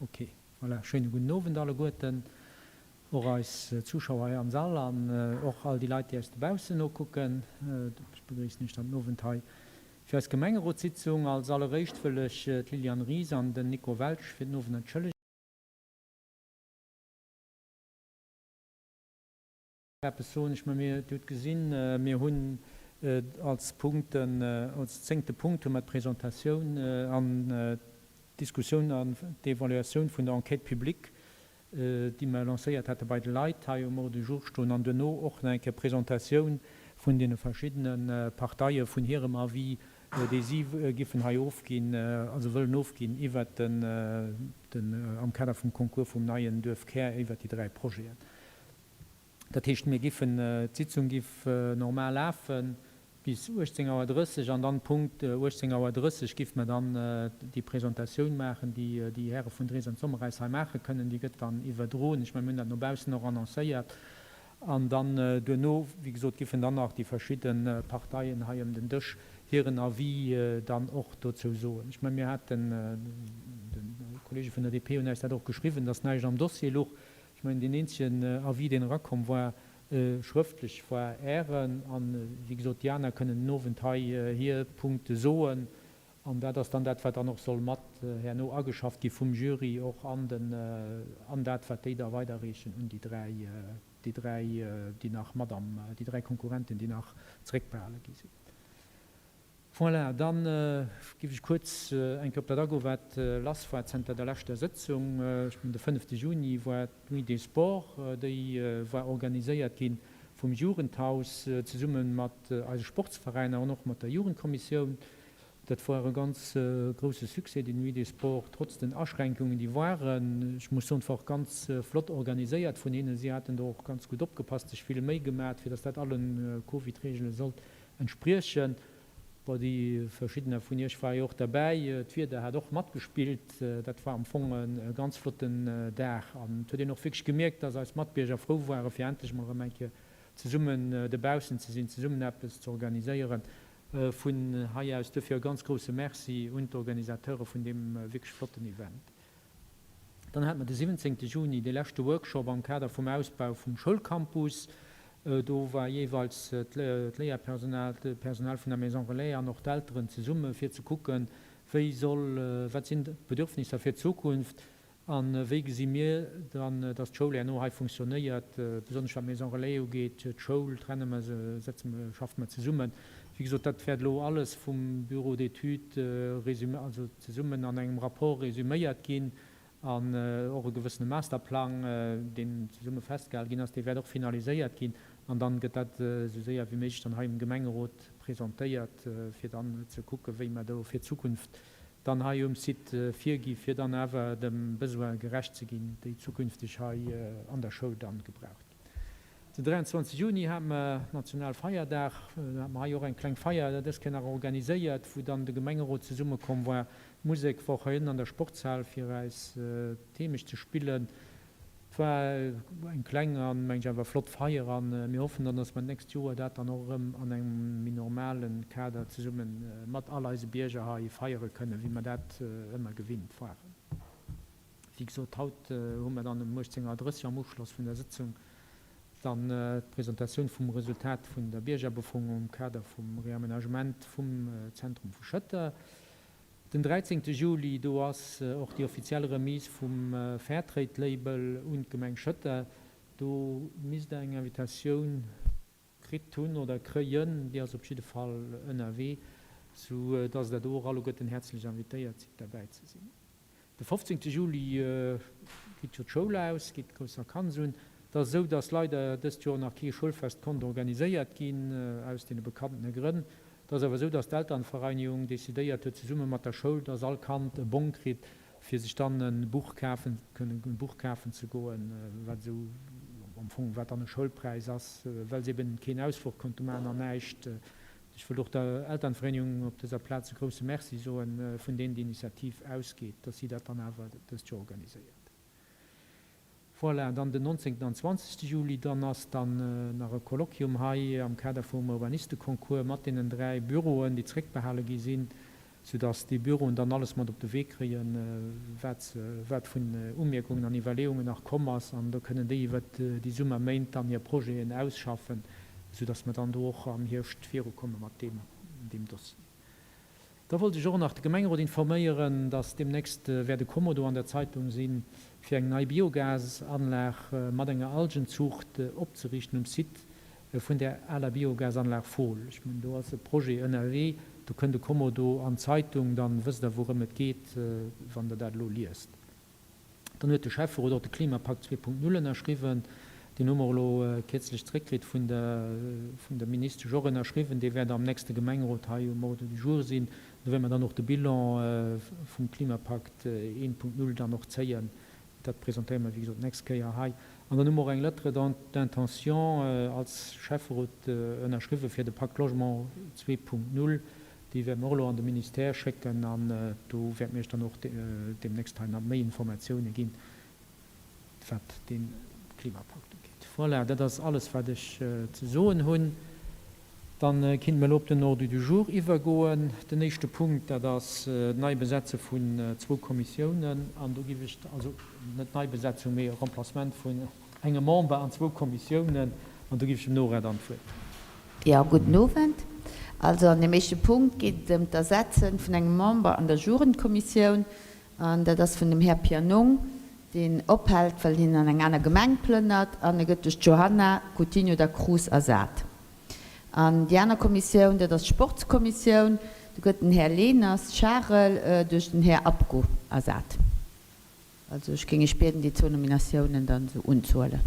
Ok, voilà, schéine gudden Owend alleguerten, och eis Zuschauer hei am Sall an och all déi Leit, déi eis dobaussen nokucken. Ech begréissen Iech dann den Owend hei fir eis Gemengerotssitzung. Als alleréischt wëll ech d'Liliane Ries an den Nico Welsch fir den Owend entschëllegen. Eppes soen. Ech mengen, mir, Dir hutt gesinn, mir hunn als Punkt den, als zéngte Punkt hu mer d'Presentatioun an d'Diskussioun an d'Evaluatioun vun der Enquête publique, déi mer lancéiert hate bei de Leit, hei um Ordre du jour stoen an duerno och nach eng Kéier d'Presentatioun vun deene verschiddene Parteie vun hirem Avis, dee si giffen hei ofginn, also wëllen ofginn iwwert den, den, am Kader vum Concours vum neien Duerfkär iwwert déi 3 Projeten. Dat heescht, mir giffen, d'Sitzung giff normal lafe bis 18 Auer 30 an dann Punkt 18 Auer 30 giff mer dann déi Presentatioun maachen, déi déi Häre vun Drees an Sommereis hei maache kënnen. Déi gëtt dann iwwerdroen. Ech mengen, mir hunn dat no baussen och annoncéiert. An dann duerno, wéi gesot, giffen dann nach déi verschidde Parteien hei ëm den Dësch hiren Avis dann och dozou soen. Ech mengen, mir haten, de Kollege vun der DP hunn eis dat och geschriwwen, dass näischt am Dossier luch. Ech mengen, deen eenzegen Avis, deen erakomm war, schrëftlech, war Ären. An, wéi gesot, déi aner kënnen den Owend hei hir Punkte soen. An dat ass dann dat, wat dann och soll mat herno ageschafft gi vum Jury och an den, an dat, wat déi da weiderreechen un déi dräi, déi dräi, déi nach mat am, déi dräi Konkurrenten, déi nach zréckbehale gi sinn. Voilà, da géif ech kuerz eng Kéier op dat agoen, wat lass war zënter der leschter Sëtzung. Ech mengen, de fënnefte Juni war d'Nuit des Sports. Déi war organiséiert gi vum Jugendhaus zesumme mat eise Sportsveräiner an och mat der Jugendkommissioun. Dat war e ganz grousse Succès, déi Nuit des Sports, trotz den Aschränkungen, déi waren. Ech muss soen, et war och ganz flott organiséiert vun hinnen. Si haten do och ganz gutt opgepasst, sech vill Méi gemat, fir datt dat alle Covid-Reegele sollt Entspriechen. Bon, déi verschiddener vun iech ware jo och derbäi. D'Wieder hat och matgespillt. Dat war am Fong e ganz flotten Dag an et huet een och wierklech gemierkt, dass eis Matbierger frou ware fir endlech mol erëm eng Kéier zesummen dobaussen ze sinn, zesummen eppes ze organiséieren. Vun hei aus duerfir e ganz grousse Merci un d'Organisateure vun deem wierklech flotten Event. Dann hate mer de 17 Juni dee leschte Workshop am Kader vum Ausbau vum Schoulcampus. Do war jeeweils d'Léierpersonal, d'Personal vun der Maison Relais an och d'Elteren zesumme fir ze kucken, wéi soll, wat sinn d'Bedürfnisser fir d'Zukunft a wéi gesi mir dann, dass d'Schoul herno hei funktionéiert, besonnesch wat d'Maison Relais ugeet. D'Schoul trenne mer se, setze mer, schaffe mer zesummen. Wéi gesot, dat wäert elo alles vum Bureau d'études résumé, also zesummen an engem Rapport résuméiert ginn an och e gewëssene Masterplang, deen zesumme festgehal ginn ass, dee wäert och finaliséiert ginn an dann gëtt dat esou séier wéi méiglech dann hei um Gemengerot presentéiert, fir dann ze kucken, wéi mer do fir d'Zukunft dann hei um Site virgi fir dann awer dem Besoin gerecht ze ginn, déi zukünfteg hei an der Schoul dann gebraucht ginn. Den 23 Juni hate mer Nationalfeierdag. Do hate mer hei och eng kleng Feier dës Kéier nach organiséiert, wou dann de Gemengerot zesummekomm war. D'Musek war och hei ënnen an der Sportshal fir eis d'Heemecht ze spillen. Et war eng kleng an, meng ech, awer flott Feier an mir hoffen dann, dass mer d'nächst Joer dat dann och erëm an engem méi normale Kader zesumme mat all eise Bierger hei feiere kënnen, wéi mer dat ëmmer gewinnt waren. Wéi gesot, haut hu mer dann um 18.30 Auer am Uschloss vun der Sëtzung dann d'Presentatioun vum Resultat vun der Biergerbefroung am Kader vum Reamenagement vum Zentrum vu Schëtter. Den 13 Juli, do ass och déi offiziell Remise vum Fairtrade-Label un d'Gemeng Schëtter. Do misst Der eng Invitatioun kritt hunn oder kréien. Déi ass op jidde Fall ënnerwee, sou dass Der do och alleguerten häerzlech invitéiert sidd derbäi ze sinn. De 15 Juli geet jo d'Schoul aus, geet d'grouss Vakanz un. Et ass esou, dass leider dëst Joer nach kee Schoulfest konnt organiséiert ginn, aus deene bekannene Grënn. Et ass awer esou, dass d'Elternvereinigung decidéiert huet, zesumme mat der Schoul, dass all Kand e Bong kritt, fir sech dann e Buch kafen kënnen, e Buch kafen ze goen, wat esou am Fong, wat dann e Schoulpräis ass, well se eben keen Ausfluch konnte maachen an näischt. Ech wëll och der Elternvereinigung op dëser Plaz e grousse Merci soen, vun deenen déi Initiativ ausgeet, dass si dat dann awer dëst Joer organiséiert. Voilà, dann den 19. an 20. Juli, dann ass dann nach e Kolloquium hei am Kader vum Urbanisteconcours mat deenen 3 Büroen, déi zréckbehale gi sinn. Soudass déi Büroen dann alles mat op de Wee kréien, wat se, wat vun Umierkungen an Iwwerleeungen nach komm ass. An da kënnen déi iwwert déi Summerméint dann hir Projeten ausschaffen, soudass mer dann do och am Hierscht virukomme mat deem, deem Dossier. Da wollt ech och nach de Gemengerot informéieren, dass deemnächst wäert e Kommodo an der Zeitung sinn, fir eng nei Biogasanlag mat enger Algenzuucht opzeriichten um Site vun där aler Biogasanlag Fohl. Ech mengen, do ass e Projet ënnerwee, do kënnt e Kommodo an d'Zeitung, dann wësst Der, wourëm et geet, wann Der dat elo liest. Dann huet de Schäfferot och de Klimapakt 2.0 ënnerschriwwen. Deen hu mer elo kierzlech zréckkritt vun der vun der Ministesch och ënnerschriwwen. Dee wäert am nächste Gemengerot hei um Ordre du jour sinn. Do wäerte mer dann och de Bilan vum Klimapakt 1.0 dann och zéien. Dat presentéiere mer, wéi gesot, d'nächst Kéier hei. An dann hu mer och eng Lettre d'intention als Schäfferot ënnerschriwwen fir de Pacte Logement 2.0. Déi wäerte mer och elo an de Ministère schécken an do wäerte mir Iech dann och deemnächst hei nach méi Informatioune ginn, wat dee Klimapakt ugeet. Voilà, dat ass alles, wat ech ze soen hunn. Da kinnte mer elo op den Ordre du jour iwwergoen. Den éischte Punkt, dat ass d'Neibesetze vun zwou Kommissiounen. An do géif ech, also net Neibesetzung, mee Remplacement vun engem Member an zwou Kommissiounen. An do géif ech dem Nora dann d'Wuert ginn. Jo, gudden Owend. Also an deem éischte Punkt geet et ëm d'Ersetze vun engem Member an der Jugendkommissioun. An dat ass vun dem Här Pianong, deen ophält, well hien an eng aner Gemeng plënnert, an e gëtt duerch d'Johanna Coutinho da Cruz ersat. An déi aner Kommissioun, dat ass d'Sportskommissioun, do gëtt den Här Leners Charel duerch den Här Abko ersat. Also ech géing Iech bieden, déi zwou Nominatiounen dann esou unzehuelen.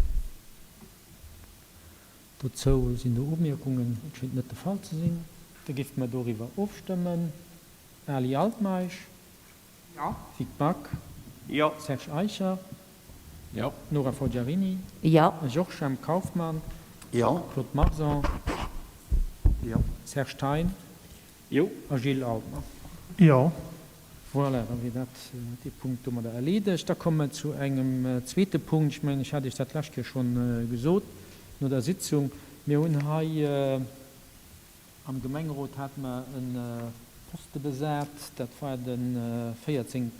Dozou sinn do Umierkungen? Et schéngt net de Fall ze sinn. Da géife mer doriwwer ofstëmmen. Ali Altmeisch. Jo. Vic Back. Jo. Serge Eicher. Jo. Nora Forgiarini. Jo. Georges Jemp Kauffmann. Jo. Claude Marson. Jo. Serge Thein. Jo. A Gilles Altmer. Jo. Voilà, da wier dat dee Punkt domadder erleedegt. Da komme mer zu engem zweete Punkt. Ech mengen, ech hat Iech dat d'lescht Kéier schonn gesot no der Sitzung. Mir hunn hei am Gemengerot hate mer e Poste besat, dat war de 14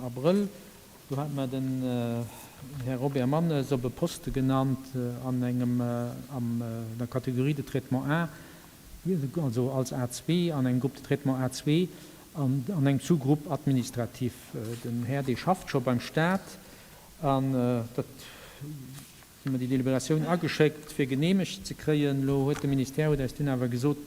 Abrëll. Do hate mer den Här Robert Mannes op e Poste genannt an engem, an der Catégorie de traitement A, also als A2, an engem Groupe de traitement A2 an an engem Sous-groupe administratif. Den Här, dee schafft scho beim Stat an dat hu mer déi Deliberatioun ageschéckt, fir geneemegt ze kréien. Elo huet de Ministère huet eis dunn awer gesot,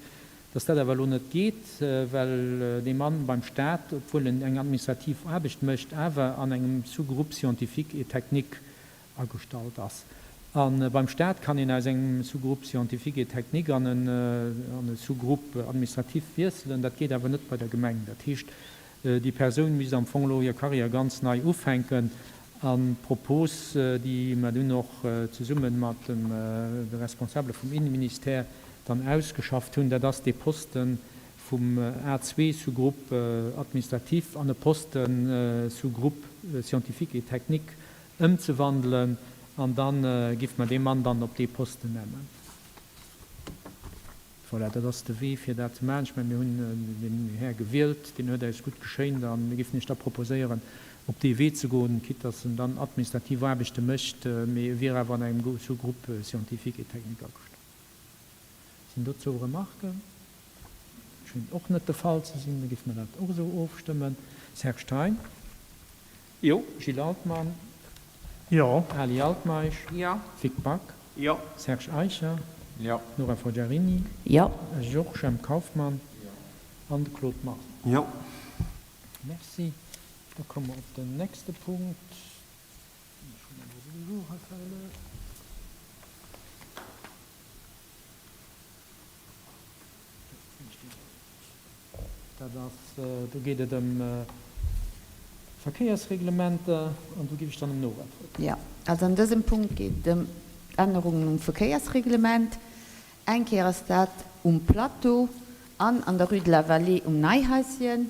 dass dat awer elo net geet, well dee Mann beim Stat, obwuel en eng administrativ Aarbecht mécht, awer an engem Sous-groupe scientifique et technique agestallt ass. A beim Stat kann een aus engem Sous-groupe scientifique et technique an e Sous-groupe administratif wiesselen, dat geet awer net bei der Gemeng. Dat heescht, déi Persoun misst am Fong elo hir Carrière ganz nei ufänken. An d'Propos, déi mer dunn och zesumme mat de Responsabele vum Innenministère dann ausgeschafft hunn, dat ass dee Posten vum A2 Sous-groupe administratif an e Posten Sous-groupe scientifique et technique ëmzewandelen an da géife mer dee Mann dann op dee Posten nennen. Voilà, dat ass de Wee fir dat ze maachen. Ech mengen, mir hunn deen Här gewielt, deen huet eis gutt geschéint a mir géifen Iech da proposéieren, op dee Wee ze goen, quitte dass en dann administrativ Aarbechte mécht, mee e wier awer an engem Sous-groupe scientifique et technique agestallt. Sinn dozou Remarken? Schéngt och net de Fall ze sinn. Da géife mer dat och esou ofstëmmen. Serge Thein. Jo. Gilles Altmann. Jo. Ali Altmeisch. Jo. Vic Back. Jo. Serge Eicher. Jo. Nora Forgiarini. Jo. Georges M. Kauffmann. Jo. An de Claude Marx. Jo. Merci. Da komme mer op den nächste Punkt. Ech hunn en Ordre du jour hei virleien. Dat ass, do geet et ëm d'Verkéiersreglementer an do géif ech dann dem Nora d'Wuert ginn. Jo, also an dësem Punkt geet et ëm d'Ännerungen um Verkéiersreglement. Eng Kéier ass dat um Plateau an an der Rue de la Vallée um Neihaischen,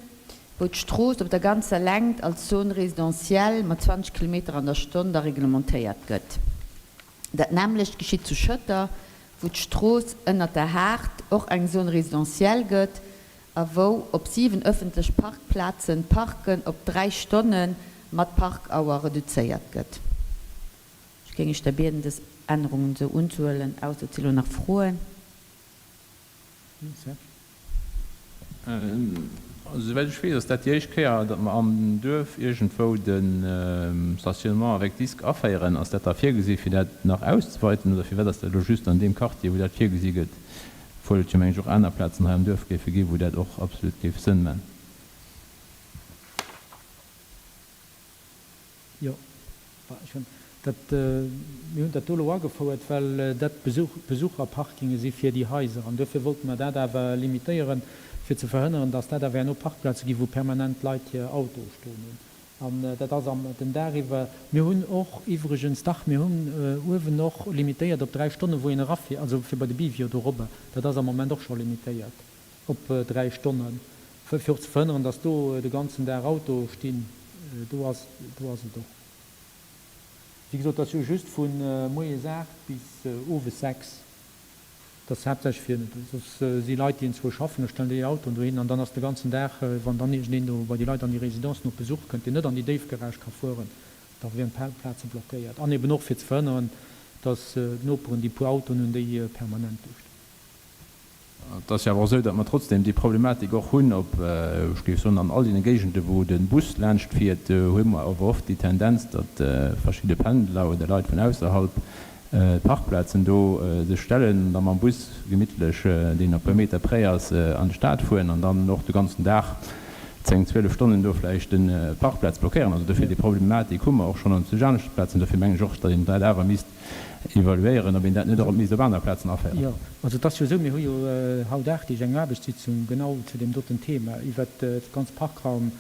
wou d'Strooss op der ganzer Längt als Zone résidentielle mat 20 Kilometer an der Stonn da reglementéiert gëtt. Dat nämmlecht geschitt zu Schëtter, wou d'Strooss ënnert der Haard och eng Zone résidentielle gëtt. A wou op 7 ëffentlech Parkplazen d'Parken op 3 Stonne mat Parkauer reduzéiert gëtt. Ech géing Iech da bieden, dës Ännerungen esou unzehuelen, ausser et si lo nach Froen. Souwäit ech weess, ass dat déi éischt Kéier, datt mer am Duerf iergendwou de Stationnement avec disque aféieren. Ass dat da virgesi fir dat nach auszeweiten oder firwat ass dat elo just an deem Quartier, wou dat virgesi gëtt, obwuel et jo meng ech och aner Plazen hei am Duerf géife gi wou dat och absolut géif Sënn man? Jo, ech hunn dat, mir hunn dat do elo agefouert, well dat Besucherparkinge si fir déi Haiser. An duerfir wollte mer dat awer limitéieren, fir ze verhënneren, dass dat awer herno Parkplaze ginn, wou permanent Leit hir Autoe stoen hunn. An dat ass am den Dag iwwer. Mir hunn och iwwregens, dach, mir hunn uewen och limitéiert op 3 Stonnen, wou een erafiert, also fir bei de Bivio dorobber. Dat ass am Moment och scho limitéiert op 3 Stonnen, fir och ze verhënneren, dass do de ganzen Dag Autoe stinn. Do ass, do ass et och. Wéi gesot, dat ass jo just vu moies 8 bis owes 6. Dat ass haaptsächlech fir, soss si Leit, déi enzwousch schaffen, da stellen déi hir Autoen dohin an dann ass de ganzen Dag, wann dann iergendeen do bei déi Leit an déi Residencen op Besuch kënnt, deen net an déi Déifgarage ka fueren, da wieren d'Parkplaze blockéiert. An eben och fir ze verhënneren, datt d'Noperen, déi e puer Autoen hunn, déi permanent do stinn. Et ass jo awer och esou, datt mer trotzdem déi Problematik och hunn op, ech géif soen, an all deene Géigende wou de Bus laanscht fiert, hu mer awer oft déi Tendenz, datt verschidde Pendler oder Leit vun ausserhalb d'Parkplazen do sech stellen an da mam Bus gemittlech, deen e puer Meter près ass, an d'Stad fueren an dann och de ganzen Dag, 10, 12 Stonnen do vläicht de Parkplaz blockéieren. Also dofir déi Problematik hu mer och schonn an zu aneschte Plazen. Dofir mengen ech och, datt een dat awer misst evaluéieren, ob een dat net och misst op aner Plazen aféieren. Jo, also et ass jo esou, mir hu jo haut 8 Deeg eng Aarbechtssitzung genau zu deem doten Thema iwwert dat ganzt Parkraum,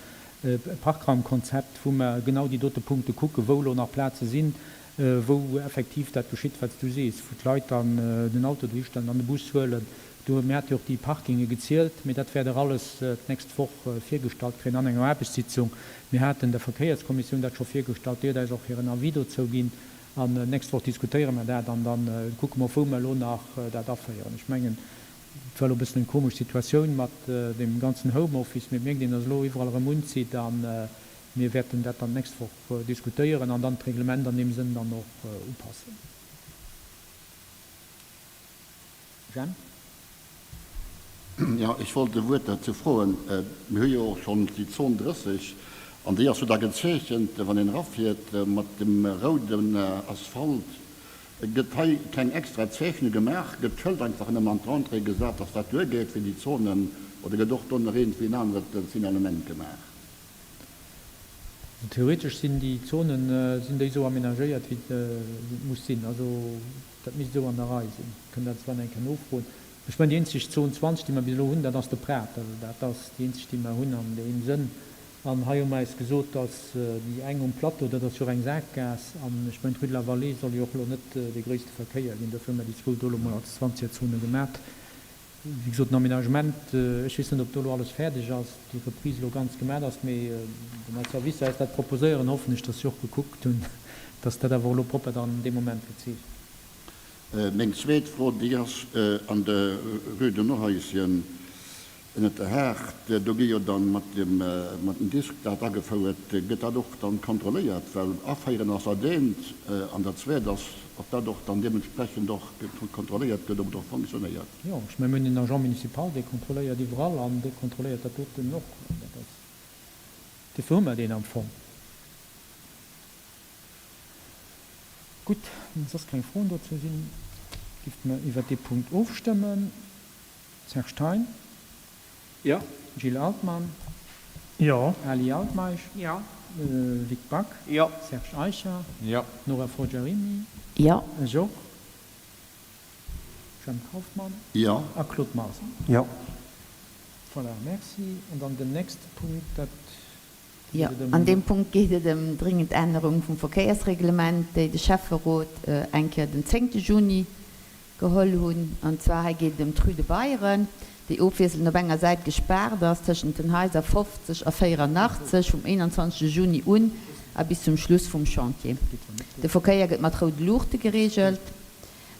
Parkraumkonzept, wou mer genau déi dote Punkte kucken, wou elo nach Plaze sinn, wou effektiv dat geschitt, wat s du sees, wou d'Leit dann den Auto dohistellen an de Bus huelen. Do, mir hate jo och déi Parkinge gezielt, mee dat wäert Der alles d'nächst Woch virgestallt kréien an enger Aarbechtssitzung. Mir haten der Verkéierskommissioun dat scho virgestallt, déi huet eis och hiren Avis dozou ginn. An d'nächst Woch diskutéiere mer dat an da kucke mer, wou mer elo nach dat aféieren. Ech mengen, et war elo e bëssen eng komesch Situatioun mat deem ganzen Homeoffice, mee et mierkt een, datt elo iwwerall erëm unzitt. A mir wäerten dat dann d'nächst Woch diskutéieren an dann d'Reglement an deem Sënn dann och upassen. Jemp. Jo, ech wollt e Wuert dozou froen. Mir hu jo och schonn déi Zon 30, an déi ass jo da gezeechent, wann een erafiert, mat dem rouden Asphalt. Gëtt hei keng extra Zeechnung gemaach? Gëtt d'Schëld einfach nëmmen an d'Entrée gesat, dass dat duergeet fir déi Zonen, oder gëtt och do nach iergendwéi en aneret Signalement gemaach? Also theoretesch sinn déi Zonen, sinn déi esou amenagéiert, wéi et muss sinn. Also dat misst esou an der Rei sinn. Kënnt dat zwar nach eng Kéier nofroen. Ech mengen, déi eenzeg Zon 20, déi mer bis elo hunn, dat ass de Prater. Dat ass déi eenzeg, déi mer hunn an deem Sënn. An hei hu mer eis gesot, dass déi eng um Plateau, dat ass jo och eng Saakgaass, an ech mengen, d'Rue de la Vallée soll jo och elo net dee gréisste Verkéier ginn. Dofir hu mer déi zwou do elo mol als Zwanzigerzone gemat. Wéi gesot, den Aménagement, ech weess net, ob do elo alles fäerdeg ass, déi Reprise elo ganz gemaach ass, mee wann eis Servicer eis dat proposéieren, hoffen ech, dass si och gekuckt hunn, dass dat awer och elo propper dann dee Moment gezeechent gëtt. Meng zweet Fro, déi ass an der Rue de Norheischen ënnert der Haard. Do gi jo dann mat dem mat dem Disk dat agefouert. Gëtt dat och dann kontrolléiert? Well aféieren ass dat eent an dat zweet ass, ob dat och dann deementsprechend och kontrolléiert gëtt, ob et och fonctionnéiert. Jo, ech mengen, mir hunn en Agent municipal, dee kontrolléiert iwwerall an dee kontrolléiert dat doten och. Dat ass, duerfir hu mer deen am Fong. Gutt, wann soss keng Froen dozou sinn, géife mer iwwert dee Punkt ofstëmmen. Serge Thein? Jo. Gilles Altmann? Jo. Ali Altmeisch? Jo. Vic Back? Jo. Serge Eicher? Jo. Nora Forgiarini? Jo. Ech och. Jemp Kauffmann? Jo. A Claude Meiser? Jo. Voilà, merci. An dann den nächste Punkt, dat Jo, an deem Punkt geet et ëm dringend Ännerung vum Verkéiersreglement, déi de Schäfferot eng Kéier den zéngte Juni geholl hunn. An zwar hei geet et ëm d'Rue de Beyren, déi ofwiesselnd op enger Säit gespaart ass tëschent den Haiser 50 a 84 vum 21 Juni un a bis zum Schluss vum Chantier. De Verkéier gëtt mat roude Luuchte gereegelt.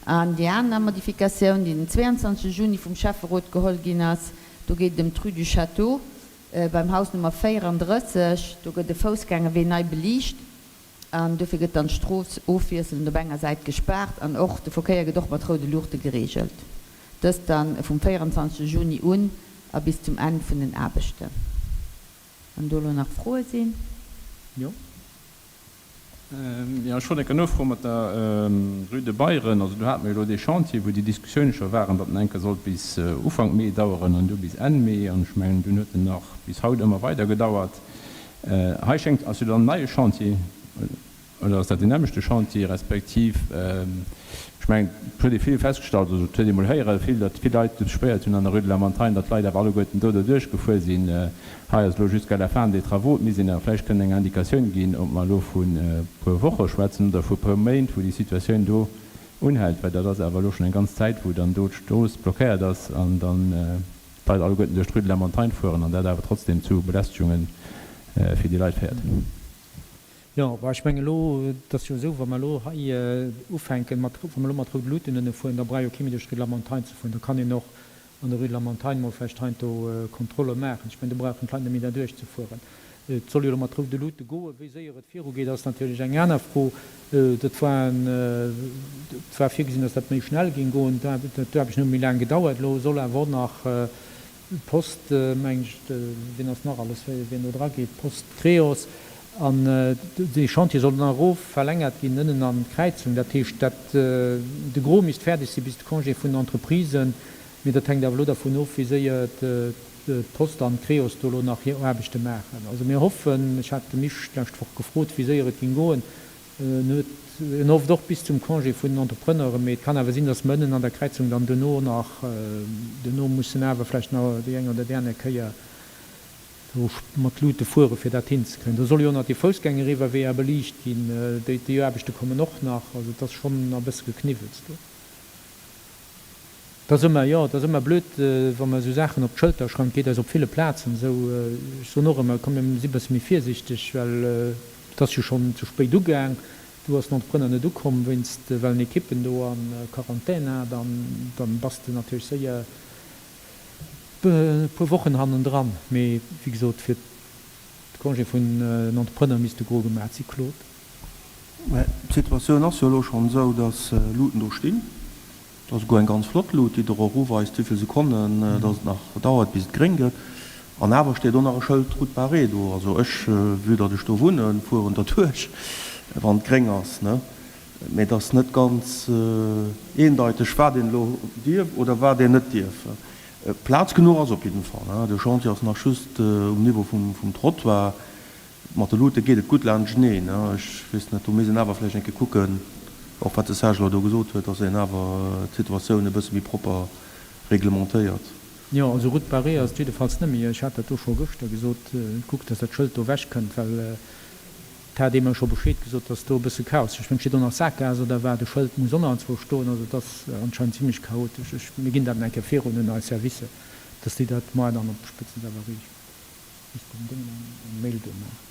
An déi aner Modifikatioun, déi den 22 Juni vum Schäfferot geholl ginn ass. Do geet et ëm d'Rue du Château beim Haus Nummer 34. Do gëtt e Foussgängerwee nei beliicht an dofir gëtt dann d'Strooss ofwiesselnd op enger Säit gespaart an och de Verkéier gëtt och mat roude Luuchte gereegelt. Dëst dann vum 24 Juni un a bis zum Enn vun den Aarbechten. Wann do elo nach Froe sinn? Jo. Jo, ech wollt eng Kéier nofroen mat der Rue de Beyren. Also do hate mer jo elo dee Chantier, wou déi Diskussioune scho waren, datt en eng Kéier sollt bis Ufank Mee daueren an du bis Enn Mee. An ech mengen, dunn huet en nach bis haut ëmmer weider gedauert. Hei schéngt, ass jo dann en neie Chantier. Oder ass dat deen nämmlechte Chantier, respektiv, ech mengen, et huet ee vill festgestallt, also et huet ee mol héiere vill, datt vill Leit beschwéiert hunn an der Rue de la Montagne, datt d'Leit awer alleguerten do derduerch gefuer sinn. Hei ass elo jusqu'à la fin des travaux. Et misst een awer vläicht kënnen eng Indikatioun ginn, ob mer elo vu puer Woche schwätzen oder vu puer Méint, wou déi Situatioun do unhält, well dat ass awer elo schonn eng ganz Zäit, wou dann do d'Strooss blockéiert ass an dann d'Leit alleguerten duerch d'Rue de la Montagne fueren an dat awer trotzdem zu Belästegunge fir déi Leit féiert. Jo, bah, ech mengen elo, et ass jo esou, wa mer elo hei ufänken mat, wa mer elo mat roude Luuten ënne fueren, da brauch jo kee méi duerch d'Rue de la Montagne ze fueren. Da kann een och an der Rue de la Montagne mol vläicht heiansdo Kontrolle maachen. Ech mengen, do brauchen d'Leit net méi derduerch ze fueren. Et soll jo elo mat roude Luute goen. Wéi séier et virugeet, ass natierlech eng aner Fro. Dat war en, et war virgesinn, datt dat méi schnell géing goen. D'Aarbechten hu méi laang gedauert. Elo soll awer och nach D'Post, mengen ech, wien ass nach alles, wien do dra geet, d'Post, d'Creos, an dee Chantier soll dann erof verlängert ginn ënnen an d'Kräizung. Dat heescht, dat de Gros misst fäerdeg si bis de Congé vun den Entreprisen, mee dat hänkt awer elo dervun of, wéi séier d'Post an d'Creos do elo nach hir Aarbechte maachen. Also mir hoffen, ech hat de Misch d'lescht Woch gefrot, wéi séier et géing goen, En huet, en hofft och bis zum Congé vun den Entrepreneuren, mee et kann awer sinn, datt mer ënnen an der Kräizung dann duerno nach, duerno mussen awer vläicht nach déi eng oder déi aner Kéier do mat Luute fueren, fir dat hinzekréien. Do soll jo och nach dee Foussgängeriwwerweeër beliicht ginn, déi, déi Aarbechte kommen och nach. Also et ass schonn e bësse Gekniwwels do. Et ass ëmmer, jo, et ass ëmmer blöd, wa mer esou Saachen op d'Schëlter schreiwen. Et geet eis op ville Plazen esou. Ech soen och ëmmer, komm mir si e bësse méi virsiichteg, well et ass jo schonn ze spéit ugaang. Du ass den Entrepreneur net ukomm wéinst, well en Ekippen do a Quarantän hat an dann bass de natierlech séier e puer Wochen hannendran. Mee wéi gesot, fir de Congé vun den Entrepreneur misst de Gros gemaach si, Claude. Mä d'Situatioun ass jo elo schonn esou, datt Luuten do stinn. Et ass esouguer eng ganz flott Lut, déi der och uweist, wéi vill Sekonnen dass et nach dauert, bis et gréng gëtt. An awer steet och nach e Schëld Route barrée do. Also ech, vue datt ech do wunnen, fueren derduerch, wann et gréng ass, ne? Mee et ass net ganz eendeiteg, wat een elo dierf oder wat een net dierf. Plaz genuch ass op jidden Fall, ne? De Chantier ass nach just um Niveau vum Trottoir. Mat de Luute geet et gutt laanschteneen. Ech weess net, do misst een awer vläicht eng Kéier kucken, och wat de Serge elo do gesot huet, dass een awer d'Situatioun e bësse méi propper reglementéiert. Jo, also Route barrée ass et jiddefalls net méi. Ech hat dat do scho gëschter gesot, kuckt, dass dat Schëld do ewech kënnt, well et hat ee mer scho Bescheed gesot, dass do e bësse Chaos, ech mengen, et steet och nach Sakgaass oder wat, e Schëld muss och nach anzwousch stoen, also et ass anscheinend zimlech chaotesch. Ech, mir ginn dat eng Kéier virun un eis Servicer, dass déi dat moar dann op spéitstens awer riicht. Misst den Déngen eng Mail do maachen.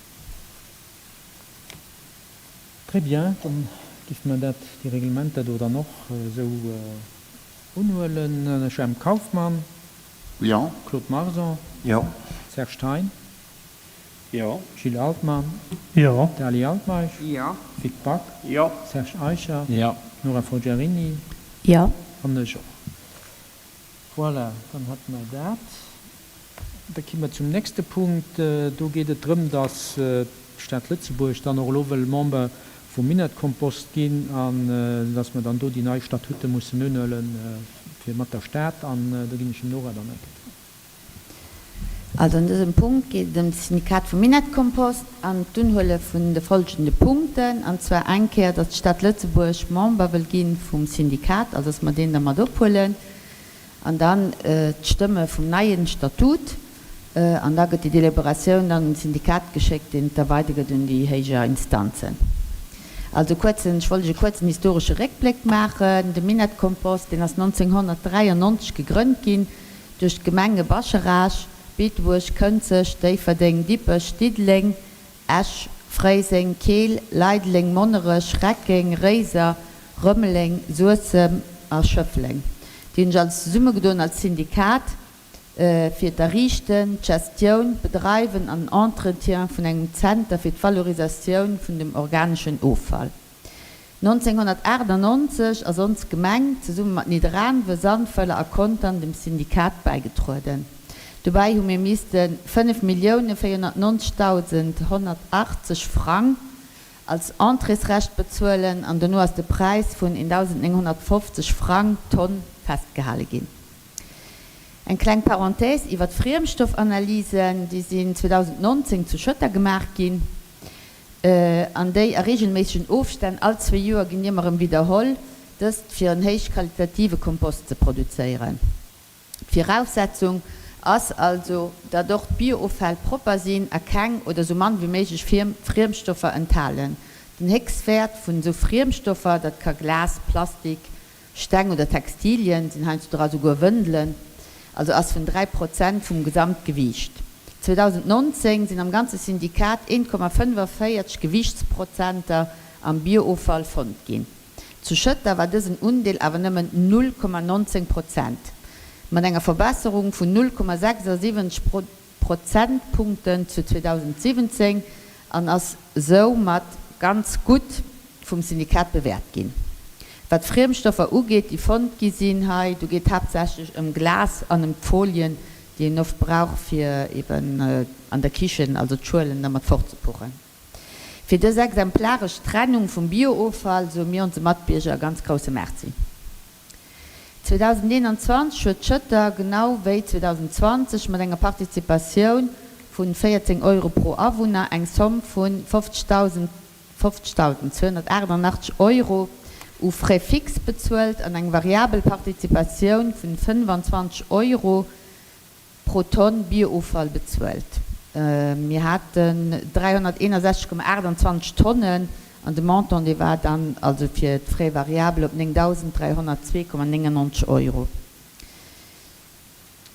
Très bien, dann giff mer dat, déi Reglementer do dann och esou unhuelen. Jemp Kauffmann. Jo. Claude Marson. Jo. Serge Thein. Jo. Gilles Altmann. Jo. Dali Altmeisch. Jo. Vic Back. Jo. Serge Eicher. Jo. Nora Forgiarini. Jo. An ech och. Voilà, dann hätte mer dat. Da ki mer zum nächste Punkt. Do geet et drëm, dass d'Stad Lëtzebuerg dann och elo wëll Member vum Minettkompost ginn an dass mer dann do déi nei Statute mussen unhuelen, fir mat der Stad. An do ginn ech dem Nora dann eng Kéier d'Wuert. Also an dësem Punkt geet et ëm de Syndikat vum Minettkompost an d'Unhuele vun de folgende Punkten, an zwar eng Kéier, dass d'Stad Lëtzebuerg Member wëll gi vum Syndikat, also dass mer deen da mat ophuelen, an dann d'Stëmme vum neien Statut, an da gëtt déi Deliberatioun dann un d'Syndikat geschéckt, deen et da weidergëtt un déi héijer Instanzen. Also kuerzen, ech wollt lech e kuerzen historesche Réckbléck maachen. De Minettkompost, deen ass 1993 gegrënnt ginn duerch d'Gemenge Bascharage, Beetebuerg, Kënzeg, Déifferdeng, Dippech, Diddeleng, Esch, Fréiseng, Keel, Leideleng, Monnerech, Reckeng, Réiser, Rëmeleng, Suessem a Schëffleng. Déi hunn sech alles zesummegedoen als Syndikat. fir d'Erriichten, d'Gestioun, d'Bedreiwen an den Entretien vun engem Zenter fir d'Valorisatioun vun dem organeschen Offall. 1998 ass ons Gemeng zesumme mat Nidderaanwe, Sandweiler a Contern dem Syndikat bäigetrueden. Dobäi hu mir misste 5.490.180 Frang als Entréesrecht bezuelen an dono ass de Präis vun 1.950 Frang d'Tonn festgehale ginn. Eng kleng Parenthèse iwwer d'Friemstoffanalysen, déi sinn 2019 zu Schëtter gemaach ginn an déi a reegelméissegen Ofstänn all zwee Joer ginn ëmmer erëm widderholl, dëst fir en héichqualitative Kompost ze produzéieren. D'Viraussetzung ass also, datt och d'Biooffäll propper sinn a keng oder sou mann wéi méiglech Friemstoffer enthalen. Den Héchstwäert vun esou Friemstoffer, dat ka Glas, Plastik, Steng oder Textilien sinn, heiansdo dra souguer Wëndelen, also ass vun 3 Prozent vum Gesamtgewiicht. 2019 sinn am ganze Syndikat 1,45 Gewiichtsprozenter am Biooffall fonnt ginn. Zu Schëtter war dësen Undeel awer nëmmen 0,19 Prozent, mat enger Verbesserung vun 0,76 Prozentpunkten zu 2017 an ass soumat ganz gutt vum Syndikat bewäert ginn. Wat d'Friemstoffer ugeet, déi fonnt gi sinn hei, do geet haaptsächlech ëm Glas an ëm d'Folien, déi een oft brauch fir eben an der Kichen, also d'Schuelen dermat fortzepuchen. Fir dës exemplaresch Trennung vum Biooffall soe mir onse Matbierger e ganz grousse Merci. 2021 huet Schëtter, genau wéi 2020, mat enger Participatioun vun 14 Euro pro Awunner eng Somm vun 50.288 Euro u Frais fixes bezuelt an eng variabel Participatioun vun 25 Euro pro Tonn Biooffall bezuelt. Mir haten 361,28 Tonnen an de Montant, dee war dann also fir d'Frais variables op 9.302,99 Euro.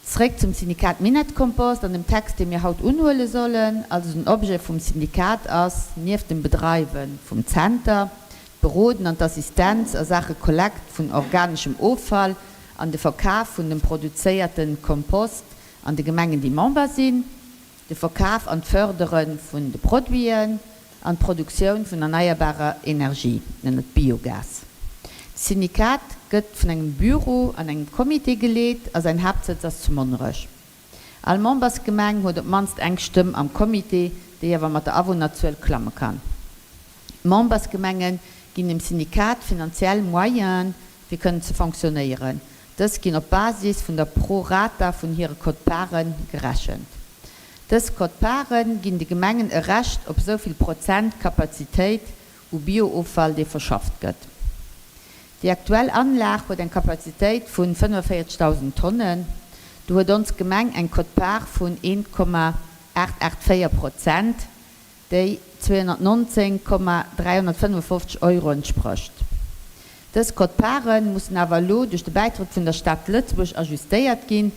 Zréck zum Syndikat Minett-Kompost an dem Text, dee mir haut unhuele sollen. Also den Objet vum Syndikat ass, nieft dem Bedreiwe vum Zenter, d'Beroden an d'Assistenz a Saache Kollekt vun organeschem Offall an de Verkaf vun dem produzéierte Kompost an de Gemengen, déi Member sinn, de Verkaf an d'Fërdere vun de Produiten an d'Produktioun vun erneierbarer Energie, ënnert Biogas. D'Syndikat gëtt vun engem Büro an engem Comité geleet a säin Haaptsëtz ass zu Monnerech. All Membersgemeng huet op d'mannst eng Stëmm am Comité, déi awer mat der Awunnerzuel klamme kann. D'Membersgemenge ginn dem Syndikat finanziell Moyenen, fir kënnen ze fonctionnéieren. Dës ginn op Basis vun der Pro rata vun hire Quote-parten gerechent. Dës Quote-parten ginn de Gemengen e Recht op esou vill Prozent Kapazitéit u Biooffall, dee verschafft gëtt. Déi aktuell Anlag huet eng Kapazitéit vun 45.000 Tonnen. Do huet ons Gemeng eng Quote-part vun 1,884 Prozent, déi 219,355 Euro entsprécht. Dës Quote-parten mussen awer elo duerch de Bäitrëtt vun der Stad Lëtzebuerg ajustéiert ginn,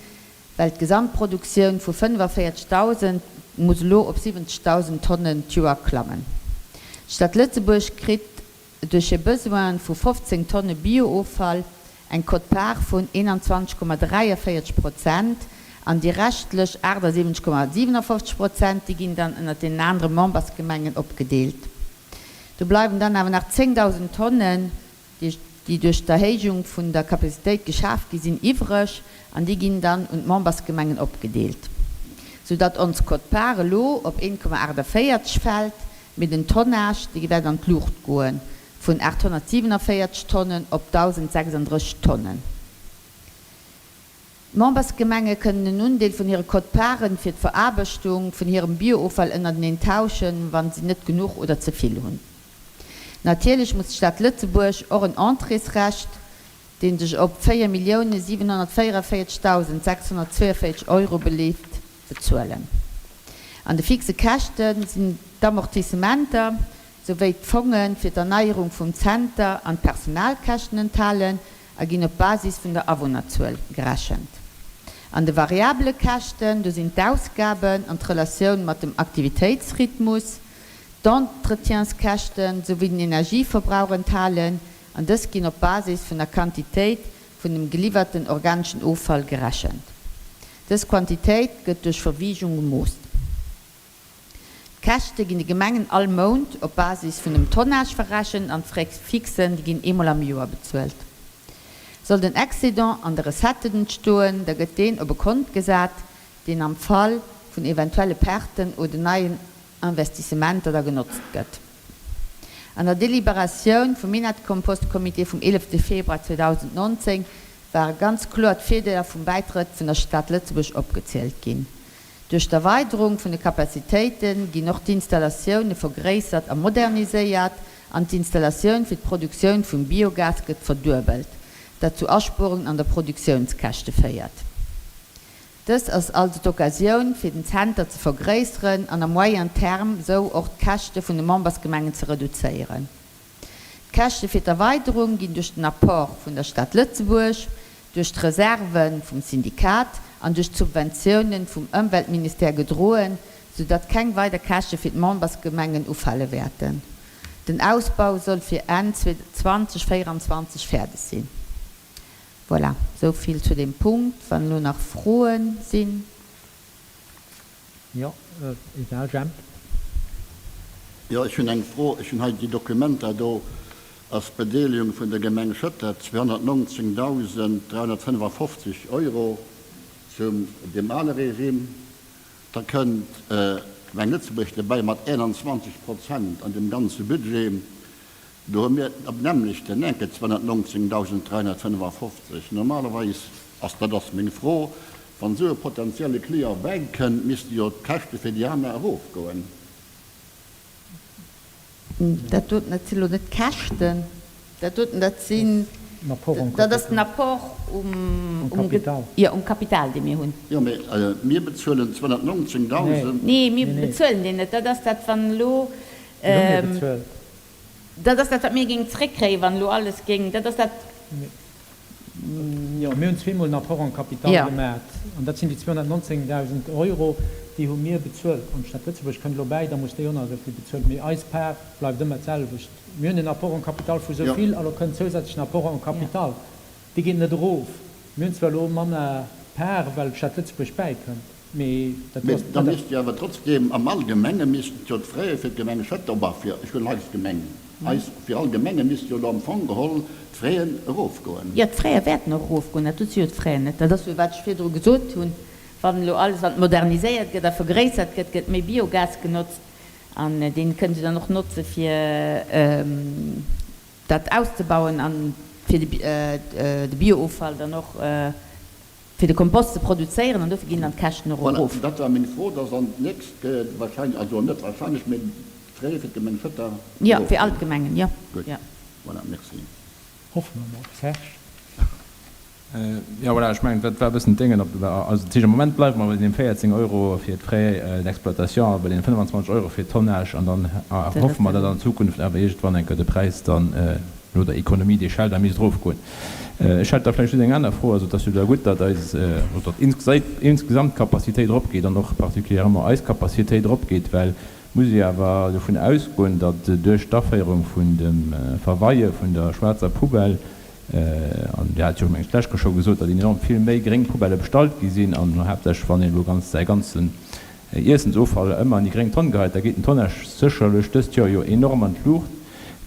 well d'Gesamtproduktioun vu 45.000 muss elo op 70.000 Tonnen d'Joer klammen. D'Stad Lëtzebuerg kritt duerch hir Besoine vu 15 Tonne Biooffall eng Quote-part vun 21,43 Prozent an déi reschtlech 78,57 Prozent, déi ginn dann ënnert deenen anere Membersgemengen opgedeelt. Do bleiwen dann awer nach 10.000 Tonnen, déi duerch d'Erhéijung vun der Capacitéit geschaf gi sinn, iwwreg an déi ginn dann un d'Membersgemengen opgedeelt, soudatt ons Quote-part elo op 1,48 fält, mee den Tonnage, dee wäert an d'Luucht goen, vun 847 Tonnen op 1.036 Tonnen. D'Membersgemenge kënnen en Undeel vun hire Quote-parten fir d'Veraarbechtung vun hirem Biooffall ënnerteneen tauschen, wa si net genuch oder ze vill hunn. Natierlech muss d'Stad Lëtzebuerg och en Entréesrecht, dee sech op 4.744.642 Euro beleeft, bezuelen. An de fixe Käschte sinn d'Amortissementer souwéi d'Fonge fir d'Erneierung vum Zenter an d'Personalkäschten enthalen a ginn op Basis vun der Awunnerzuel gerechent. An de variabele Käschten, do sinn d'Ausgaben an d'Relatioun mat dem Aktivitéitsrhythmus, d'Entretienskäschten souwéi den Energieverbrauch enthalen an dës ginn op Basis vun der Quantitéit vun dem geliwwerten organeschen Offall gerechent. Dës Quantitéit gëtt duerch Verwiegung gemooss. D'Käschte ginn de Gemengen all Mount op Basis vun dem Tonnage verrechent an d'Frais fixen, déi ginn eemol am Joer bezuelt. Sollt en Excédent an de Recetten entstoen, da gëtt deen op e Kont gesat, deen am Fall vun eventuelle Perten oder neien Investissementer da genotzt gëtt. An der Deliberatioun vum Minett-Kompost-Comité vum 11 Februar 2019 ware ganz kloer d'Virdeeler vum Bäitrëtt vun der Stad Lëtzebuerg opgezielt ginn. Duerch d'Erweiderung vun de Capacitéite ginn och d'Installatioune vergréissert a moderniséiert an d'Installatioun fir d'Produktioun vum Biogas gëtt verduebelt, dat zu Aspuerungen an der Produktiounskäschte féiert. Dëst ass also d'Occasioun fir den Zenter ze vergréisseren an à moyen terme sou och d'Käschte vun de Membersgemengen ze reduzéieren. D'Käschte fir d'Erweiderung ginn duerch den Apport vun der Stad Lëtzebuerg, duerch d'Reserve vum Syndikat an duerch d'Subventiounen vum Ëmweltministère gedroen, soudatt keng weider Käschte fir d'Membersgemengen ufale wäerten. Den Ausbau soll fir Enn 2024 fäerdeg sinn. Voilà, esou vill zu deem Punkt. Wann elo nach Froe sinn. Jo, egal, Jemp. Jo, ech hunn eng Fro. Ech hunn hei déi Dokumenter do. Ass d'Bedeelegung vun der Gemeng Schëtter 219.355 Euro zum deem ale Regime. Da kënnt d'Gemeng Lëtzebuerg dobäi mat 21 Prozent an deem ganze Budget. Do hu mir op nämmlechten enke 219.355. Normalerweis ass, dat ass meng Fro, wann esou e potenzielle Client bäikënnt, misste jo d'Käschte fir déi aner erofgoen. Dat doten, dat si lo net d'Käschten, dat doten, dat sinn, dat ass den Apport um Kapital, jo, um Kapital, dee mir hunn. Jo, mee mir bezuelen 219.000. Nee, mir bezuelen deen net. Dat ass dat, wann elo. Dat ass dat, wat mir géingen zréckkréien, wann elo alles géing, dat ass dat. Jo, mir hunn zweemol en Apport en capital gemaat, an dat sinn déi 219.000 Euro, déi hu mir bezuelt. An d'Stad Lëtzebuerg kënnt elo bäi, da muss déi och nach esou vill bezuelen. Mee eis Part bleift ëmmer d'selwecht. Mir hunn en Apport en capital vu esou vill, a lo kënnt zousätzlech en Apport en capital. Dee geet net erof. Mir hunn zwar elo manner Part, well d'Stad Lëtzebuerg bäikënnt. Mee dat Mee da misst jo awer trotzdem am Allgemenge missten jo d'Fraie fir d'Gemeng Schëtter, bah fir, ech hunn eis Gemeng, eis, fir all Gemenge misste jo elo am Fong geholl d'Fraien erofgoen. Jo, d'Fraie wäerten och erofgoen, dat si jo d'Fraien net. Dat ass jo wat ech virdru gesot hunn, wann elo alles, wann et moderniséiert gëtt a vergréissert gëtt, gëtt méi Biogas genotzt an dee kënne se dann och notze fir dat auszebauen a fir de Biooffall dann och fir de Kompost ze produzéieren an dofir ginn dann d'Käschten och Voilà, erof. dat war meng Fro, dass an d'nächst wahrscheinlech, also net wahrscheinlech, mee d'Frais fir d'Gemeng Schëtter Jo, fir all d'Gemengen, jo. Gutt, voilà, merci. Hoffe mer mol. Serge? Jo, voilà, ech mengen, dat war e bëssen d'Déngen op, also dat heescht, am Moment bleiwe mer bei deem 14 Euro fir d'Frais d'exploitation a bei deene 25 Euro fir d'Tonnage an dann hoffe mer, datt an Zukunft awer iergendwann eng Kéier de Präis dann no der Économie d'échelle da misst erofgoen. Ech hätt da vläicht just eng aner Fro. Also et ass jo da gutt, datt eis, oder datt insgesamt d'Capacitéit eropgeet an och particulièrement eis Capacitéit eropgeet, well et muss ee jo awer dovun ausgoen, datt duerch d'Aféierung vun dem Verweie vun der schwaarzer Poubelle, an Dir hat jo, meng ech, d'lescht Kéier scho gesot, datt enorm vill méi gréng Poubellë bestallt gi sinn an haaptsächlech wann een elo ganz säi ganzen Iessensoffall ëmmer an déi gréng Tonn geheit, da geet den Tonnage sécherlech dëst Joer jo enorm an d'Luucht.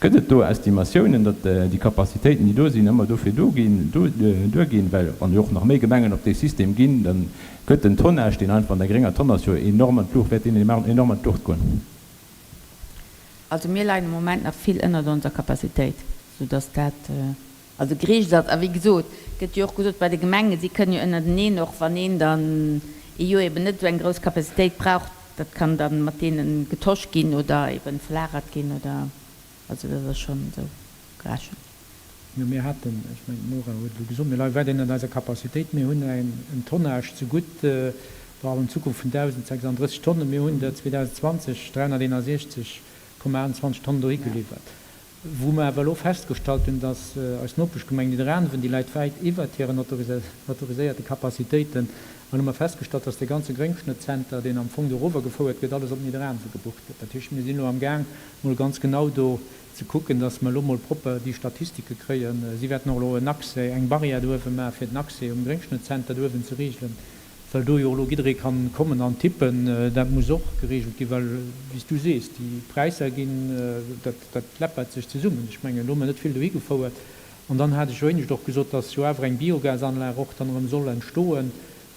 Gëtt et do Estimatiounen, datt déi Capacitéiten, déi do sinn, ëmmer dofir do ginn, duerginn? Well wann jo och nach méi Gemengen op dee System ginn, da gëtt den Tonnage, deen einfach an der grénger Tonn ass, jo enorm an d'Luucht, wäert deen enorm an d'Luucht goen. Also mir leien am Moment nach vill ënnert onser Capacitéit, soudass dat. Also gereegelt ass. A wéi gesot, gëtt jo och gesot bei de Gemengen, si kënnen jo ënnerteneen och, wann een dann ee Joer eben net esou eng grouss Capacitéit brauch, dat kann da mat deene getosch ginn oder eben verlagert ginn oder, also dat ass schonn esou gerechent. Jo, mir haten, ech mengen d'Nora huet elo gesot, mir leie wäit ënnert eiser Capacitéit. Mir hunn en Tonnage zegutt, bon, an Zukunft vun 1.036 Tonnen. Mir hunn der 2020 361,21 Tonnen dohi geliwwert. Wou mer awer elo festgestallt hunn, dass eis Nopeschgemeng Nidderaanwen, déi läit wäit iwwert hiren autoriséierte Capacitéiten, an hu mer festgestallt, dass dee ganze Gréngschnëttzenter, deen am Fong do erower gefouert gëtt, alles op Nidderaanwe gebucht gëtt. Dat heescht, mir sinn elo am Gaang, mol ganz genau do ze kucken, dass mer elo mol propper déi Statistike kréien. Si wäerten och elo en Accès, eng Barrière do uewe maachen, fir den Accès um Gréngschnëttzenter do uewen ze regelen. Well do jo elo jidderee kann kommen an tippen, dat muss och geregelt ginn, well, wéi s du sees, déi Präisser ginn, dat, dat läppert sech zesummen. Ech mengen, do hu mer net vill dohi gefouert. An dann hat ech jo éinescht och gesot, dass jo awer eng Biogasanlag och dann erëm soll entstoen,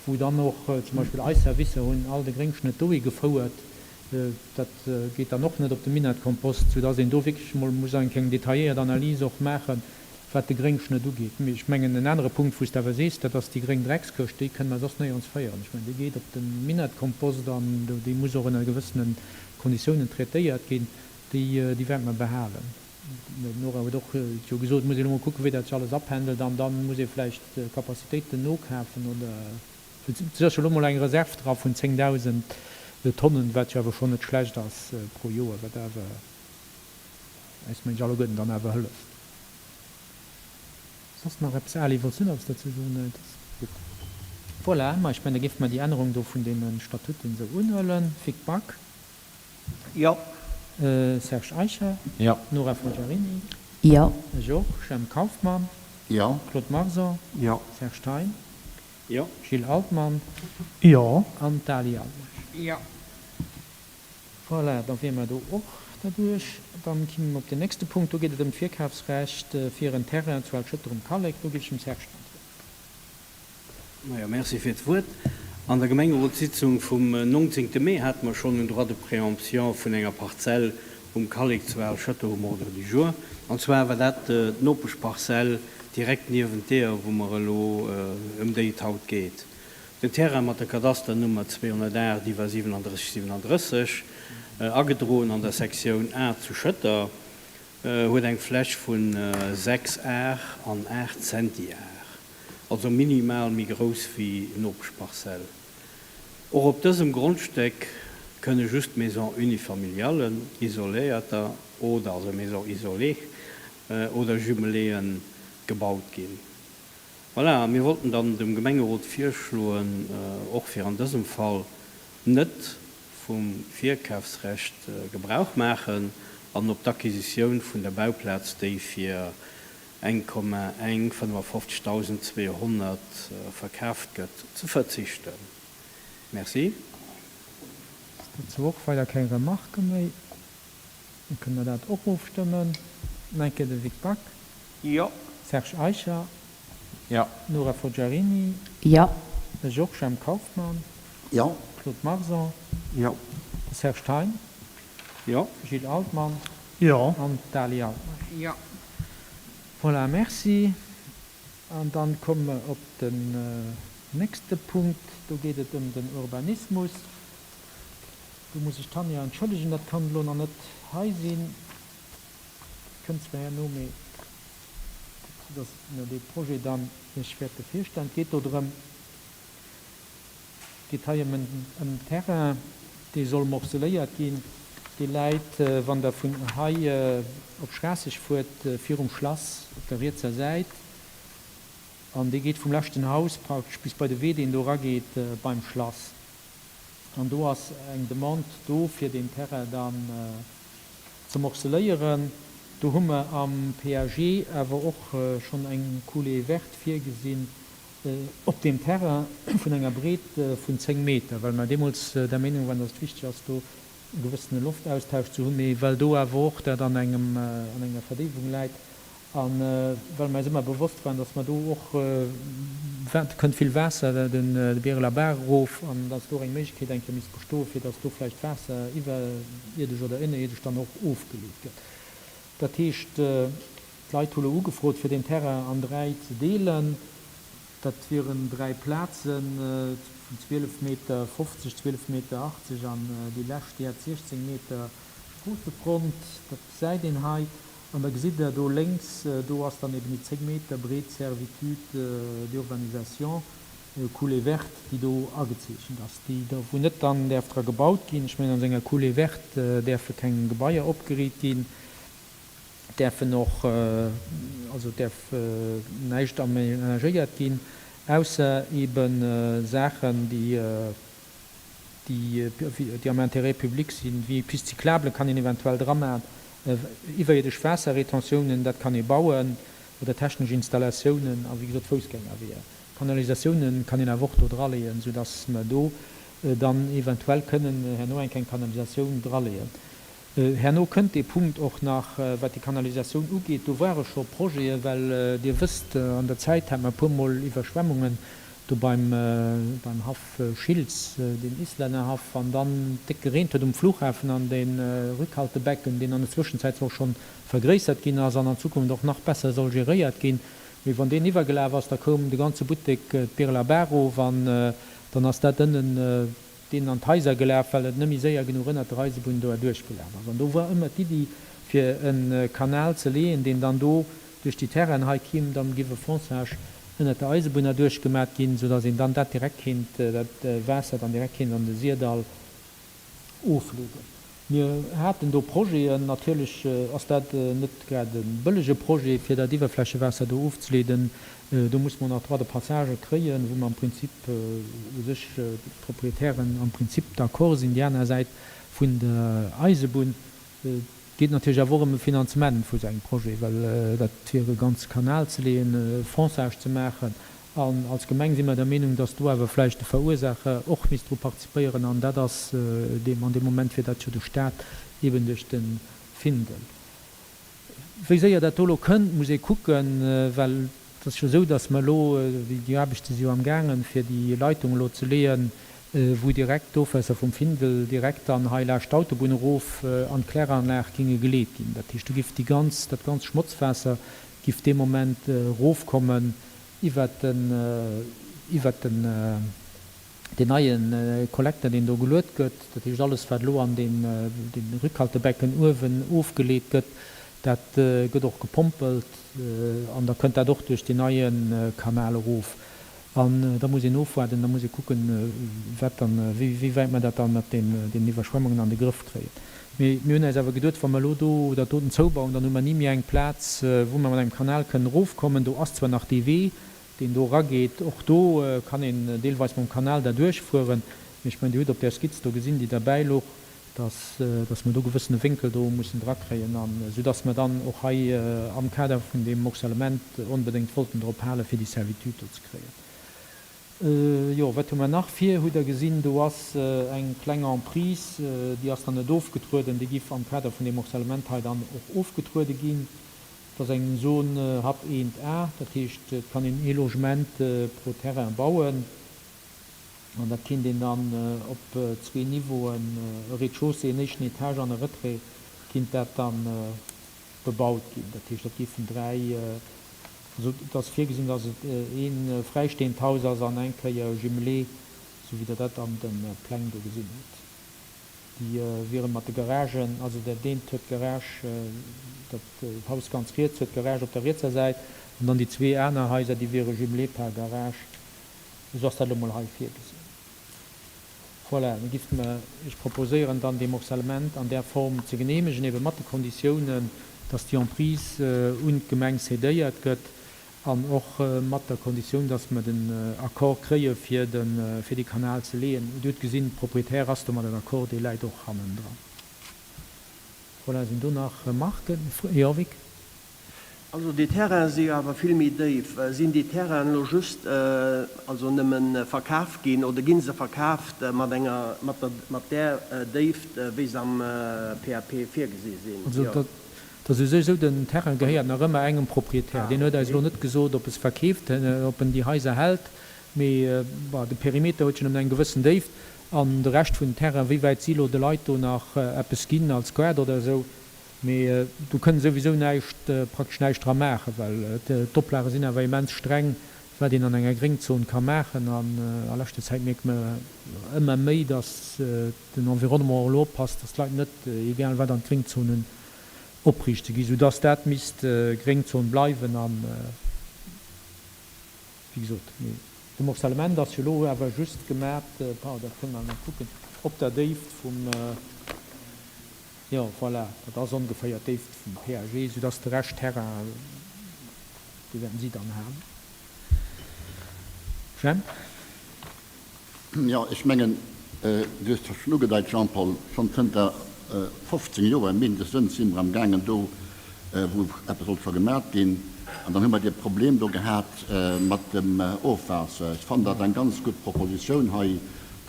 wou dann och zum Beispill eis Servicer hunn all de Gréngschnëtt dohi gefouert. Dat geet dann och net op de Minettkompost, soudass een do wierklech emol muss eng keng detailléiert Analys och maachen, wat de Gréngschnëtt ugeet. Mee ech mengen, en anere Punkt, wou s de awer sees, dat ass déi gréng Dreckskëscht, déi kënne mer soss néierens féieren. Ech mengen, déi geet op de Minettkompost an déi muss och ënner gewëssene Konditiounen traitéiert ginn. Déi, déi wäerte mer behalen. D'Nora huet och jo gesot, et muss een elo mol kucken, wéi dat sech alles apendelt an da muss ee vläicht Capacitéiten nokafen oder. Et ass jo elo mol eng Reserv dra vun 10.000 Tonnen, wat jo awer schonn net schlecht ass pro Joer, wat awer eis, mengen ech, alleguerten dann awer hëlleft. Soss nach eppes? Ali, wollts du nach eppes dozou soen? Neen, et ass gutt. Voilà, ma ech mengen, da géife mer déi Ännerung do vun deene Statuten esou unhuelen. Vic Back? Jo. Serge Eicher? Jo. Nora Forgiarini? Jo. Ech och. Jemp Kauffmann? Jo. Claude Marson? Jo. Serge Thein? Jo. Gilles Altmann? Jo. An d'Ali Altmeisch? Jo. Voilà, da wier mer do och derduerch. Dann kimme mer op den nächste Punkt. Do geet et ëm d'Virkafsrecht fir en Terrain zu Alschëtter um Kallek. Do géif ech dem Serge dann d'Wuert ginn. Majo, merci fir d'Wuert. An der Gemengerotssitzung vum 19. Mee hate mer schonn en Droit de préemption vun enger Parzell um Kallek zu Alschëtter um Ordre du jour. An zwar war dat d'Nopeschparzell direkt niewent deeër, wou mer elo, ëm déi et haut geet. Den Terrain mat der Kadasternummer 208 iwwer 37 37, agedroen an der Sektioun A zu Schëtter, huet eng Fläch vun 6 Ar an 8 Zentiar, also minimal méi grouss wéi d'Nopeschparzell. Och op dësem Grondstéck kënne just Maisons unifamiliallen, isoléierter oder, also Maisons isolées, oder Jumeléeën gebaut ginn. Voilà, a mir wollten dann dem Gemengerot virschloen, och fir an dësem Fall net vum Virkafsrecht Gebrauch maachen an op d'Acquisitioun vun der Bauplaz, déi fir 1,1 55.200 verkaaft gëtt, ze verzichten. Merci. Ass dozou och weider keng Remarque méi? Da kënne mer dat och ofstëmmen. Nach eng Kéier de Vic Back. Jo. Serge Eicher. Jo. Nora Forgiarini. Jo. De Georges M. Kauffmann. Jo. Claude Marson. Jo. De Serge Thein. Jo. Gilles Altmann. Jo. An d'Ali Altmeisch. Jo. Voilà, merci. An dann komme mer op den nächste Punkt. Do geet et ëm den Urbanismus. Do muss ech d'Tanja entschëllegen, dat kann elo nach net hei sinn. Et kënnt zwar herno, mee dass mir dee Projet dann Iech wäerte virstellen. Et geet do drëm, et geet hei ëm en Terrain, dee soll morceléiert ginn. Dee läit, wann Der vun hei op Schraasseg fuert, virum Schlass op der rietser Säit. An dee geet vum leschten Haus praktesch bis bei de Wee, deen do erageet beim Schlass. An do ass eng Demande do, fir deen Terrain dann ze morceléieren. Do hu mer am PAG awer och schonn eng Coulée verte virgesinn op deem Terrain vun enger Breet vun 10 Meter, well mer deemools der Meenung waren, dass et wichteg ass, do e gewëssene Loftaustausch ze hunn, mee well do awer och dat an engem, an enger Verdéiwung läit, A well mer eis ëmmer bewosst waren, dass mer do och, et kënnt vill Waasser de Bireler Baach erof, an dass do och eng Méiglechkeet eng Kéier misst bestoen, fir dass do vläicht Waasser iwwerierdesch oder ënnerierdesch dann och ofgeleet gëtt. Dat heescht, d'Leit hu lo ugefrot, fir deen Terrain an 3 ze deelen. Dat wieren 3 Plazen vun 12 Meter 50, 12 Meter 80 an déi lescht, déi hat 16 Meter Stroossefront. Dat gesäit een hei. An da gesitt Der do lénks, do ass dann eben déi 10 Meter breet Servitude d'urbanisation, Coulée verte, déi do agezeechent ass, déi da wou net dann däerf dra gebaut ginn. Ech mengen, an esou enger Coulée verte däerfe keng Gebaier opgeriit ginn, däerfen och, also däerf näischt aménagéiert ginn, ausser ebe Saachen, déi, déi am Intérêt public sinn, wéi Piste cyclable kann een eventuell dra maachen, iwwerierdesch Waasserretentiounen, dat kann ee bauen. Oder technesch Installatiounen a wéi gesot Foussgängerweeër. Kanalisatiounen kann een awer och do draleeën, soudass mer do dann eventuell kënnen herno eng kleng Kanalisatioun draleeën. Herno kënnt dee Punkt och nach, wat déi Kanalisatioun ugeet. Do ware scho Projete, well Dir wësst, an der Zäit hate mer e puermol Iwwerschwemmungen do beim beim Haff Schiltz, deen Islännerhaff, wann dann déck gereent huet um Flughafen an dee Rückhaltebecken, deen an der Zwëschenzäit zwar och schonn vergréissert ginn ass an an Zukunft och nach besser soll geréiert ginn, mee wann deen iwwergelaf ass, da koum de ganze Buttek d'Bireler Baach erof an dann ass dat ënnen deen an d'Haiser gelaf, well et net méi séier genuch ënnert der Eisebunn do erduerchgelaf ass. An do war ëmmer d'Iddi fir e Kanal ze leeën, deen dann do duerch déi Terrainen hei kimm, dann giff e Fonçage ënnert der Eisebunn erduerch gemat ginn, sou dass een dann dat direkt kinnt, dat Waasser dann direkt kinnt an de Syrdall ofleeden. Mir haten do Projeten. Natierlech ass dat net grad e bëllege Projet, fir dat Iwwerflächewaasser do ofzeleeden. Do musse mer nach Droits de passage kréien, wou mer am Prinzip u sech d'Proprietären am Prinzip d'accord sinn, déi aner Säit vun der Eisebunn. Et geet natierlech awer och ëm e Finanzement vu sou engem Projet, well dat fir e ganze Kanal ze leeën, e Fonçage ze maachen, An als Gemeng si mer der Meenung, dass do awer vläicht de Verursaacher och misst dru participéieren, an dat ass deem an deem Moment wier dat jo de Stat, eben duerch de Findel. Wéi séier dat do elo kënnt, muss ee kucken, well et ass jo esou, dass mer elo, déi Aarbechte si jo amgaangen, fir déi Leitung elo ze leeën, wou direkt d'Ofwässer vum Findel direkt dann hei laascht d'Autobunn erof an d'Kläranlag géinge geleet ginn. Dat heescht, do giff déi ganz, dat ganz Schmotzwaasser giff dee Moment erofkommen iwwert den, iwwert den, deen neie Kollekter, deen do geluet gëtt, dat heescht alles, wat elo an deen, deen Rückhaltebecken uewen ofgeleet gëtt, dat gëtt och gepompelt an da kënnt dat och duerch deen neie Kanal erof. An da muss een ofwaarden, da muss ee kucken, wat dann, wéi, wéi wäit mer dat dann mat deenen, deenen Iwwerschwemmungen an de Grëff kréien. Mee mir hunn eis awer geduet, wa mer elo do dat doten zoubauen, dann hu mer ni méi eng Plaz, wou mer mat engem Kanal kënnen erofkommen. Do ass zwar nach dee Wee, deen do erageet, och do kann een deelweis mam Kanal derduerch fueren, mee ech mengen, Dir hutt op där Skizz do gesinn, déi derbäi louch, dass, dass mer do gewëssene Wénkel do mussen drakréien, an soudass mer dann och hei am Kader vun deem Morcellement onbedéngt wollten drop halen, fir déi Servitude do ze kréien. Jo, wat hu mer nach? Vir hutt Der gesinn, do ass eng kleng Emprise, déi ass dann net ofgetrueden, déi giff am Kader vun deem Morcellement hei dann och ofgetruede ginn. Et ass eng Zone hap 1 A, dat heescht, et kann een ee Logement pro Terrain bauen an dat kinnt een dann op zwee Niveauen, e Rez-de-chaussée, en éischten Etage an e Retrait, kinnt dat dann bebaut ginn. Dat heescht, dat géifen 3, also et ass virgesinn, datt et ee fräistehend Haus ass an eng Kéier jumelé, esou wéi Der dat an de Pläng do gesinn hutt. Déi wiere mat de Garagen, also dat eent huet d'Garage, dat Haus ganz riets huet d'Garage op der rietser Säit an dann déi zwee aner Haiser, déi wiere jumelé par Garage. Esou ass dat elo mol hei virgesinn. Voilà, da giff mer Iech proposéieren, dann dee Morcellement an där Form ze genehmegen, ebe mat de Konditiounen, dass déi Emprise un d'Gemeng cédéiert gëtt an och mat der Konditioun, dass mer den Accord kréie fir de, fir dee Kanal ze leeën. Dir hutt gesinn, de Propriétaire ass domadder d'accord, dee läit och hannendran. Voilà, sinn do nach Remarken? Jo, Vic? Also déi Terrainen si jo awer vill méi déif. Sinn déi Terrainen elo just, also nëmme verkaf ginn oder gi se verkaaft mat enger, mat der, mat där Déift wéi se am PAP virgesi sinn? Also dat ass u sech esou, den Terrain gehéiert nach ëmmer engem Proprietär. Deen huet eis elo net gesot, ob e se verkeeft, ob en déi Haiser hält. Mee bon, de Perimeter huet jo nëmmen eng gewëssen Déift an de Rescht vun den Terrainen, wéi wäit si elo de Leit do nach eppes ginn als Gaart oder esou, Mee do kënnt souwisou näischt, praktesch näischt dra maachen, well d'Oplage sinn awer immens streng, wat een an enger Gréngzon ka maachen. An a leschter Zäit mierke mer ëmmer méi, datt den Environnement och elo oppasst, datt d'Leit net egal wat an d'Gréngzonen opriichte ginn, soudatt dat misst Gréngzon bleiwen. An wéi gesot, mee de Morcellement ass jo elo awer just gemat, pardon, dat kënne mer nach kucken, op der Déift vum. Jo, voilà, dat ass ongeféier d'Déift vum PAG, soudass de Rescht Terrain, dee wäerten si dann halen. Jemp? Jo, ech mengen, du hues dat schonn ugedeit, Jean-Paul, schonn zënter 15 Joer mindestens si mer amgaangen do, wou eppes sollt scho gemat ginn. An dann hu mer dee Problem do gehat mat dem Ofwaasser. Ech fannen dat eng ganz gutt Propositioun hei,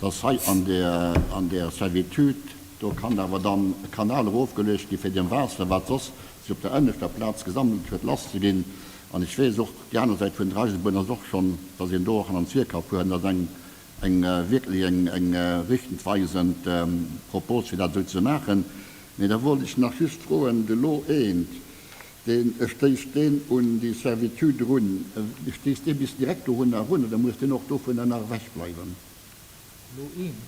dass hei an där, an där Servitude do kann awer dann e Kanal erofgeluecht gi fir deem Waasser, wat soss sech op der ënneschter Plaz gesammelt huet, lasszeginn. An ech weess och, déi aner Säit vun der Eisebunn ass och schonn, dass een do och an an d'Wier ka fueren. Dat ass eng, eng wierklech eng, eng richtendweisend Propos, fir dat esou ze maachen. Mee da wollt ech nach just froen, de Lot eent, deen, stéisst deen un déi Servitude erun? Stéisst dee bis direkt dorunner erun oder muss deen och dovunner nach ewech bleiwen? Lot eent.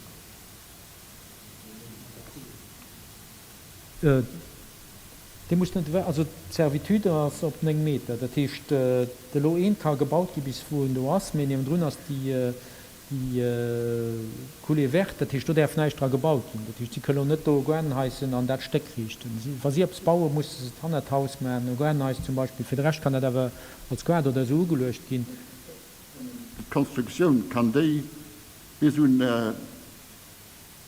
Dee muss net ewech, also d'Servitude ass op 9 Meter, dat heescht de Lot eent ka gebaut gi bis wou en do ass, mee niewendrun ass déi Coulée verte, dat heescht do däerf näischt dra gebaut ginn. Dat heescht si kënnen elo net do e Gaardenhaischen an dat Stéck riichten. Wa si eppes bauen, musse se et hannert d'Haus maachen, e Gaardenhais zum Beispill. Fir de Rescht kann dat awer als Gaart oder esou ugeluecht ginn. D'Konstruktioun, kann déi bis un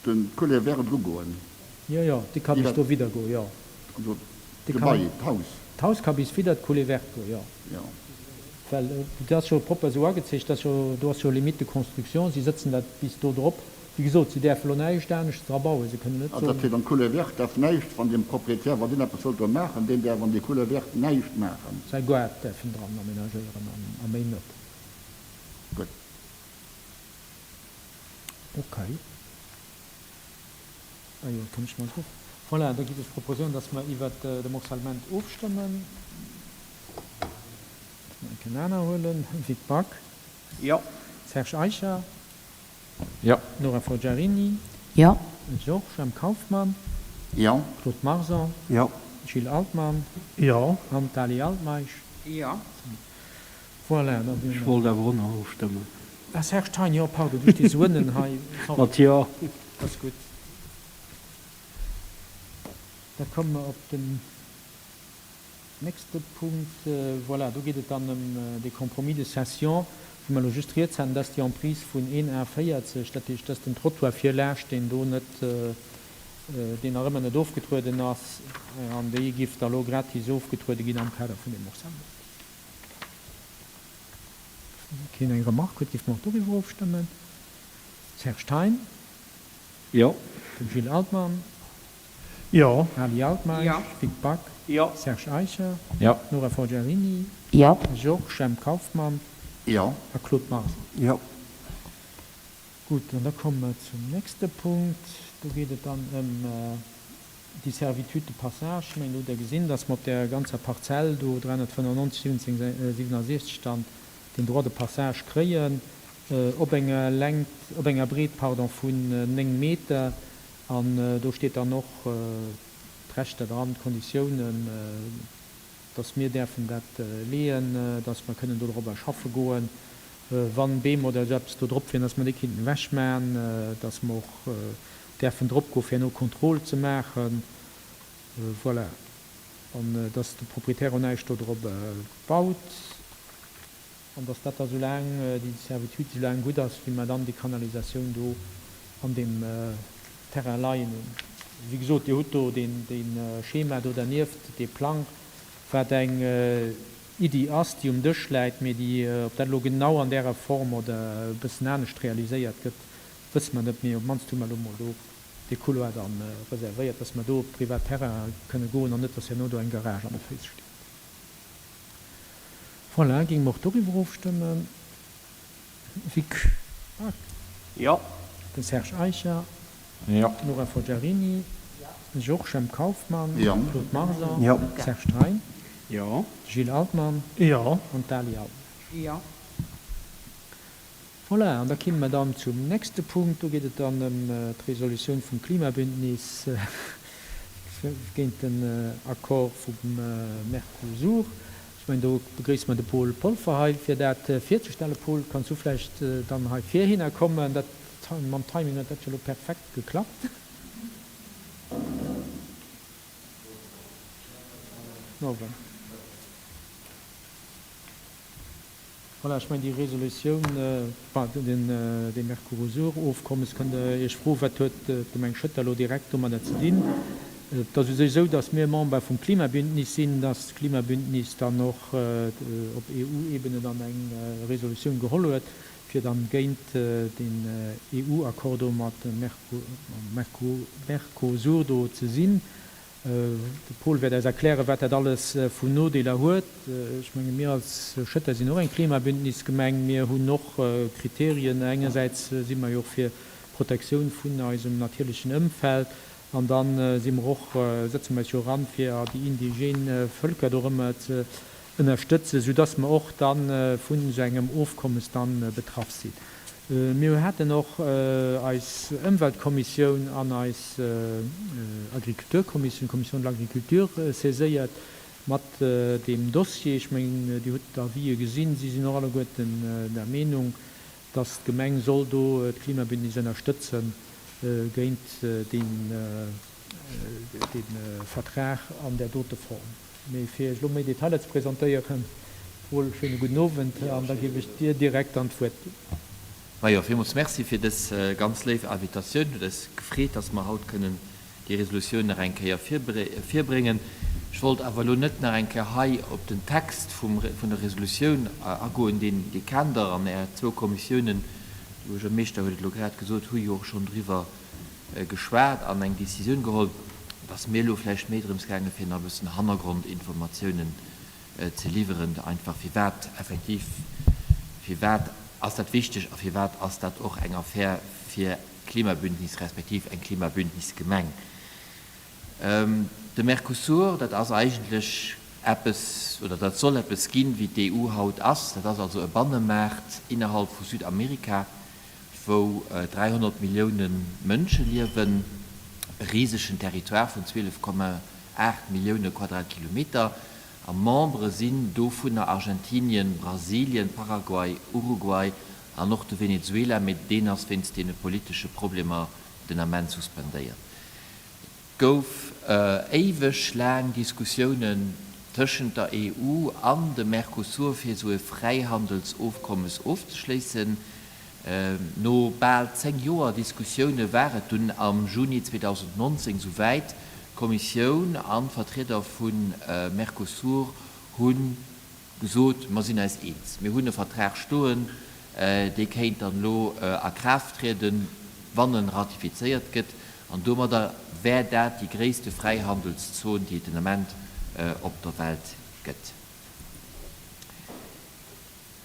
Den Coulée vert erugoen. Jo, jo, déi ka bis do widder goen, jo. Also d'Gebai, d'Haus. D'Haus ka bis widder d'Coulée verte goen, jo. Jo. Well dat ass jo propper esou agezeechent, dat ass jo, do ass jo Limite de construction, si sëtzen dat bis do drop. Wéi gesot, si däerfe lo näischt anescht dra bauen, se kënnen net soen. Also dat heescht, an d'Coulée verte däerf näischt, wann dem Proprietär, wann deen eppes wëllt do maachen, deen däerf an déi Coulée verte näischt maachen. Säi Gaart däerf en dran aménagéieren a méi net. Gutt. Ok. Ah jo, komm ech mol drop. Voilà, da giff ech proposéieren, dass mer iwwert de Morcellement ofstëmmen. Dass mer eng Kéier en aner huelen. Vic Back. Jo. Serge Eicher. Jo. Nora Forgiarini. Jo. Georges M. Kauffmann. Jo. Claude Marson. Jo. Gilles Altmann. Jo. An d'Ali Altmeisch. Jo. Voilà, da wier Ech wollt awer och nach ofstëmmen. Ah, Serge Thein, jo, pardon, du stees uennen hei, sorry. Mat Jo. Ass gutt. Da komme mer op den nächste Punkt. Voilà, do geet et dann ëm dee Compromis de cession, wou mer elo just rieds haten. Dat ass déi Emprise vun 1,40, dat heescht, dat ass den Trottoir virlaascht, deen do net, deen nach ëmmer net ofgetrueden ass. An déi giff da lo gratis ofgetruede ginn am Kader vun deem Morcellement. Wann keen eng Remarque huet, géife mer och doriwwer ofstëmmen. Serge Thein. Jo. De Gilles Altmann. Jo. Ali Altmeisch. Jo. Vic Back. Jo. Serge Eicher. Jo. Nora Forgiarini. Jo. Georges Jemp Kauffmann. Jo. A Claude Marson. Jo. Gutt, an da komme mer zum nächste Punkt. Do geet et dann ëm Déi Servitude de passage, ech mengen do hutt Der gesinn, dass mer op där ganzer Parzell do 395 17 67 dann den Droit de passage kréien op enger Längt, op enger Breet, pardon, vun 9 Meter. An do steet dann och d'Rechter dran, d'Konditiounen, dass mir däerfen dat leeën, dass mer kënnen do dorobber schaffe goen, wann Beem oder esou eppes do drop wieren, dass mer déi kéinten ewechmachen, dass mer och däerfen drop goen, fir herno Contrôle ze maachen. Voilà. An dass de Proprietär och näischt do drop baut. An dass dat da sou laang, déi Servitude sou laang gutt ass, wéi mer dann déi Kanalisatioun do an deem Terrain leien hunn. Wéi gesot, Dir hutt do deen, dee Schema do dernieft, dee Plang, wat eng Iddi ass, déi um Dësch läit, mee déi, ob dat elo genau an därer Form oder e bëssen anescht realiséiert gëtt, Wësse mer net, mee op d'mannst hu mer elo mol do dee Couloir da reservéiert, dass mer do op privat Terraine kënne goen an net, dass herno do eng Garage an de Féiss steet. Voilà, géinge mer och doriwwer ofstëmmen. Vic Back. Jo. De Serge Eicher. Jo. Nora Forgiarini. Georges M. Kauffmann. Jo. Claude Marson. Jo. Serge Thein. Jo. Gilles Altmann. Jo. An d'Ali Altmeisch. Jo. Voilà, an da kimme mer dann zum nächste Punkt. Do geet et dann ëm d'Resolutioun vum Klimabündnis géint den Accord vum Mercosur. Ech mengen, do begréisse mer de Paul Polfer hei, fir dat virzestellen. Paul, kanns du vläicht dann hei virhinner kommen? Dat, mam Timing huet dat jo elo perfekt geklappt. Guten Owend. Voilà, ech mengen, déi Resolutioun, enfin, dee Mercurosur-Ofkommes, kënnt Der Iech froen, wat huet d'Gemeng Schëtter elo direkt domadder ze dinn? Et ass u sech esou, dass mir Member vum Klimabündnis sinn, dass d'Klimabündnis dann och op EU-Ebene dann eng Resolutioun geholl huet, fir dann géint deen EU-Accord do mat dem Mercosur do ze sinn. De Paul wäert eis erklären, wat dat alles vun Nodeeler huet. Ech menge mir als Schëtter sinn och eng Klimabündnisgemeng. Mir hunn och Kriterien. Engersäits si mer jo och fir d'Protektioun vun eisem natierlechen Ëmfeld an da si mer och, setze mer eis jo och an, fir déi indigène Vëlker do erëm ze ënnerstëtzen, soudass mer och da vun esou engem Ofkommes da betraff sinn. Mir haten och eis Ëmweltkommissioun an eis Agriculturkommissioun, Commission de l'Agriculture, saiséiert mat deem Dossier. Ech mengen, Dir hutt d'Avisë gesinn. Si sinn och alleguerten der Meenung, dass d'Gemeng soll do d'Klimabündnis ënnerstëtze géint dee Vertrag an där dote Form. Mee fir Iech elo méi Detailer ze presentéieren, Paul, schéine gudden Owend an da géif ech dir direkt dann d'Wuert ginn. Majo, villmools Merci fir dës ganz léif Invitatioun. Huet eis gefreet, dass mer haut kënnen déi Resolutioun nach eng Kéier virbréngen. Ech wollt awer elo net nach eng Kéier hei op den Text vum vun der Resolutioun agoen, deen Dir kennt Der an Är zwou Kommissiounen, de Buergermeeschter huet et elo grad gesot, hu jo och schonn driwwer geschwat an eng Décisioun geholl. Et ass mir elo vläicht méi drëms gaangen, fir nach e bëssen Hannergrondinformatiounen ze liwweren, einfach firwat effektiv, firwat ass dat wichteg a firwat ass dat och eng Affär fir d'Klimabündnis respektiv eng Klimabündnisgemeng. De Mercosur, dat ass eigentlech eppes, oder dat soll eppes ginn, wéi d'EU haut ass. Dat ass also e Bannemaart innerhalb vu Südamerika, wou 300 Millioune Mënsche liewen, e risegen Territoire vun 12,8 Millioune Quadratkilometer, a Membere sinn dovunner Argentinien, Brasilien, Paraguay, Uruguay an och de Venezuela, mee deen ass wéinst deene politesche Problemer den Ament suspendéiert. Et gouf éiweg laang Diskussiounen tëschent der EU an dem Mercosur fir esou e Fräihandelsofkommes ofzeschléissen. No bal 10 Joer Diskussioune war et dunn am Juni 2019 esou wäit, D'Kommissioun an d'Vertrieder vu Mercosur hu gesot, mer sinn eis eens, mir hunn e Vertrag stoen, dee kéint dann elo a Kraaft trieden, wann en ratifizéiert gëtt. An domadder wär dat déi gréisste Fräihandelszon, déi et den Ament op der Welt gëtt.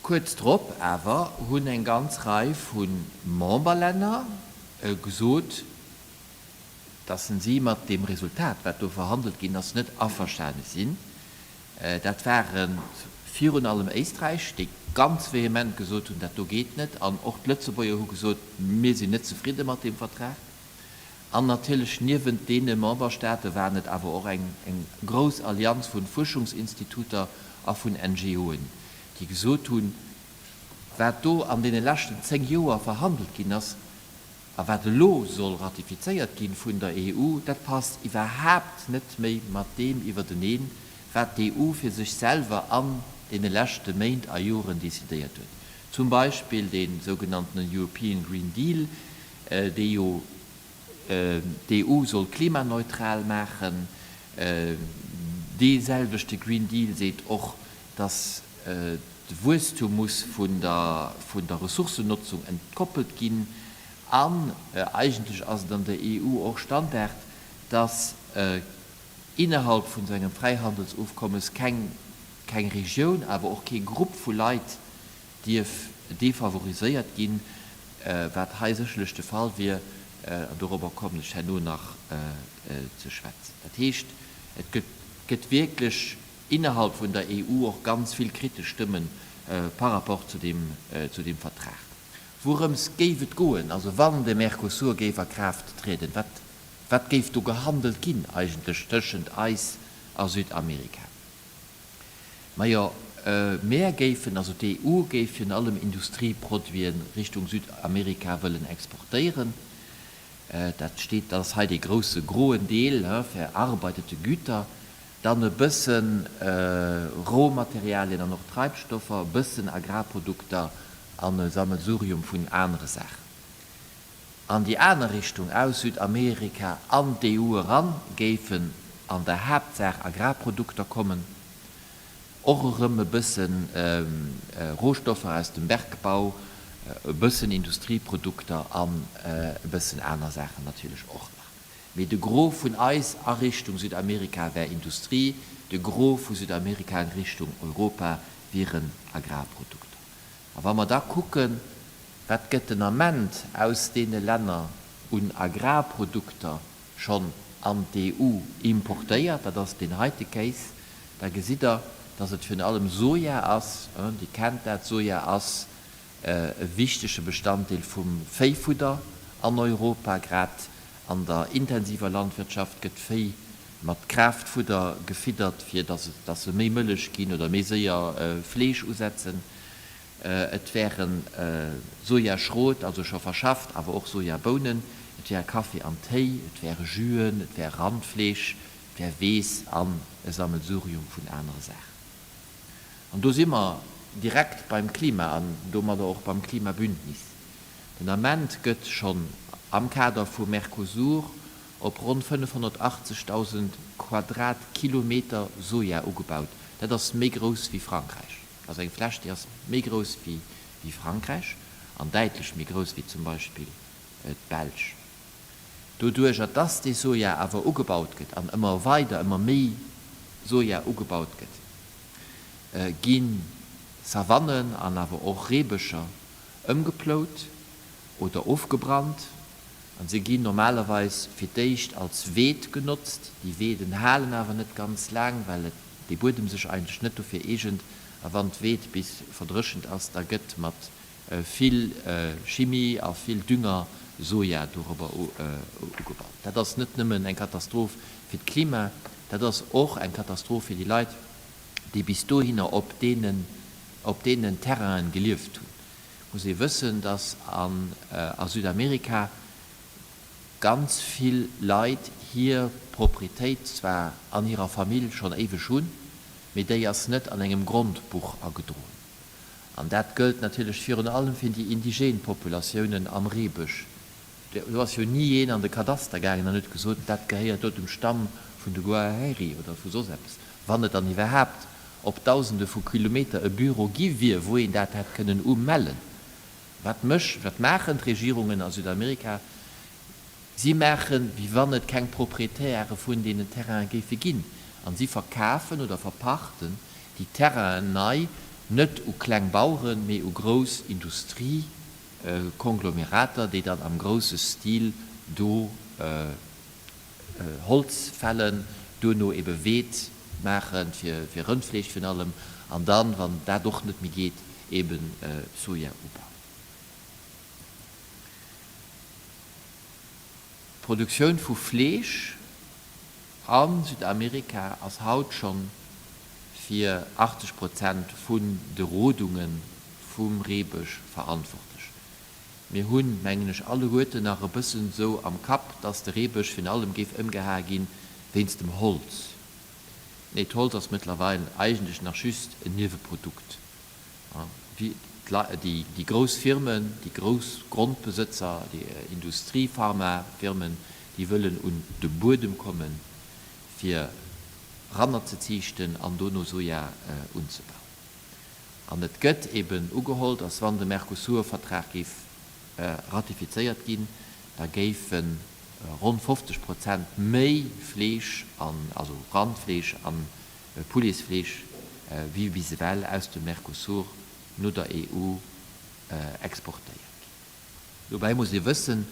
Kuerz drop awer hunn eng ganz Rei vu Memberlänner gesot, dass si mat deem Resultat, wat do verhandelt ginn ass, net averstane sinn. Dat ware virun allem Éisträich, déi ganz vehement gesot hunn, dat do geet net. An och d'Lëtzebuerger hu gesot, mir sinn net zefridde mat deem Vertrag. An natierlech niewent deene Memberstaate waren et awer och eng grouss Allianz vu Fuerschungsinstituter a vun NGOen, déi gesot hunn, wat do an deene leschten 10 Joer verhandelt ginn ass a wat elo soll ratifizéiert gi vun der EU, dat passt iwwerhaapt net méi mat deem iwwerteneen, wat d'EU fir sech selwer an deene leschte Méint a Joren decidéiert huet. Zum Beispill dee sougenanntenen European Green Deal, dee jo d'EU soll klimaneutral maachen. Dee selwechte Green Deal seet och, dass de Wuesstum muss vun der Ressourcennotzung entkoppelt ginn. An eigentlech ass et an der EU och Standard, dass innerhalb vun esou engem Fräihandelsofkommes keng Regioun, awer och kee Grupp vu Leit dierf defavoriséiert ginn, wat hei sécherlech de Fall wier, an dorobber kommen ech herno nach ze schwätzen. Dat heescht, et gëtt wierklech innerhalb vun der EU och ganz vill kritesch Stëmme par rapport zu deem, zu deem Vertrag. Wourëms géif et goen, also wann de Mercosur géif a Kraaft trieden, wat, wat géif do gehandelt ginn eigentlech tëschent eis a Südamerika? Majo, mär géifen, also d'EU géif virun allem Industrieproduiten Richtung Südamerika wëllen exportéieren. Dat steet, dat ass hei dee grousse groen Deel, verarbeitete Güter. Dann e bëssen Rohmaterialien an och Treibstoffer, e bëssen Agrarprodukter an e Sammelsurium vun anere Saachen. An déi aner Richtung, aus Südamerika an d'EU eran, géifen an der Haaptsaach Agrarprodukter kommen, och erëm e bësse Rohstoffer aus dem Bergbau, e bëssen Industrieprodukter an e bëssen aner Saachen natierlech och nach. Mee de Gros vun eis a Richtung Südamerika wär Industrie, de Gros vu Südamerika an Richtung Europa wieren Agrarprodukter. A wa mer da kucken, wat gëtt den Ament aus deene Länner un Agrarprodukter schonn an d'EU importéiert, dat ass deen heite Case, da gesitt Der, dass et virun allem Soja ass. Dir kennt dat, Soja ass e wichtege Bestanddeel vum Véifudder an Europa. Grad an der intensiver Landwirtschaft gëtt d'Véi mat Kraaftfudder gefiddert, fir dass se méi Mëllech ginn oder méi séier Fleesch usetzen. Et wäre Sojaschrot, also scho verschafft, awer och Sojabounen, et wär Kaffi an Téi, et wäre Juen, et wär Randfleesch, et wär Weess an e Sammelsurium vun anere Saachen. An do si mer direkt beim Klima an domadder och beim Klimabündnis. Den Ament gëtt schonn am Kader vu Mercosur op ronn 580.000 Quadratkilometer Soja ugebaut. Dat ass méi grouss wéi Frankräich. Dat ass eng Fläch, déi ass méi grouss wéi Frankräich an däitlech méi grouss wéi zum Beispill d'Belsch. Doduercher dass dee Soja awer ugebaut gëtt an ëmmer weider, ëmmer méi Soja ugebaut gëtt, gi Savannen an awer och Reebëscher ëmgeplout oder ofgebrannt an se ginn normalerweis fir d'éischt als Weed genotzt. Déi Weeden halen awer net ganz laang, well et dee Buedem sech eigentlech net dofir eegent a wann d'Weed bis verdréchent ass, da gëtt mat vill Chimie a vill Dünger Soja dorobber ugebaut. Dat ass net nëmmen eng Katastroph fir d'Klima, dat ass och eng Katastroph fir déi Leit, déi bis dohinner op deenen op deenen Terrainen gelieft hunn. Muss ee wëssen, dass an a Südamerika ganz vill Leit hir Proprietéit zwar an hirer Famill schonn éiweg hunn, mee déi ass net an engem Grondbuch agedroen. An dat gëllt natierlech virun allem fir déi indigène Populatiounen am Reebësch. Do ass jo ni een an de Kadaster gaangen an huet gesot, dat gehéiert do dem Stamm vun de Guaraeri oder vu soss eppes. Wann et dann iwwerhaapt op Dausende vu Kilometer e Büro gi wier, wou een dat hätt kënnen umellen. Wat méch, wat maachen d'Regierungen a Südamerika? Si maachen, wéi wann et keng Proprietäre vun deenen Terrainen géife ginn, an si verkafen oder verpachten déi Terrainen nei net u kleng Baueren, mee u grouss Industriekonglomerater, déi dann am grousse Stil do Holz fällen, duerno ebe Weed maachen, fir Rëndfleesch virun allem, an dann, wann dat och net méi geet, ebe Soja ubauen. D'Produktioun vu Fleesch a Südamerika ass haut schonn fir 80 Prozent vun de Rodunge vum Reebësch verantwortlech. Mir hunn, mengen ech, alleguerten nach e bëssen esou am Kapp, dass de Reebësch virun allem géif ëmgehae gi wéinst dem Holz. Nee, d'Holz ass mëttlerweil eigentlech nach just en Nieweprodukt. Déi grouss Firmen, déi grouss Grondbesëtzer, déi Industrie-Pharma-Firmen, déi wëllen un de Buedem kommen, fir Ranner ze ziichten an dono Soja unzebauen. An et gëtt eben ugeholl, datt wann de Mercosur-Vertrag géif ratifizéiert ginn, da géife ronn 50 Prozent méi Fleesch an, also Randfleesch an Pouletsfleesch wéi bis ewell aus dem Mercosur no der EU exportéiert ginn. Dobäi muss ee wëssen,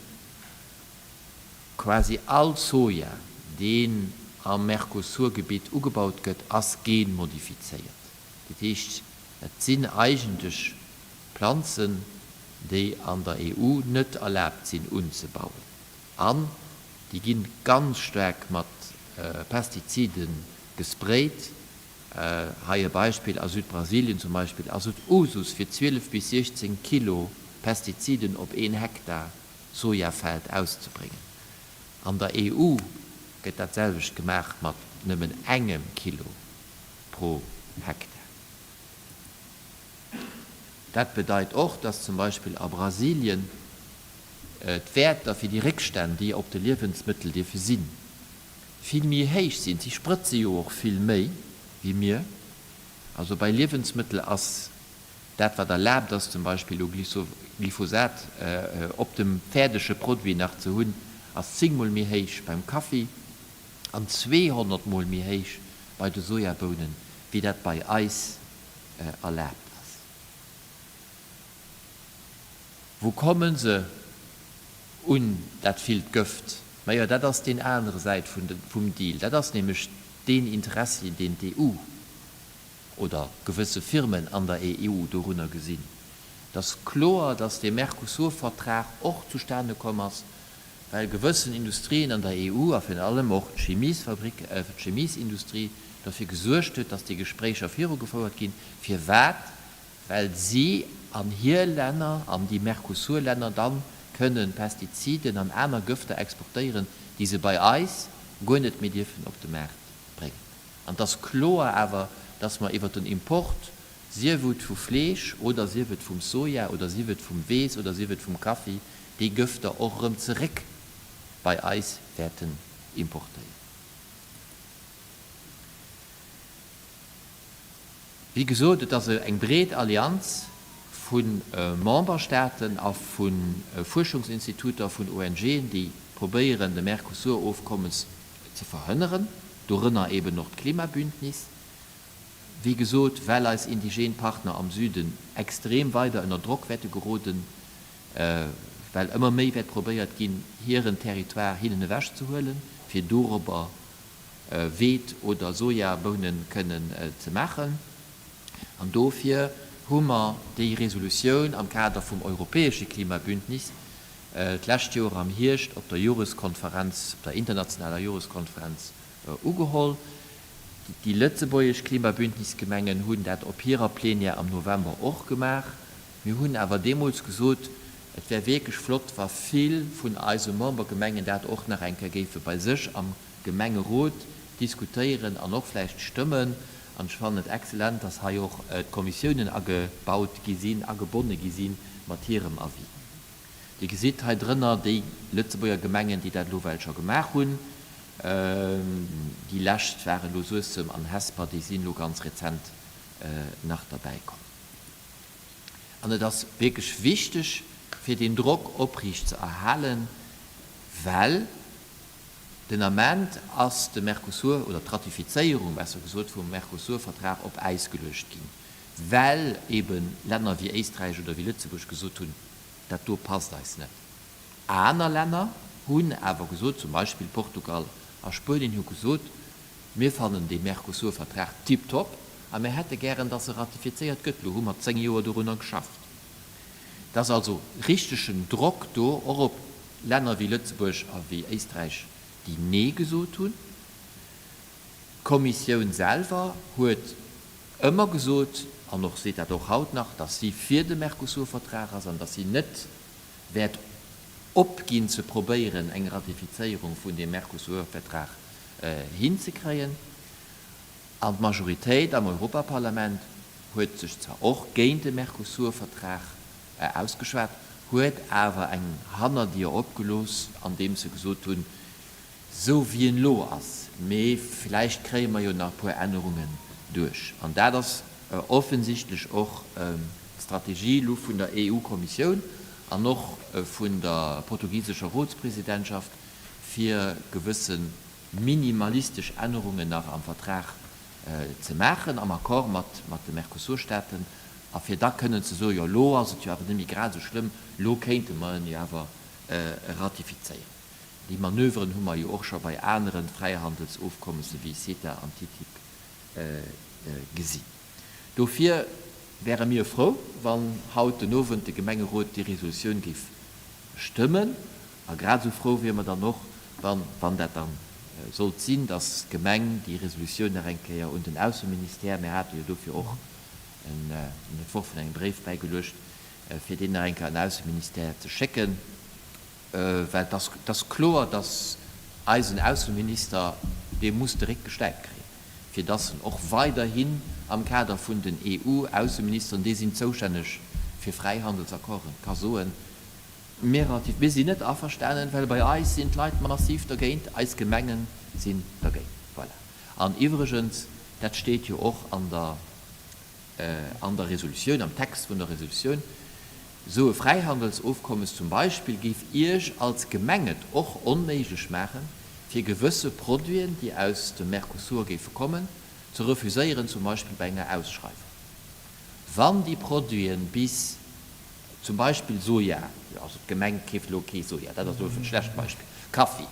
quasi all Soja, deen am Mercosur-Gebitt ugebaut gëtt, ass genmodifizéiert. Dat heescht, et sinn eigentlech Planzen, déi an der EU net erlaabt sinn unzebauen. An déi gi ganz staark mat Pestizide gesprayt. Hei e Beispill, A Südbrasilien zum Beispill ass et Usus fir 12 bis 16 Kilo Pestiziden op een Hektar Sojafeld auszebréngen. An der EU gëtt dat selwecht gemaach mat nëmmen engem Kilo pro Hektar. Dat bedeit och, dass zum Beispill a Brasilien. d'Wäerter fir déi Réckstänn, déi op de Liewensmëttel dierfe sinn, vill méi héich sinn. Si sprëtze jo och vill méi wéi mir. Also bei Liewensmëttel ass dat, wat erlaabt ass, zum Beispill u Glyphosat op dem fäerdege Produit nach ze hunn, ass zéngmol méi héich beim Kaffi an 200 mol méi héich bei de Sojabounen, wéi dat bei eis erlaabt ass. Wou komme se un dat villt Gëft? Majo, dat ass deen anere Säit vum Deal. Dat ass nämlech deen Interessi, deen d'EU oder gewësse Firmen an der EU dorunner gesinn. Et ass kloer, datt dee Mercosur-Vertrag och zustane komm ass, well gewëssen Industrien an der EU, a virun allem och d'Chemiesfabrik, d'Chemiesindustrie, derfir gesuergt huet, datt déi Gespréicher virugefouert ginn. Firwat? Well si an hir Länner, an déi Mercosur-Länner dann kënnen Pestiziden an aner Gëfter exportéieren, déi se bei eis guer net méi dierfen op de Maart bréngen. An et ass kloer awer, dass mer iwwert den Import, sief et vu Fleesch oder sief et vum Soja oder sief et vum Weess oder sief et vum Kaffi, déi Gëfter och erëm zeréck bei eis wäerten importéieren. Wéi gesot, et ass eng breet Allianz vu Memberstaaten a vu Fuerschungsinstituter, vun ONGen, déi probéieren, de Mercosur-Ofkommes ze verhënneren, dorënner eben och d'Klimabündnis. Wéi gesot, well eis indigen Partner am Süden extrem weider ënner Drock wäerte geroden, well ëmmer méi wäert probéiert ginn, hiren Territoire hinnen ewechzehuelen, fir dorobber Weed oder Sojabounen kënnen ze maachen. An dofir hu mer déi Resolutioun am Kader vum europäesche Klimabündnis d'lescht Joer am Hierscht op der Joreskonferenz, op der internationaler Joreskonferenz ugeholl. Déi lëtzebuergesch Klimabündnisgemengen hunn dat op hirer Plenière am November och gemaach. Mir hunn awer deemools gesot, et wär wierklech flott, wa vill vun eise Membergemengen dat och nach eng Kéier géife bei sech am Gemengerot diskutéieren an och vläicht stëmmen. An ech fannen et excellent, dass hei och d'Kommissiounen agebaut gi sinn, agebonne gi si mat hirem Avis. Dir gesitt hei drënner déi Lëtzebuerger Gemengen, déi dat elo well scho gemaach hunn. Déi lescht waren elo Suessem an Hesper, déi sinn elo ganz rezent nach derbäikomm. An et ass wierklech wichteg, fir deen Drock opriicht ze erhalen, well den Ament ass de Mercosur, oder d'Ratifizéierung besser gesot, vum Mercosur-Vertrag op Äis geluecht ginn, well ebe Länner wéi Éisträich oder wéi Lëtzebuerg gesot hunn, dat do passt eis net. Aner Länner hunn awer gesot, zum Beispill Portugal a Spuenien hu gesot, mir fannen dee Mercosur-Vertrag tiptop a mir hätte gären, dass e ratifizéiert gëtt. Lo hu mer 10 Joer dorunner geschafft. Et ass also richtegen Drock do, och op Länner wéi Lëtzebuerg a wéi Éisträich, déi Nee gesot hunn. D'Kommissioun selwer huet ëmmer gesot, an och seet dat och haut nach, datt si fir de Mercosur-Vertrag ass an datt si net wäert opginn ze probéieren, eng Ratifizéierung vun deem Mercosur-Vertrag hinzekréien. An d'Majoritéit am Europaparlament huet sech zwar och géint de Mercosur-Vertrag ausgeschwat, huet awer eng Hannerdier opgelooss, andeems se gesot hunn, Sou wéi en elo ass, mee vläicht kréie mer jo nach e puer Ännerungen duerch. An dat ass offensichtlech och d'Strategie elo vun der EU-Kommissioun an och vun der portugisescher Rotspresidentschaft, fir gewësse minimalistesch Ännerungen nach am Vertrag ze maachen, am Accord mat de Mercosur-Staaten, a fir da kënnen ze soen, jo elo ass et jo awer net méi grad esou schlëmm, elo kéinte mer en jo awer ratifizéieren. Déi Manöveren hu mer jo och scho bei anere Fräihandelsofkommesse wéi CETA an TTIP gesinn. Dofir wäre mir frou, wann haut den Owend de Gemengerot déi Resolutioun géif stëmmen. A grad esou frou wiere mer dann och, wann, wann dat da sollt sinn, dass d'Gemeng déi Resolutioun nach eng Kéier un den Ausseministère, mir hate jo dofir och en Entworf vun engem Bréif bäigeluecht, fir deen nach eng Kéier an den Ausseministère ze schécken, Well et ass, et ass kloer, dass eisen Ausseminister dee muss de Réck gestäipt kréien, fir dass en och weiderhin am Kader vun den EU-Ausseministeren, déi sinn zoustänneg fir Fräihandelsaccorden, ka soen, Mir relativ, mir sinn net averstanen, well bei eis sinn d'Leit massiv dergéint, eis Gemenge sinn dergéint. Voilà. An iwwregens, dat steet jo och an der, an der Resolutioun, am Text vun der Resolutioun, esou e Fräihandelsofkommes zum Beispill géif Iech als Gemeng et och onméiglech maachen, fir gewësse Produiten, déi aus dem Mercosur géife kommen, ze refuséieren, zum Beispill bei enger Ausschreiwung, wann déi Produiten bis Zum Beispill Soja, also d'Gemeng keeft elo kee Soja, dat ass elo e schlecht Beispill, Kaffi,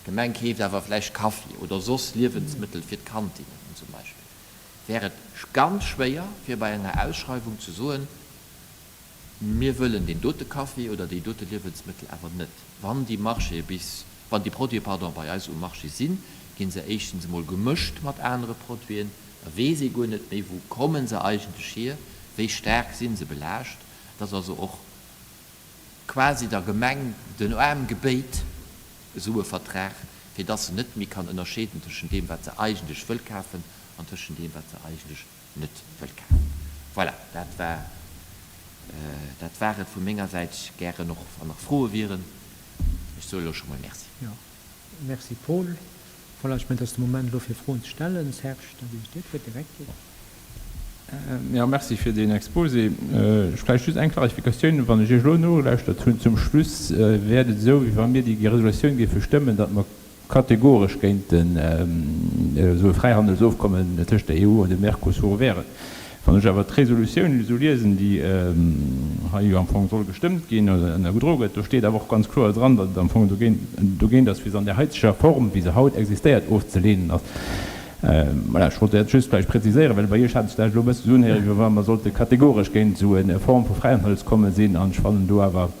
d'Gemeng keeft awer vläicht Kaffi oder soss Liewensmëttel fir d'Kantinnen zum Beispill, wär et ganz schwéier fir bei enger Ausschreiwung ze soen, mir wëllen deen dote Kaffi oder déi dote Liewensmëttel awer net. Wann déi Marchéë bis, wann déi Produite, pardon, bei eis um Marché sinn, gi se éischtens emol gemëscht mat anere Produiten, Da weess ee guer net méi, wou komme se eigentlech hier, wéi staark si se belaascht. Et ass also och quasi der Gemeng den Aarm gebéit, esou e Vertrag, fir dass se net méi kann ënnerscheeden tëschent deem, wat se eigentlech wëll kafen, an tëschent deem, wat se eigentlech net wëll kafen. Voilà, dat war, dat war et vu menger Säit. Gären och, wann nach Froe wieren. Ech soe elo scho mol Merci. Jo, Merci Paul. Voilà, ech mengen, et ass de Moment elo fir Froen ze stellen. Serge, da géif ech dir d'Wuert direkt ginn. Jo, merci fir deen Exposé. Vläicht just eng Klarifikatioun, Wann ech Iech elo nogelauschtert hunn, zum Schluss wäert et esou, wéi wa mir déi Resolutioun géife stëmmen, datt mer kategoresch géint esou e Fräihandelsofkommen tëscht der EU an dem Mercosur wären. Wann ech awer d'Resolutioun esou liesen, déi hei jo am Fong soll gestëmmt ginn oder ënnergedroe gëtt, do steet awer och ganz kloer dran, datt et am Fong dogéint ass, fir se an där heiteger Form, wéi se haut existéiert, ofzeleenen ass. Voilà, ech wollt dat just vläicht präziséieren, well bei Iech hat sech dat elo e bësse esou unhéieren, wéi wa mer sollte kategoresch géint esou eng Form vu Fräihandelskommen sinn. An ech fannen do awer,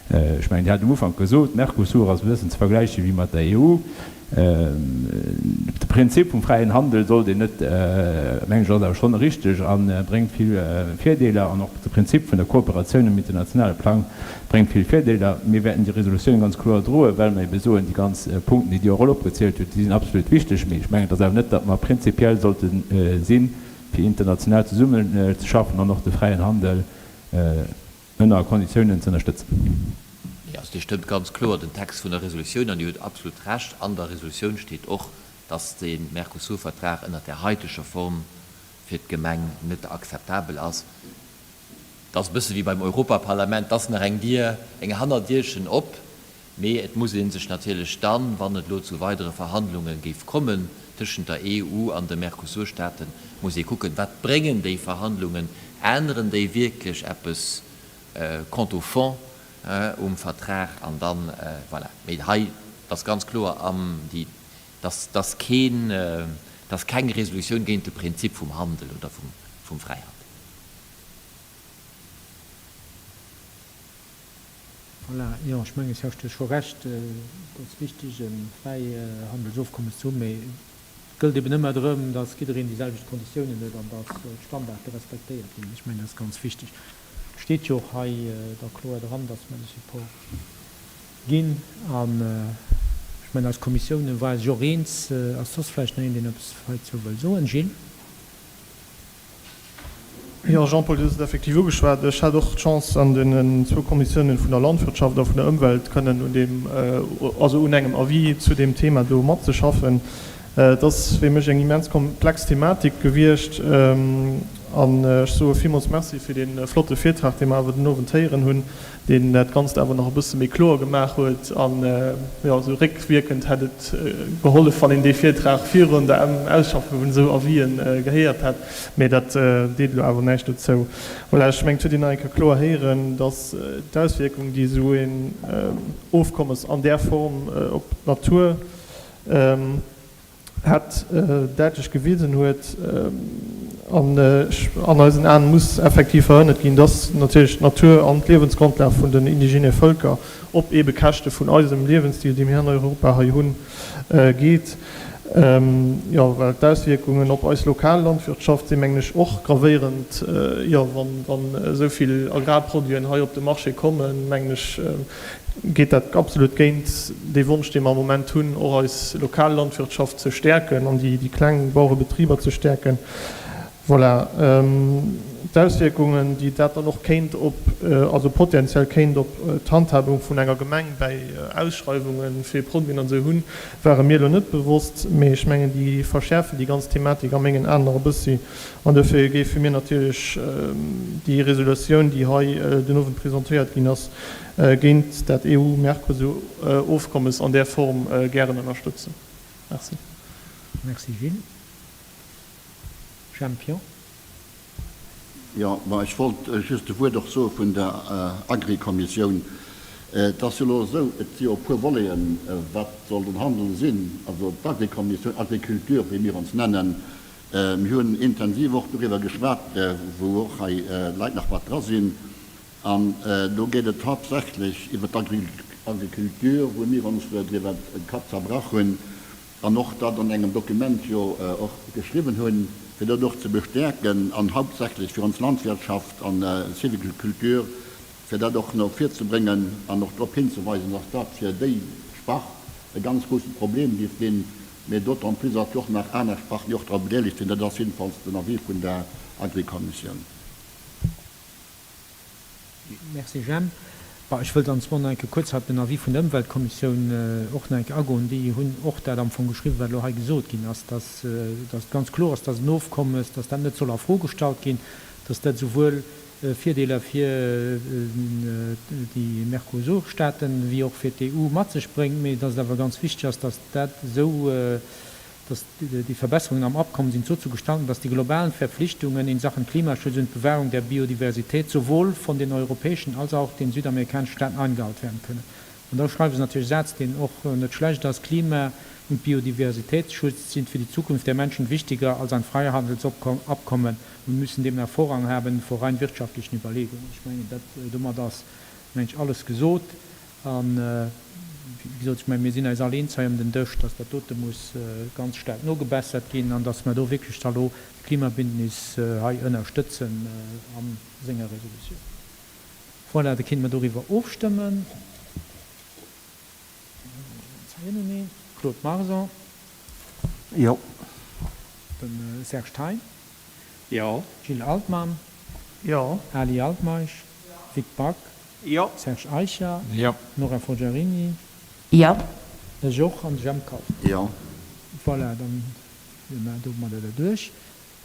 Ech mengen, Dir hat um Ufank gesot, Mercosur ass e bëssen ze vergläiche wéi mat der EU. De Prinzip vum fräien Handel sollt een net, mengen ech, ass awer schonn richteg a bréngt vill Virdeeler. An och de Prinzip vun der Kooperatioun um internationale Plang bréngt vill Virdeeler. Mir wäerten déi Resolutioun ganz kloer droen, well mer ebe soen, déi ganz Punkten, déi Dir och all opgezielt hutt, déi sinn absolut wichteg. Mee ech mengen, et ass awer net, datt mer prinzipiell sollte sinn, fir international zesummenzeschaffen an och de fräien Handel ënner Konditiounen ze ënnerstëtzen. Nee, also Dir stëmmt ganz kloer den Text vun der Resolutioun an Dir hutt absolut Recht. An der Resolutioun steet och, dass dee Mercosur-Vertrag ënnert där haiteger Form fir d'Gemeng net akzeptabel ass. Et ass e bësse wéi beim Europaparlament, et ass nach eng Dier, eng Hannerdierchen op, Mee et muss ee sech natierlech dann, wann et elo zu weidere Verhandlunge géif kommen tëschent der EU an de Mercosur-Staaten, muss ee kucken, wat bréngen déi Verhandlungen, änneren déi wierklech eppes quant au fond um Vertrag an dann, voilà. Mee hei ass ganz kloer am, déi, dass, dass keen, dass keng Resolutioun géint de Prinzip vum Handel oder vum Fräihandel. Voilà, jo, ech mengen, Serge, du hues scho Recht, et ass wichteg, e Fräihandelsofkommes ze hunn, mee et gëllt eben ëmmer drëm, dass jiddereen déi selwecht Konditiounen huet an dass d'Standarde respektéiert ginn. Ech mengen, dat ass ganz wichteg. Et steet jo och hei da kloer dran, dass mer de Support ginn. An ech mengen, eis Kommissioune ware sech och eens. Ass soss vläicht nach een, deen eppes heizou wëll soen? Gilles? Jo, Jean-Paul, du hues et effektiv ugeschwat. Ech hat och d'Chance, an deenen zwou Kommissiounen vun der Landwirtschaft a vun der Ëmwelt kënnen un deem, also un engem Avis zu deem Thema do matzeschaffen. Et ass fir mech eng immens komplex Thematik gewiescht an ech soe villmools Merci fir dee flotte Virtrag, dee mer awer den Owend héieren hunn, deen dat Ganzt awer nach e bësse méi kloer gemaach huet. An, jo, esou réckwierkend hätt et gehollef, wann een dee Virtrag virun der Ausschaffe vun esou Avisen gehéiert hätt. Mee dat deet elo awer näischt dozou. Voilà, ech mengen, et huet een nach eng Kéier kloer héieren, dass d'Auswierkung, déi esou een Ofkommes an där Form op d'Natur hätt, däitlech gewisen huet. An an eisen Aen muss effektiv verhënnert ginn, dass natierlech d'Natur an d'Liewensgrondlag vun den indigene Vëlker op eebe Käschte vun eisem Liewensstil, dee mir an Europa hei hunn, geet. Jo, well d'Auswierkungen op eis lokal Landwirtschaft si mengen ech och gravéierend. Jo, wann esou vill Agrarproduiten hei op de Marché kommen, mengen ech, geet dat absolut géint dee Wonsch, dee mer am Moment hunn, och eis lokal Landwirtschaft ze stäerken an déi kleng Bauerebetriber ze stäerken. Voilà. D'Auswierkungen, déi dat dann och kéint op, also potenziell kéint op d'Handhabung vun enger Gemeng bäi Ausschreiwunge fir Produiten an esou hunn, ware mir elo net bewosst. Mee ech mengen, déi verschäerfen déi ganz Thematik a mengen Aen nach e bëssi. An dofir géife mir natierlech déi Resolutioun, déi hei den Owend presentéiert ginn ass, géint dat EU-Mercosur-Ofkommes an där Form gären ënnerstëtzen. Merci. Merci Gilles. Champion. Jo, ma ech wollt just e Wuert och soe vun der Agrikommissioun. Et ass jo elo esou, et si jo e puer Voleten, wat soll den Handel sinn. Also d'Agrikommissioun, Agriculture, wéi mir ons nennen, mir hunn intensiv och doriwwer geschwat, wou och hei Leit nach mat dra sinn. An do geet et haaptsächlech iwwer d'Agriculture, wou mir ons driwwer de Kapp zerbrach hunn. An och dat an engem Dokument jo och geschriwwen hunn, fir dat och ze bestäerken an hauptsächlech fir ons Landwirtschaft an Sylviculture, fir dat och no vir ze bréngen an och drop hinzeweisen, dass dat fir déi Spart e ganz grousse Problem géif ginn, mee d'autant plus dass jo och nach aner Sparten, déi och dra bedeelegt sinn. Dat ass jiddefalls den Avis vun der Agrikommissioun. Merci Jemp. Bon, ech wëll dann zwar nach eng Kéier kuerz hei op den Avis vun der Ëmweltkommissioun och nach eng Kéier agoen. Déi hunn och dat am Fong geschriwwen, wat elo hei gesot ginn ass, dass, dass et ganz kloer ass, dass en Ofkommes, dass dat net soll a Fro gestallt ginn, dass dat esouwuel Virdeeler fir déi Mercosur-Staaten wéi och fir d'EU mat sech bréngt, mee dass et awer ganz wichteg ass, dass dat esou, dass die Verbesserungen am Abkommen sind so zu gestalten, dass die globalen Verpflichtungen in Sachen Klimaschutz und Bewahrung der Biodiversität sowohl von den europäischen als auch den südamerikanischen Staaten eingehalten werden können. An da schreiwe se natierlech e Saz, deen och net schlecht ass, Klima und Biodiversitätsschutz sind für die Zukunft der Menschen wichtiger als ein Freihandelsabkommen und müssen demnach Vorrang haben vor rein wirtschaftlichen Überlegungen. Ech mengen, dat domat ass, mengen ech, alles gesot. A wéi gesot, ech mengen, mir sinn eis all eens hei ëm den Dësch, dass dat dote muss ganz staark nogebessert ginn an dass mer do wierklech da lo d'Klimabündnis hei ënnerstëtzen a senger Resolutioun. Voilà, da kéinte mer doriwwer ofstëmmen. Claude Marson. Jo. De Serge Thein. Jo. Gilles Altmann. Jo. Ali Altmeisch. Vic Back. Jo. Serge Eicher. Jo. Nora Forgiarini. Jo. Ech och. An de Jemp Kauffmann. Jo. Voilà, dann si mer domadder derduerch.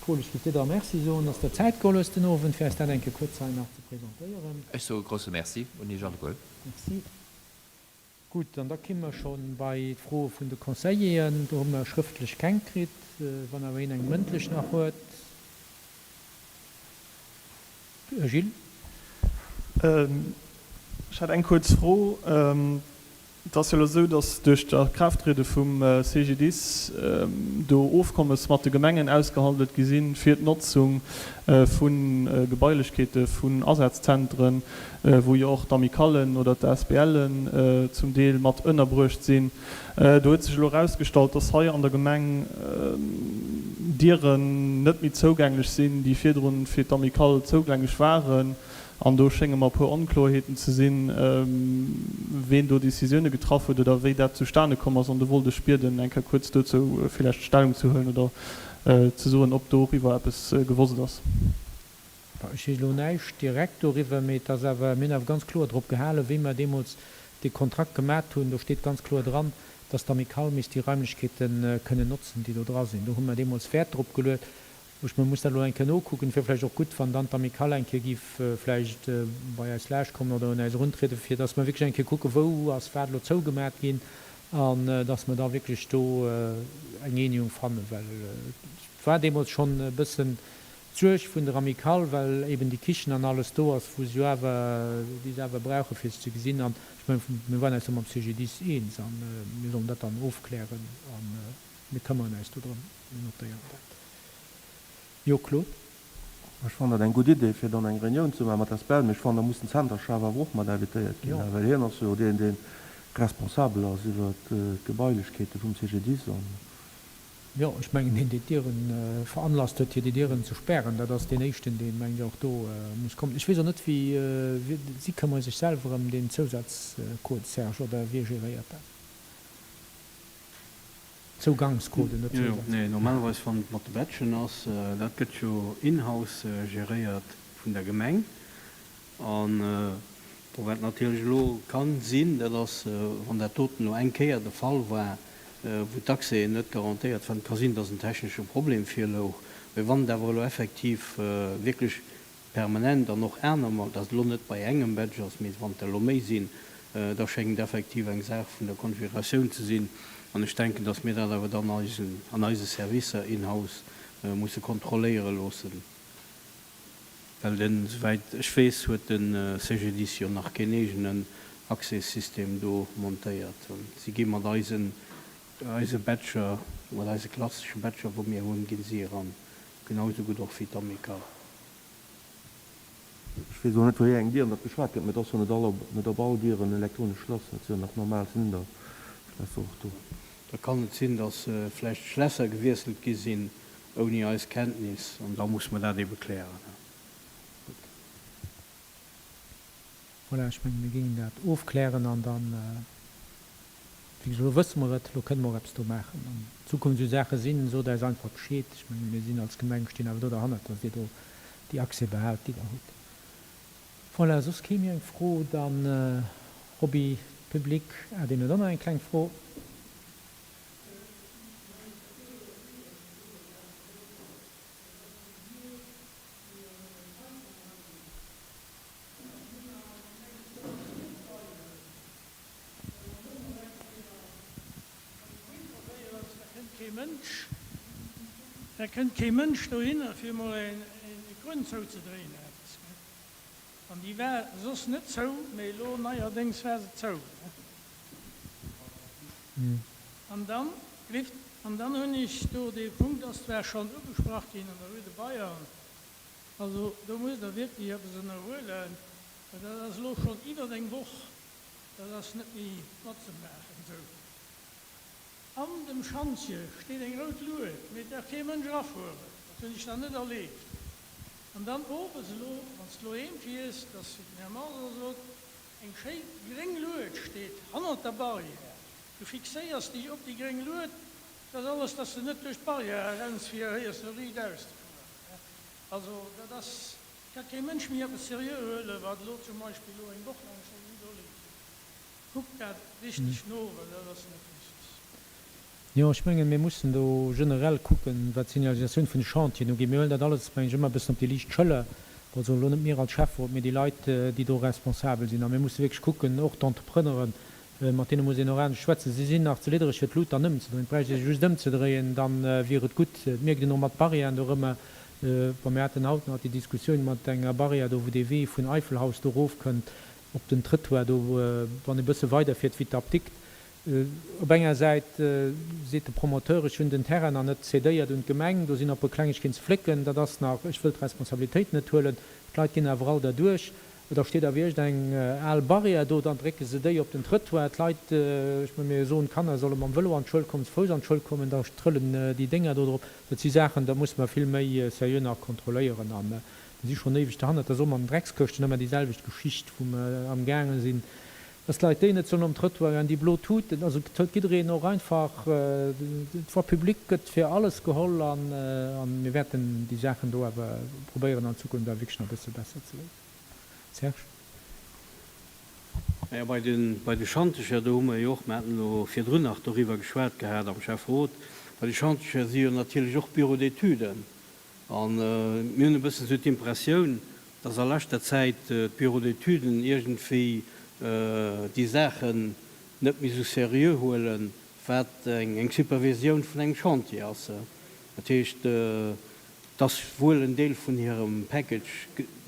Paul, ech géif dir da Merci soen, dass der Zäit geholl hues den Owend, fir eis dat eng Kéier kuerz hei nach ze presentéieren. Ech soe grouse Merci un Iech alleguer. Merci. Gutt, an da ki mer scho bei d'Froe vun de Conseilleren. Do hu mer schrëftlech keng kritt. Wann awer een eng mëndlech nach huet. Gilles. Ech hätt eng kuerz Fro. Et ass jo elo esou, datt duerch d'Akraafttriede vum CGDIS do Ofkommes mat de Gemengen ausgehandelt gi sinn, fir d'Notzung vu Gebailechkeete vun Asazentren, wou jo och d'Amicallen oder d'ASBLen zum Deel mat ënnerbruecht sinn. Do huet sech elo erausgestallt, dass hei an der Gemeng Dieren net méi zougänglech sinn, déi virdrun fir d'Amicale zougänglech waren. An do schénge mer e puer Onkloerheeten ze sinn, ween do Décisioune getraff huet oder wéi dat zustane komm ass. An do wollt ech bieden, eng Kéier kuerz dozou villäicht Stellung ze huelen oder ze soen, ob doriwwer eppes gewosst ass. Ech weess elo näischt direkt doriwwer, mee et ass awer, mir hunn awer ganz kloer drop gehalen, wéi mer deemools dee Kontrakt gemat hunn, do steet ganz kloer dran, dass d'Amicale misst déi Raimlechkeete kënnen notzen, déi do dra sinn. Do hu mer deemools Wäert drop geluet. Ech muss dat elo eng Kéier nokucken. Et wier vläicht och gutt, wann dann d'Amicale eng Kéier géif vläicht bei eis laascht kommen oder un eis eruntrieden, fir dass mer wierklech eng Kéier kucken, wou ass wat elo zougemat ginn an dass mer da wierklech do eng Eenegung fannen, well et war deemools schonn e bëssen d'Suerg vun der Amicale, well eben déi Kichen an alles do ass, wou se jo awer, déi se awer brauchen, fir sech ze gesinn. An ech mengen, mir waren eis do mam CGDIS eens a mir sollen dat dann ofklären a mir këmmeren äis do drëm. Mir notéieren dat. Jo, Claude? Ech fannen dat eng gutt Idee, fir dann eng Reunioun ze maache mat der SPL, mee ech fannen, da muss den Zenterchef awer och mat invitéiert ginn, well hien ass jo deen, dee responsabel ass iwwert d'Gebailechkeete vum CGDIS. An Jo, ech mengen, deen, deen d'Dieren veranlasst huet, fir déi Dieren ze spären, dat ass deen éischten, deen, mengen ech, och do muss kommen. Ech weess och net, wéi, si këmmere sech selwer ëm deen Zousazcode, Serge, oder wie geréiert dat? Zougangscoden, net Jo, nee, normalerweis wann et mat de Badgen ass, dat gëtt jo in-house geréiert vun der Gemeng. An bon, wat natierlech elo ka sinn, dat ass, wann dat doten elo eng Kéier de Fall war, wou d'Accèsen net garantéiert waren, et ka sinn, dass en technesche Problem virlouch. Mä wann et awer elo effektiv wierklech permanent an och aner mol, dass et elo net bei engem Badge ass, mee wann et der elo méi sinn, da schéngt et effektiv eng Saach vun der Konfiguratioun ze sinn. An ech denken, dass mir dat awer dann eisen, an eise Servicer in-house musse kontrolléiere loossen, well den, souwäit ech weess, huet de CGDIS jo nach keen eegenen Accès-System do montéiert. Si gi mat eisen, eise Badger, mat eise klassesche Badger, wou mir hunn, ginn si eran. Genau esou gutt och wéi d'Amicale. Ech weess och net wéi eng Dieren datt geschwat gëtt, mee et ass jo net all net op all Dieren en elektronescht Schlass, dat si jo nach normal Zylinderschlässer och do. Da kann et sinn, datt vläicht Schlässer gewiesselt gi sinn ouni eis Kenntnis, an da muss mer dat ebe klären. Gutt. Voilà, ech mengen, mir géingen dat ofklären an dann, wéi gesot, elo wësse mer et, elo kënne mer och eppes do maachen. An Zukunft esou Saache sinn, sot eis einfach Bescheed. Ech mengen, mir sinn als Gemeng, stinn awer do derhannert, dass Dir do déi Accès behaalt, déi Der hutt. Voilà, soss kee méi eng Fro? Dann, Roby, Public, ah, deen huet och nach eng kleng Fro. Da kënnt kee Mënsch dohinner fir emol e Krunn zouzedréinen eppes, gell. An déi war soss net zou, mee elo neierdéngs war se zou, ne. An dann, gelift, an dann hunn ech do, dee Punkt ass zwar schonn ugesprach ginn an der Rue de Bayern, Also do musst Der wierklech eppes ënnerhuelen, well dat ass elo schonn iwwer eng Woch, dat ass net méi matzemaachen esou. An dem Schantje steet eng rout Lued, mee et däerf kee Mënsch erafueren, dat hunn ech nach net erleeft. An dann owes elo, wann s de elo heem fiers, dat ass wéi den Här Mosar sot, eng schéi gréng Lued steet hannert der Barrière, du fixéiers dech op déi gréng Lued, dat ass alles, dass de net duerch d'Barrière renns fir héiers no riichtaus ze fueren. Also dat ass, ka kee Mënsch méi eppes seriö huelen, wat elo zum Beispill elo eng Woch laang schonn do leeft. Kuckt dat richteg no, well dat ass net richteg. Jo, ech mengen, mir mussen do generell kucken, wat d'Signalisatioun vun de Chantieren ugeet. Mir huelen dat alles, mengen ech, ëmmer e bëssen op déi liicht Schëller. Also elo net mir als Schäfferot, mee déi Leit, déi do responsabel sinn. A mir musse wierklech kucken, och d'Entrepreneuren, Mat deene muss een och anescht schwätzen. Si sinn nach ze liddereg fir d'Lut dann ëmzedréien. Et bräicht ee se just ëmzedréien, da wier et gutt. Et mierkt een och mat Barrièren dorëmmer. Bon, mir haten haut nach déi Diskussioun mat enger Barrière do, wou dee Wee vun Eifelhaus do erofkënnt op den Trëttoir do, wann ee bësse weiderfiert wéi d'Apdikt. Op enger Säit seet de Promoteur, ech hunn den Terrain nach net cédéiert un d'Gemeng, do sinn nach e puer Klengegkeeten ze flécken, dat ass nach, ech wëll d'Responsabilitéit net huelen. D'Leit ginn awer all derduerch. Da steet awer iergend eng al Barrière do, dann drécke se déi op den Trëttoir. D'Leit, ech mengen, mir soen, d'Kanner solle mam Vëlo an d'Schoul kommen, ze Fouss an d'Schoul kommen, da trëllen déi Dénger do drop. Dat si Saachen, da musse mer vill méi seriö nach kontrolléieren a mir si schonn éiweg derhannert. Dat ass och mat den Dreckskëschten ëmmer déi selwecht Geschicht, wou mer amgaange sinn, dass d'Leit déi net sollen um Trëttoir an déi blo Tuten, also et huet jiddereen och einfach, d'Voie publique gëtt fir alles geholl an mir wäerten déi Saachen do awer probéieren an Zukunft awer wierklech nach e bësse besser ze léisen. Serge. Naja, bei de, bei de Schantecher, do hu mer jo och, mer haten elo virdrun nach doriwwer geschwat gehat am Schäfferot, bei de Schantecher si jo natierlech och Bureaux d'étuden. A mir hunn e bëssen esou d'Impressioun, dass a leschter Zäit d'Bureaux d'étuden iergendwéi déi Saachen net méi esou seriö huelen, wat eng Supervisioun vun engem Chantier ass. Dat heescht, Et ass wuel en Deel vun hirem Package,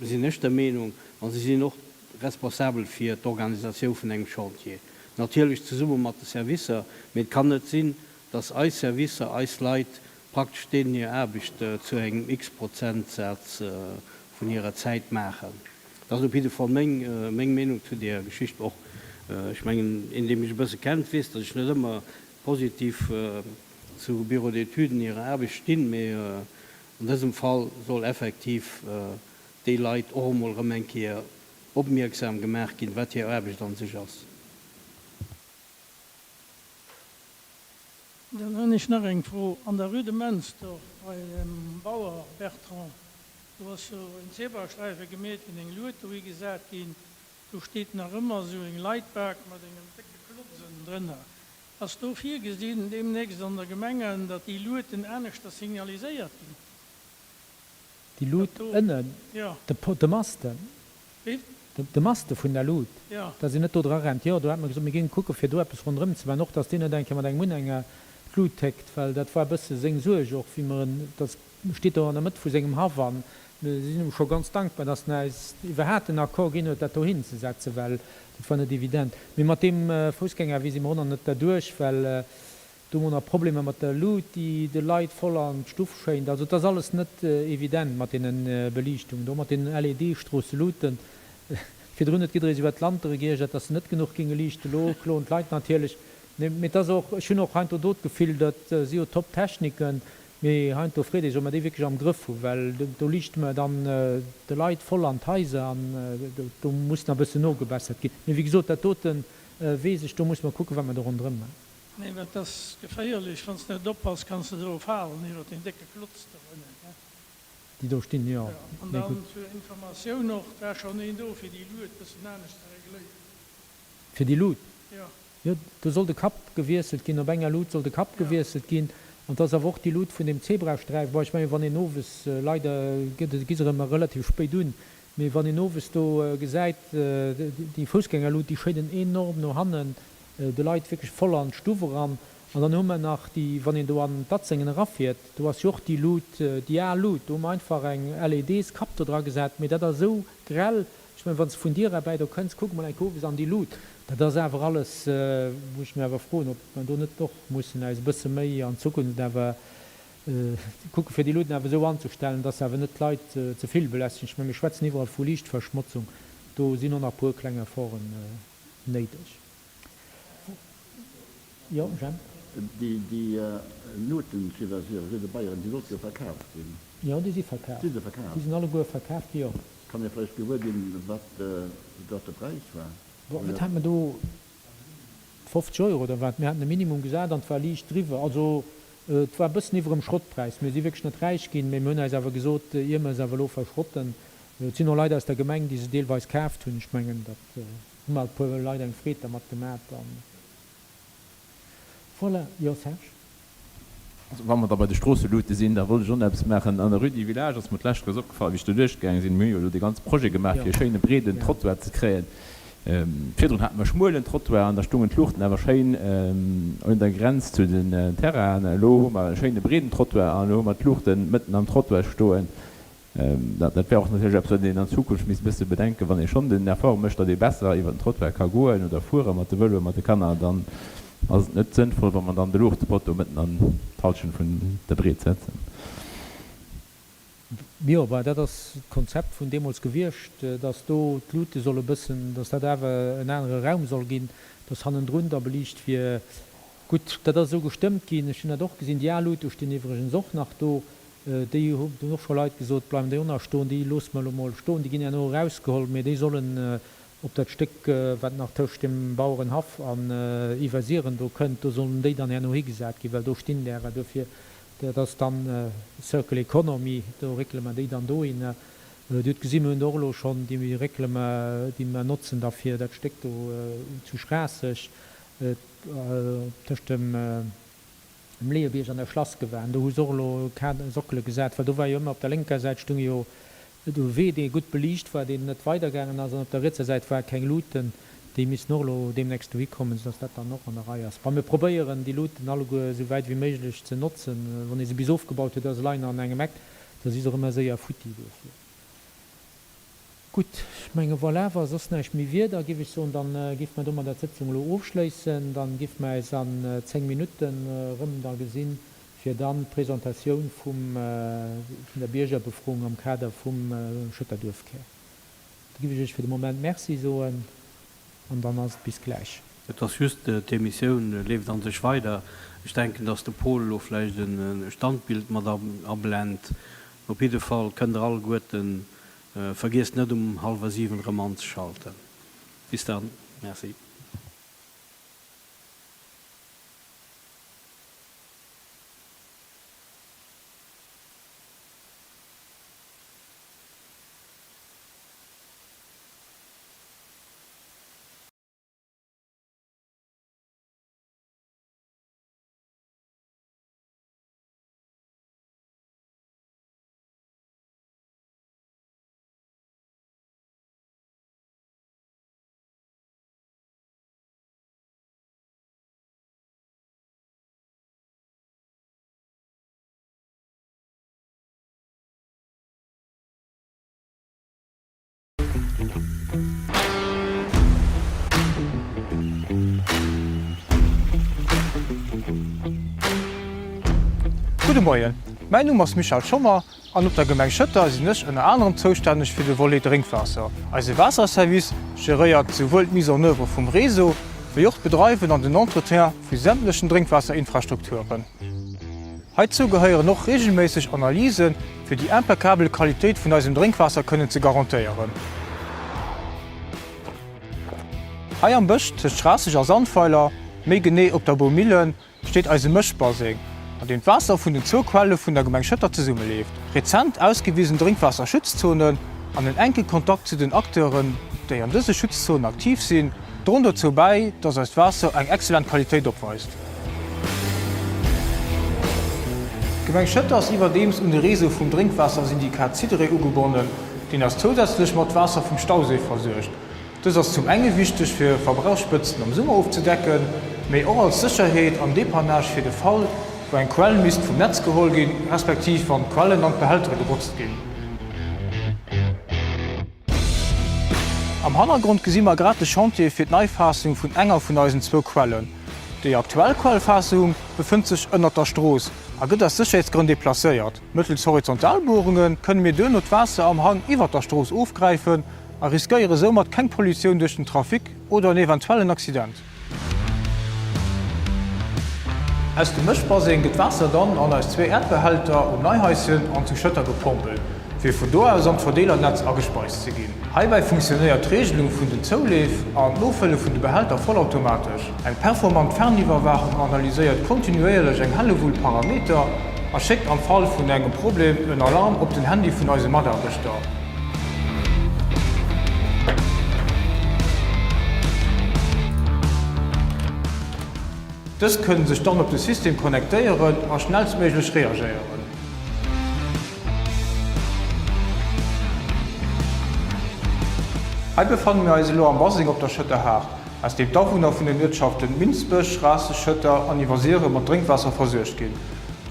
sinn ech der Meenung, a si sinn och responsabel fir d'Organisatioun vun engem Chantier, natierlech zesumme mat de Servicer. Mee et kann net sinn, dass eis Servicer, eis Leit praktesch deenen hir Aarbecht zu engem x-Prozentsaz vun hirer Zäit maachen. Dat ass op jidde Fall meng Meenung zu där Geschicht. Och, ech mengen, een, dee mech e bësse kennt, weess, dass ech net ëmmer positiv zu Bureaux d'étuden hirer Aarbecht stinn, mee an dësem Fall soll effektiv déi Leit och emol erëm eng Kéier opmierksam gemaach ginn, wat hir Aarbecht an sech ass. Dann hunn ech nach eng Fro. An der Rue de Mensdorf bei dem Bauer Bertrand, do ass jo en Zebrasträife gemeet ginn, eng Lued dohi gesat ginn. Do steet nach ëmmer esou eng Leitbak mat engem décke Klotz ënnendrënner. Ass do virgesinn deemnächst an der Gemenge, datt déi Lueden aneschters signaliséiert ginn? Déi Lut ënnen, de Masten, de Maste vun der Lut, datt een net do dra rennt. Jo, do hate mer gesot, mir géinge kucke fir do eppes ronderëm ze maachen, och datt deen net eng Kéier mat engem Unhänger d'Lut téckt, well dat war e bësse seng Suerg och, wéi mer en, dat steet do an der Mëtt vu sengem Haff an mir sinn em scho ganz dankbar, datt en eis iwwerhaat den Accord ginn huet, dat dohin ze setzen, well dat war net evident. Mee mat deem Foussgängerwee si mer och nach net derduerch, well Do hu mer nach Problemer mat der Lut, déi de Leit voll an d'Stuff schéint. Also et ass alles net evident mat deene Beliichtungen do, mat deenen LED-Stroosseluten. Virdrun huet jidderee sech iwwer d'Lantere geiergert, dass se net genuch géinge liichten. Elo kloen d'Leit natierlech. Mee et ass och, ech hunn och heiansdo do d'Gefill, dat si jo top Techniken, mee heiansdo freet ee sech, ob mer déi wierklech am Grëff hu well do liichte mer dann de Leit voll an d'Haiser an do muss nach e bëssen nogebessert ginn. Mee wéi gesot, dat dote weess ech, do musse mer kucken, wat mer do ronderëm maachen. Nee, well 't ass geféierlech, wann s net oppass kanns de dru falen iwwer deen décke Klotz do ënnen, he? Déi do stinn, jo. Jo, an Mee dann gutt. zur Informatioun och, 't war schonn een do fir déi Lued bëssen anescht ze regléieren. Fir déi Lut? Jo. Jo, do soll de Kapp gewiesselt ginn, op enger Lut soll de Kapp gewiesselt ginn. An 't ass awer och déi Lut vun deem Zebrasträif. Bon, ech mengen, wann een owes, leider gëtt et, gi se erëm relativ spéit un, mee wann een owes do gesäit, déi Foussgängerlut, déi schéinen enorm no hannen de Leit wierklech voll an d'Stuff eran. An dann hu mer nach déi, wann een do an d'Atzengen erafiert, do ass jo och déi Lut, déi al Lut, do hu mer einfach eng LEDs-Kapp do dra gesat, mee dat ass esou grell, ech mengen, wann s de vun dir erbäi do kënns, kuck emol eng Kéier owes an déi Lut, dat ass awer alles, wou ech mir awer froen, ob mer do net och mussen eis e bësse méi an Zukunft awer kucken, fir déi Luten awer esou anzestellen, dass se awer net d'Leit ze vill belästegen. Ech mengen, mir schwätzen iwwerall vu Liichtverschmotzung, do sinn och nach e puer kleng Efforten néideg. Jo, Jemp? Déi Nouten zu Iwwersiren, Rue de Bayern, déi sollte jo verkaaft ginn. Jo, déi si verkaaft. Si se verkaaft? Déi sinn alleguer verkaaft gi, jo. Kann ee vläicht gewuer ginn, wat dat de Präis war? Bon, wat hate mer do? 50 Euro oder wat? Mir haten e Minimum gesat an et war liicht driwwer. Also, et war e bëssen iwwer dem Schrottpräis. Mir si wierklech net räich ginn, mee mir hunn eis awer gesot, ier mer se awer elo verschrotten, et sinn och Leit aus der Gemeng, déi se deelweis kaaft hunn, ech mengen, dat Hu mer e puer Leit eng Freed dermat gemat an voilà. Jo Serge? Also wa mer da bei de Stroosselute sinn, da wollt ech och nach eppes maachen. An der Rue du Village ass mer d'lescht Kéiers opgefall, wéi ech do duerchgaange sinn, mir hu jo elo dee ganze Projet gemaach, fir e schéine breeden Trottoir ze kréien. Virdrun hate mer e schmuelen Trottoir an da stungen d'Luuchten awer schéin un der Grenz zu den Terrainen. Elo hu mer e schéine breeden Trottoir an elo hu mer d'Luuchte mëtten am Trottoir stoen. Dat wär och natierlech eppes, wat een an Zukunft misst e bësse bedenken, wann ee schonn den Effort mécht, datt ee besser iwwer den Trottoir ka goen oder fuere mat de Vëloe mat de Kanner, dann ass et net sënnvoll, wa mer dann de Luuchtepotto mëtten an d'Hallschent vun der Breet setzen. Jo, bah, dat ass d'Konzept vun deemools gewiescht, datt do d'Luute solle bëssen, datt dat awer en anere Raum soll ginn, datt hannendrun da beliicht wier. Gutt, dat ass esou gestëmmt ginn, ech hunn dat och gesinn. Déi al Luute stinn iwwregens och nach do. Déi hunn och scho Leit gesot, bleiwen déi och nach stoen, déi loosse mer elo mol stoen, déi ginn herno erausgeholl, mee déi sollen op dat Stéck, wat nach tëscht dem Bauerenhaff an Iwwersiren do kënnt, do sollen déi dann herno higesat ginn, well do stinn därer. Duerfir, dat ass dann Circle Economy, do réckele mer déi dann dohinner. Dir hutt gesinn, mir hunn do och elo schonn, déi réckele mer, déi mer notzen da fir dat Stéck do zu Schraasseg tëscht dem, Um Leeëbierg an der Schlassgewan, do hu se och elo Sockele gesat, well do war jo ëmmer op der lénker Säit stung jo e Wee, dee gutt beliicht war, deen net weidergaangen ass, an op der rietser Säit ware keng Luuten. Déi missten och elo deemnächst dohi kommen, soudass dat dann och an der Rei ass. Bon, mir probéieren, déi Luuten alleguer esou wäit wéi méiglech ze notzen. Wann ee se bis ofgebaut huet a se leien an engem Eck, da si se och ëmmer séier futti dofir. Gutt, ech menge voilà, wa soss näischt méi wier, da giff ech soen, dann giff mer domadder d'Sëtzung elo ofschléissen. Dann giff mer äis an 10 Minutten erëm da gesinn, fir dann d'Presentatioun vum, vun der Biergerbefroung am Kader vum Schëtter Duerfkär. Da giff ech iech fir de Moment Merci soen an dann ass et bis gläich. Et ass just, d'Emissioun leeft an sech weider. Ech denken, dass de Paul elo vläicht e Standbild mat ablent. Op jidde Fall kënnt der alleguerten Vergiesst net um halwer 7 rem anzeschalten. Bis dann, merci. Gudde Moien, mäin Numm ass Michel Schommer an op der Gemeng Schëtter sinn ech ënner anerem zoustänneg fir de Volet Drénkwaasser. Eise Waasserservice geréiert souwuel d'Mise en œuvre vum Réseau, wéi och d'Bedreiwen an den Entretien vu sämtlechen Drénkwasserinfrastrukturen. Heizou gehéieren och reegelméisseg Analysen, fir déi impeccabel Qualitéit vun eisem Drénkwaasser kënnen ze garantéieren. Hei am Bësch tëscht Schraasseg a Sandweiler, méi genee op der Boumillen, steet eise Mëschbaseng, an deem d'Waasser vun den zwou Quelle vun der Gemeng Schëtter zesummeleeft. Rezent ausgewisen Drénkwaasserschutzzonen an en enke Kontakt zu den Acteuren, déi an dëse Schutzzonen aktiv sinn, droen dozou bäi, dass eist Waasser eng excellent Qualitéit opweist. D'Gemeng Schëtter ass iwwerdeems un de Réseau vum Drénkwaassersyndikat SIDRE ugebonnen, deen eis zousätzlech mat Waasser vum Stauséi versuergt. Dës ass zum enge wichteg fir Verbrauchsspëtzen am Summer ofzedecken, mee och als Sécherheet an Depannage fir de Fall, wou eng Quell misst vum Netz geholl ginn, respektiv wann d'Quellen an d'Behältere gebotzt ginn. Am Hannergrond gesi mer grad de Chantier fir d'Neifaassung vun enger vun eisen zwou Quellen. Déi aktuell Quellfaassung befënnt sech ënnert der Strooss a gëtt aus Sécherheetsgrënn deplacéiert. Mëttels Horizontalbuerunge kënne mir duerno d'Waasser am Hang iwwert der Strooss ofgräifen a riskéiere soumat keng Pollutioun duerch den Trafic oder en eventuellen Accident. Aus dem Mëschbaseng gëtt d'Waasser dann an eis zwee Äerdbehälter um Neihaischen an zu Schëtter gepompelt, fir vun do aus an d'Verdeelernetz agespeist ze ginn. Heibäi funktionéiert d'Reegelung vun den Zouleef an d'Nofëlle vun de Behälter vollautomatesch. Eng performant Ferniwwerwaachung analyséiert kontinuéierlech eng Hellewull Parameter a schéckt am Fall vun engem Problem en Alarm op den Handy vun eise Mataarbechter. Dës kënnen sech dann op de System connectéieren a schnellstméiglech reagéieren. Hei befanne mir eis elo am Baseng op der Schëtter Haard, aus deem d'Awunner vun den Uertschaften Minsbech, Schraasseg, Schëtter an Iwwersiere mat Drénkwaasser versuergt ginn.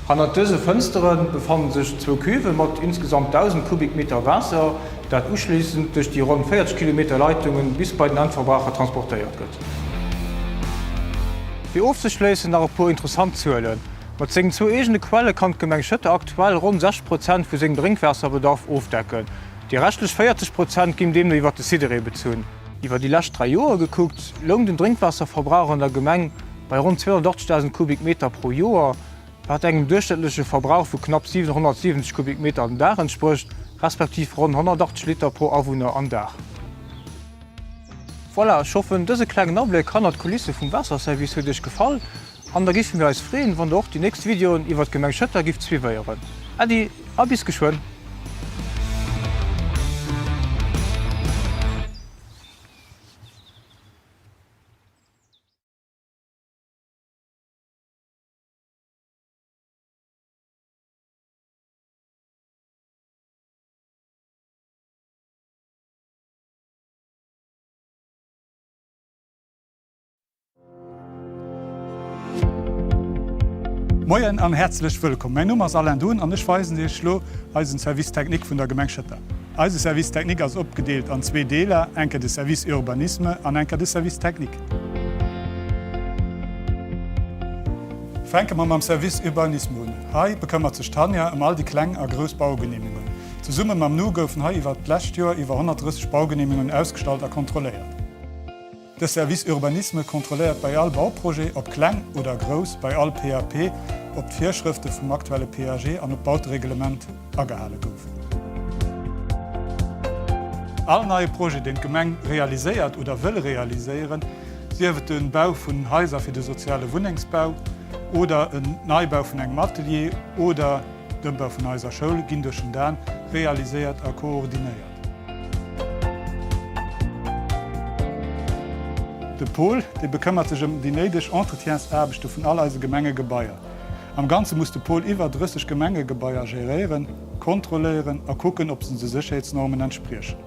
Hannert dëse Fënstere befannen sech zwou Cuve mat insgesamt 1.000 Kubikmeter Waasser, dat uschléissend duerch déi ronn 40 Kilometer Leitungen bis bei den Endverbraucher transportéiert gëtt. Fir ofzeschléissen nach e puer interessant Zuelen, Mat sengen zwou eegene Quelle kann d'Gemeng Schëtter aktuell ronn 60 Prozent vu sengem Drénkwaasserbedarf ofdecken. Déi reschtlech 40 Prozent ginn deemno iwwer de SIDERE bezunn. Iwwer déi lescht 3 Joer gekuckt, loung den Drénkwaasserverbrauch an der Gemeng bei ronn 280.000 Kubikmeter pro Joer, wat engem duerchschnëttleche Verbrauch vu knapp 770 Kubikmeter den Dag entsprécht, respektiv ronn 180 Liter pro Awunner an Dag. Voilà, ech hoffen dëse klengen Abléck hannert d'Kulisse vum Waasserservice huet Iech gefall an da géife mir eis freeën, wann der och déi nächst Videoen iwwert d'Gemeng Schëtter gifft suivéieren. Äddi a bis geschwënn! Moien an häerzlech wëllkomm. Mäin Numm ass Alain Dun an ech weisen Iech lo eisen Service Technique vun der Gemeng Schëtter. Eise Service Technique ass opgedeelt an zwee Deeler, enker de Service Urbanisme an enker de Service Technique. Fänke mer mam Service Urbanisme un. Hei bekëmmert sech d'Tanja ëm all déi kleng a grouss Baugenehmungen. Zesumme mam nu goufen hei iwwert d'lescht Joer iwwer 130 Baugenehmungen ausgestallt a kontrolléiert. De Service Urbanisme kontrolléiert bei all Bauprojet, ob kleng oder grouss, bei all PAP, ob d'Virschrëfte vum aktuelle PAG an ob d'Bautereglement agehale goufen. All neie Projet, deen d'Gemeng realiséiert oder wëll realiséieren, sief et de Bau vun Haiser fir de soziale Wunnengsbau oder en Neibau vun engem Atelier oder d'Ëmbau vun eiser Schoul, ginn duerch den Dan realiséiert a koordinéiert. De Paul, dee bekëmmert sech ëm déi néideg Entretiensaarbechte vun all eise Gemengegebaier. Am Ganze muss de Paul iwwer 30 Gemengegebaier geréieren, kontrolléieren a kucken, ob se de Sécherheetsnormen entspriechen.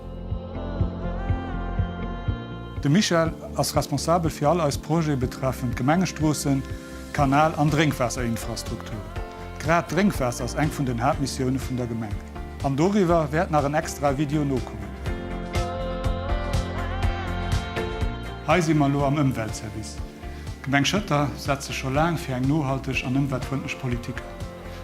De Michel ass responsabel fir all eis Projete betreffend Gemengestroossen, Kanal an Drénkwaasserinfrastrukturen. Grad d'Drénkwaasser ass eng vun den Haaptmissioune vun der Gemeng. An doriwwer wäert nach en extrae Video nokommen. Hei si mer elo am Ëmweltservice. D'Gemeng Schëtter setzt sech scho laang fir eng nohalteg an ëmweltfrëndlech Politik an.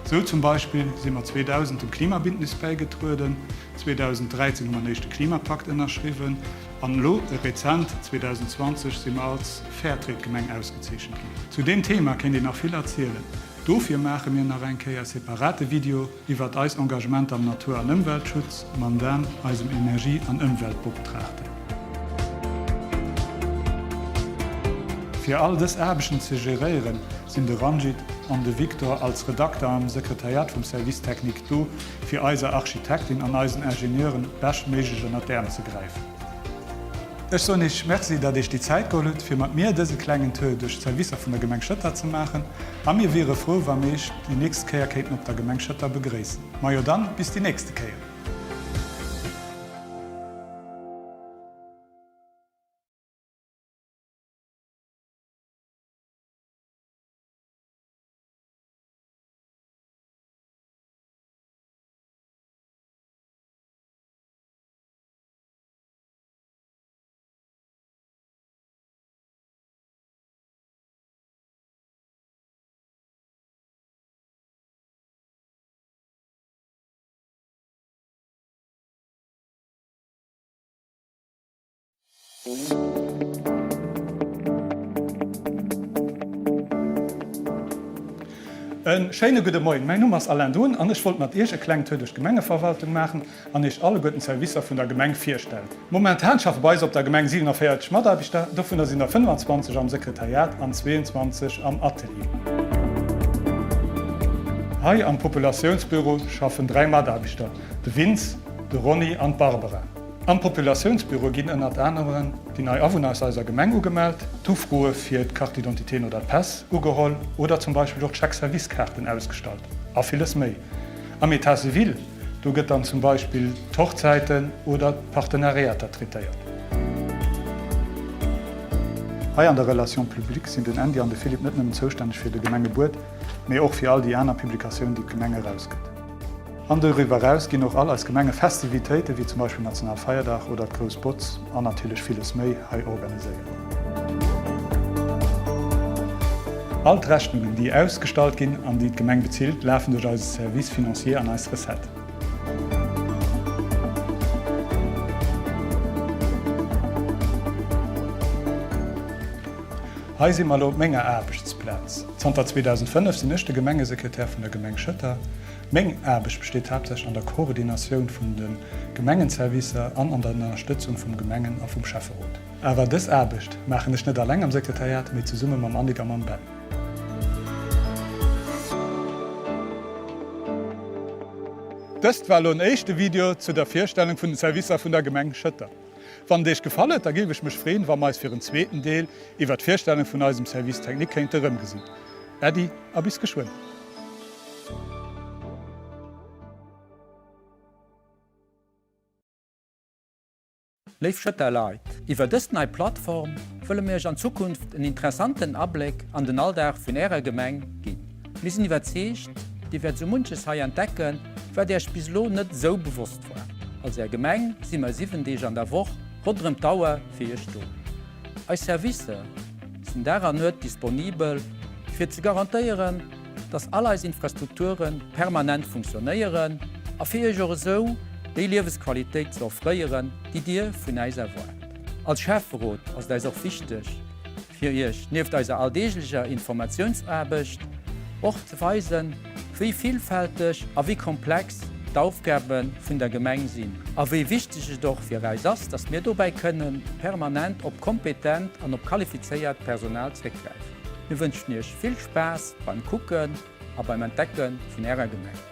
Sou zum Beispill si mer 2000 dem Klimabindnis bäigetrueden, 2013 hu mer en éischte Klimapakt ënnerschriwwen an elo rezent, 2020, si mer als Fairtrade-Gemeng ausgezeechent ginn. Zu deem Thema kéint een nach vill erzielen. Dofir maache mir nach eng Kéier e separate Video iwwert eis Engagementer am Natur an Ëmweltschutz mam Dan, eisem Energie an Ëmweltboptraagten. Fir all dës Aarbechten ze geréieren, sinn de Ranjit an de Victor als Redakter am Sekretariat vum Service Technique do, fir eiser Architektin an eisen Ingenieuren beschtméiglech ënnert d'Äerm ze gräifen. Ech soen Iech Merci, datt Iech déi Zäit geholl hutt, fir mat mir dëse klengen Tour duerch d'Servicer vun der Gemeng Schëtter ze maachen. A mir wiere frou, wa mir Iech déi nächst Kéier kéinten op der Gemeng Schëtter begréissen. Majo dann, bis déi nächste Kéier! E schéine gudde Moien, mäin Numm ass Alain Dohn an ech wollt mat Iech e klengen Tour duerch d'Gemengeverwaltung maachen an Iech alleguerten d'Servicer vun der Gemeng virstellen. Momentan schaffe bei eis op der Gemeng 47 Mataarbechter, dovunner sinn der 25 am Sekretariat an 22 am Atelier. Hei am Populatiounsbüro schaffen 3 Mataarbechter, de Vince, de Ronny an d'Barbara. Am Populatiounsbüro ginn ënnert anerem déi nei Awunner aus eiser Gemeng ugemellt, d'Ufroe fir d'Carte d'identité oder d'Päss ugeholl oder zum Beispill och d'Chèque-Service-Kaarten ausgestallt a villes méi. Am Etat civil, do gëtt dann zum Beispill d'Hochzäiten oder d'Partenariater traitéiert. Hei an der Relation publique sinn den Andy an de Philippe net nëmmen zoustänneg fir de Gemengebuet, mee och fir all déi aner Publikatiounen, déi d'Gemeng erausgëtt. An doriwwer eraus ginn och all eis Gemengefestivitéiten, wéi zum Beispill Nationalfeierdag oder d'Grouss Botz an natierlech villes méi, hei organiséiert. All d'Rechnungen, déi ausgestallt ginn an déi d'Gemeng bezilt, lafen duerch eise Service financier an eis Recette. Hei si mer elo op menger Aarbechtsplaz. Zanter 2005 sinn ech de Gemengesekretär vun der Gemeng Schëtter. Meng Aarbecht besteet haaptsächlech an der Koordinatioun vun de Gemengenservicer an an der Ënnerstëtzung vum Gemengen a vum Schäfferot. Awer dës Aarbecht maachen ech net alleng am Sekretariat, mee zesumme mam Annick a mam Ben. Dëst war elo en éischte Video zu der Virstellung vun den Servicer vun der Gemeng Schëtter. Wann et Iech gefall huet, da géif ech mech freen, wa mer eis fir en zweeten Deel iwwer d'Virstellung vun eisem Service Technique kéinte rëmgesinn. Äddi a bis geschwënn. Léif Schëtter Leit, iwwer dës nei Plattform wëlle mir iech an Zukunft en interessanten Abléck an den Alldag vun ärer Gemeng ginn. Mir sinn iwwerzeegt, dir wäert sou munches hei entdecken, wat iech bis elo net esou bewosst war. Als är Gemeng si mer 7 Deeg an der Woch ronderëm d'Auer fir iech do. Eis Servicer sinn Dag an Nuet disponibel, fir ze garantéieren, dass all eis Infrastrukture permanent funktionéieren a fir Iech och esou déi Liewesqualitéit ze offréieren, déi Dir vun äis erwaart. Als Schäfferot ass et äis och wichteg, fir Iech nieft eiser alldeeglecher Informatiounsaarbecht och ze weisen, wéi villfälteg a wéi komplex d'Aufgabe vun der Gemeng sinn a wéi wichteg et och fir äis ass, dass mir dobäi kënnen permanent op kompetent an op qualifizéiert Personal zréckgräifen. Mir wënschen Iech vill Spaass beim Kucken a beim Entdecke vun Ärer Gemeng.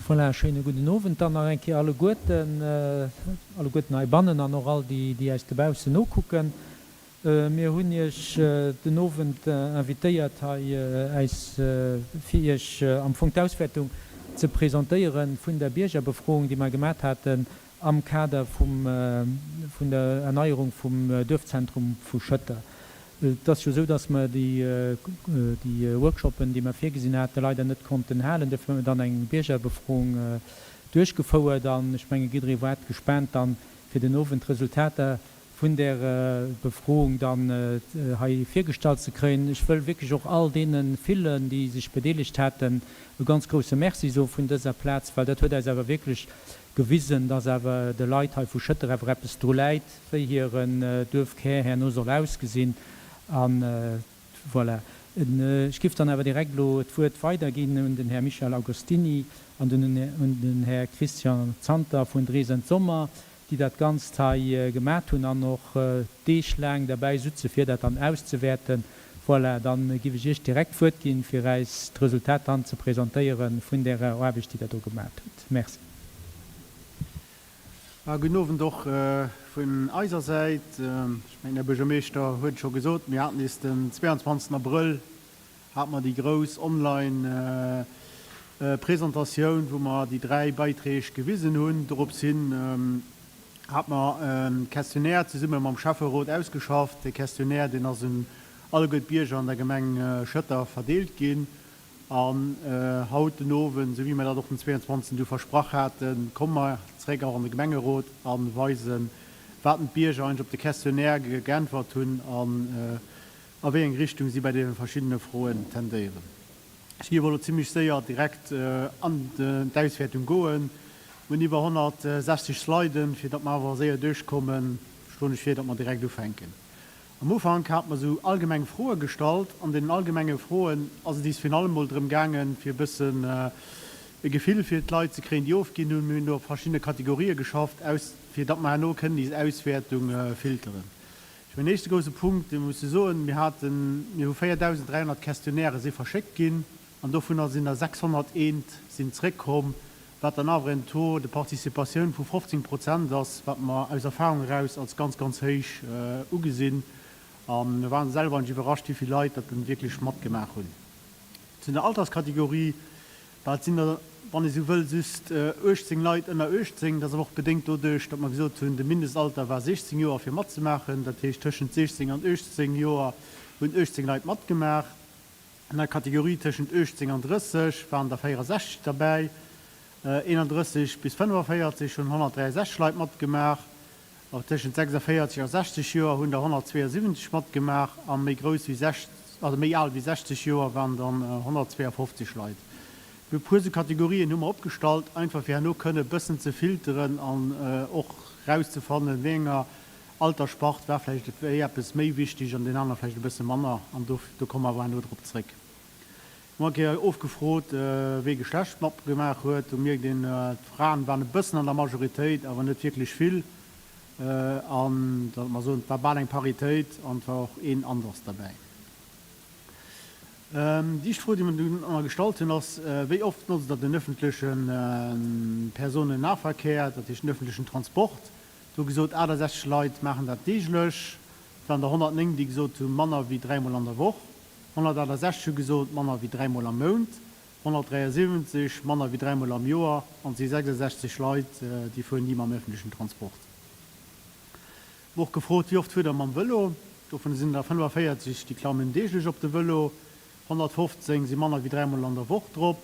Voilà, schéine gudden Owend dann nach eng Kéier alleguerten, alleguerten heibannen an och all déi, déi äis dobaussen nokucken. Mir hunn Iech den Owend invitéiert hei äis, fir Iech am Fong d'Auswäertung ze presentéiere vun der Biergerbefroung, déi mer gemat haten am Kader vum, vun der Erneierung vum Duerfzentrum vu Schëtter. Et ass jo esou, dass mer déi, déi Workshoppen, déi mer virgesinn haten, leider net konnten halen. Dofir hu mer dann eng Biergerbefroung duerchgefouert an ech menge jidderee waart gespaant dann, fir den Owend d'Resultater vun där Befroung dann hei virgestallt ze kréien. Ech wëll wierklech och all deene villen, déi sech bedeelegt haten, e ganz grouse Merci soe vun dëser Plaz, well dat huet eis awer wierklech gewisen, dass awer de Leit hei vu Schëtter awer eppes dru läit, wéi hiren Duerfkär herno soll ausgesinn. A voilà. Ech géif dann awer direkt elo d'Wuert weiderginn un den Här Michel Agostini an un den Här Christian Zanter vun Drees and Sommer, déi dat Ganzt hei gemat hunn an och Deeg laang derbäi sutze fir dat dann auszewäerten. Voilà, dann giff ech Iech direkt d'Wuert ginn, fir äis d'Resultat dann ze presentéieren vun därer Aarbecht, déi Der do gemat hutt. Merci. Gudden Owend och vun eiser Säit. Ech mengen, Här Buergermeeschter huet et scho gesot, mir haten nees den 22 Abrëll hate mer déi grouss online Presentatioun, wou mer déi 3 Beiträg gewisen hunn. Dorops hin hate mer e Questionnaire zesumme mam Schäfferot ausgeschafft. Dee Questionnaire, deen ass un alleguer d'Bierger an der Gemeng Schëtter verdeelt ginn. An haut den Owend, esou wéi mer dat och den 22. du versprach haten, komme mer zréck och an de Gemengerot a weisen, wat denn d'Bierger eigentlech op de Questionnaire geäntwert hunn an a wéi eng Richtung si bei deene verschiddene Froen tendéieren. Ech géif elo zimlech séier direkt an d'Auswäertung goen. Mir hunn iwwer 160 Sliden, fir datt mer awer séier duerchkommen, schloen ech vir, datt mer direkt ufänken. Am Ufank hate mer esou allgemeng Froe gestallt. An deenen allgemenge Froen ass et is virun allem mol drëm gaangen, fir e bëssen e Gefill fir d'Leit ze kréien, déi ofginn hunn. Mir hunn do op verschiddene Kategorië geschafft, aus, fir datt mer herno kënnen is Auswäertung filteren. Ech mengen, éischte grouse Punkt, dee mer musse soen, Mir haten, mir hu 4.300 Questionnairë si verschéckt ginn an dovunner sinn der 601 sinn zréckkomm, wat dann awer en Taux de participatioun vu 15 Prozent ass, wat mer aus Erfahrung eraus als ganz, ganz héich ugesinn. A mir waren selwer eigentlech iwwerrascht, wéi vill Leit dat dann wierklech matgemaach hunn. Zu der Alterskategorie, Bah, et sinn der, wann ee sou wëll, just 18 Leit ënner 18. Dat ass awer och bedéngt doduerch, datt mer gesot hunn, de Mindestalter war 16 Joer fir matzemaachen. Dat heescht, tëschent 16 an 18 Joer hunn 18 Leit matgemaach. An der Kategorie tëschent 18 an 30 waren der 64 derbäi. 31 bis 45 hunn 163 Leit matgemaach. Och tëschent 46 a 60 Joer hunn der 172 matgemaach a méi grouss wéi 60, also méi al wéi 60 Joer waren dann 152 Leit. E puer sou Kategorien hu mer opgestallt, einfach fir herno kënne bëssen ze filteren an och rauszefannen, wéi enger Altersspart war vläicht wéi eppes méi wichteg an deen aner vläicht e bësse manner an do komme mer awer herno drop zréck. Hu eng Kéier ofgefrot, wee Geschlecht matgemaach huet. Do mierkt een, d'Fraen waren e bëssen an der Majoritéit, awer net wierklech vill. An datt mer soen, et war bal eng Paritéit an et war och een Anders derbäi. Déi éischt Fro, déi mer dunn ëmmer gestallt hunn, ass, Wéi oft notzt Der den öffentleche Personennahverkehr, dat heescht den öffentlechen Transport? Do hu gesot, 68 Leit maachen dat deeglech. Et waren der 109, déi gesot hu manner wéi dräimol an der Woch. 168 hu gesot, manner wéi dräimol am Mount, 173 manner wéi dräimol am Joer an et si 66 Leit, déi fueren ni mam öffentlechen Transport. Mir och gefrot, wéi oft fuert der mam Vëlo? Dovun sinn der 45, déi klammen deeglech op de Vëlo, 115 si manner wéi dräimol an der Woch drop,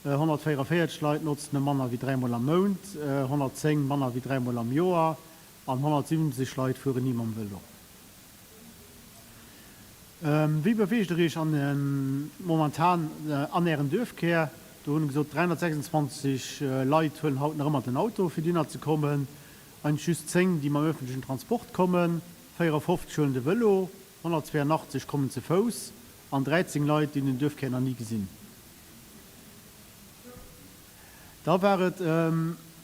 144 Leit notzen e manner wéi dräimol am Mount, 110 manner wéi dräimol am Joer an 170 Leit fueren ni mam Vëlo. Wéi beweegt der iech an momentan an ären Duerfkär? Do hunn gesot 326 Leit huelen haut nach ëmmer den Auto fir dohinner ze kommen, eigentlech just 10 déi mam öffentlechen Transport kommen, 54 huelen de Vëlo, 182 kommen ze Fouss an 13 Leit déi hunn den Duerfkär nach ni gesinn. Da war et,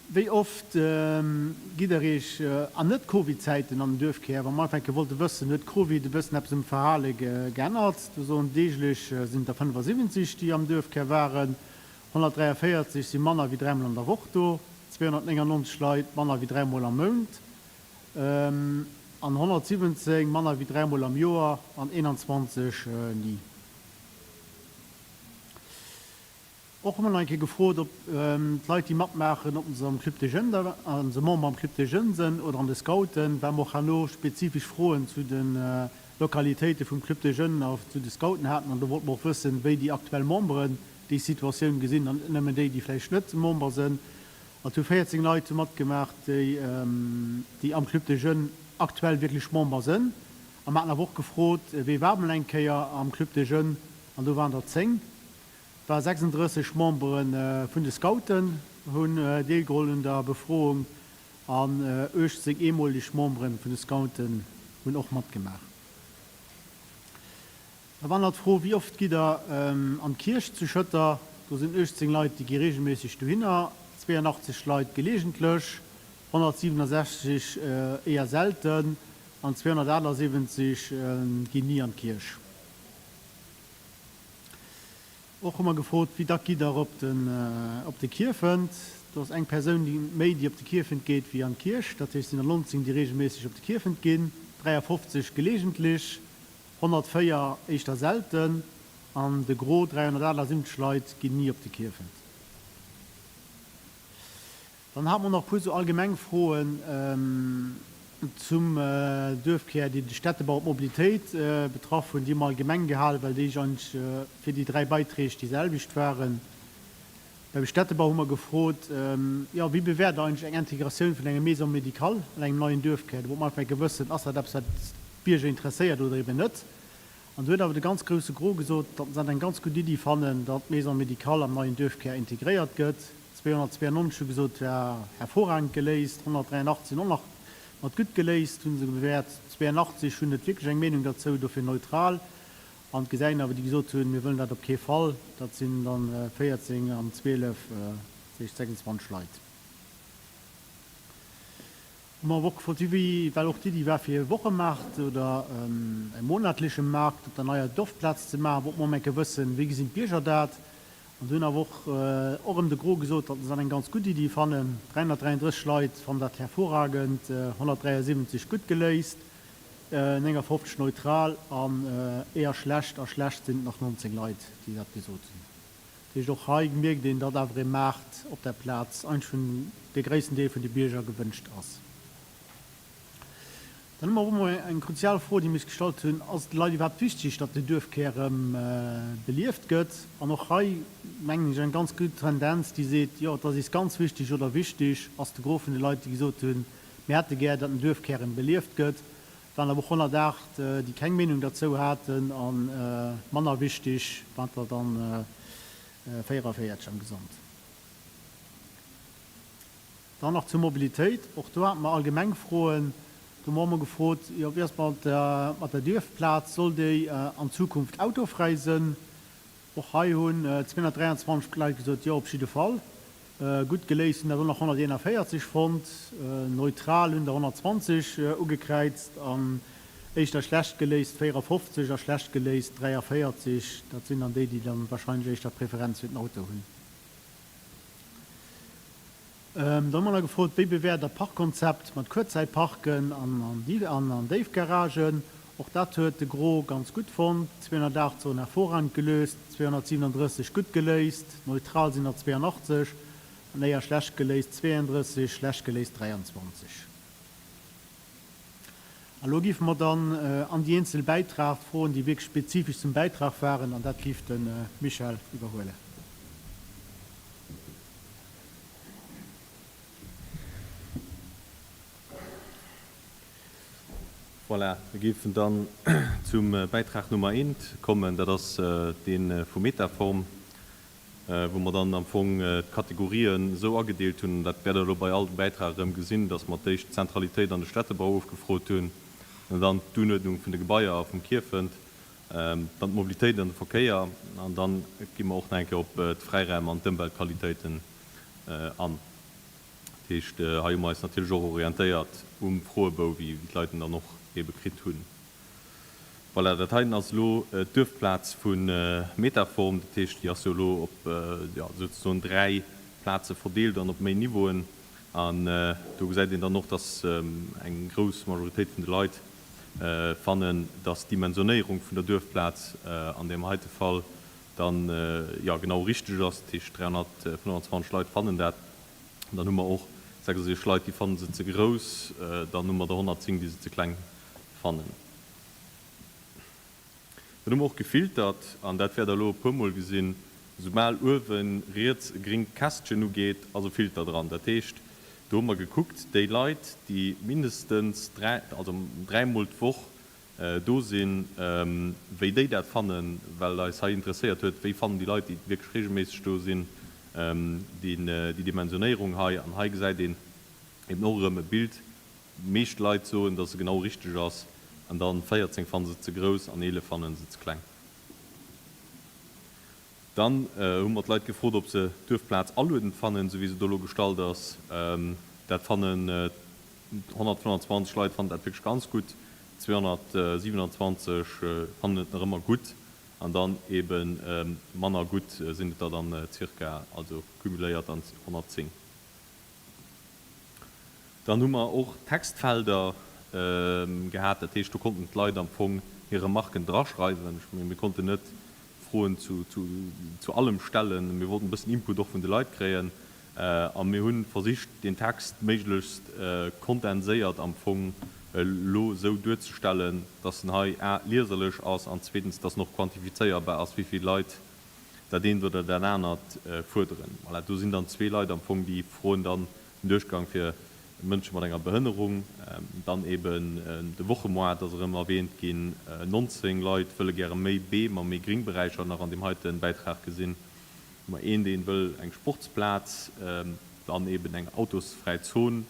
Wéi oft gitt Der Iech an Net-Covid-Zäiten an den Duerfkär? Wa mer einfach eng Kéier wollte wëssen, huet Covid e bëssen eppes um Verhale geännert? Do soen deeglech sinn et der 75, déi am Duerfkär waren. 143 si manner wéi dräimol an der Woch do, 299 Leit manner wéi dräimol am Mount an 117 manner wéi dräimol am Joer an 21 ni. Och hu mer nach eng Kéier gefrot, ob d'Leit, déi matmaachen, ob se am Club des Jeunes, also Member am Club des Jeunes sënn oder an de Scouten, well mer och herno spezifesch Froen zu de Lokalitéite vum Club des Jeunes a zu de Scouten haten. An do wollte mer och wëssen, wéi déi aktuell Memberen déi Situatioun gesinn an net nëmmen déi, déi vläicht net Member sënn. Et hu 14 Leit hu matgemaach, déi, déi am Club des Jeunes aktuell wierklech Member sënn. A mer haten awer och gefrot, wee war mol eng Kéier am Club des Jeunes, an do waren der 10. War 36 Membere vun de Scouten hunn deelgeholl un der Befroung an 18 eemoleg Membere vun de Scouten hunn och matgemaach. Da war nach d'Fro, Wéi oft gitt der an d'Kierch zu Schëtter? Do sinn 18 Leit, déi gi reegelméisseg dohinner, 82 Leit geleegentlech, 167 éier selten an 278 ginn ni an d'Kierch. Och hu mer gefrot, wéi dack gitt der op op de Kierfent? Do ass eng Persoun méi, déi op de Kierfent geet, wéi an d'Kierch. Dat heescht, et sinn der 19, déi reegelméisseg op de Kierfent ginn, 53 geleegentlech, 104 éischter selten an de Gros, 378 Leit, ginn ni op de Kierfent. Dann hate mer nach e puer sou allgemeng Froen zum Duerfkär, déi de Städtebau an d'Mobilitéit betraff hunn. Déi hu mer allgemeng gehalen, well déi eigentlech fir déi 3 Beiträg déi selwecht waren. Beim Städtebau hu mer gefrot, jo, wéi bewäert Der eigentlech eng Integratioun vun enger Maison médicale an engem neien Duerfkär? Do wollte mer einfach eng Kéier wëssen, ass dat eppes, wat d'Bierger interesséiert oder eben net? An do huet awer de ganz grousse Gros gesot, datt se dat eng ganz gutt Iddi fannen, datt d'Maison médicale am neien Duerfkär integréiert gëtt. 292 hu gesot, et wär hervorragend geléist, 183 sinn och nach mat gutt geléist, hu se bewäert, 82 hunn net wierklech eng Meenung derzou, dofir neutral. An et gesäit een awer, déi gesot hunn, mir wëllen dat op kee Fall, dat sinn dann 14 an 12, dat heescht 26 Leit. Hu mer awer och gefrot, wéi, well och d'Iddi war fir e Wochemaart oder e monatleche Markt op der neier Dorfplaz ze maachen, wollte mer och eng Kéier wëssen, wéi gesinn d'Bierger dat? An do hunn awer och och erëm de Gros gesot, datt se dat eng ganz gutt Iddi fannen. 333 Leit fannen dat hervorragend, 173 gutt geléist, 59 neutral an éier schlecht a schlecht sinn et nach 19 Leit, déi dat gesot hunn. Dat heescht, och hei mierkt een, datt awer ee Maart op der Plaz eigentlech vun de gréissten Deel vun de Bierger gewënscht ass. Dann hu mer och emol eng kruzial Fro, déi mir eis gestallt hunn, Ass et de Leit iwwerhaapt wichteg, datt den Duerfkär erëm belieft gëtt? An och hei, mengen ech, eng ganz gutt Tendenz, déi seet, Jo, et ass eis ganz wichteg oder wichteg ass de Gros vun de Leit, déi gesot hunn, Mir hätte gär, datt den Duerfkär erëm belieft gëtt. Et waren awer och 108, déi keng Meenung derzou haten a manner wichteg waren der dann 44 am Gesamt. Dann nach zur Mobilitéit. Och do hate mer allgemeng Froen. Do hu mer och emol gefrot, jo, wéi ass et mat der, mat der Duerfplaz, soll déi an Zukunft autofräi sënn? Och hei hunn 223 Leit gesot, jo, op jidde Fall. Gutt geléist hunn dat och nach 141 fonnt, neutral hunn der 120 ugekräizt an éischter schlecht geléist 54 a schlecht geléist 43. Dat sinn dann déi, déi dann wahrscheinlech éischter d'Preferenz fir den Auto hunn. Dann hu mer nach gefrot, Wéi bewäert Der Parkkonzept mat Kuerzzäitparken an Déifgaragen? Och dat huet de Gros ganz gutt fonnt, 208 soen hervorragend gelöst, 237 gutt geléist, neutral sinn der 82 an éier schlecht geléist 32, schlecht geléist 23. A lo géife mer dann an déi eenzel Bäitrag, d'Froen, déi wierklech spezifesch zum Bäitrag waren, an dat géif de Michel iwwerhuelen. Voilà, mir géifen dann zum Bäitrag Nummer eent kommen. Dat ass dee vu Metaform, wou mer dann am Fong d'Kategorien esou agedeelt hunn, an dat wäert Der elo bei all de Bäitrag erëm gesinn, dass mer d'éischt d'Zentralitéit an de Städtebau ofgefrot hunn, dann d'Unuerdnung vun de Gebaier a vum Kierfent, dann d'Mobilitéit an de Verkéier an dann gi mer och nach eng Kéier op d'Fräiräim an d'Ëmweltqualitéiten an. Dat heescht, hei hu mer eis natierlech och orientéiert um Froebou, wéi d'Leit en dann och ebe kritt hunn. Voilà, dat heiten ass elo d'Duerfplaz vu Metaform. Dat heescht, déi ass jo elo op, jo, souzesoen 3 Plaze verdeelt an op méi Niveauen. An do gesäit een dann och, dass eng grouss Majoritéit vun de Leit fannen, dass d'Dimensionéierung vun der Duerfplaz an deem heite Fall dann, jo, genau richteg ass. Dat heescht, 325 Leit fannen dat. Dann hu mer och 66 Leit, déi fanne se ze grouss. Dann hu mer der 110, déi se ze kleng fannen. Dat hu mer och gefiltert, an dat wäert Der elo e puermol gesinn, Soubal uewe riets e gringt Kästchen ugeet, ass e Filter dran. Dat heescht, do hu mer gekuckt, déi Leit, déi mindestens dräi, also dräimol d'Woch do sinn, wéi déi dat fannen, well eis hei interesséiert huet, wéi fannen déi Leit, déi wierklech reegelméisseg do sinn, déi Dimensionéierung hei. An hei gesäit een eben och erëm e Bild, Meescht Leit soen, dass se genau richteg ass, an dann 14 fannen se ze grouss an 11 fannen se ze kleng. Dann hu mer d'Leit gefrot, ob se d'Duerfplaz aluedend fannen, sou wéi se do elo gestallt ass. Dat fannen 125 Leit fannen dat wierklech ganz gutt, 227 fannen et nach ëmmer gutt an dann ebe manner gutt sinn et der dann circa, also cumuléiert dann 110. Dann hu mer och Textfelder gehat, dat heescht, do konnten d'Leit am Fong hir Remarken draschreiwen. Ech mengen, mir konnten net Froen zu allem stellen, mir wollten e bëssen Input och vun de Leit kréien a mir hu versicht, deen Text méiglechst kondenséiert am Fong elo esou duerzestellen, dass en hei a lieserlech ass an zweetens, dass en och quantifizéierbar ass, wéi vill Leit dat eent oder dat anert fuerderen. Voilà, do sinn dann zwee Leit am Fong, déi froen dann den Duerchgang fir Mënsche mat enger Behënnerung. Dann eben de Wochemoart ass erëm erwähnt ginn. 19 Leit wëlle gäre méi Beem a méi Gringberäicher nach an deem heite Bäitrag gesinn. Hu mer een, dee wëll eng Sportsplaz, dann eben eng autosfräi Zon,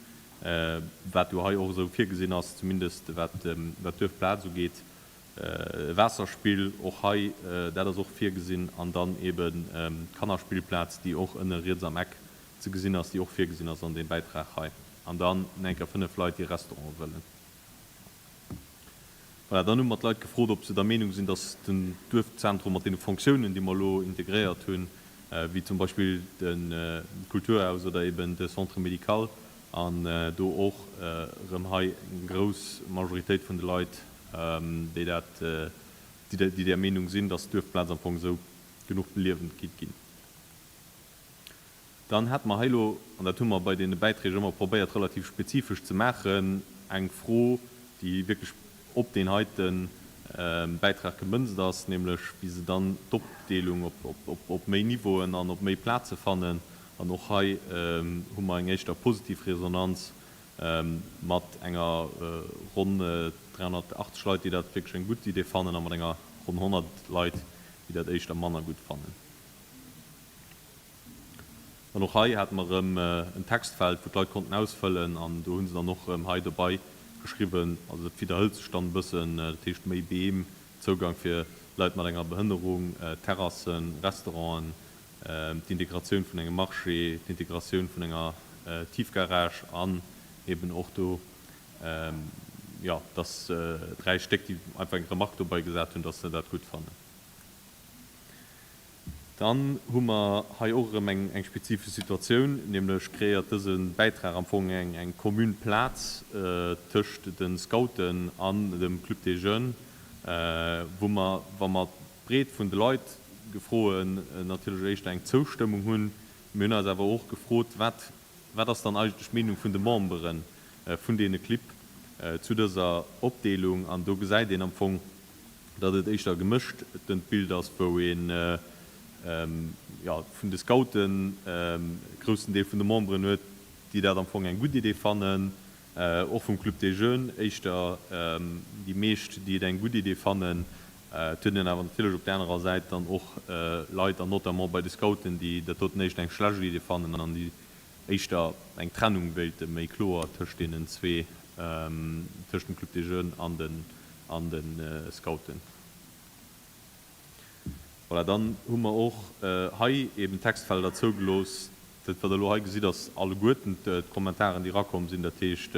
wat jo hei och esou virgesinn ass, zumindest wat d'Duerfplaz ugeet. E Waasserspill, och hei, dat ass och virgesinn, an dann eben d'Kannerspillplaz, déi och ënne riets am Eck ze gesinn ass, déi och virgesinn ass an deem Bäitrag hei. An dann enker 5 Leit, déi Restaurante wëllen. Voilà, dann hu mer d'Leit gefrot, ob se der Meenung sinn, dass den Duerfzentrum mat deene Fonctiounen, déi mer elo integréiert hunn, wéi zum Beispill de Kulturhaus oder eben de Centre médical, an do och erëm hei eng grouss Majoritéit vun de Leit, déi dat, déi där Meenung sinn, dass d'Duerfplaz am Fong esou genuch beliewend gitt ginn. Dann hate mer hei elo, an dat hu mer bei deene Bäiträg ëmmer probéiert relativ spezifesch ze maachen, eng Fro, déi wierklech op deen heite Bäitrag gemënzt ass, nämlech wéi se dann d'Opdeelung op méi Niveauen an op méi Plaze fannen. An och hei hu mer eng éischter positiv Resonanz mat enger ronn 380 Leit, déi dat wierklech eng gutt Idee fannen, a mat enger ronn 100 Leit, déi dat éischter manner gutt fannen. An och hei hate mer erëm en Textfeld, wou d'Leit konnten ausfëllen an do hu se dann och erëm hei dobei geschriwwen, also dat widderhëlt sech dann e bëssen, dat heescht méi Beem, Zougang fir Leit mat enger Behënnerung, Terrassen, Restauranten, d'Integratioun vun engem Marché, d'Integratioun vun enger Tiefgarage an eben och do, jo, dass 3 Stéck, déi einfach eng Remarque dobei gesat hunn, dass se dat gutt fannen. Dann hu mer hei och erëm eng spezifesch Situatioun, nämlech kreéiert dëse Bäitrag am Fong eng commune Plaz tëscht de Scouten an dem Club des Jeunes, wou mer, wa mer d'Breet vun de Leit gefroen, natierlech éischter eng Zoustëmmung hunn. Mir hunn eis awer och gefrot, wat wat ass dann eigentlech d'Meenung vun de Membere vun deene Clibb zu dëser Opdeelung? An do gesäit een am Fong, datt et éischter e gemëschtent Bild ass, wou een jo vun de Scouten e groussen Deel vun de Memberen huet, déi dat am Fong eng gutt Idee fannen, och vum Club des Jeunes éischter déi meescht, déi et eng gutt Idee fannen. Et huet een awer natierlech op där anerer Säit dann och Leit, an notamment bei de Scouten, déi dat doten éischter eng schlecht Idee fannen an déi éischter eng Trennung wéilte méi kloer tëscht deenen zwee, tëscht dem Club des Jeunes an den an de Scouten. Voilà, dann hu mer och hei eben Textfelder zougelooss. Dat, wat Der elo hei gesitt, ass alleguerten d'Kommentaren, déi erakomm sinn. Dat heescht,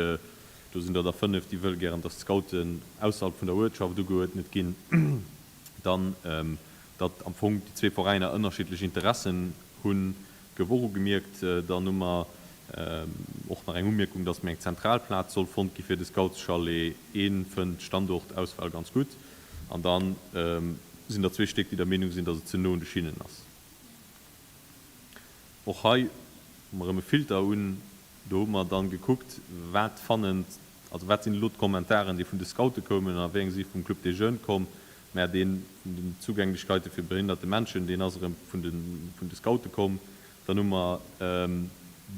Do sinn der der 5, déi wëlle gären, datt d'Scouten ausserhalb vun der Uertschaft ugeuerdnet ginn. Dann, datt am Fong déi zwee Veräiner ënnerschiddlech Interessen hunn, gouf och ugemierkt. Dann hu mer och nach eng Umierkung, datt méi eng zentral Plaz soll fonnt gi fir de Scoutschalet. Ee fënnt d'Standortauswahl ganz gutt. An da sinn der zwee Stéck, déi der Meenung sinn, datt et ze no un de Schinnen ass. Och hei hu mer erëm e Filter un. Do hu mer dann gekuckt, wat fannen, also wat sinn elo d'Kommentaren, déi vun de Scoute koumen a wéi eng si vum Club des Jeunes komm. Mä dee vun den Zugänglichkeite fir behinderte Menschen, deen ass erëm vun de, vun de Scoute komm. Dann hu mer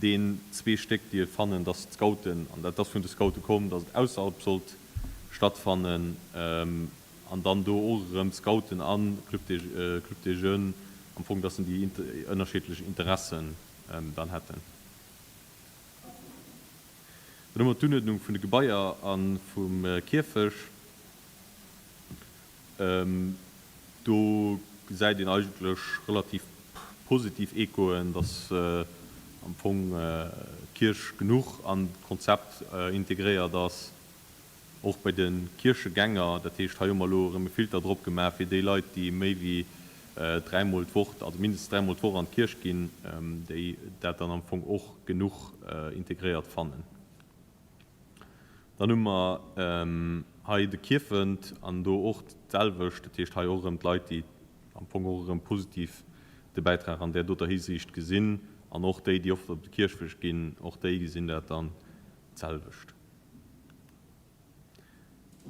deen zwee Stéck, déi fannen, dass d'Scouten, an dat ass vun de Scoute komm, dass et ausserhalb sollt stattfannen. An dann do och erëm Scouten a Club des, Club des Jeunes, am Fong, dass en déi ënnerschiddlech Interessen dann hätten. Dann hu mer d'Unuerdnung vun de Gebaier a vum Kierfech. Do gesäit een eigentlech relativ positiv Echoen, dass am Fong d'Kierch genuch an d'Konzept integréiert ass. Och bei de Kierchegänger, dat heescht, hei hu mer elo erëm e Filter drop gemaach fir déi Leit, déi méi wéi dräimol d'Woch, also mindestens dräimol d'Woch an d'Kierch ginn, déi dat dann am Fong och genuch integréiert fannen. Dann hu mer hei de Kierfent an do och d'selwecht, dat heescht hei och erëm d'Leit, déi am Fong och erëm positiv de Bäitrag an där doter Hisiicht gesinn an och déi, déi oft op de Kierchweg ginn, och déi gesinn dat dann d'selwecht.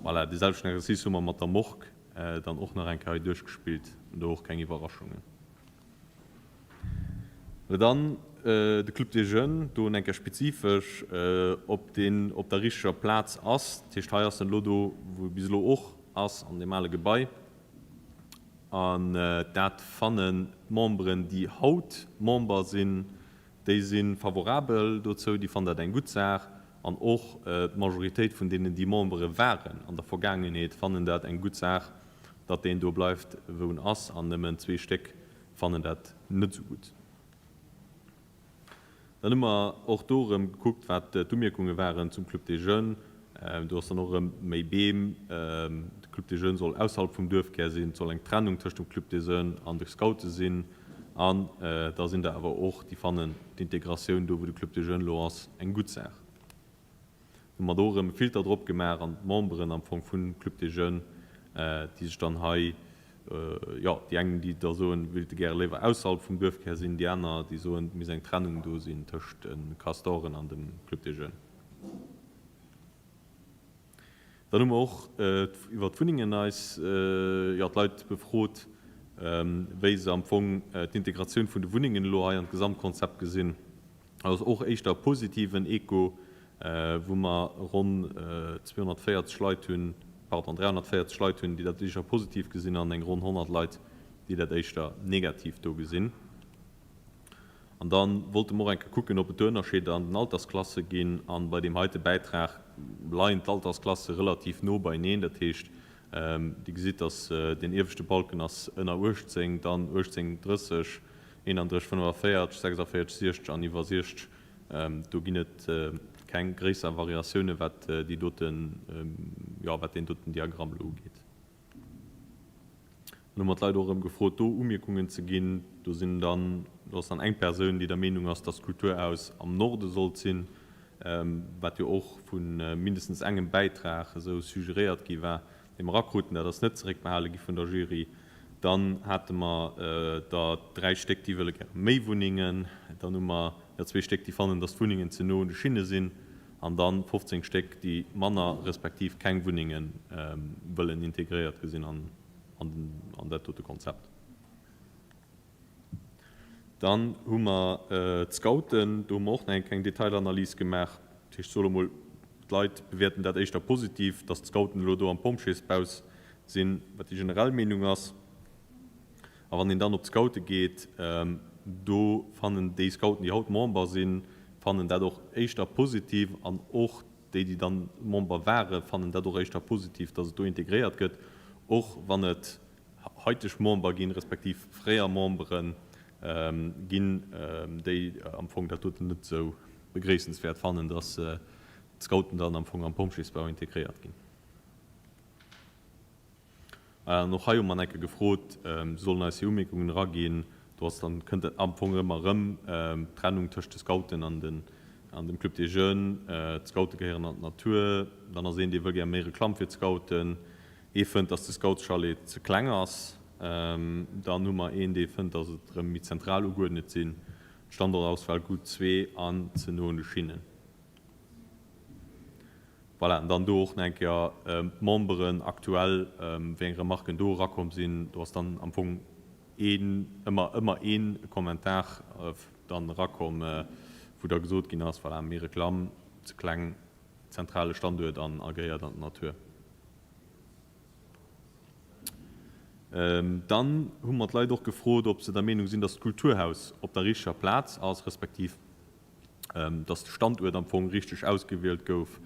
Voilà, dee selwechten Exercice hu mer mat der Morgue dann och nach eng Kéier hei duerchgespillt. Do och keng Iwwerraschungen. Dann de Club des Jeunes, do eng Kéier spezifesch, ob deen op der richteger Plaz ass. Dat heescht, hei ass en elo do, wou e bis elo och ass, an deem ale Gebai. An dat fannen d'Memberen, déi haut Member sinn, Déi si favorabel dozou, déi fannen dat eng gutt Saach. An och d'Majoritéit vun deenen, déi Membere waren an der Vergaangenheet, fannen dat eng gutt Saach, datt deen do bleift, wou en ass. An nëmmen zwee Stéck fannen dat net esou gutt. Dann hu mer och do erëm gekuckt, wat d'Umierkunge waren zum Club des Jeunes. Do ass dann och erëm méi Beem. De Club des Jeunes soll ausserhalb vum Duerfkär sinn. Et soll eng Trennung tëscht dem Club des Jeunes an de Scoute sinn. An da sinn der awer och, déi fannen d'Integratioun do, wou de Club des Jeunes elo ass, eng gutt Saach. Hu mer do erëm e Filter drop gemaach an d'Memberen am Fong vum Club des Jeunes, déi sech dann hei, jo, déi eng, déi da soen, wéilte gäre léiwer ausserhalb vum Duerfkär sinn, déi aner, déi soen, et misst eng Trennung do sinn tëscht de Castoren an dem Club des Jeunes. Dann hu mer och iwwer d'Wunnengen eis, jo, d'Leit befrot, wéi se am Fong d'Integratioun vun de Wunnengen elo hei an d'Gesamtkonzept gesinn. Dat ass och éischter e positiven Echo, wou mer ronn 240 Leit hunn, pardon, 340 Leit hunn, déi dat éischter positiv gesinn an eng ronn 100 Leit, déi dat éischter negativ do gesinn. An da wollte mer och eng Kéier kucken, ob et do Ënnerscheeder an den Altersklasse ginn. A bei deem heite Bäitrag leien d'Altersklasse relativ no beieneen. Dat heescht, Dir gesitt, dass deen ieweschte Balken ass ënner 18, dann 18, 30, 31, 45, 46, 60 an iwwer 60. Do ginn et keng gréisser Variatiounen, wat déi doten, jo, wat deen doten Diagramm elo ugeet. Dann hu mer d'Leit och erëm gefrot, do Umierkungen ze ginn. Do sinn dann, do ass dann eng Persoun, déi der Meenung ass, dass d'Kulturhaus am Norde sollt sinn, wat jo och vu mindestens engem Bäitrag esou suggeréiert gi war, dee mer erakruten. Dat ass net zeréckbehale gi vun der Jury. Dann hate mer der dräi Stéck, déi wëlle gäre méi Wunnengen. Dann hu mer der zwee Stéck, déi fannen, dass d'Wunnengen ze no un de Schinne sinn. An dann 15 Stéck, déi manner respektiv keng Wunnenge wëllen integréiert gesinn an dat dote Konzept. Dann hu mer d'Scouten, do hu mer och nach eng kleng Detailanalys gemaach. Dat heescht, soe lo mol, d'Leit bewäerten dat éischter positiv, datt d'Scouten elo do am Pompjeesbaus sinn, wat déi generell Meenung ass. A wann een dann op d'Scoute geet, do fannen déi Scouten, déi haut Member sinn, fannen dat och éischter positiv. An och déi, déi dann Member waren, fannen dat och éischter positiv, datt et do integréiert gëtt, och wann et haiteg Member ginn, respektiv fréier Membere ginn, déi am Fong dat doten net esou begréissenswäert fannen, datt. d'Scouten dann am Fong am Pompjeesbau integréiert ginn. An och hei hu mer enke gefrot, se sollen eis hir Umierkungen eraginn. Do ass dann, kënnt am Fong ëmmer erëm d'Trennung tëscht de Scouten an den, an dem Club des Jeunes. D'Scoute gehéieren an d'Natur. Dann ass een, dee wëll gär méi Reklamm fir d'Scouten. Ee fënnt, dass de Scoutschalet ze kleng ass. Dann hu mer een, dee fënnt, dass et erëm méi zentral ugeuerdnet sinn. D'Standortauswahl gutt, zwee an ze no un de Schinnen. Voilà, an dann do och nach eng Kéier d'Memberen aktuell, wéi eng Remarken do erakomm sinn. Do ass dann am Fong een, ëmmer, ëmmer ee Kommentar dann erakomm, wou da gesot ginn ass, voilà, méi Reklamm, ze kleng, zentrale Standuert an a gehéiert an d'Natur. Dann hu mer d'Leit och gefrot, ob se der Meenung sinn, dass d'Kulturhaus op der richteger Plaz ass, respektiv dass de Standuert am Fong richteg ausgewielt gouf.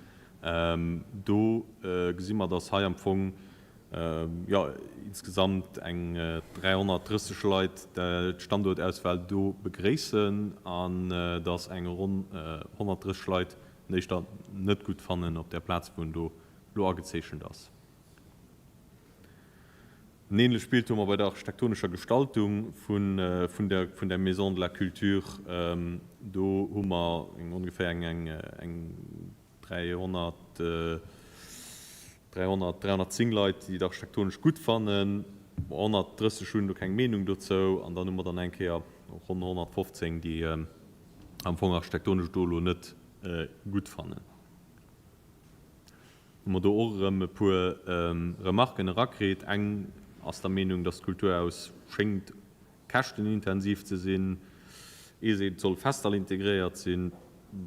Do gesi mer, dass hei am Fong, jo, insgesamt eng 330 Leit d'Standuertauswahl do begréissen an dass eng ronn 130 Leit en éischter net gutt fannen op där Plaz, wou en do elo agezeechent ass. En ähnlecht Bild hu mer bei der architektonescher Gestaltung vun der vun der Maison de la Culture. Do hu mer eng ongeféier eng eng 300, 300, 310 Leit, déi et architektonesch gutt fannen. 130 hunn do keng Meenung dozou. An dann hu mer dann eng Kéier ronn 115, déi am Fong architektonesch do elo net gutt fannen. Hu mer do och erëm e puer Remarken erakritt. Eng ass der Meenung, dass d'Kulturhaus schéngt käschtenintensiv ze sinn. Ee seet, et soll fest all integréiert sinn,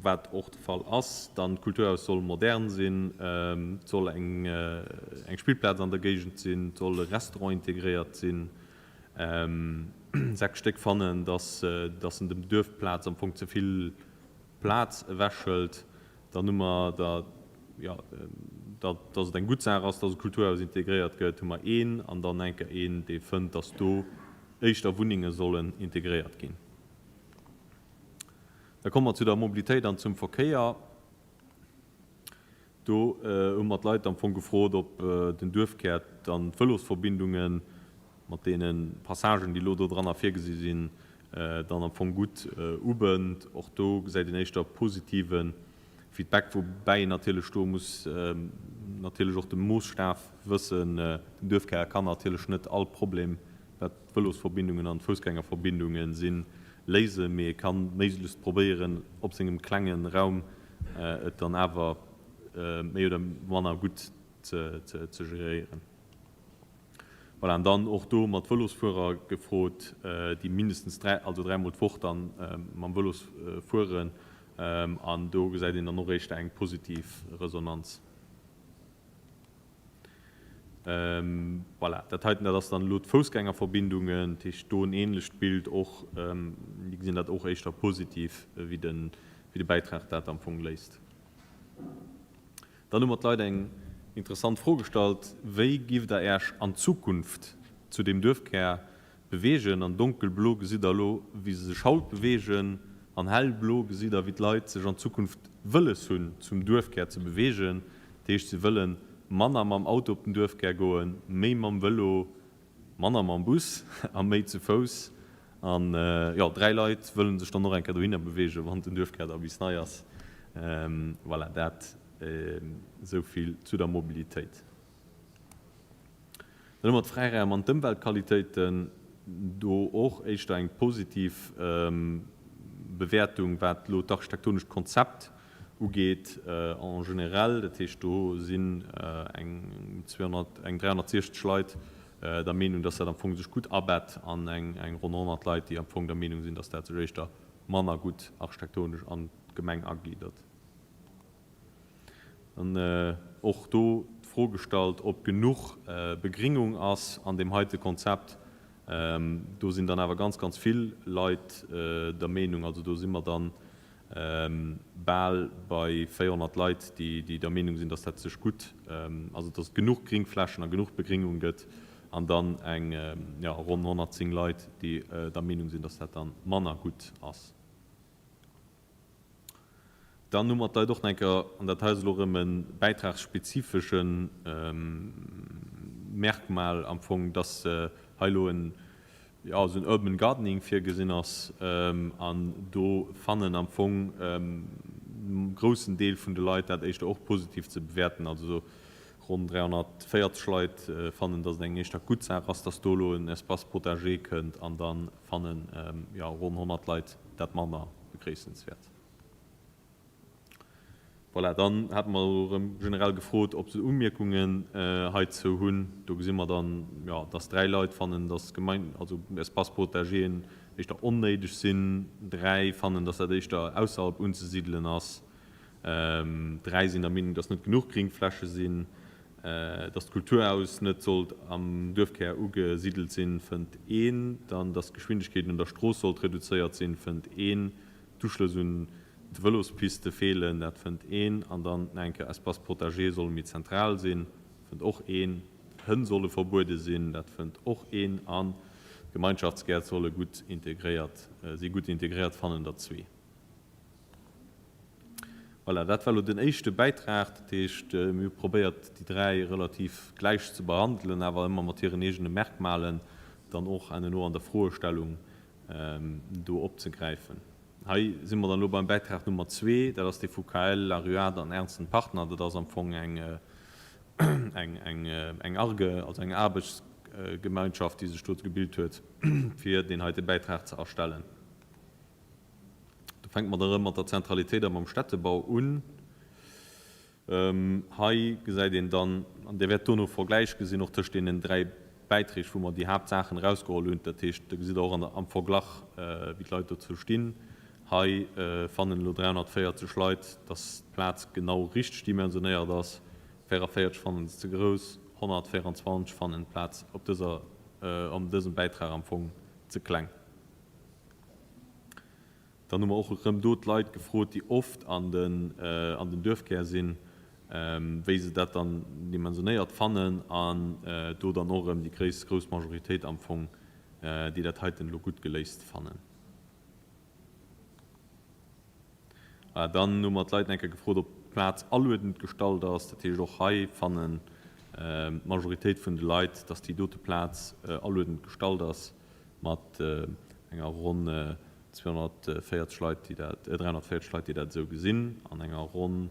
wat och de Fall ass. Dann, d'Kulturhaus soll modern sinn, et soll eng Spillplaz an der Géigend sinn, et soll e Restaurant integréiert sinn. 6 Stéck fannen, dass en dem Duerfplaz am Fong ze vill Plaz ewechhëlt. Dann hu mer der, jo, datt et eng gutt Saach ass, datt e Kulturhaus integréiert gëtt, hu mer een an dann enker een, dee fënnt, datt do éischter Wunnenge sollen integréiert ginn. Da komme mer zu der Mobilitéit an zum Verkéier. Do hu mer d'Leit am Fong gefrot, ob den Duerfkär dann d'Vëlosverbindungen mat deene Passagen, déi elo do dranner virgesi sinn, dann am Fong gutt ubënnt. Och do gesäit een éischter positive Feedback, woubäi een natierlech do muss natierlech och de Moosstaf wëssen. Den Duerfkär kann natierlech net all Problem, wat d'Vëlosverbindungen an d'Foussgängerverbindunge sinn, léisen, mee e kann méiglechst probéieren, op sengem klenge Raum et dann awer méi oder manner gutt ze geréieren. Voilà, an dann och do hu mer d'Vëlosfuerer gefrot, déi mindestens dräi, also dräimol d'Woch dann mam Vëlos fueren, an do gesäit een dann och éischter eng positiv Resonanz. Voilà, dat heiten, dat ass dann elo d'Foussgängerverbindungen, dat heescht do en ähnlecht Bild och, mir gesinn dat och éischter positiv, wéi de, wéi de Bäitrag dat am Fong léist. Dann hu mer d'Leit eng interessant Fro gestallt, Wéi giff Der Äerch an Zukunft zu deem Duerfkär beweegen? An donkelblo gesitt Der elo, wéi se sech haut beweegen, an hellblo gesitt Der, wéi d'Leit sech an Zukunft wëlles hunn, zum Duerfkär ze beweegen. Dat heescht, se wëlle manner mam Auto op den Duerfkär goen, méi mam Vëlo, Manner mam Bus a méi zu Fouss. An jo, 3 Leit wëllen sech dann och eng Kéier dohinner beweegen, wann den Duerfkär da bis nei ass. Voilà, dat esou vill zu der Mobilitéit. Dann hu mer d'Fräiraum an d'Ëmweltqualitéiten. Do och éischter eng positiv Bewäertung, wat elo d'architektonescht Konzept ugeet en général. Dat heescht, do sinn eng 200, eng 360 Leit der Meenung, dass dat am Fong sech gutt abett an eng ronn 100 Leit, déi am Fong der Meenung sinn, dass dat sech éischter manner gutt architektonesch an d'Gemeng agliddert. An och do d'Fro gestallt, ob genuch Begringung ass an deem heite Konzept. Do sinn dann awer ganz, ganz vill Leit der Meenung, also do si mer dann bal bei 400 Leit, déi der Meenung sinn, dass dat sech gutt, also dass et genuch Gringflächen a genuch Begringung gëtt, an dann eng, jo, ronn 110 Leit, déi der Meenung sinn, dass dat da manner gutt ass. Dann hu mer d'Leit och nach eng Kéier, an dat hei ass elo erëm e bäitragsspezifesche Merkmal am Fong, dass hei elo en, jo, esou en Urban Gardening virgesinn ass. An do fannen am Fong e groussen Deel vun de Leit dat éischter och positiv ze bewäerten. Also ronn 340 Leit fannen, dass et eng éischter gutt Saach ass, dass do elo en Espace potager kënnt. An da fannen, jo, ronn 100 Leit dat manner begréissenswäert. Voilà, dann hate mer elo erëm generell gefrot, ob se Umierkungen heizou hunn. Do gesi mer dann, jo, dass 3 Leit fannen, dass Gemein-, also Espaces protégéen éischter onnéideg sinn, 3 fannen, dass dat éischter ausserhalb unzesidelen ass, 3 sinn der Meenung, dass net genuch Gringfläche sinn, dass d'Kulturhaus net sollt am Duerfkär ugesidelt sinn, fënnt een, dann, dass d'Geschwindegkeet un der Strooss sollt reduzéiert sinn, fënnt een, D'Uschlëss un d'Vëlospiste feelen, dat fënnt een. An dann nach eng Kéier, Espaces protégés solle méi zentral sinn, fënnt och een. Hënn solle verbuede sinn, dat fënnt och een. An d'Gemeinschaftsgäert solle gutt integréiert si gutt integréiert, fannen der zwee. Voilà, dat war elo den éischte Bäitrag. Dat heescht, mir hu probéiert, déi dräi relativ gläich ze behandelen, awer ëmmer mat hiren eegene Merkmalen dann och herno an der Froestellung do opzegräifen. Hei si mer dann elo beim Bäitrag Nummer zwee, dat ass dee vu KL, La Ruade an Ernzen Partner. Dat ass am Fong eng, eng, eng, eng ARGE, also eng Aarbechtsgemeinschaft, déi sech do gebilt huet, fir deen heite Bäitrag ze erstellen. Do fänke mer da erëm mat der Zentralitéit a mam Städtebau un. Hei gesäit een dann, an Dir wäert dono Vergläich gesinn och tëscht deenen dräi Bäiträg, wou mer déi Haaptsaachen erausgeholl hunn. Dat heescht, do gesitt Der och am Verglach, wéi d'Leit dozou stinn. Hei fannen elo 340 Leit, dass d'Plaz genau richteg dimensionéiert ass, 44 fannen se ze grouss, 124 fannen d'Plaz op dëser, an dësem Bäitrag am Fong ze kleng. Dann hu mer och erëm do d'Leit gefrot, déi oft an den an den Duerfkär sinn, wéi se dat dann dimensionéiert fannen. An do dann och erëm déi gréisst, grouss Majoritéit am Fong, déi dat heiten elo gutt geléist fannen. Dann hu mer d'Leit eng Kéier gefrot, ob d'Plaz aluedend gestallt ass. Dat heescht, och hei fannen d'Majoritéit vun de Leit, dass déi dote Plaz aluedend gestallt ass. Mat enger ronn 240 Leit, déi dat, 340 Leit, déi dat esou gesinn, an enger ronn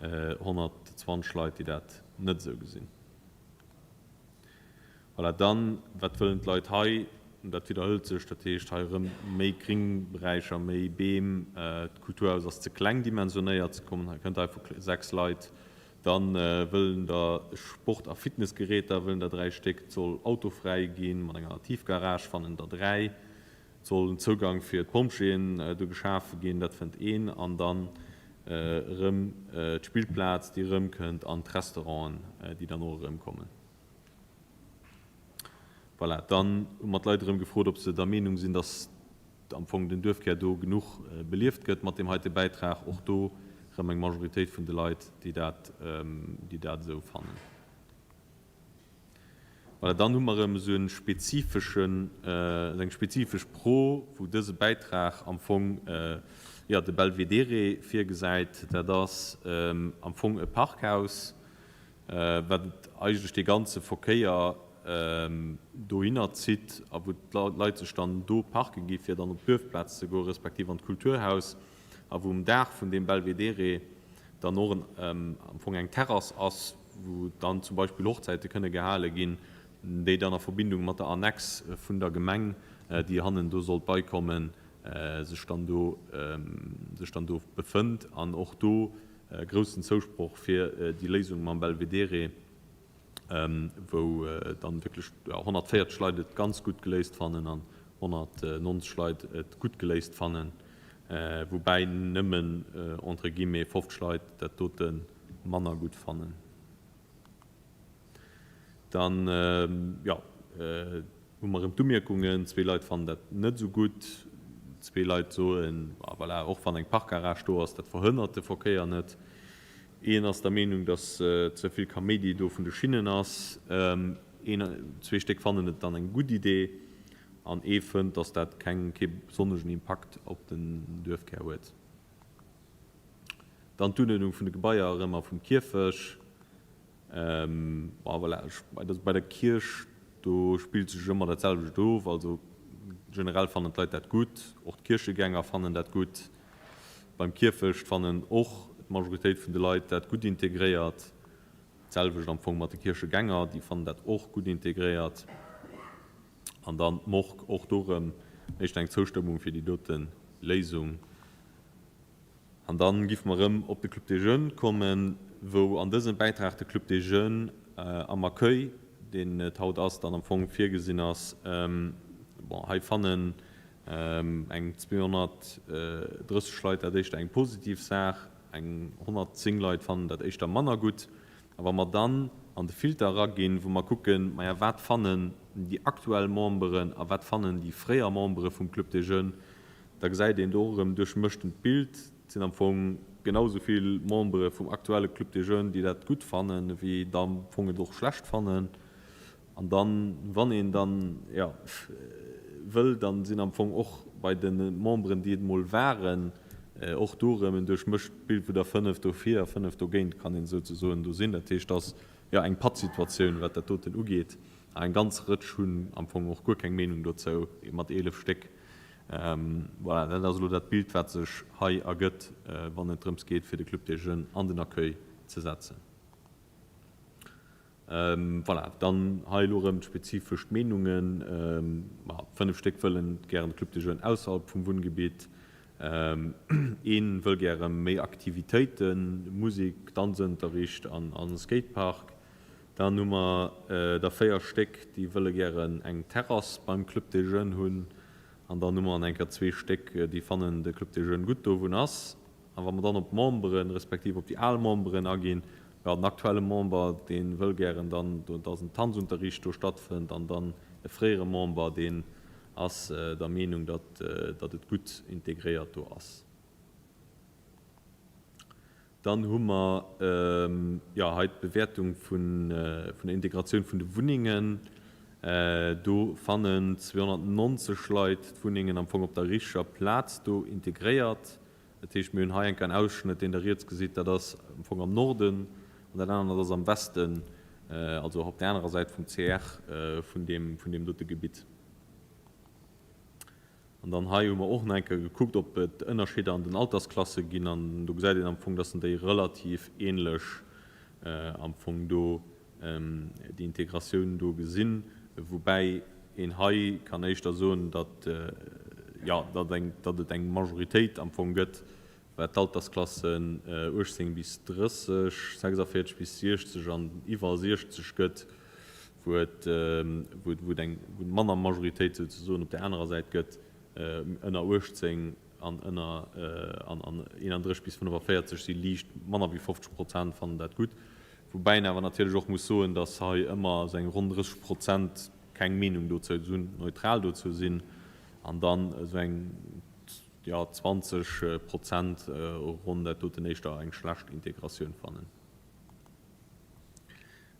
120 Leit, déi dat net esou gesinn. Voilà, dann, wat wëllen d'Leit hei? Dat widderhëlt sech, dat heescht hei erëm méi Gringberäicher, méi Beem. D'Kulturhaus ass ze kleng dimensionéiert, se kommen, kënnt hei vu 6 Leit. Dann wëllen der Sport a Fitnessgeräter wëllen der 3 Stéck, et soll autofräi ginn mat enger Tiefgarage fannen der 3, et soll en Zougang fir d'Pompjeeën do geschafe ginn, dat fënnt een, an dann erëm d'Spillplaz déi erëmkënnt an d'Restauranten déi dann och erëmkommen. Voilà, dann hu mer d'Leit erëm gefrot ob se der Meenung sinn, dass am Fong den Duerfkär do genuch belieft gëtt mat deem heite Bäitrag. Och do erëm eng Majoritéit vun de Leit, déi dat, déi dat esou fannen. Voilà, dann hu mer erëm esou e spezifeschen, esou eng spezifesch Pro, wou dëse Bäitrag am Fong, jo, de Belvedere virgesäit. Dat ass am Fong e Parkhaus, wat et eigentlech dee ganze Verkéier dohinner zitt a wou d'Leit sech dann do parke gi fir dann op d'Duerfplaz ze goen, respektiv an d'Kulturhaus, a wou um Daach vun deem Belvedere dann och am Fong eng Terrass ass, wou dann zum Beispill Hochzäite kënne gehale ginn, déi dann a Verbindung mat der Annex vun der Gemeng, déi hannen do sollt beikommen, sech dann do sech dann do befënnt. An och do groussen Zousproch fir déi Léisung mam Belvedere, wou dann wierklech 140 Leit et ganz gutt geléist fannen an 190 Leit et gutt geléist fannen, woubäi nëmmen entre guillemets 50 Leit dat dote manner gutt fannen. Dann, jo, hu mer erëm d'Umierkungen, zwee Leit fannen dat net esou gutt, zwee Leit soen, voilà, och wann eng Parkgarage do ass, dat verhënnert de Verkéier net. Een ass der Meenung, datt ze vill Kaméidi do vun de Schinnen ass, een, zwee Stéck fannen et dann eng gutt Idee an ee fënnt, datt dat keng, kee besonnegen Impakt op den Duerfkär huet. Dann d'Unuerdnung vun de Gebaier erëm a vum Kierfech. Bon, voilà, ech, bei der Kierch, do spillt sech ëmmer dat selwecht of. Also generell fannen d'Leit dat gutt, och d'Kierchegänger fannen dat gutt. Beim Kierfecht fannen och d'Majoritéit vun de Leit dat gutt integréiert. D'selwecht am Fong mat de Kierchegänger, déi fannen dat och gutt integréiert. An dann d'Morgue, och do erëm éischter eng Zoustëmmung fir déi dote Léisung. An da giffe mer erëm op de Club des Jeunes kommen, wou an dësem Bäitrag de Club des Jeunes am Accueil, deen et haut ass, dann am Fong virgesinn ass. Bon, hei fannen eng 230 Leit dat éischter eng positiv Saach, eng 110 Leit fannen dat éischter manner gutt. A wa mer dann an de Filter eraginn, wou mer kucken, maja wat fannen déi aktuell Memberen a wat fannen déi fréier Membere vum Club des Jeunes, Da gesäit een do och erëm duerchmëschtent Bild. Et sinn am Fong genau esou vill Membere vum aktuelle Club des Jeunes, déi dat gutt fannen, ewéi der am Fong et och schlecht fannen. An dann, wann een dann, jo, wëll, dann sinn am Fong och bei de Memberen, déi et emol waren, och do erëm en duerchmëscht Bild, wou der 5 dofir a 5 dogéint, kann een souzesoen, do sinn. Dat heescht, et ass, jo, eng Pattsituatioun, wat dat doten ugeet. A eng ganz Rëtsch hunn am Fong och guer keng Meenung dozou, mat 11 Stéck. Voilà, dat ass elo dat Bild, wat sech hei ergëtt, wann et drëms geet, fir de Club des Jeunes an den Accueil ze setzen. Voilà, dann hei elo erëm d'spezifesch Meenungen. Ma 5 Stéck wëllen gären de Club des Jeunes ausserhalb vum Wunngebitt. Ee wëll gäre méi Aktivitéiten, Musek, Danzunterricht an Skatepark. Dann hu mer der 4 Stéck, déi wëlle gären eng Terrass beim Club des Jeunes hunn. An dann hu mer an enker zwee Stéck, déi fannen de Club des Jeunes gutt do wou en ass. A wa mer dann op d'Memberen, respektiv op déi al Memberen aginn, jo den aktuelle Member, dee wëll gären dann, dass en Tanzunterricht do stattfënnt an dann e fréiere Member, deen ass der Meenung, datt et gutt integréiert do ass. Dann hu mer, jo, hei d'Bewäertung vun der Integratioun vun de Wunnengen. Do fannen 290 Leit d'Wunnengen am Fong op der richteger Plaz do integréiert. Dat heescht, mir hunn hei enker en Ausschnëtt, deen Der riets gesitt, dat ass am Fong am Norden an dat anert ass am Westen, also och op där anerer Säit vum CR vun deem dote Gebitt. An dann hei hu mer och nach eng Kéier gekuckt, ob et Ënnerscheeder an den Altersklasse ginn. An do gesäit een am Fong, dass déi relativ ähnlech am Fong do déi Integratioun do gesinn. Woubäi een hei kann éischter soen, datt, jo, datt eng, datt et eng Majoritéit am Fong gëtt, wat d'Altersklassen 18 bis 30, 46 bis 60 an iwwer 60 gëtt, wou et wou et eng manner Majoritéit souzesoen op där anerer Säit gëtt, ënner 18 an ënner an an 31 bis 45 si liicht manner wéi 50 Prozent fannen dat gutt. Woubäi een awer natierlech och muss soen, datt hei ëmmer esou eng ronn 30 Prozent keng Meenung dozou hunn, neutral dozou sinn an dann esou eng jo 20 Prozent ronn dat doten éischter eng schlecht Integratioun fannen.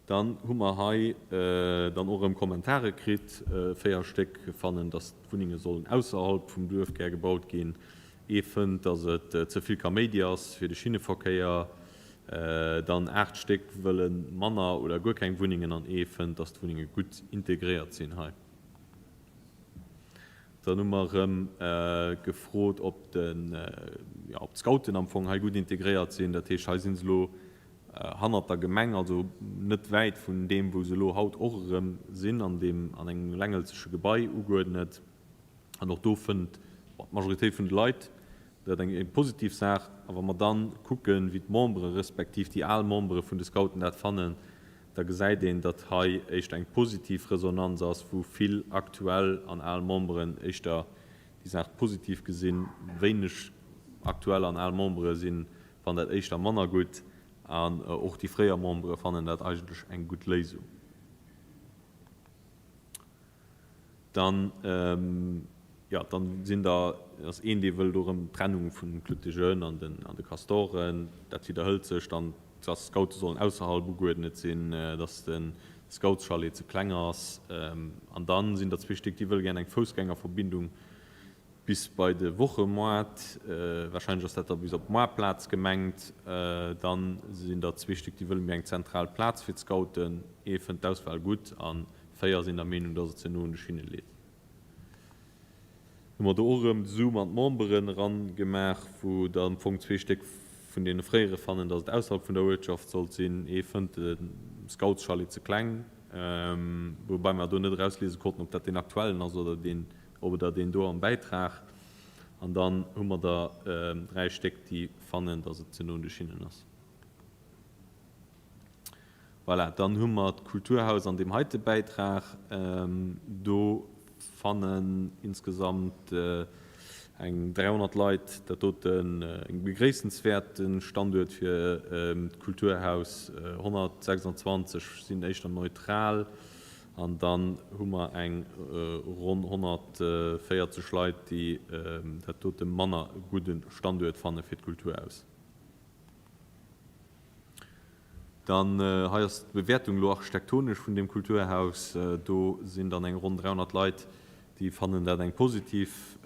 Dann hu mer hei dann och erëm Kommentare kritt. 4 Stéck fannen, dass d'Wunnenge sollen ausserhalb vum Duerf gär gebaut ginn. Ee fënnt, dass et ze vill Kaméidi ass fir de Schinneverkéier. Dann 8 Stéck wëlle manner oder guer keng Wunnengen an ee fënnt, dass d'Wunnenge gutt integréiert sinn hei. Dann hu mer erëm gefrot, ob d'Scouten am Fong hei gutt integréiert sinn. Dat heescht, hei si se elo hannert der Gemeng, also net wäit vun deem, wou se elo haut och erëm sinn, an deem, an engem längelzege Gebai ugeuerdnet. An och do fënnt d'Majoritéit vun de Leit dat eng positiv Saach. A wa mer dann kucken, wéi d'Membere respektiv déi al Membere vun de Scouten dat fannen, da gesäit een, datt hei éischter eng positiv Resonanz ass, wou vill aktuell an al Memberen éischter déi Saach positiv gesinn, wéineg aktuell an al Membere sinn Fannen dat éischter manner gutt an och déi fréier Membere fannen dat eigentlech eng gutt Léisung. Dann, jo, dann sinn der, ass een dee wëll do erëm d'Trennung vun Club des Jeunes an den, an de Castoren, dat widderhëlt sech dann, dass d'Scoute sollen ausserhalb ugeuerdnet sinn, dass de Scoutschalet ze kleng ass. An dann sinn der zwee Stéck, déi wëlle gären eng Foussgängerverbindung. Bis bei de Wochemoart, warscheinlech ass dat da bis op d'Moartplaz gemengt. Dann sinn der zwee Stéck, déi wëlle méi eng zentral Plaz fir d'Scouten. Ee fënnt d'Auswahl gutt a 4 sinn der Meenung, dass et ze no un de Schinne leet. Hu mer do och erëm de Zoom an d'Memberen eran gemaach, wou der am Fong zwee Stéck vun deene fréiere fannen, dass et ausserhalb vun der Uertschaft sollt sinn. Ee fënnt de Scoutschalet ze kleng, woubai mer do net erausliese konnten, ob dat deen aktuellen ass oder deen oder deen do am Bäitrag. An dann hu mer der 3 Stéck, déi fannen, dass et ze no un de Schinnen ass. Voilà, dann hu mer d'Kulturhaus an deem heite Bäitrag. Do fannen insgesamt eng 300 Leit dat doten e begréissenswäerte Standuert fir d'Kulturhaus. 126 sinn éischter neutral an dann hu mer eng ronn 140 Leit, déi dat dote manner gudde Standuert fanne fir d'Kulturhaus. Dann, hei ass d'Bewäertung elo architektonesch vun deem Kulturhaus. Do sinn dann eng ronn 300 Leit, déi fannen dat eng positiv,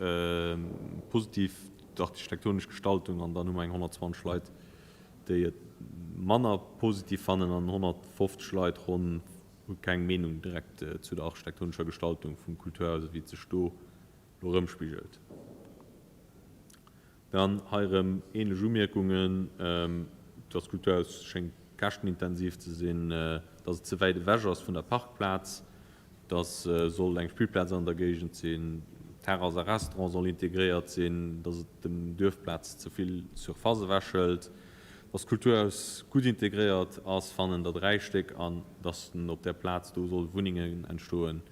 positiv architektonesch Gestaltung. An dann hu mer eng 120 Leit, déi et manner positiv fannen an 150 Leit ronn hu keng Meenung direkt zu der architektonescher Gestaltung vum Kulturhaus, ewéi et sech do elo erëmspigelt. Dann hei erëm ähnlech Umierkungen, dass d'Kulturhaus schéngt käschtenintensiv ze sinn, dass et ze wäit ewech ass vun der Parkplaz, dass soll eng Spillplaz an der Géigend sinn, Terrass a Restaurant soll integréiert sinn, dass et dem Duerfplaz ze vill Surface ewechhëlt, dass d'Kulturhaus gutt integréiert ass, fannen der 3 Stéck, an dass op där Plaz do solle Wunnengen entstoen,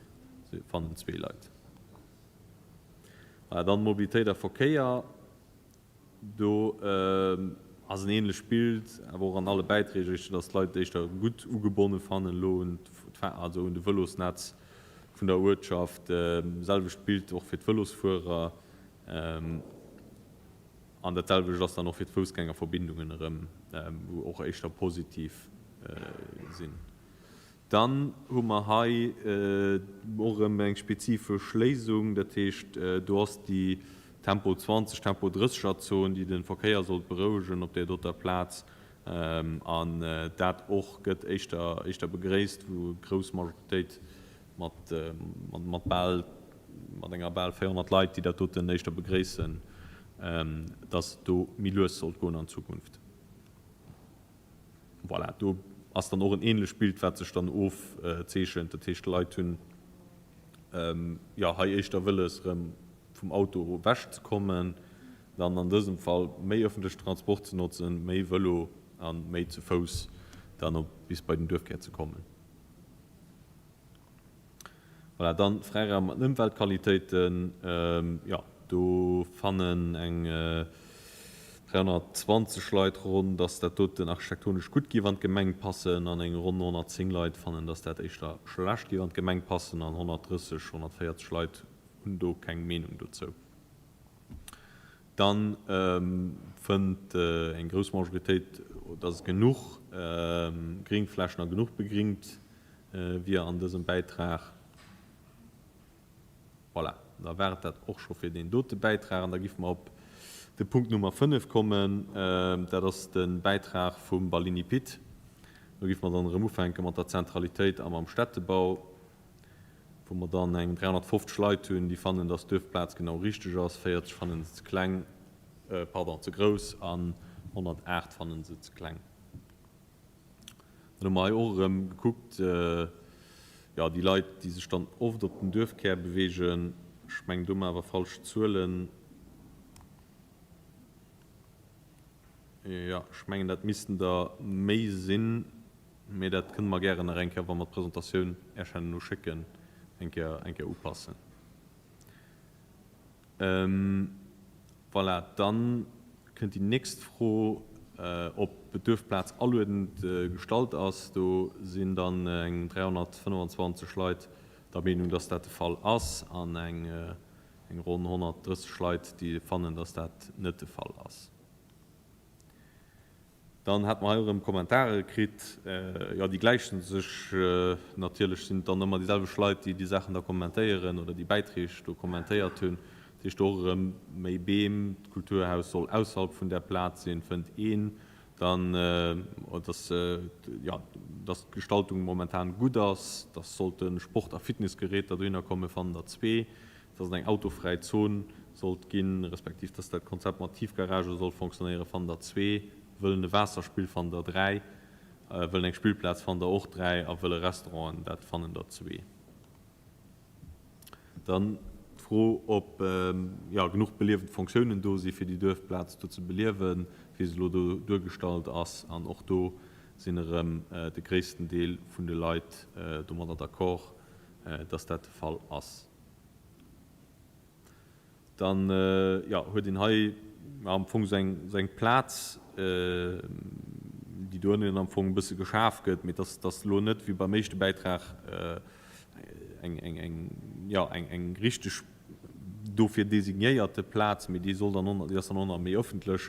fannen zwee Leit. Voilà, dann Mobilitéit a Verkéier. Do ass en ähnlecht Bild, awer och an alle Bäiträg éischter, dass d'Leit et éischter gutt ugebonne fannen elo un also un de Vëlosnetz vun der Uertschaft. Selwecht Bild och fir d'Vëlosfuerer. An dat selwecht ass dann och fir d'Foussgängerverbindungen erëm, wou och éischter positiv sinn. Dann hu mer hei och erëm eng spezifesch Léisung, dat heescht, do ass déi Tempo 20, Tempo 30 er Zon, déi de Verkéier sollt berouegen op där doter Plaz. An dat och gëtt éischter, éischter begréisst, wou grouss Majoritéit mat, mat bal, mat enger bal 400 Leit, déi dat doten éischter begréissen, dass et do méi lues sollt goen an Zukunft. Voilà, do ass dann och en ähnlecht Bild, wat sech dann ofzeechent. Dat heescht, d'Leit hunn jo hei éischter wëlles, erëm vum Auto ewechzekommen, dann an dësem Fall méi ëffentlechen Transport ze notzen, méi Vëlo a méi zu Fouss dann op bis bei den Duerfkär ze kommen. Voilà, dann Fräiraum an Ëmweltqualitéiten, jo, do fannen eng 320 Leit ronn, dass dat doten architektonesch gutt géif an d'Gemeng passen, an eng ronn 110 Leit fannen, dass dat éischter schlecht géif an d'Gemeng passen, an 130, 140 Leit hunn do keng Meenung dozou. Dann fënnt eng grouss Majoritéit, dass et genuch Gringflächen a genuch begringt wier an dësem Bäitrag. Voilà, da war et dat och scho fir deen dote Bäitrag. An da giffe mer op de Punkt Nummer 5 kommen. Dat ass de Bäitrag vum Balini Pit. Do giffe mer dann erëm ufänke mat der Zentralitéit a mam Städtebau, wou mer dann eng 350 Leit hunn, déi fannen, dass d'Duerfplaz genau richteg ass, 40 fannen se ze kleng, pardon, ze grouss an 108 fannen se ze kleng. Dann hu mer hei och erëm gekuckt, jo, déi Leit, déi sech dann oft op den Duerfkär beweegen, ech mengen, do hu mer awer falsch Zuelen, jo, ech mengen, dat missten der méi sinn, mee dat kënne mer gären nach eng Kéier, wa mer d'Presentatioun Äech herno schécken, eng Kéier, eng Kéier upassen. Voilà, dann kënnt déi nächst Fro, ob d'Duerfplaz aluedend gestallt ass. Do sinn dann eng 325 Leit der Meenung, dass dat de Fall ass, an eng ronn 130 Leit, déi fannen, dass dat net de Fall ass. Dann hate mer hei erëm Kommentare kritt, jo, déi gläichen sech natierlech, sinn et dann ëmmer déi selwecht Leit, déi déi Saachen da kommentéieren oder déi Bäitreeg do kommentéiert hunn. Dat heescht och erëm méi Beem. D'Kulturhaus soll ausserhalb vun där Plaz sinn, fënnt een. Dann, dass, jo, dass d'Gestaltung momentan gutt ass, dass sollte Sport a Fitnessgeräter dohinner kommen, fannen der zwee. Dass et eng autofräi Zon sollt ginn, respektiv dass dat Konzept mat Tiefgaragë soll fonctionnéieren, fannen der zwee. Wëllen e Waasserspill, fannen der dräi. Wëllen eng Spillplaz, fannen der och dräi. A wëlle Restauranten, dat fannen der zwee. Dann d'Fro, ob jo genuch beliewend Fonctiounen do si fir déi Duerfplaz do ze beliewen, wéi se elo do duergestallt ass. An och do sinn erëm de gréissten Deel vun de Leit domadder d'accord, dass dat de Fall ass. Dann, jo, huet een hei am Fong esou eng, esou eng Plaz, déi do ënnen am Fong e bësse geschaf gëtt, mee dass, dass elo net wéi beim éischte Bäitrag eng, eng, eng, jo, eng, eng richteg dofir designéierte Plaz, mee déi soll dann och, déi ass dann och nach méi ëffentlech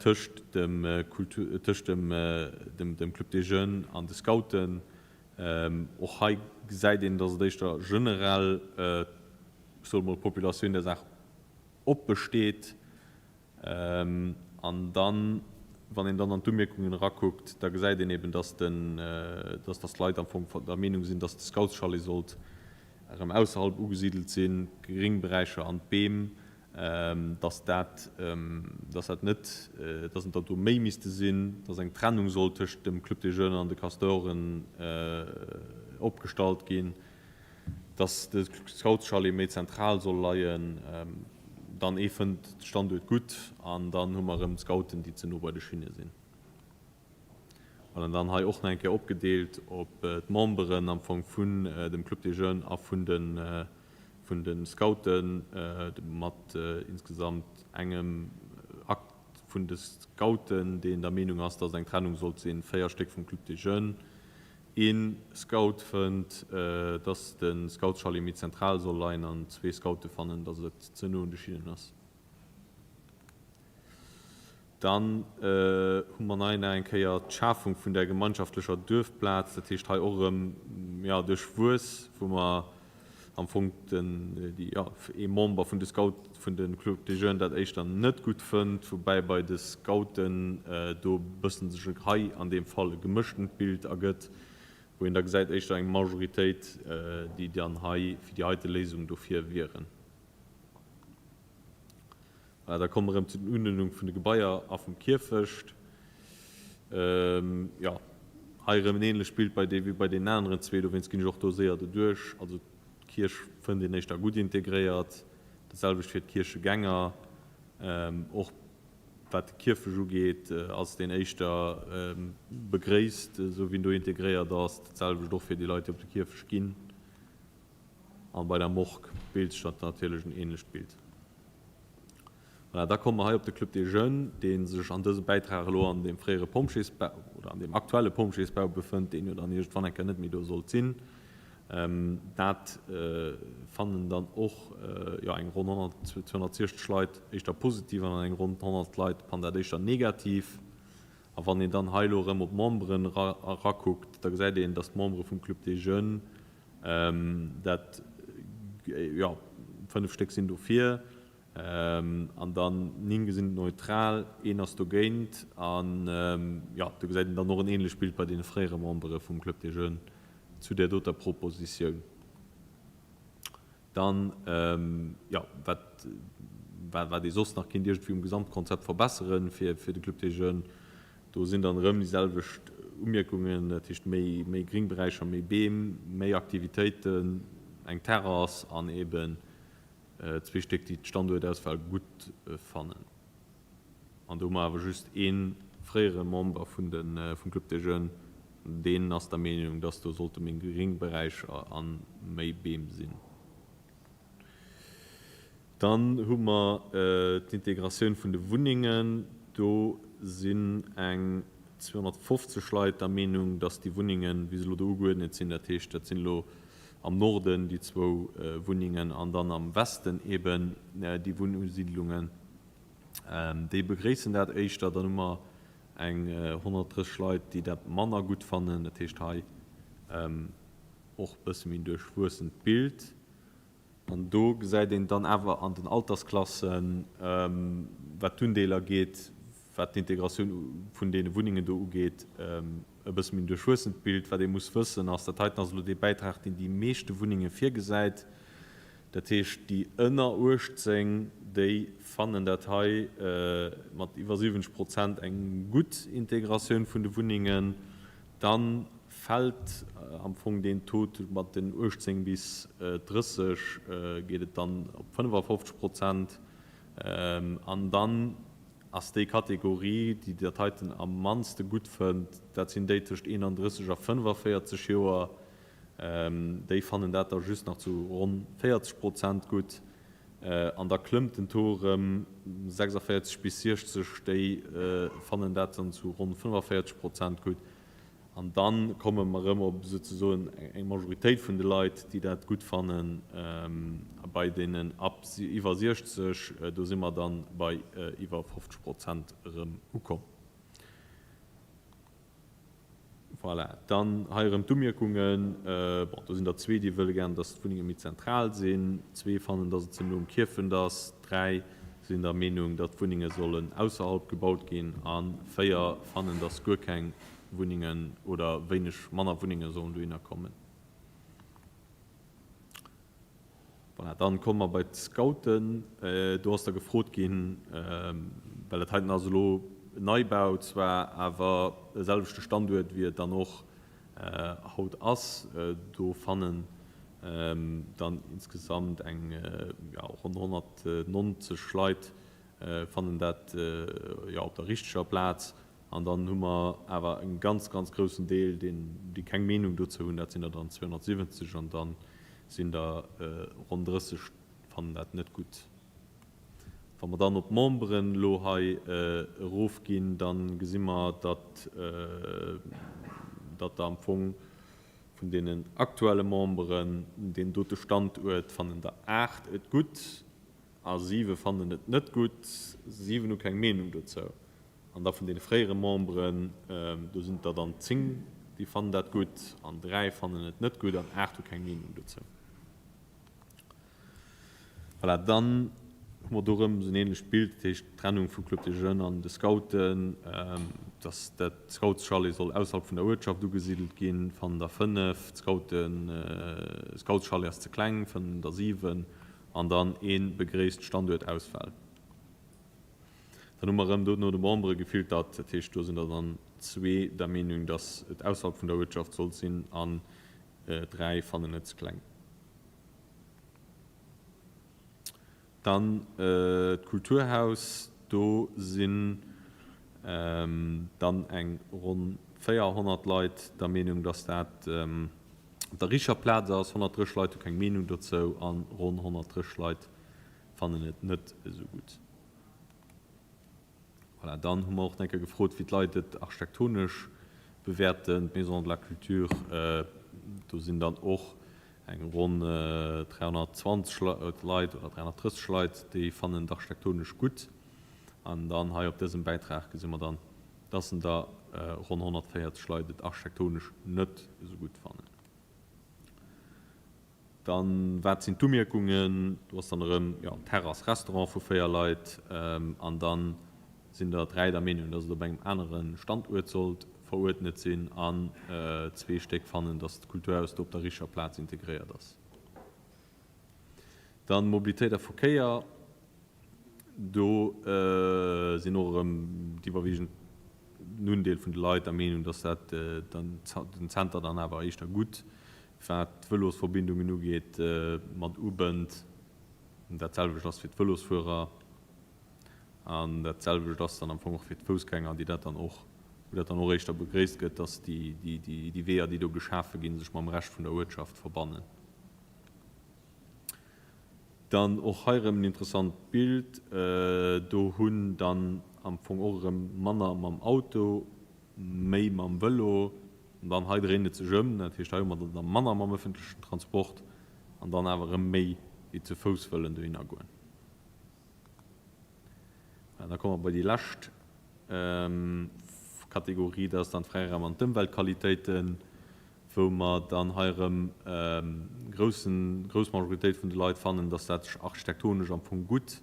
tëscht dem Kultur, tëscht dem, dem, dem Club des Jeunes an de Scouten. Och hei gesäit een, dass et éischter generell, ech soe mol, d'Populatioun der Saach oppe steet. An dann, wann een dann an d'Umierkungen erakuckt, da gesäit een eben, dass den, dass dass d'Leit am Fong der Meenung sinn, dass de Scoutschalet sollt erëm ausserhalb ugesidelt sinn, d'Gréngberäicher an d'Beem, dass dat, dass dat net, dass et der do méi misste sinn, dass eng Trennung sollt tëscht dem Club des Jeunes an de Castoren opgestallt ginn. Dass de Scoutschalet méi zentral soll leien, dann ee fënnt de Standuert gutt an dann hu mer erëm d'Scouten, déi ze no bei de Schinne sinn. An dann hei och nach eng Kéier opgedeelt op d'Memberen am Fong vun dem Club des Jeunes a vun de vun de Scouten, mat insgesamt engem Akt vun de Scouten, deen der Meenung ass, dass et eng Trennung sollt sinn, 4 Stéck vum Club des Jeunes. Ee Scout fënnt, dass de Scoutschalet méi zentral soll leien an zwee Scoute fannen, dass et ze no un de Schinnen ass. Dann hu mer nei nach eng Kéier d'Schafung vun der gemeinschaftlecher Duerfplaz, dat heescht hei och erëm, jo, duerchwuess, wou mer am Fong den, déi, jo, ee Member vun de Scout, vun de Club des Jeunes dat éischter net gutt fënnt, woubäi bei de Scouten do e bëssen sech hei an deem Fall e gemëschtent Bild ergëtt, wou een da gesäit éischter eng Majoritéit, déi dann hei fir déi heite Léisung dofir wieren. Voilà, da komme mer erëm zu den Unuerdnung vun de Gebaier a vum Kierfecht. Jo, hei erëm en ähnlecht Bild bei dee wéi bei deenen aneren zwee, dowéinst ginn ech och do séier doduerch. Also d'Kierch fënnt een éischter gutt integréiert, dat selwecht fir d'Kierchegänger. Och wat de Kierfecht ugeet, ass deen éischter begréisst, esou wéi en do integréiert ass. Dat selwecht och fir déi Leit, déi op de Kierfecht ginn. An bei der Morgue bilt sech dat natierlech en ähnlecht Bild. Voilà, da komme mer hei op de Club des Jeunes, dee sech an dësem Bäitrag elo an deem fréiere Pompjeesbau oder an deem aktuelle Pompjeesbau befënnt, deen jo dann iergendwann eng Kéier net méi do sollt sinn. Dat fannen dann och, jo, eng ronn 100, 260 Leit éischter positiv an eng ronn 100 Leit fannen dat éischter negativ. A wann een dann hei elo erëm op d'Memberen erakuckt, da gesäit een, dass d'Membere vum Club des Jeunes Dat, jo, 5 Stéck sinn dofir an dann 9 gesinn et neutral, een ass dogéint. An, jo, do gesäit een dann och en änlecht Bild bei deene fréiere Membere vum Club des Jeunes zu där doter Propositioun. Dann, jo, wat, wat ee soss nach kéint iergendwéi um Gesamtkonzept verbesseren fir, fir de Club des Jeunes, do sinn dann erëm déi selwecht Umierkungen, dat heescht méi, méi Gringberäicher, méi Beem, méi Aktivitéiten, eng Terrass an eeben zwee Stéck, déi d'Standuertauswahl gutt fannen. An do hu mer awer just ee fréiere Member vun de, vum Club des Jeunes, deen ass der Meenung, dass do sollte méi Gringberäicher a méi Beem sinn. Dann hu mer d'Integratioun vun de Wunnengen. Do sinn eng 250 Leit der Meenung, dass déi Wunnengen, wéi se elo do ugeuerdnet sinn, dat heescht, dat sinn elo am Norden déi zwou Wunnengen an dann am Westen eeben déi Wunnusiidlungen, Déi begréissen dat éischter. Dann hu mer eng 130 Leit, déi dat manner gutt fannen. Dat heescht hei och e bësse méi en duerchwuessent Bild. An do gesäit een dann awer an den Altersklassen, wat d'Undeeler geet, wat d'Integratioun vun deene Wunnengen do ugeet, e bësse méi en duerchwuessent Bild. Wat ee muss wëssen ass, dat heiten ass elo dee Bäitrag, deen déi meeschte Wunnenge virgesäit. Dat heescht, déi ënner 18, déi fannen dat hei mat iwwer 70 Prozent eng gutt Integratioun vun de Wunnengen. Da fält am Fong deen Taux mat den 18 bis 30, geet et dann op 55 Prozent. An dann ass déi Kategorie, déi dat heiten am mannste gutt fënnt, dat sinn déi tëscht 31 a 45 Joer. Déi fannen dat da just nach zu ronn 40 Prozent gutt. An da klëmmt den Taux erëm, 46 bis 60, déi fannen dat dann zu ronn 45 Prozent gutt. An da komme mer erëm op souzesoen eng Majoritéit vun de Leit, déi dat gutt fannen. A bei deenen ab iwwer 60, do si mer dann bei iwwer 50 Prozent erëm ukomm. Voilà, dann hei erëm d'Umierkungen. Bon, do sinn der zwee, déi wëlle gären, dass d'Wunnenge méi zentral sinn. Zwee fannen, dass et ze no um Kierfent ass. Dräi sinn der Meenung, datt d'Wunnenge sollen ausserhalb gebaut ginn. A véier fannen, dass guer keng Wunnengen oder wéineg manner Wunnenge sollen dohinner kommen. Voilà, dann komme mer bei d'Scouten. Do ass da gefrot ginn, well dat heiten ass elo en Neibau zwar, awer e selwechte Standuert wéi et dann och haut ass. Do fannen dann insgesamt eng, jo, ronn 190 Leit fannen dat, jo, op der richteger Plaz. An dann hu mer awer e ganz, ganz groussen Deel, deen, déi keng Meenung dozou hunn, dat sinn der dann 270. An da sinn der ronn 30, fannen dat net gutt. Wa mer dann op d'Memberen elo hei erofginn, da gesi mer, datt, datt der am Fong vun deenen aktuelle Memberen deen dote Standuert fannen der 8 et gutt a 7 fannen et net gutt, 7 hu keng Meenung dozou. An da vun deene fréiere Memberen, do sinn et der dann 10, déi fannen dat gutt an 3 fannen et net gutt an 8 hu keng Meenung dozou. Voilà, dann hu mer do erëm esou en ähnlecht Bild, dat heescht d'Trennung vum Club des Jeunes an de Scouten, dass dat Scoutschalet soll ausserhalb vun der Uertschaft ugesidelt ginn, fannen der 5, d'Scouten, Scoutschalet ass ze kleng, fënnen der 7 an dann ee begréisst d'Standuertauswahl. Dann hu mer erëm do no de Membere gefiltert, dat heescht do sinn der dann zwee der Meenung, dass et ausserhalb vun der Uertschaft sollt sinn an 3 fannen et ze kleng. Dann d'Kulturhaus, do sinn dann eng ronn 400 Leit der Meenung, dass dat op der richteger Plaz ass. 130 Leit hu keng Meenung dozou a ronn 130 Leit fannen et net esou gutt. Voilà, dann hu mer och nach eng Kéier gefrot, wéi d'Leit et architektonesch bewäerten, d'Maison de la Culture. Do sinn dann och eng ronn 320 Leit oder 330 Leit, déi fannen et architektonesch gutt. An dann hei op dësem Bäitrag gesi mer dann, dass en der ronn 140 Leit et architektonesch net esou gutt fannen. Dann, wat sinn d'Umierkungen? Do ass dann erëm, jo, Terrass, Restaurant vu 4 Leit. An dann sinn der 3 der Meenung, dass et op engem anere Standuert sollt veruerdnet sinn. An zwee Stéck fannen, dass d'Kulturhaus do op der richteger Plaz integréiert ass. Dann Mobilitéit a Verkéier. Do sinn och erëm d'iwwerwiegend Undeel vun de Leit der Meenung, dass dat den Zenter dann awer éischter gutt, wat d'Vëlosverbindungen ugeet, mat ubënnt. Dat selwecht ass fir d'Vëlosfuerer an dat selwecht ass dann am Fong och fir d'Foussgänger, déi dat dann och, wou dat dann och éischter begréisst gëtt, dass déi Weeër, déi do geschafe ginn, sech mam Rescht vun der Uertschaft verbannen. Dann och hei erëm en interessant Bild. Do hunn dann am Fong och erëm manner mam Auto, méi mam Vëlo. An dann hei dréint et sech ëm, dat heescht hei hu mer dann da manner mam ëffentlechen Transport an dann awer erëm méi, déi zu Fouss wëllen dohinner goen. An da komme mer bei déi lescht Kategorie, dat ass dann d'Fräiraum an d'Ëmweltqualitéiten. Wou mer dann hei erëm groussen, grouss Majoritéit vun de Leit fannen, dass dat sech architektonesch am Fong gutt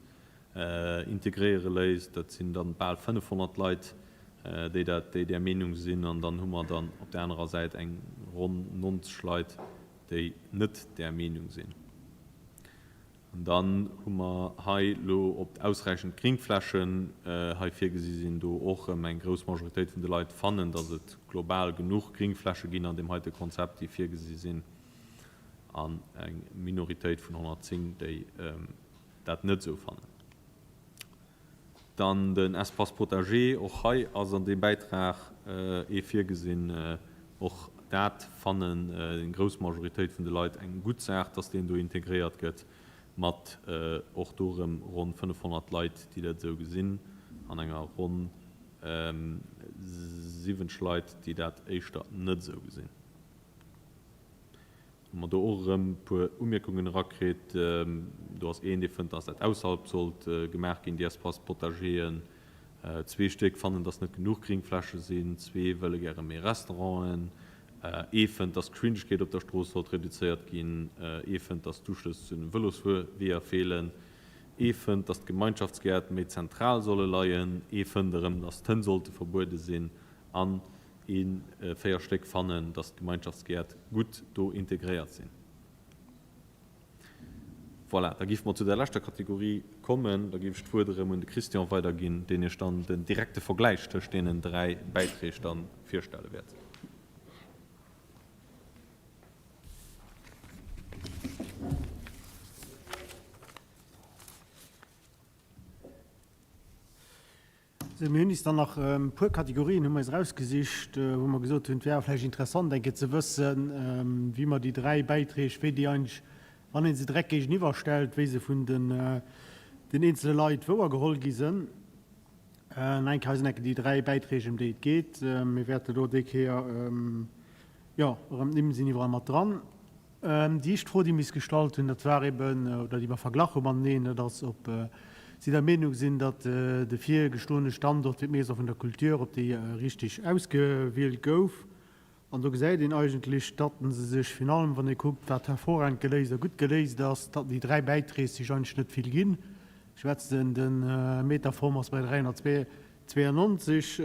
integréiere léisst. Dat sinn dann bal 500 Leit, déi dat, déi där Meenung sinn. An dann hu mer dann op där anerer Säit eng ronn 90 Leit, déi net där Meenung sinn. An dann hu mer hei elo, ob ausräichend Gringflächen hei virgesi sinn, do och erëm eng grouss Majoritéit vun de Leit fannen, dass et global genuch Gringfläche ginn an deem heite Konzept, déi virgesi sinn, an eng Minoritéit vun 110, déi dat net esou fannen. Dann den Espace potager, och hei ass an deem Bäitrag ee virgesinn. Och dat fannen eng grouss Majoritéit vun de Leit eng gutt Saach, dass deen do integréiert gëtt, mat och do erëm ronn 500 Leit, déi dat esou gesinn, an enger ronn 70 Leit, déi dat éischter net esou gesinn. Hu mer do och erëm e puer Umierkungen erakritt. Do ass een, dee fënnt, dass dat ausserhalb sollt gemaach ginn, déi Espaces potageren. Zwee Stéck fannen, dass net genuch Gringfläche sinn. Zwee wëlle gäre méi Restauranten. Ee fënnt, dass d'Geschwindegkeet op der Strooss sollt reduzéiert ginn. Ee fënnt, dass d'Uschlëss zu den Vëlosfuerweeër feelen. Ee fënnt, dass d'Gemeinschaftsgäert méi zentral solle leien. Ee fënnt erëm, dass d'Hënn sollte verbuede sinn. An Een, 4 Stéck fannen, dass d'Gemeinschaftsgäert gutt do integréiert sinn. Voilà, da géife mer zu der leschter Kategorie kommen. Da géif ech d'Wuert erëm un de Christian weiderginn, deen Iech dann den direkte Vergläich tëscht deenen 3 Bäiträg dann virstelle wäert. Sou, mir hunn is dann nach e puer Kategorien hu mer is erausgesicht, wou mer gesot hunn, et wär vläicht interessant eng Kéier ze wëssen, wéi mer déi 3 Bäiträg, wéi déi eigentlech, wann ee se direkt géigeniwwer stellt, wéi se vun den den eenzele Leit wouergeholl gi sënn. An eng Kéier, hei sinn eng Kéier déi 3 Bäiträg, ëm déi et geet. Mir wäerte lo déi Kéier, jo, erëm, d'Nimm sinn iwwerall mat dran. Déi éischt Fro, déi mir is gestallt hunn, dat war eben, oder déi mer verglach hu mateneen, dat ass, ob si der Meenung sinn, datt de virgeschloene Standort fir d'Maison vun der Culture, ob déi richtig ausgewielt gouf. An do gesäit een eigentlech, datt se sech virun allem, wann ee kuckt, wat hervorragend geléist a gutt geléist ass, datt déi 3 Bäitreeg sech eigentlech net vill ginn. Ech schwätzen, de Metaform ass bei 392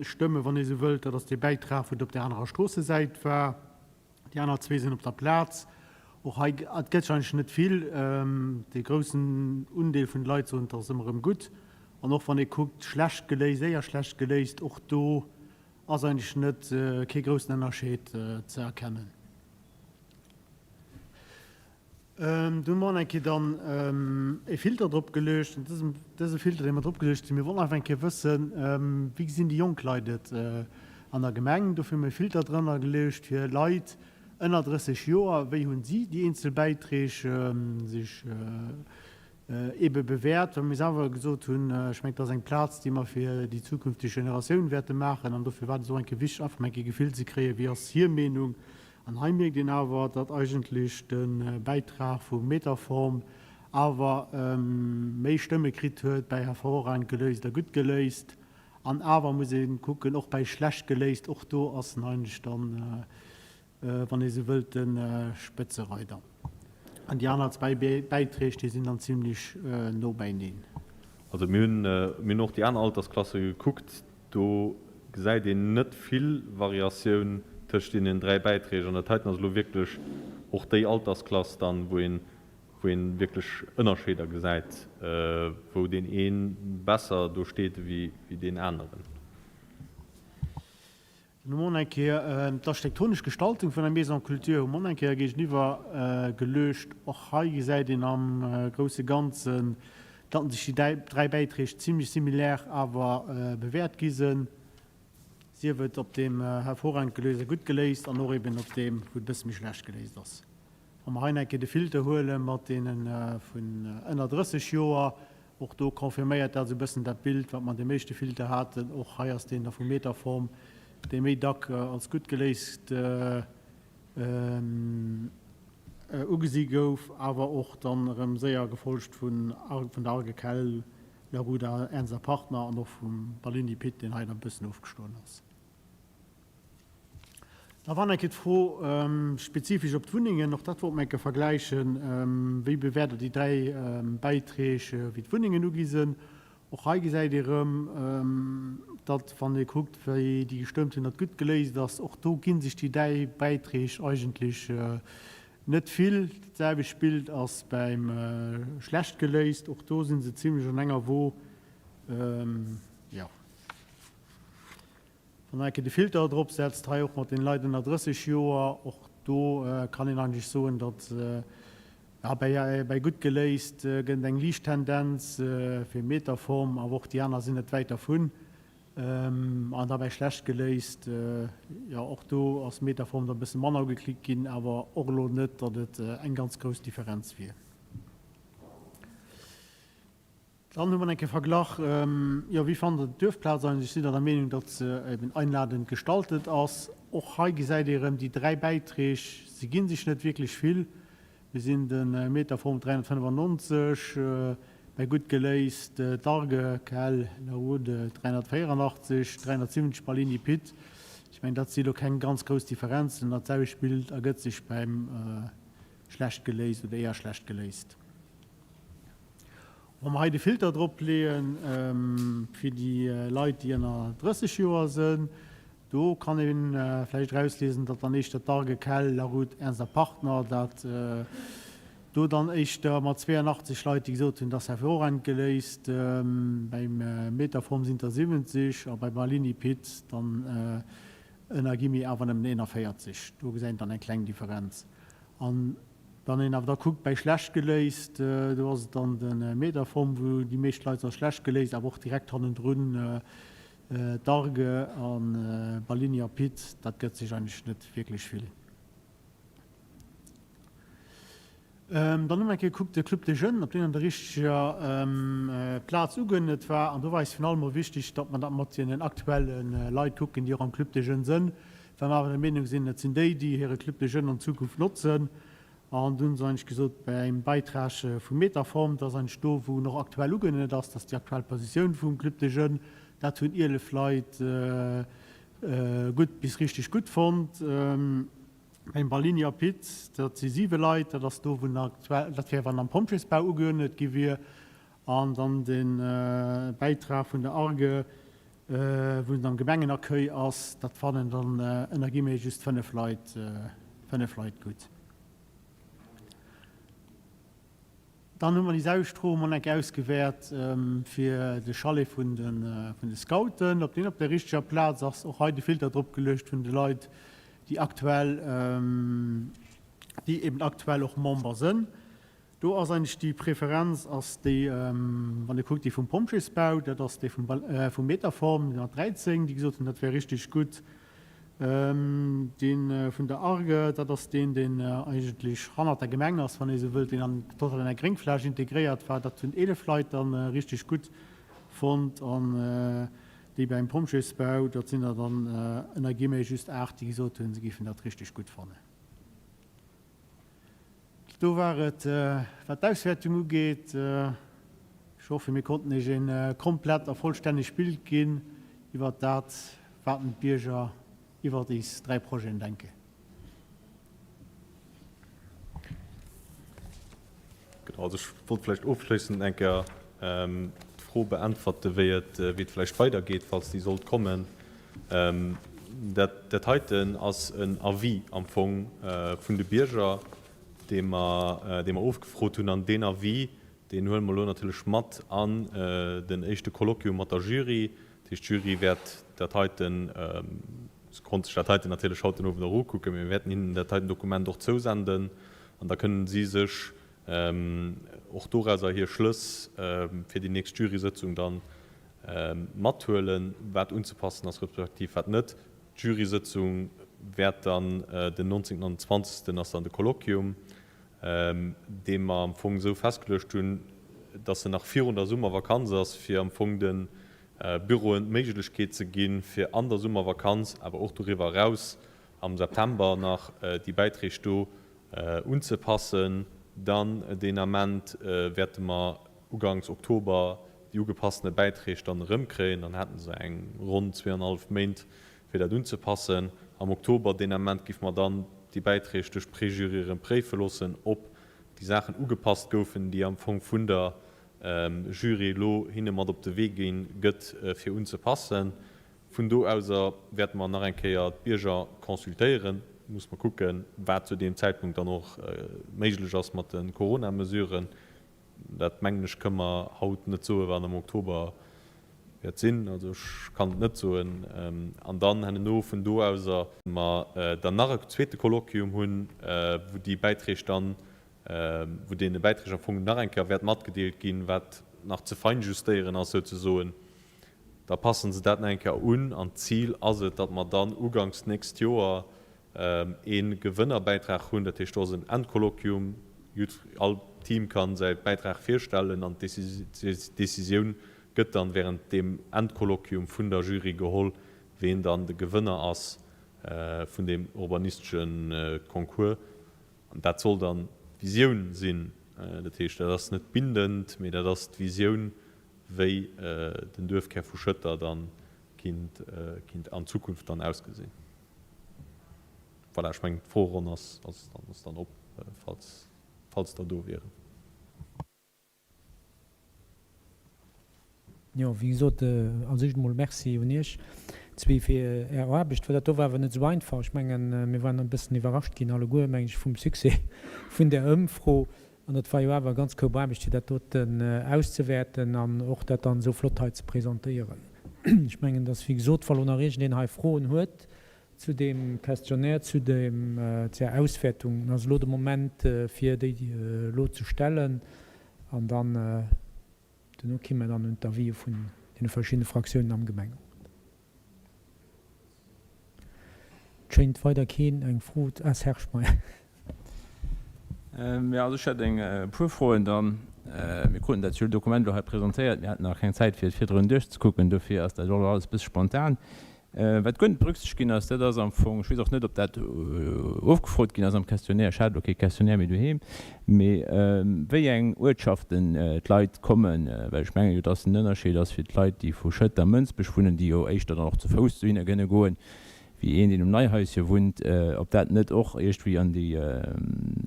Stëmmen, wann ee sou wëllt, dat ass dee Bäitrag, wou et op där anerer Stroossesäit war. Déi aner zwee sinn op der Plaz. Och hei, et gëtt sech eigentlech net vill. Dee groussen Undeel vun de Leit soen, et ass ëmmer erëm gutt. An och wann ee kuckt, schlecht geléist, éier schlecht geléist, och do ass eigentlech net, kee groussen Ënnerscheed ze erkennen. Do hu mer och eng Kéier dann e Filter drop geluecht. An dësem, dëse Filter, dee mer drop geluecht hunn, mir wollten einfach eng Kéier wëssen, wéi gesinn déi jonk Leit et an der Gemeng. Dofir hu mer e Filter drënner geluecht fir Leit ënner 30 Joer, wéi hunn si déi eenzel Bäiträg sech eebe bewäert, well mir selwer gesot hunn, ech mengen, dat ass eng Plaz, déi mer fir déi zukünfteg Generatioun wäerte maachen. An dofir war et eis och eng Kéier wichteg, einfach mol eng Kéier e Gefill ze kréien, wéi ass hir Meenung An hei mierkt een awer, datt eigentlech de Bäitrag vu Metaform awer méi Stëmme kritt huet bäi hervorragend geléist a gutt geléist. An awer muss ee kucken, och bäi schlecht geléist, och do ass en eigentlech dann, wann ee sou wëllt, de Spëtzereider. An déi aner zwäi Bäiträg, déi sinn dann zimlech no bäineen. Also mir hunn, mir hunn och déi aner Altersklasse gekuckt, Do gesäit een net vill Variatioun tëscht deenen 3 Bäiträg an dat heiten ass elo wierklech och déi Altersklass dann, wou een, wou een wierklech Ënnerscheeder gesäit, wou deen ee besser do steet ewéi deen aneren. Dann hu mer och eng Kéier d'architektonesch Gestaltung vun der Maison Culture hu mer och eng Kéier géigeniwwer geluecht. Och hei gesäit een am grousse Ganzen, datt sech déi 3 Bäiträg zimlech similaire awer bewäert gi sënn, sief et op deem hervorragend geléist a gutt geléist an och eben op deem, wou et e bësse méi schlecht geléist ass. Wa mer hei nach eng Kéier de Filter huele mat deene vun ënner 30 Joer, Och do confirméiert dat esou e bëssen dat Bild, wat mer an deem éischte Filter haten. Och hei ass deen da vu Metaform, dee méi dack als gutt geléist ugesi gouf, awer och dann erëm séier gefolgt vun der Argekel, Laruda, Ernst a Partner an och vum Ballini Pit, deen hei dann e bëssen ofgestoen ass. Da war nach eng Kéier d'Fro spezifesch op d'Wunnengen. Och dat wollt mer eng Kéier vergläichen. Wéi bewäert Der déi 3 Bäiträg, wéi d'Wunnengen ugi sinn? Och hei gesäit ee erëm, datt, wann ee kuckt, wéi déi gestëmmt hunn, datt gutt geléist ass. Och do gi sech déi 3 Bäiträg eigentlech net vill. Dat selwecht Bild ass beim schlecht geléist. Och do si se zimlech an enger Wo. Jo. Wann een eng Kéier de Filter drop setzt, hei och mat den Leit ënner 30 Joer, och do kann een eigentlech soen, datt bäi gutt geléist gëtt eng liicht Tendenz fir Meterform, awer och déi aner sinn net wäit dervun. An da bäi schlecht geléist, jo och do ass Meterform da e bësse manner ugeklickt ginn, awer och elo net, datt et eng ganz grouss Differenz wier. Dann hu mer eng Kéier verglach, jo, wéi fannt Der d'Duerfplaz eigentlech? Sidd Der der Meenung, datt se eben einladend gestaltet ass? Och hei gesäit ee erëm déi 3 Bäiträg, se gi sech net wierklech vill. Mir sinn de Meterform 395 bäi gutt geléist, d'Arge, KL, La Rode 384, 370 Ballini Pit. Ech mengen, dat si lo keng ganz grouss Differenzen. Dat selwecht Bild ergëtt sech beim schlecht geléist oder éier schlecht geléist. Wa mer hei de Filter drop leeën fir déi Leit, déi ënner 30 Joer sënn, do kann ee vläicht erausliesen, datt dann éischter d'Arge Kell, La Route, Ernst a Partner, dat do dann éischter mat 82 Leit, déi gesot hunn, dass hervorragend geléist. Beim Metaform sinn et der 70 a bei Malini Pit dann ënner Gimmi awer nëmmen 41. Do gesäit een dann eng kleng Differenz. An wann een awer da kuckt bäi schlecht geléist, do ass et dann de Metaform, wou déi meescht Leit soen, schlecht geléist, awer och direkt hannendrun d'Arge a Ballini a Pit, dat gëtt sech eigentlech net wierklech vill. Dann hu mer eng Kéier gekuckt, de Club des Jeunes, ob deen an der richteger Plaz ugeuerdnet war. An do war eis virun allem och wichteg, datt mer dat mat deenen aktuelle Leit kucken, déi och am Club des Jeunes sënn, Well mer awer der Meenung sinn, et sinn déi, déi hire Club des Jeunes an Zukunft notzen. An du hunn se eigentlech gesot, beim Beitrag vum Metaform, dat ass eigentlech do, wou en och aktuell ugeuerdnet ass, dat ass déi aktuell Positioun vum Club des Jeunes, dat hunn 11 Leit gutt bis richteg gutt fonnt. Beim Ballini a Pit, dat si siwe Leit, dat ass do, wou en aktuell, dat wär, wann am Pompjeesbau ugeuerdnet gi wier. An dann de Bäitrag vun der ARGE, wou en am Gemengenaccueil ass, dat fannen dann ënner Guillemets just 5 Leit, 5 Leit gutt. Dann hu mer déi selwecht Fro emol eng Kéier ausgewäert fir de Chalet vun de Scouten, ob deen op der richteger Plaz ass. Och hei de Filter drop geluecht vun de Leit, déi aktuell, déi eben aktuell och Member sënn. Do ass eigentlech déi Preferenz ass déi, wann ee kuckt, déi vum Pompjeesbau, dat ass déi vum Metaform, déi mat 13, déi gesot hunn, dat wär richteg gutt. Dee vun der ARGE, dat ass deen, deen eigentlech hannert der Gemeng ass, wann ee sou wëllt, deen an total an eng Gréngfläch integréiert war. Dat hunn 11 Leit da richteg gutt fonnt. An déi beim Pompjeesbau, dat sinn der dann ënner Guillemets just 8, déi gesot hunn, se géifen dat richteg gutt fannen. Do war et, wat d'Auswäertung ugeet. Ech hoffen, mir konnten Iech e komplett a vollstännegt Bild ginn iwwert dat, wat d'Bierger iwwert is 3 Projeten denken. Genau, also ech wollt vläicht ofschléissend eng Kéier d'Fro beäntwerte wéi et wéi et vläicht weidergeet, falls déi sollt kommen. Dat heiten ass en Avis am Fong vun de Bierger, dee mer, dee mer ofgefrot hunn. An deen Avis, deen huele mer elo natierlech mat an den éischte Colloquium mat der Jury. Dat heescht, d'Jury wäert dat heiten, se konnt sech dat heiten natierlech haut den Owend och ukucken, mee mir wäerten hinnen dat heiten Dokument och zousenden an da kënnen si sech och dorauser hir Schlëss fir déi nächst Jurysëtzung dann mathuelen, wat unzepassen ass, respektiv wat net. D'Jurysëtzung wäert dann den 19. an den 20. ass dann de Colloquium, dee mer am Fong esou festgeluecht hunn, dass en nach virun der Summervakanz ass, fir am Fong de Büroen d'Méiglechkeet ze ginn, fir an der Summervakanz, awer och doriwwer eraus am September nach déi Bäiträg do unzepassen. Dann deen Ament wäerte mer uganks Oktober déi ugepassene Bäiträg dann erëmkréien. Dann hätte se eng ronn zweeanenhallef Méint, fir dat unzepassen. Am Oktober deen Ament géife mer dann déi Bäiträg duerch d'Prejury erëm préife loossen, ob déi Saachen ugepasst goufen, déi am Fong vun der Jury elo hinne mat op de Wee ginn gëtt, fir unzepassen. Vun do auser wäerte mer nach eng Kéier d'Bierger consultéieren. Muss mer kucken, wat zu deem Zäitpunkt dann och méiglech ass mat de Corona-Mesuren. Dat, mengen ech, kënne mer haut net soen, wat am Oktober wäert sinn. Also ech kann et net soen. An dann herno vun do auser. Mer dann nach e zweete Kolloquium hunn, wou déi Bäiträg dann, wou deene Bäiträg am Fong nach eng Kéier wäert matgedeelt ginn, wat nach ze feinjustéieren ass souzesoen. Da passe se dat nach eng Kéier un. An d'Zil ass et, datt mer dann uganks d'nächst Joer ee Gewënnerbäitrag hunn. Dat heescht, do ass en Endkolloquium, all Team ka säi Bäitrag virstellen an d'Decisioun gëtt dann während deem Endkolloquium vun der Jury geholl, ween dann de Gewënner ass vun deem urbanistesche Concours. An dat soll dann d'Visioun sinn. Dat heescht, dat ass net bindend, mee dat ass d'Visioun, wéi den Duerfkär vu Schëtter dann kinnt an Zukunft dann ausgesinn. Voilà, ech mengen d'Froeronn ass dann op, falls der do wieren. Jo, wéi gesot, als éischt emol Merci un Iech zwee fir Är Aarbecht, well dat do war awer net esou einfach. Ech mengen, mir waren e bëssen iwwerrascht ginn alleguer, meng ech, vum Succès vun där Ëmfro. An et war jo awer e ganz Koup Aarbecht, fir dat doten auszewäerten an och dat dann esou flott hei ze presentéieren. Ech mengen, dass, wéi gesot, wa lo nach iergendeen hei Froen huet zu deem Questionnaire, zu deem, zu där Auswäertung, dann ass elo de Moment, fir déi elo ze stellen. An dann duerno ki mer dann un d'Avisë vun deene verschiddene Fraktiounen am Gemengerot. Et schéint weider keen eng Fro ze. Ah, Serge Meyer. Jo, also ech hätt eng puer Froen dann. Mir kruten dat jo Dokument elo hei presentéiert, mir haten nach keng Zäit fir et virdrun duerchzekucken, dofir ass dat elo alles e bësse spontan. Wat guer net berücksichtegt ginn ass, dat ass am Fong, ech weess och net, ob dat ofgefrot ginn ass am Questionnaire, ech hat elo kee Questionnaire méi doheem, mee wéi eng Uertschaften d'Leit kommen, well ech menge jo, dass en Ënnerscheed ass fir d'Leit, déi vu Schëtter a Mënsbech wunnen, déi jo éischter dann och ze Fouss dohinner kënne goen, wéi een, deen um Neihaischen wunnt, ob dat net och iergendwéi an déi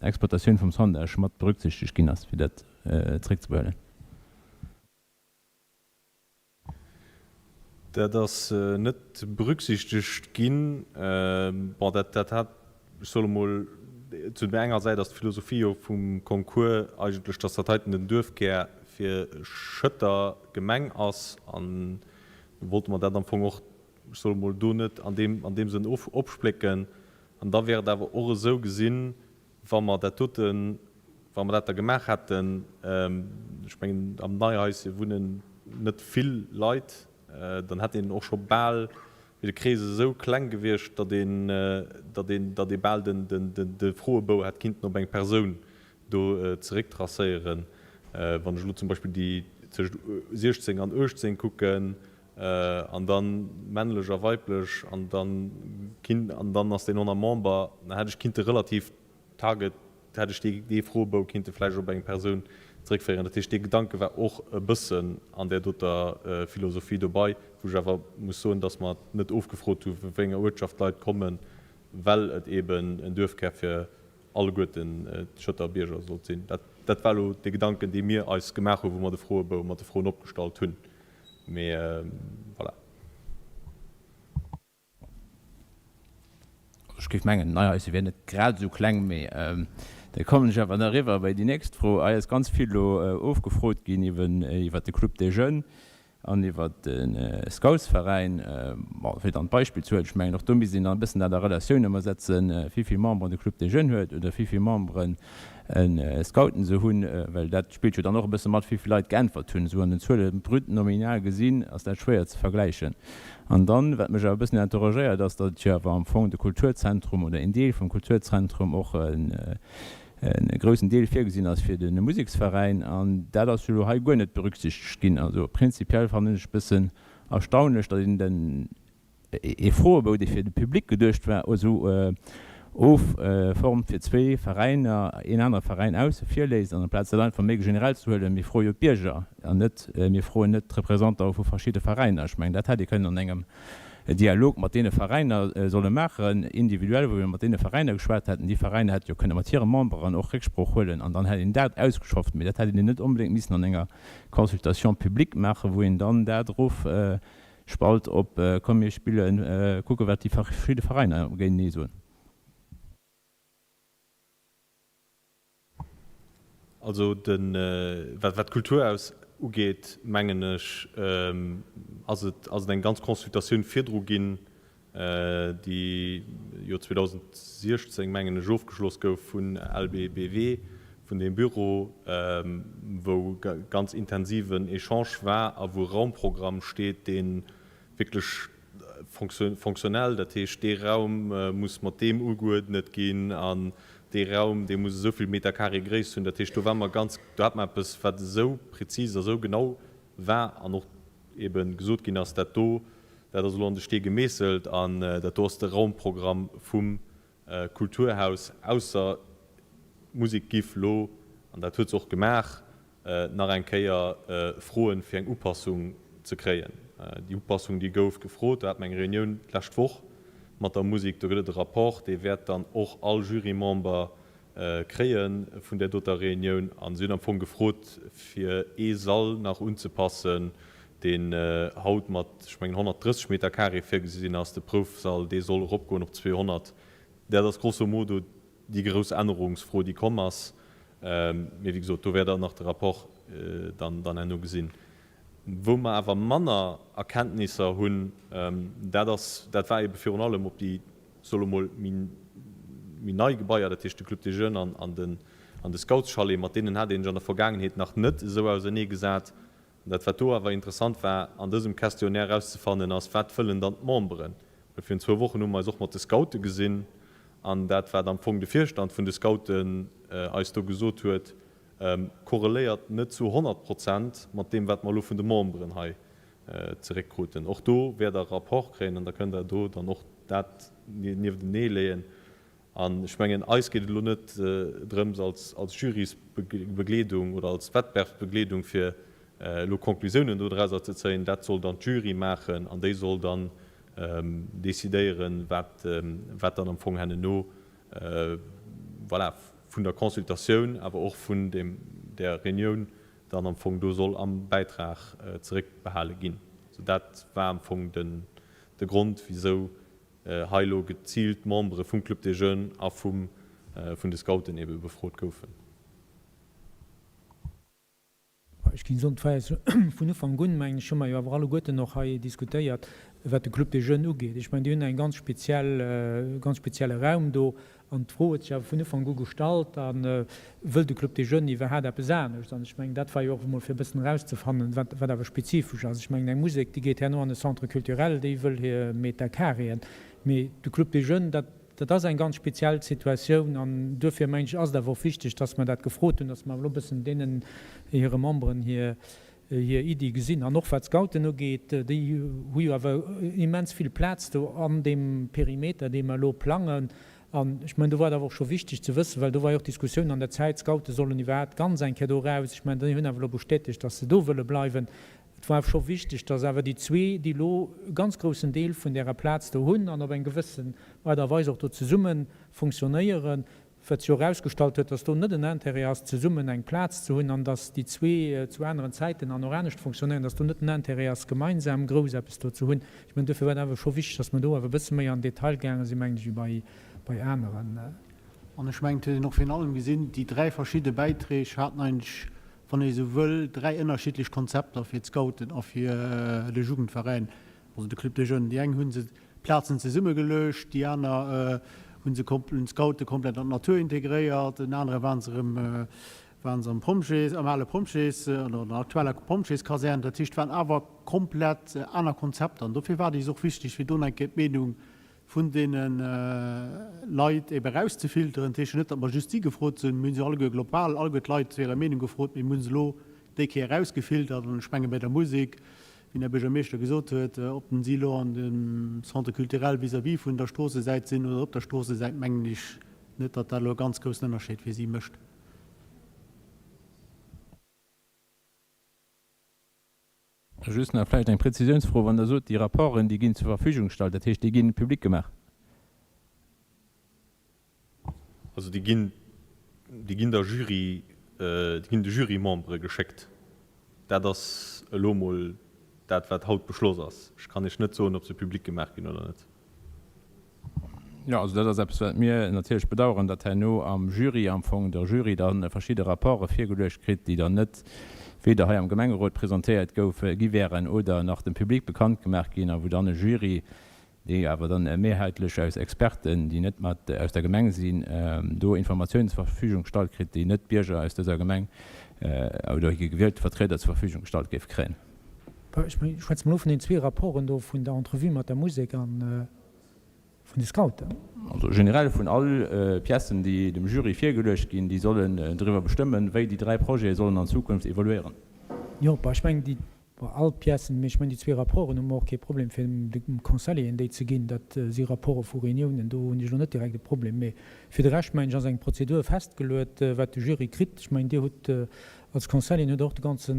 Exploitatioun vum Sondage mat berücksichtegt ginn ass, fir dat zréckzebehuelen. Dat ass net berücksichtegt ginn. Bon, dat, dat hat, ech soe mol, zu der enger Säit ass d'Philosophie jo vum Concours eigentlech, dass dat heiten den Duerfkär fir Schëtter Gemeng ass. An do wollte mer dat am Fong och, ech soe mol, do net an deem, an deem Sënn of, opsplécken. An da wär et awer och esou gesinn, Wa mer dat doten, wa mer dat da gemaach hätten, ech mengen am Neihaischen wunnen net vill Leit, dann hätt een och scho bal, wier de Krees esou kleng gewiescht, datt een, datt een, datt ee bal den, den, de Froebou hätt kinnten op eng Persoun do zerécktracéieren. Wann ech elo zum Beispill déi tëscht 16 an 18 kucken, an dann männlech a weiblech an dann kinn an dann ass deen och nach Member, dann hätt ech kinnte relativ target hätt ech dee dee Froebou kinnte vläicht op eng Persoun zeréckféieren. Dat heescht, dee Gedanke war och e bëssen an där doter Philosophie dobei, wou ech awer muss soen, datt mer net ofgefrot hu vu wéi enger Uertschaft d'Leit kommen, well et eeben en Duerfkär fir alleguerten d'Schëtter Bierger sollt sinn. Dat dat war elo dee Gedanken, dee mir eis gemaach hu wou mer de Froebou mat de Froen opgestallt hunn. Mee voilà. Ech géif mengen, Neihaischen wier net grad esou kleng, mee da kommen ech awer nach eriwwer bei déi nächst Fro. Hei ass ganz vill elo ofgefrot ginn iwwert de Club des Jeunes an iwwert de Scoutsveräin. Bon, fir dann d'Beispill ze huelen, ech mengen och do misst een dann e bëssen dat a Relatioun ëmmer setzen, wéi vill Memberen de Club des Jeunes huet oder wéi vill Memberen Scouten se hunn, well dat spillt jo dann och e bësse mat, wéi vill Leit geäntwert hunn. Esou an den Zuele brut nominal gesinn ass dat schwéier ze vergläichen. An dann, wat mech awer e bëssen interrogéiert, ass, datt et jo awer am Fong de Kulturzentrum oder een Deel vum Kulturzentrum och e groussen Deel virgesinn ass fir de Museksveräin. An dat ass jo elo hei guer net berücksichtegt ginn. Also prinzipiell fannen ech e bëssen erstaunlech, datt een den Ee Froebou, dee fir de Public geduecht war, esou offormt fir zwee Veräiner een anere Veräin ausse vir léisst, an amplaz dat einfach méi generell ze huelen, mir froe jo d'Bierger an net, mir froen net d'Representanten vu verschidde Veräiner. Ech mengen, dat hätt ee kënnen an engem. Dialog mat deene Veräiner solle maachen, individuell, wou mir mat deene Veräiner geschwat hätten. Déi Veräiner hätte jo kënne mat hire Memberen och Récksprooch huelen an dann hätt een dat ausgeschafft. Mee dat hätt een net onbedéngt missen an enger Consultation publique maachen, wou een dann dat erofspalt op, komm mir spillen, kucke wat déi verschidde Veräiner géintenee soen. Also de wat wat d'Kulturhaus ugeet, mengen ech, ass et ass et eng ganz Consultatioun virdru ginn, déi jo 2016, mengen ech, ofgeschloss gouf vun LBBW, vun deem Büro, wou ganz intensiven Echange war a wou e Raumprogramm steet, dee wierklech fonctionnel, dat heescht dee Raum muss mat deem ugeuerdnet ginn an dee Raum, dee muss esou vill Meter carré Gréisst hunn. Dat heescht, do ware mer ganz, do hate mer eppes, wat esou prezis a esou genau war an och eebe gesot ginn ass, dat do, dat ass elo an de Stee gemeesselt an dat do ass de Raumprogramm vum Kulturhaus, ausser d'Musek giff lo, an dat huet se och gemaach, nach eng Kéier froen, fir eng Upassung ze kréien. Déi Upassung, déi gouf gefrot, do hate mer eng Reunioun d'lescht Woch mat der Musek, do gëtt et e Rapport, dee wäert dann och all Jurymember kréie vun där doter Reunioun. A si hunn am Fong gefrot, fir ee Sall nach unzepassen, deen haut mat, ech mengen, 130 Meter carré virgesinn ass, de Proufsall, dee soll eropgoen op 200. Dat ass grosso modo déi grouss Ännerungsfro, déi komm ass. Mee wéi gesot, do wäert Der nach de Rapport dann herno gesinn. Wou mer awer manner Erkenntnisser hunn, dat ass, dat war eebe virun allem op déi, soe mol, méi nei Gebaier, dat heescht de Club des Jeunes an de Scoutschalet, mat deenen hat ee sech an der Vergaangenheet nach net esou auserneegesat. Dat wat do awer interessant war an dësem Questionnaire erauszefannen ass, wat wëllen dann d'Memberen? Well virun zwou Wochen hu mer eis och mat de Scoute gesinn an dat wat am Fong de Virstand vun de Scouten eis do gesot huet, korreléiert net zu 100 Prozent mat deem wat mer elo vun de Memberen hei zeréckkruten. Och do wäert Der e Rapport kréien an da kënnt Der do dann och dat nieftenee leeën. An ech mengen, eis geet et elo net drëms als Jurysbegleedung oder als Wettbewerbsbegleedung, fir elo Conclusiounen dodrauser ze zéien. Dat soll dann d'Jury maachen an déi soll dann decidéieren, wat dann am Fong herno, voilà, vun der Consultatioun, awer och vun där Reunioun dann am Fong do soll am Bäitrag zeréckbehale ginn. Also dat war am Fong de Grond, wisou hei elo geziilt d'Membere vum Club des Jeunes a vum vun de Scouten ebe befrot goufen. Ech géing soen, et war jo vun Ufank un, mengen ech, hu mer jo awer alleguerten och hei diskutéiert, wat de Club des Jeunes ugeet. Ech mengen, déi hunn eng ganz speziell, ganz spezielle Raum do. An d'Fro huet sech awer vun Ufank u gestallt, a wëll de Club des Jeunes iwwerhaat eppes anescht? An ech mengen, dat war jo och emol fir e bëssen erauszefannen, wat wat awer spezifesch ass. Ech mengen, eng Musek, déi geet herno an e Centre culturel, déi wëll hir Meterkareeën. Mee de Club des Jeunes, dat dat ass eng ganz speziell Situatioun. An duerfir, mengen ech, ass et awer och wichteg, dass mer dat gefrot hunn, dass mer awer elo e bëssen deenen hire Memberen hir hir Iddie gesinn. An och wat d'Scouten ugeet, déi hu jo awer immens vill Plaz do an deem Perimeter, dee mer elo plangen. An ech mengen, do war et awer och scho wichteg ze wëssen, well do war jo och d'Diskussioun an der Zäit, d'Scoute sollen iwwerhaapt ganz eng Kéier do eraus. Ech mengen, déi hunn awer elo bestätegt, dass se do wëlle bleiwen. Et war awer scho wichteg, dass awer déi zwee, déi elo e ganz groussen Deel vun därer Plaz do hunn an op eng gewëssen Aart a Weis och do zesumme funktionéieren, wat sech och erausgestallt huet, dass do net en Intérêt ass, zesummen eng Plaz ze hunn an dass déi zwee zu aneren Zäiten an och anescht fonctionnéieren, dass do net den Intérêt ass, gemeinsam grouss eppes do ze hunn. Ech mengen, duerfir war et awer scho wichteg, dass mer do awer e bësse méi an den Detail gaange sinn, mengen ech, wéi bei aneren. An ech mengen, et huet een och virun allem gesinn, déi dräi verschidde Bäiträg haten eigentlech, wann ee sou wëll, dräi ënnerschiddlech Konzepter fir d'Scouten a fir de Jugendveräin, also de Club des Jeunes. Déi eng hu se Plazen zesummegeluecht, déi aner hu se hunn d'Scoute komplett an d'Natur integréiert, en anere waren se erëm waren se am Pompjees, am ale Pompjees oder an der aktueller Pompjeeskasär. Dat heescht, et waren awer komplett aner Konzepter an dofir war et eis och wichteg, fir do nach eng Kéier d'Meenung vun deene Leit ebe erauszefilteren. Dat heescht jo net, datt mer just si gefrot hunn, mir hunn se alleguer global, alleguer d'Leit zu hirer Meenung gefrot, mee mir hunn se elo déi Kéier erausgefiltert an ech menge bei der Musek, wéi den Här Buergermeeschter gesot huet, ob den si elo an dem Centre culturel vis-à-vis vun der Stroossesäit sinn oder op der Stroossesäit, mengen ech net, datt dat elo e ganz groussen Ënnerscheed fir si mécht. Just nach vläicht eng Präzisiounsfro, Wann Der sot, déi Rapporten, déi ginn zur Verfügung gestallt, dat heescht, déi gi public gemaach? Also déi ginn, déi ginn der Jury, déi ginn de Jurymembere geschéckt. Dat ass elo emol dat, wat haut beschloss ass. Ech kann Iech net soen, ob se public gemaach ginn oder net. Jo, also dat ass eppes, wat mir natierlech bedauern, datt herno am Jury am Fong der Jury da verschidde Rapporte virgeluecht kritt, déi dann net weder hei am Gemengerot presentéiert goufe gi wären oder nach dem Public bekannt gemaach ginn a wou dann e Jury, dee awer dann mehrheitlich aus Experten, déi net mat aus der Gemeng sinn, do Informatiounen zur Verfügung gestallt kritt, déi net d'Bierger aus dëser Gemeng oder hir gewielte Vertrieder zur Verfügung gestallt géif kréien. Ech schwätze mol elo vun den zwee Rapporten do, vun der Entrevue mat der Musek a vun de Scouten. Also generell vun all Piècen, déi dem Jury virgeluecht ginn, déi sollen driwwer bestëmmen, wéi déi 3 Projete sollen an Zukunft evoluéieren. Jo, bon, ech mengen déi, bon, all Piècen, mee ech mengen déi zwee Rapporten hu mer och kee Problem fir dem Conseilleren déi ze ginn. Dat si Rapporte vu Reuniounen, do hunn ech elo net direkt e Problem. Mee fir de Rescht, mengen ech, ass eng Prozedur festgeluet, wat de Jury kritt. Ech mengen, Dir hutt Als Conseilleren hutt Der och de ganze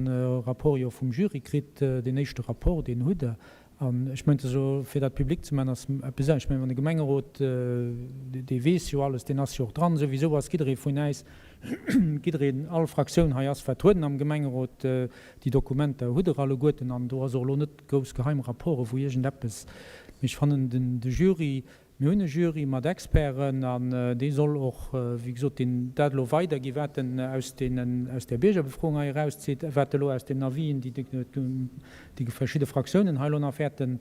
Rapport jo vum Jury kritt, deen éischte Rapport, deen hutt Der. An ech mengt also, fir dat public ze maachen, ass eppes anescht. Ech mengen, wann de Gemengerot, dee weess jo alles, deen ass jo och dran, souwisou ass jidderee vun äis, jiddereen, all Fraktioun hei ass vertrueden am Gemengerot, déi Dokumenter hutt Der alleguerten an do ass och elo net grouss geheim Rapporte wou iergendeppes, mee ech fannen den de Jury, Mir hunn e Jury mat Experten an dee soll och, wéi gesot, deen dat elo weidergi wat en aus deenen, aus där Biergerbefroung hei erauszitt, wat elo aus den Avisen, déi déi verschidde Fraktiounen hei elo nach wäerten,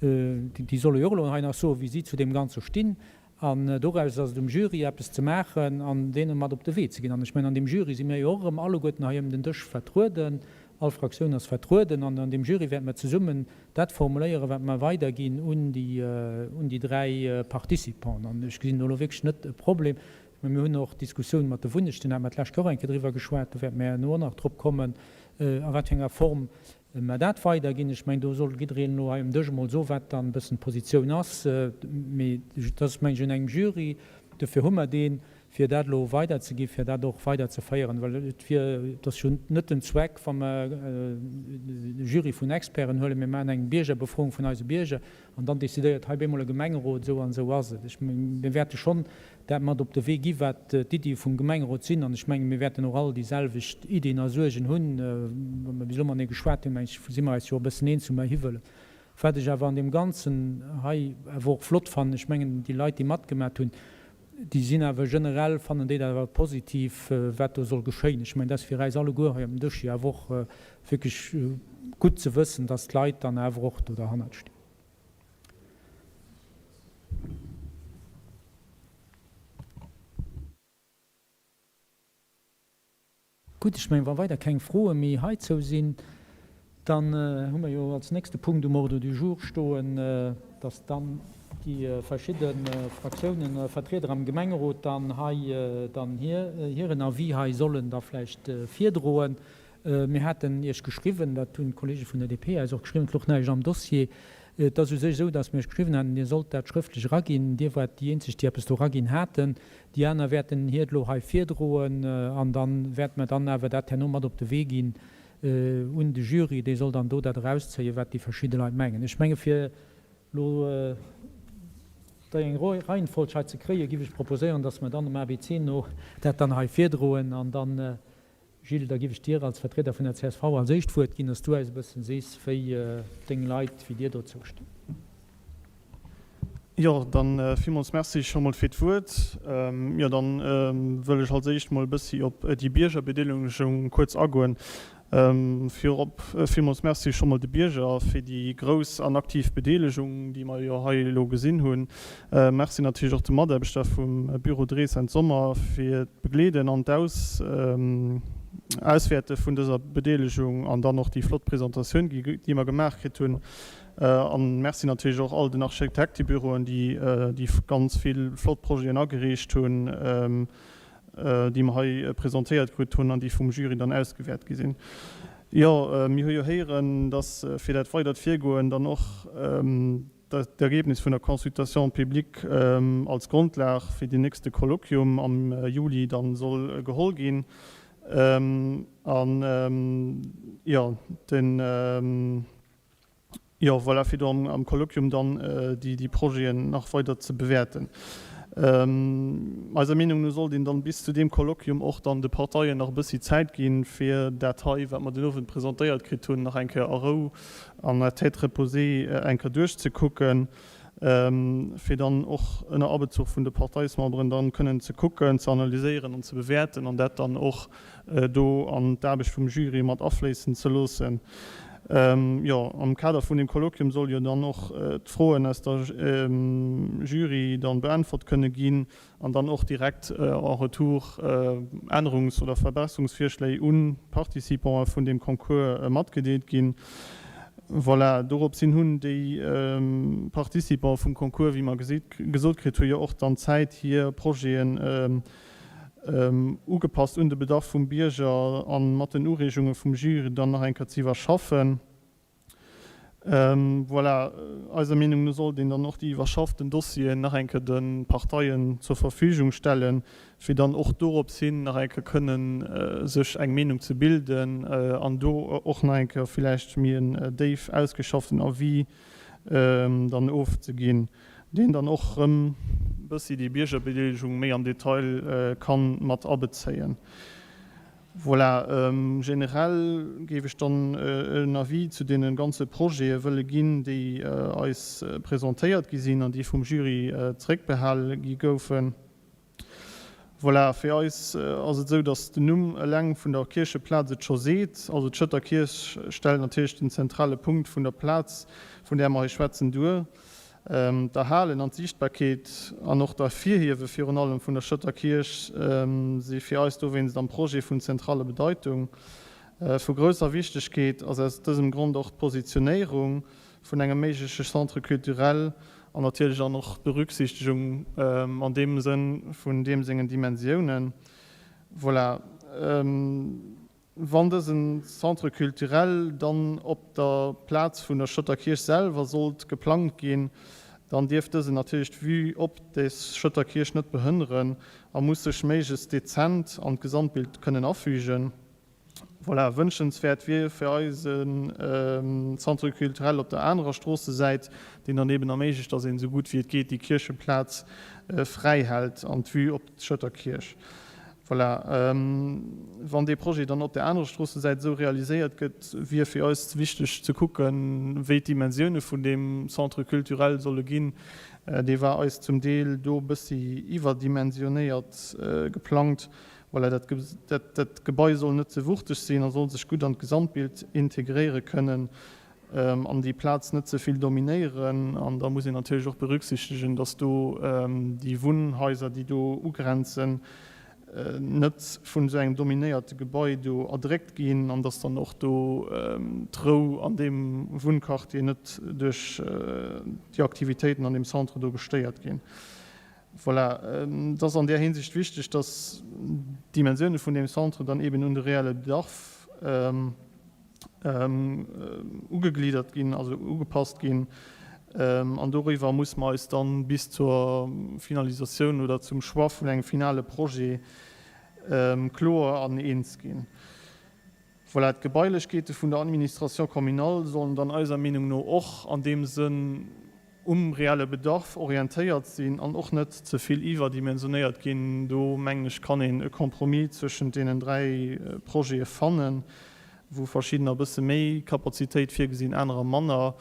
déi solle jo och elo hei nach soen, wéi si zu deem Ganze stinn. An doraus ass et um Jury, eppes ze maachen an deene mat op de Wee ze ginn. An ech mengen, an deem Jury si mir jo och erëm alleguerten hei ëm den Dësch vertrueden. All Fraktioun ass vertrueden an an deem Jury wäerte mer zesummen dat formuléieren, wat mer weiderginn un déi, un déi 3 Participanten. An ech gesinn do elo wierklech net e Problem. Mä mir hunn och d'Diskussioun mat de Wunnechten, hate mer d'lescht Woch eng Kéier driwwer geschwat, do wäerte mer herno och nach drop kommen, a wat fir enger Form mer dat weiderginn. Ech mengen, do soll jiddereen elo hei um Dësch emol soen, wat dann e bëssen d'Positioun ass. Mee dat ass, meng ech, un engem Jury, dofir hu mer deen, fir dat elo weiderzeginn, fir dat och weiderzeféieren, well et wier, et ass jo net den Zweck, wa mer e Jury vun Experten huelen, mir maachen eng Biergerbefroung vun eise Bierger an dann decidéiert hei bemol e Gemengerot, esou an esou ass et. Ech mengen, mir wäerte schonn dat mat op de Wee gi wat d'Iddie vum Gemengerot sinn an ech menge mir wäerten och all déi selwecht Iddien a Suergen hunn. Wa mer bis elo matenee geschwat hunn, meng ech, si mer eis jo e bëssen eens, wou mer hiwëllen. Wat ech awer an deem Ganzen hei awer och flott fannen, ech mengen déi Leit, déi matgemat hunn, Déi sinn awer generell, fannen déi dat awer positiv, wat do soll geschéien. Ech mengen, dat ass fir äis alleguer hei am Dësch jo awer och wierklech gutt ze wëssen, dass d'Leit dann awer och do derhannert stinn. Gutt, ech mengen, wa weider keng Froe méi heizou sinn, dann hu mer jo als nächste Punkt um Ordre du jour stoen, dass dann déi verschidde Fraktiounen a Vertrieder am Gemengerot dann hei dann hiren Avis hei sollen da vläicht virdroen. Mir haten Iech geschriwwen, dat hunn d'Kollege vun der DP eis och geschriwwen, et louch näischt am Dossier. Et ass u sech esou, dass mir Iech geschriwwen haten, Dir sollt dat schrëftlech eraginn. Dir waart déi eenzeg, déi eppes do eraginn haten. Déi aner wäerten hiert elo hei virdroen an da wäerte mer dann awer dat herno mat op de Wee ginn un de Jury. Dee soll dann do dat erauszéien, wat déi verschidde Leit mengen. Ech menge fir elo déi eng Reihenfolg hei ze kréien, géif ech proposéieren, dass mer dann dem ABC no dat dann hei virdroen an dann, Gilles, da giff ech dir als Vertrieder vun der csv als éischt d'Wuert ginn, dass du äis e bëssen sees, wéi deng Leit, wéi dir dozou stitt. Jo, dann villmools Merci scho mol fir d'Wuert. Jo, dann wëll ech als éischt mol e bëssi op déi Biergerbedeelegung kuerz agoen. Virop villmools Merci scho mol de Bierger fir déi grouss an aktiv Bedeelegung, déi mer jo hei elo gesinn hunn. Merci natierlech och de Mataarbechter vum Büro Drees and Sommer fir d'Begleeden an d'Auswäerte vun dëser Bedeelegung an dann och déi flott Presentatioun, déi mer gemaach kritt hunn. A Merci natierlech och all den Architektebüroen, déi déi ganz vill flott Projeten agereecht hunn, déi mer hei presentéiert krut hunn an déi vum Jury dann ausgewäert gi sinn. Jo, mir hu jo héieren, dass fir dat weidert Virgoen dann och d'Ergebnis vun der Consultation publique als Grondlag fir deen nächste Kolloquium am Juli dann soll geholl ginn. An, jo, den, jo, voilà, fir do am Kolloquium dann déi Projeten nach weider ze bewäerten. Eiser Meenung no sollt een dann bis zu deem Kolloquium och dann de Parteien nach e bëssi Zäit ginn, fir dat hei, wat mer den Owend presentéiert kritt hunn, nach eng Kéier a Rou an à tête reposée eng Kéier duerchzekucken, fir dann och ënner Abezuch vun de Parteismemberen dann kënnen ze kucken, ze analyséieren an ze bewäerten an dat dann och do an d'Aarbecht vum Jury mat afléissen ze loossen. Jo, am Kader vun deem Kolloquium soll jo dann och d'Froen aus der Jury dann beäntwert kënne ginn an dann och direkt en retour Ännerungs oder Verbesserungsvirschléi un d'Participante vun deem Concours matgedeelt ginn. Voilà, dorops hin hunn déi Participante vum Concours, wéi mer gesot kritt hu jo och dann Zäit hir Projeten ugepasst un de Bedarf vum Bierger an mat den Ureegunge vum Jury dann nach eng Kéier ze iwwerschaffen. Voilà, eiser Meenung no sollt een dann och déi iwwerschafften Dossieren nach eng Kéier de Parteien zur Verfügung stellen, fir dann och dorops hin nach eng Kéier kënnen sech eng Meenung ze bilden an do och nach eng Kéier villäicht méi en déif ausgeschafften Avis dann ofzeginn, deen dann och erëm e bëssi déi Biergerbedeelegung méi am Detail ka mat abezéien. Voilà, generell géif ech dann en Avis zu deene ganze Projete wëlle ginn, déi eis presentéiert gi sinn an déi vum Jury zréckbehale gi goufen. Voilà, fir eis ass et esou, datt den Numm eleng vun der Kiercheplaz et scho seet. Also d'Schëtter Kierch stellt natierlech den zentrale Punkt vun der Plaz, vun där mer hei schwätzen, duer. D'Erhalen an d'Siichtbarkeet an och d'Ervirhiewe virun allem vun der Schëtter Kierch si fir eis dowéinst am Projet vun zentraler Bedeitung. Vu grousser Wichtegkeet ass aus dësem Grond och d'Positionéierung vun engem méigleche Centre culturel an natierlech an och d'Berücksichtegung an deem Sënn vun deem sengen Dimensiounen. Voilà. Wann dësen Centre culturel dann op der Plaz vun der Schëtter Kierch selwer sollt geplangt ginn, dann dierf dësen natierlech d'Vue op des Schëtter Kierch net behënneren a muss sech méiglechst dezent an d'Gesamtbild kënnen afügen. Voilà, wënschenswäert wier fir eis e Centre culturel op der anerer Stroossesäit, deen dann eben erméiglecht, dass een esou gutt wéi et geet déi Kiercheplaz fräi hält an d'Vue op d'Schëtter Kierch. Voilà, wann dee Projet dann op där anerer Stroossesäit esou realiséiert gëtt, wier fir eis wichteg ze kucken, wéi d'Dimensioune vun deem Centre culturel solle ginn. Dee war eis zum Deel do e bëssi iwwerdimensionéiert geplangt. Voilà, dat, dat Gebai soll net ze wuchteg sinn a soll sech gutt an d'Gesamtbild integréiere kënnen. An déi Plaz net ze vill dominéieren. An da muss een natierlech och berücksichtegen, dass do déi Wunnhaiser, déi do ugrenzen, net vun esou engem dominéierte Gebai do erdréckt ginn an dass dann och do d'Rou an deem Wunnquartier net duerch déi Aktivitéiten an deem Centre do gestéiert ginn. Voilà, et ass an där Hinsicht wichteg, dass d'Dimensioune vun deem Centre dann eeben un de reelle Bedarf ugegliddert ginn, also ugepasst ginn. An doriwwer muss mer eis dann bis zur Finalisatioun oder zum Choix vun engem finale Projet kloer an eens ginn. Voilà, d'Gebailechkeete vun der Administration communale sollen dann eiser Meenung no och an deem Sënn um reelle Bedarf orientéiert sinn an och net ze vill iwwerdimensionéiert ginn. Do, mengen ech, kann een e Compromis zwëschent deenen 3 Projete fannen, wou verschiddener e bësse méi Kapazitéit virgesinn, anerer manner,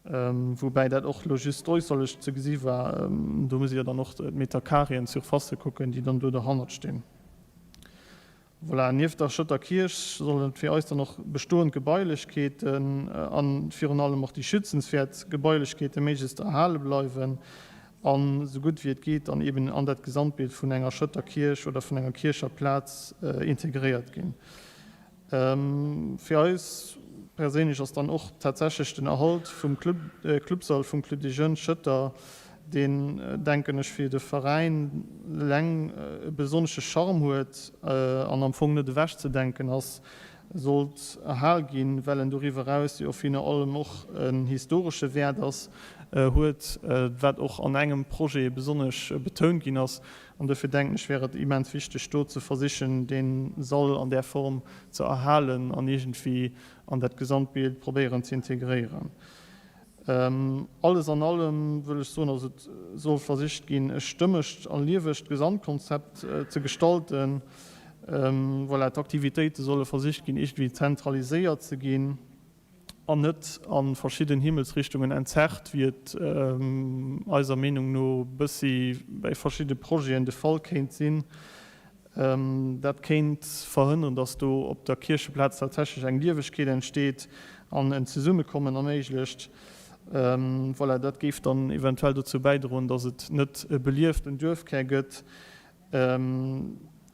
woubäi dat och elo just äusserlech ze gesi war. Do muss ee jo dann och d'Metercarréen, d'Surfacë kucken, déi dann do derhannert stinn. Voilà, nieft der Schëtter Kierch sollen et fir eis dann och bestoend Gebailechkeeten an virun allem och déi schützenswäert Gebailechkeete méiglechst erhale bleiwen an esou gutt wéi et geet dann eben an dat Gesamtbild vun enger Schëtter Kierch oder vun enger Kiercherplaz integréiert ginn. Fir eis perséinlech ass dann och tatsächlech den Erhalt vum Clubsall vum Club des Jeunes Schëtter, deen, denken ech, fir de Veräin eleng e besonnesche Charme huet an am Fong net ewechzedenken ass, sollt erhal ginn, well en doriwwer eraus jo virun allem och en historesche Wäert ass. huet, wat och an engem Projet besonnesch betount ginn ass. An dofir denken ech, wär et immens wichteg, do ze versichen, dee Sall an där Form ze erhalen an iergendwéi an dat Gesamtbild probéieren ze integréieren. Alles an allem wëll ech soen, also et soll versicht ginn, e stëmmegt a liewegt Gesamtkonzept ze gestalten. Voilà, d'Aktivitéite solle versicht ginn, iergendwéi zentraliséiert ze ginn an net a verschidden Himmelsrichtungen entzerrt, wéi et eiser Meenung no bëssi bei verschidde Projeten de Fall kéint sinn. Dat kéint verhënneren, datt do op der Kiercheplaz tatsächlech eng Liewegkeet entsteet an en Zesummekommen erméiglecht. Voilà, dat géif dann eventuell dozou bäidroen, datt et net e belieften Duerfkär gëtt,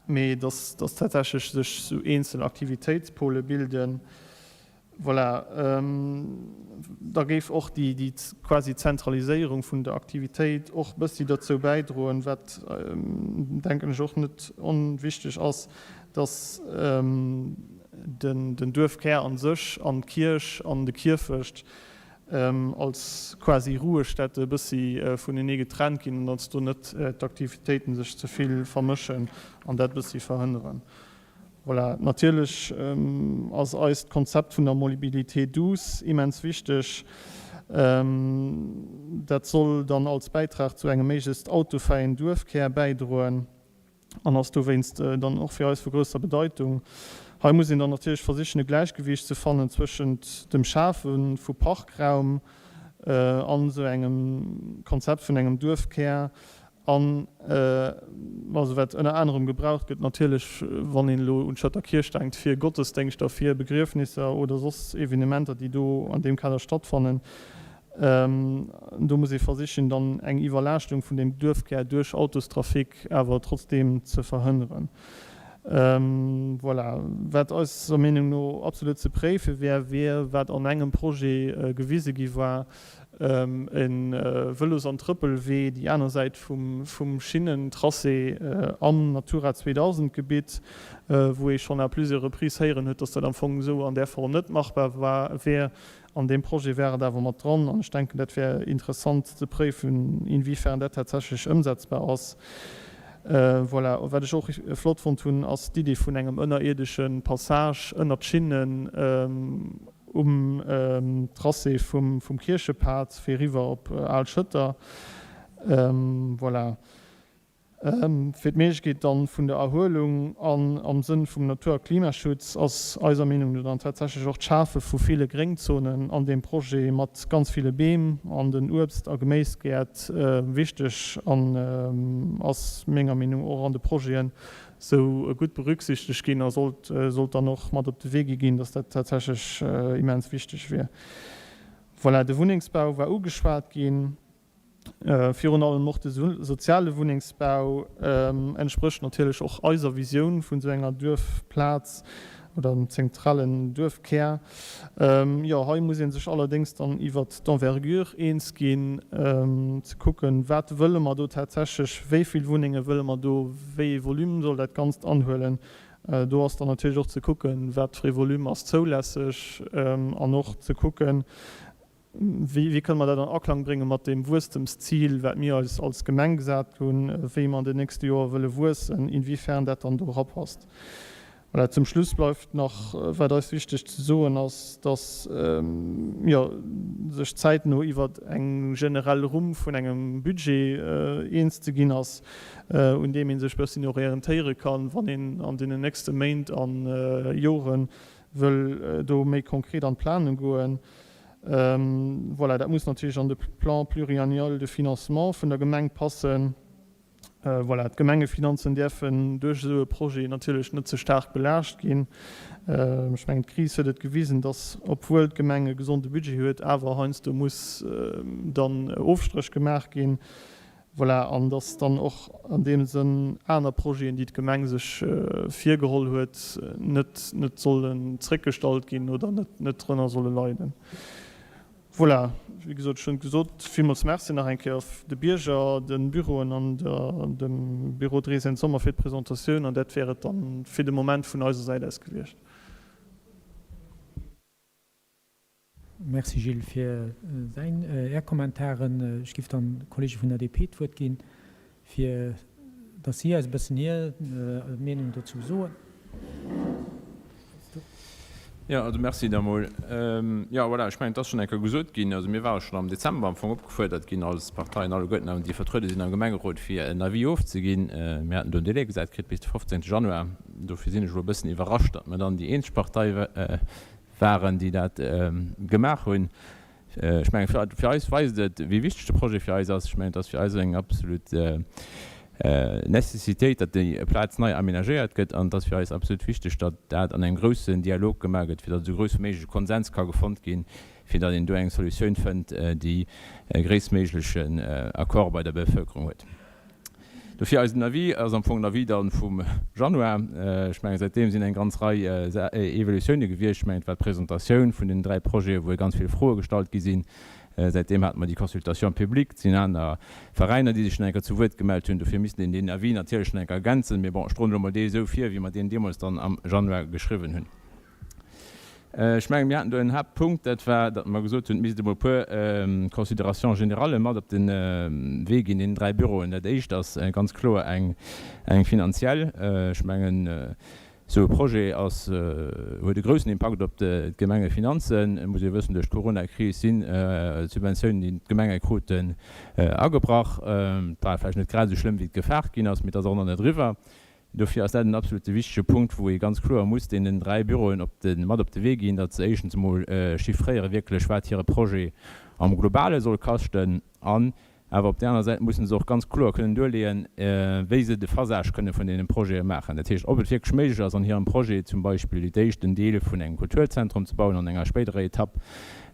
mee datt tatsächlech sech sou eenzel Aktivitéitspole bilden. Voilà, da géif och déi quasi Zentraliséierung vun der Aktivitéit och bëssi dozou bäidroen, wat, denken ech, och net onwichtig ass, dass den Duerfkär a sech an d'Kierch an de Kierfecht als quasi Ruhestätte e bëssi vunenee getrennt ginn an dass do net d'Aktivitéiten sech ze vill vermëschen an dat bëssi verhënneren. Voilà, natierlech ass eis d'Konzept vun der Mobilité douce immens wichteg. Dat soll dann als Bäitrag zu engem méiglechst autofäien Duerfkär bäidroen an ass dowéinst dann och fir eis vu grousser Bedeitung. Hei muss een dann natierlech versichen e Gläichgewiicht ze fannen zwëschent dem Schafe vu Parkraum an esou engem Konzept vun engem Duerfkär An also wat ënner anerem gebraucht gëtt, natierlech wann een elo un d'Schëtter Kierch denkt, fir Gottesdéngschter, fir Begriefnisser oder soss Evenementer, déi do an deem Kader stattfannen, do muss ee versichen, dann eng Iwwerlaaschtung vun deem Duerfkär duerch Autostrafic awer trotzdeem ze verhënneren. Voilà. Wat eiser Meenung no absolut ze préife wär, wier, wat an engem Projet gewise gi war, E Vëlos an Trëppelwee, déi aner Säit vum Schinnentracé am Natura 2000 Gebitt, wou ee schonn à plusieurs reprises héieren huet, dass dat am Fong esou an där Form net machbar wär. An deem Projet war et awer mat dran an ech denken, dat wär interessant ze préifen, inwiefern dat tatsächlech ëmsetzbar ass. Voilà. Wat ech och flott fonnt hunn, ass d'Idee vun engem ënnerierdesche Passage ënnert d'Schinnen. Um Tracé vum Kierchepad fir eriwwer op Al Schëtter. Voilà. Fir d'Méiglechkeet dann vun der Erhuelung an am Sënn vum Natur a Klimaschutz ass eiser Meenung no dann tatsächlech och d'Schafe vu ville Gréngzonen an deem Projet mat ganz ville Beem an den Uebst a Geméisgäert wichteg an ass menger Meenung och an de Projeten sou gutt berücksichtegt ginn a sollt sollt dann och mat op de Wee gi ginn, dass dat tatsächlech immens wichteg wier. Voilà, de Wunnengsbau war ugeschwat ginn, virun allem och de soziale Wunnengsbau entsprécht natierlech och eiser Visioun vun esou enger Duerfplaz oder einem zentralen Duerfkär. Jo, hei muss ee sech allerdéngs dann iwwert d'Envergure eens ginn, ze kucken, wat wëlle mer do tatsächlech, wéi vill Wunnenge wëlle mer do, wéi ee Volume soll dat Ganzt anhuelen. Do ass dann natierlech och ze kucken, wat fir ee Volume ass zoulässeg an och ze kucken, Wéi kënne mer dat an Aklang brénge mat deem Wuesstemszil, wat mir eis als Gemeng gesat hunn, wéi mer an den nächste Joer wëlle wuessen, inwiefern dat dann do erapasst? Voilà, zum Schluss bleift nach, wat eis wichteg ze soen ass, dass, jo, sech zäitno iwwer eng generell Rumm vun engem Budget eens ze ginn ass, un deem ee sech e bësschen orientéiere kann, wann een an deenen nächste Méint a Jore wëll do méi konkret an d'Planung goen. Voilà, dat muss natierlech an de Plan pluriannuel de financement vun der Gemeng passen. Voilà, d'Gemengefinanzen däerfen duerch esou e Projet natierlech net ze staark belaascht ginn. Ech mengen, d'Kris huet et gewisen, dass, obwuel d'Gemeng e gesonde Budget huet, awer heiansdo muss dann Ofstréch gemaach ginn. Voilà, an dass dann och an deem Sënn aner Projeten, déi d'Gemeng sech virgeholl huet, net net sollen zréckgestallt ginn oder net net drënner solle leiden. Voilà, wéi gesot, ech hunn et gesot, villmools Merci nach eng Kéier de Bierger, de Büroen an der dem Büro Drees Sommer fir d'Presentatioun. An dat wär et dann fir de Moment vun eiser Säit aus gewiescht. Merci Gilles fir däin, Är Kommentaren. Ech giff dann de Kollege vun der DP d'Wuert ginn, fir datt si eis e bëssen hir Meenung dozou soen. Jo, also merci da mol. Jo, voilà, ech mengen, et ass schonn eng Kéier gesot ginn, also mir ware schonn am Dezember am Fong opgefuerdert ginn als Parteien alleguerten, an déi vertruede sinn am Gemengerot, fir en Avis ofzeginn. Mir haten do en Délai gesat kritt bis de 15. Januar. Dofir sinn ech elo e bëssen iwwerrascht, datt mer dann déi eenzeg Partei waren, déi dat gemaach hunn. Ech mengen, fir eis weist et, wéi wichteg de Projet fir eis ass. Ech mengen, et ass fir eis eng absolut Necessitéit, datt déi Plaz nei aménagéiert gëtt. An et ass fir eis absolut wichteg, datt dat an engem groussen Dialog gemaach gëtt, fir datt esou grouss wéi méiglech e Konsens ka gefonnt ginn, fir datt een do eng Solutioun fënnt, déi e gréisstméiglechen Accord bei der Bevëlkerung huet. Dofir eisen Avis ass am Fong den Avis dann vum Januar. Ech mengen, säitdeem sinn eng ganz Rei Evolutioune gewiescht. Ech mengen, et war d'Presentatioun vun den 3 Projeten, wou ganz vill Froe gestallt gi sinn. Säitdeem hate mer déi Consultation publique. Et sinn aner Veräiner, déi sech nach eng Kéier zu Wuert gemellt hunn. Dofir misst een deen Avis natierlech nach eng Kéier ergänzen. Mee bon, ech droen elo mol dee esou vir, wéi mer deen deemools dann am Januar geschriwwen hunn. Ech mengen, mir haten do en Haaptpunkt, dat war, datt mer gesot hunn, et misst emol e puer Considérations générales mat op de Wee ginn, deenen 3 Büroen. Dat éischt ass ganz kloer eng finanziell. Ech mengen, esou e Projet ass, huet e groussen Impakt op d'Gemengefinanzen. Et muss ee wëssen, duerch d'Coronakris sinn d'Subventiounen, déi d'Gemenge kruten, agebrach. Et war vläicht net grad esou schlëmm, wéi et gefaart ginn ass, mee et ass och nach net eriwwer. Dofir ass dat en absolute wichtege Punkt, wou ee ganz kloer muss deenen 3 Büroen op de, mat op de Wee ginn, datt se éischtens emol chiffréiere wierklech, wat hire Projet am Globale soll kaschten, an awer op där aner Säit mussen se och ganz kloer kënnen duerleeën, wéi se de Phasage kënne vun deene Projete maachen. Dat heescht, ob et wierklech méiglech ass, an hirem Projet zum Beispill fir d'éischt en Deel vun engem Kulturzentrum ze bauen, an enger spéiderer Etapp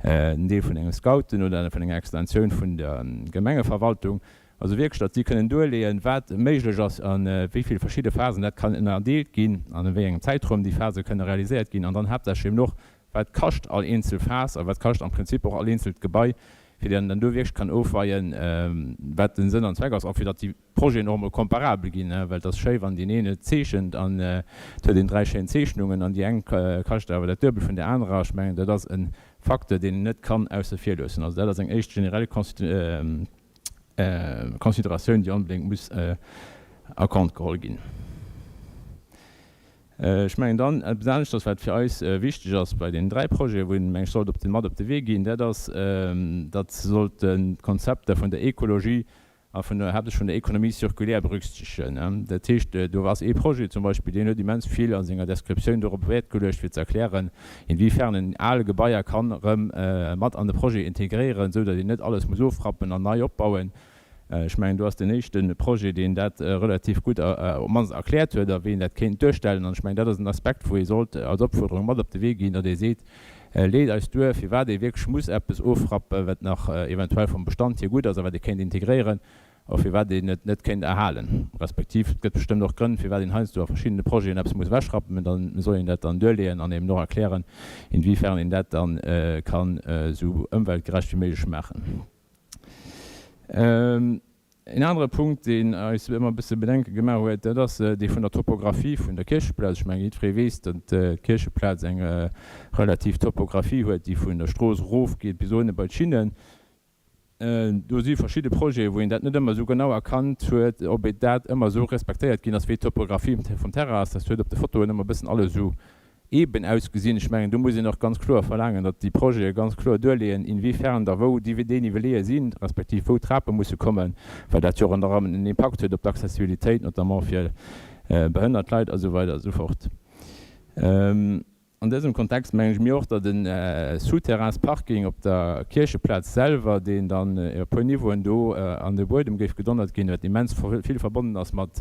en Deel vun engem Scouten oder vun enger Extensioun vun der Gemengeverwaltung. Also wierklech, datt si kënnen duerleeën, wat méiglech ass, a wéi vill verschidde Phasen dat kann ënnerdeelt ginn an a wéi engem Zäitraum déi Phase kënne realiséiert ginn an dann haaptsächlech eben och, wat kascht all eenzel Phas a wat kascht am Prinzip och all eenzelt Gebai, fir datt een dann do wierklech kann ofweien, wat de Sënn an Zweck ass a fir datt déi Projeten och emol komparabel ginn. Well et ass schéi, wann deen een et zeechent an et huet een 3 schéin Zeechnungen an déi eng kascht awer dat Duebelt vun där anerer. Ech mengen, dat ass e Facteur, deen een net kann ausse vir loossen. Also dat ass eng éischt generell Consideratioun, déi onbedéngt muss a Compte geholl ginn. Ech mengen dann, eppes aneschters, wat fir eis wichteg ass bei deenen 3 Projeten, wou een, meng ech, sollt op de, mat op de Wee ginn, dat ass, datt se sollten d'Konzepter vun der Ekologie a vun der, haaptsächlech vun der Économie circulaire berücksichtegen. Dat heescht, do ass ee Projet zum Beispill, deen huet immens vill a senger Descriptioun dorop Wäert geluecht, fir ze erklären, inwiefern en al Gebaier kann erëm mat an de Projet integréieren, esou datt een net alles muss ofrappen an nei opbauen. Ech mengen, do ass deen éischte Projet, deen dat relativ gutt op d'mannst erkläert huet a wéi een dat kéint duerstellen. An ech mengen, dat ass en Aspekt, wou ee sollt als Opfuerderung mat op de Wee ginn, datt ee seet, Leet eis duer, firwat ee wierklech muss eppes ofrappen, wat nach eventuell vum Bestand hier gutt ass a wat ee kéint integréieren, a firwat een et net kéint erhalen. Respektiv, et gëtt bestëmmt och Grënn, firwat een heiansdo a verschiddene Projeten eppes muss ewechrappen, mä da soll een dat dann duerleeën an eben och erklären, inwiefern een dat dann kann esou ëmweltgerecht wéi méiglech maachen. Een anere Punkt, deen eis ëmmer e bësse Bedenke gemaach huet, dat ass dee vun der Topographie vun der Kiercheplaz. Ech mengen, jiddweree weess, datt d'Kiercheplaz eng relativ Topographie huet, déi vun der Strooss erofgeet bis uewe bei d'Schinnen. Do si verschidde Projeten, wou een dat net ëmmer esou genau erkannt huet, ob et dat ëmmer esou respektéiert ginn ass, wéi d'Topographie vum Terrain ass. Dat huet op de Fotoen ëmmer e bëssen alles esou eben ausgesinn. Ech mengen, do muss een och ganz kloer verlaangen, datt déi Projete ganz kloer duerleeën, inwiefern da wou déi Dénivelléë sinn, respektiv wou d'Trape musse kommen, well dat jo och ënner anerem en Impakt huet op d'Accessibilitéit, notamment fir behënnert Leit a sou weider a sou fort. An dësem Kontext mengen ech mir och, datt e Souterrainsparking op der Kiercheplaz selwer, deen dann e puer Niveauen do an de Buedem géif gedonnert ginn, wat immens vill verbonnen ass mat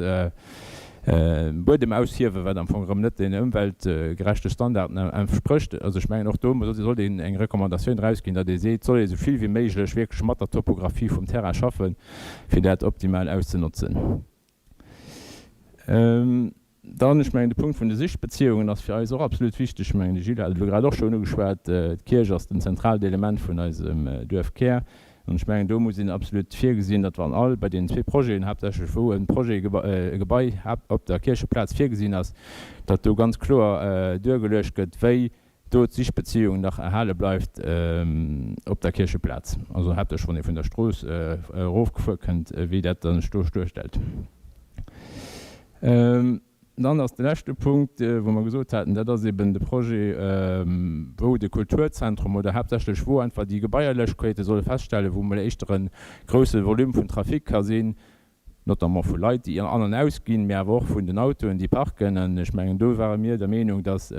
Buedem aushiewen, wat am Fong erëm net den ëmweltgerechte Standarden entsprécht. Also ech mengen, och do sollt een eng Recommandatioun erausginn, datt ee seet, et soll ee esou vill wéi méiglech wierklech mat der Topographie vum Terrain schaffen, fir dat optimal auszenotzen. Dann, ech mengen, de Punkt vun de Sichtbeziehungen ass fir eis och absolut wichteg. Ech mengen, de Gilles hat et elo grad och schonn ugeschwat, D'Kierch ass den zentraalt Element vun eisem Duerfkär. An ech mengen, do muss een absolut virgesinn, datt wann all bei deenen zwee Projeten, haaptsächlech wou e Projet, e Gebai op der Kiercheplaz virgesinn ass, datt do ganz kloer duergeluecht gëtt, wéi. do d'Sichbeziehung nach erhale bleift op der Kiercheplaz, also haaptsächlech wann ee vun der Strooss erofgefuer kënnt, wéi dat dann sech do duerstellt. Dann ass de leschte Punkt, wou mer gesot haten, dat ass eben de Projet, wou de Kulturzentrum oder haaptsächlech wou einfach déi Gebaierlechkeete solle feststellen, wou mol éischter e grousse Volume vun Trafic ka sinn, notamment vu Leit, déi an an ausginn, mä awer och vun den Autoen, déi parken. An ech mengen, do ware mir der Meenung, dass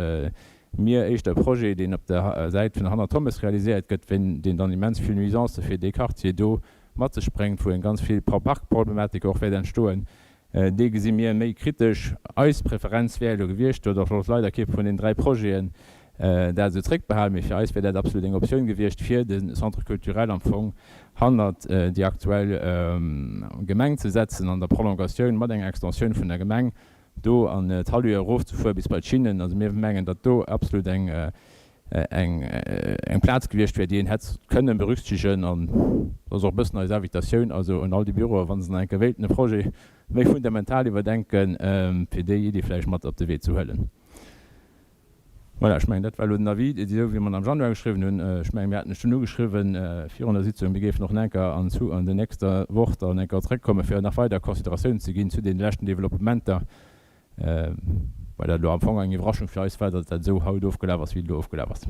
mir éischter e Projet, deen op der Säit vun der Hanner Thommes realiséiert gëtt, wéi deen dann immens vill Nuisancë fir dee Quartier do mat sech bréngt, wou eng ganz vill Parkproblematik och wäert entstoen, Dee gesi mir méi kritesch. Eis Preferenz wär elo gewiescht, do huet och leider kee vun den 3 Projeten dat esou zréckbehalen, mee fir eis wär dat absolut eng Optioun gewiescht, fir de Centre culturel am Fong hannert déi aktuell Gemeng ze setzen an der Prolongatioun mat enger Extensioun vun der Gemeng do an d'Hallue erofzefuere bis bei d'Schinnen. Also mir mengen, datt do absolut eng eng Plaz gewiescht wär, déi een hätt kënnen berücksichtegen. An dat ass och e bëssen eis Invitatioun also un all déi Büroen, wa se nach eng Kéier wéilten e Projet méi fundamental iwwerdenken, fir déi Iddi vläicht mat op de Wee ze huelen. Voilà, ech mengen, dat war elo den Avis, esou wéi mer en am Januar geschriwwen hunn. Ech mengen, mir haten lech dunn ugeschriwwen virun der Sitzung, mir géifen och nach eng Kéier an an der nächster Woch dann eng Kéier zrëckkommen, fir nach weider Consideratiounen ze ginn zu deene leschten Developpementer. Well dat elo am Fong eng Iwwerraschung fir eis war, datt dat esou haut ofgelaf ass, wéi et elo ofgelaf ass.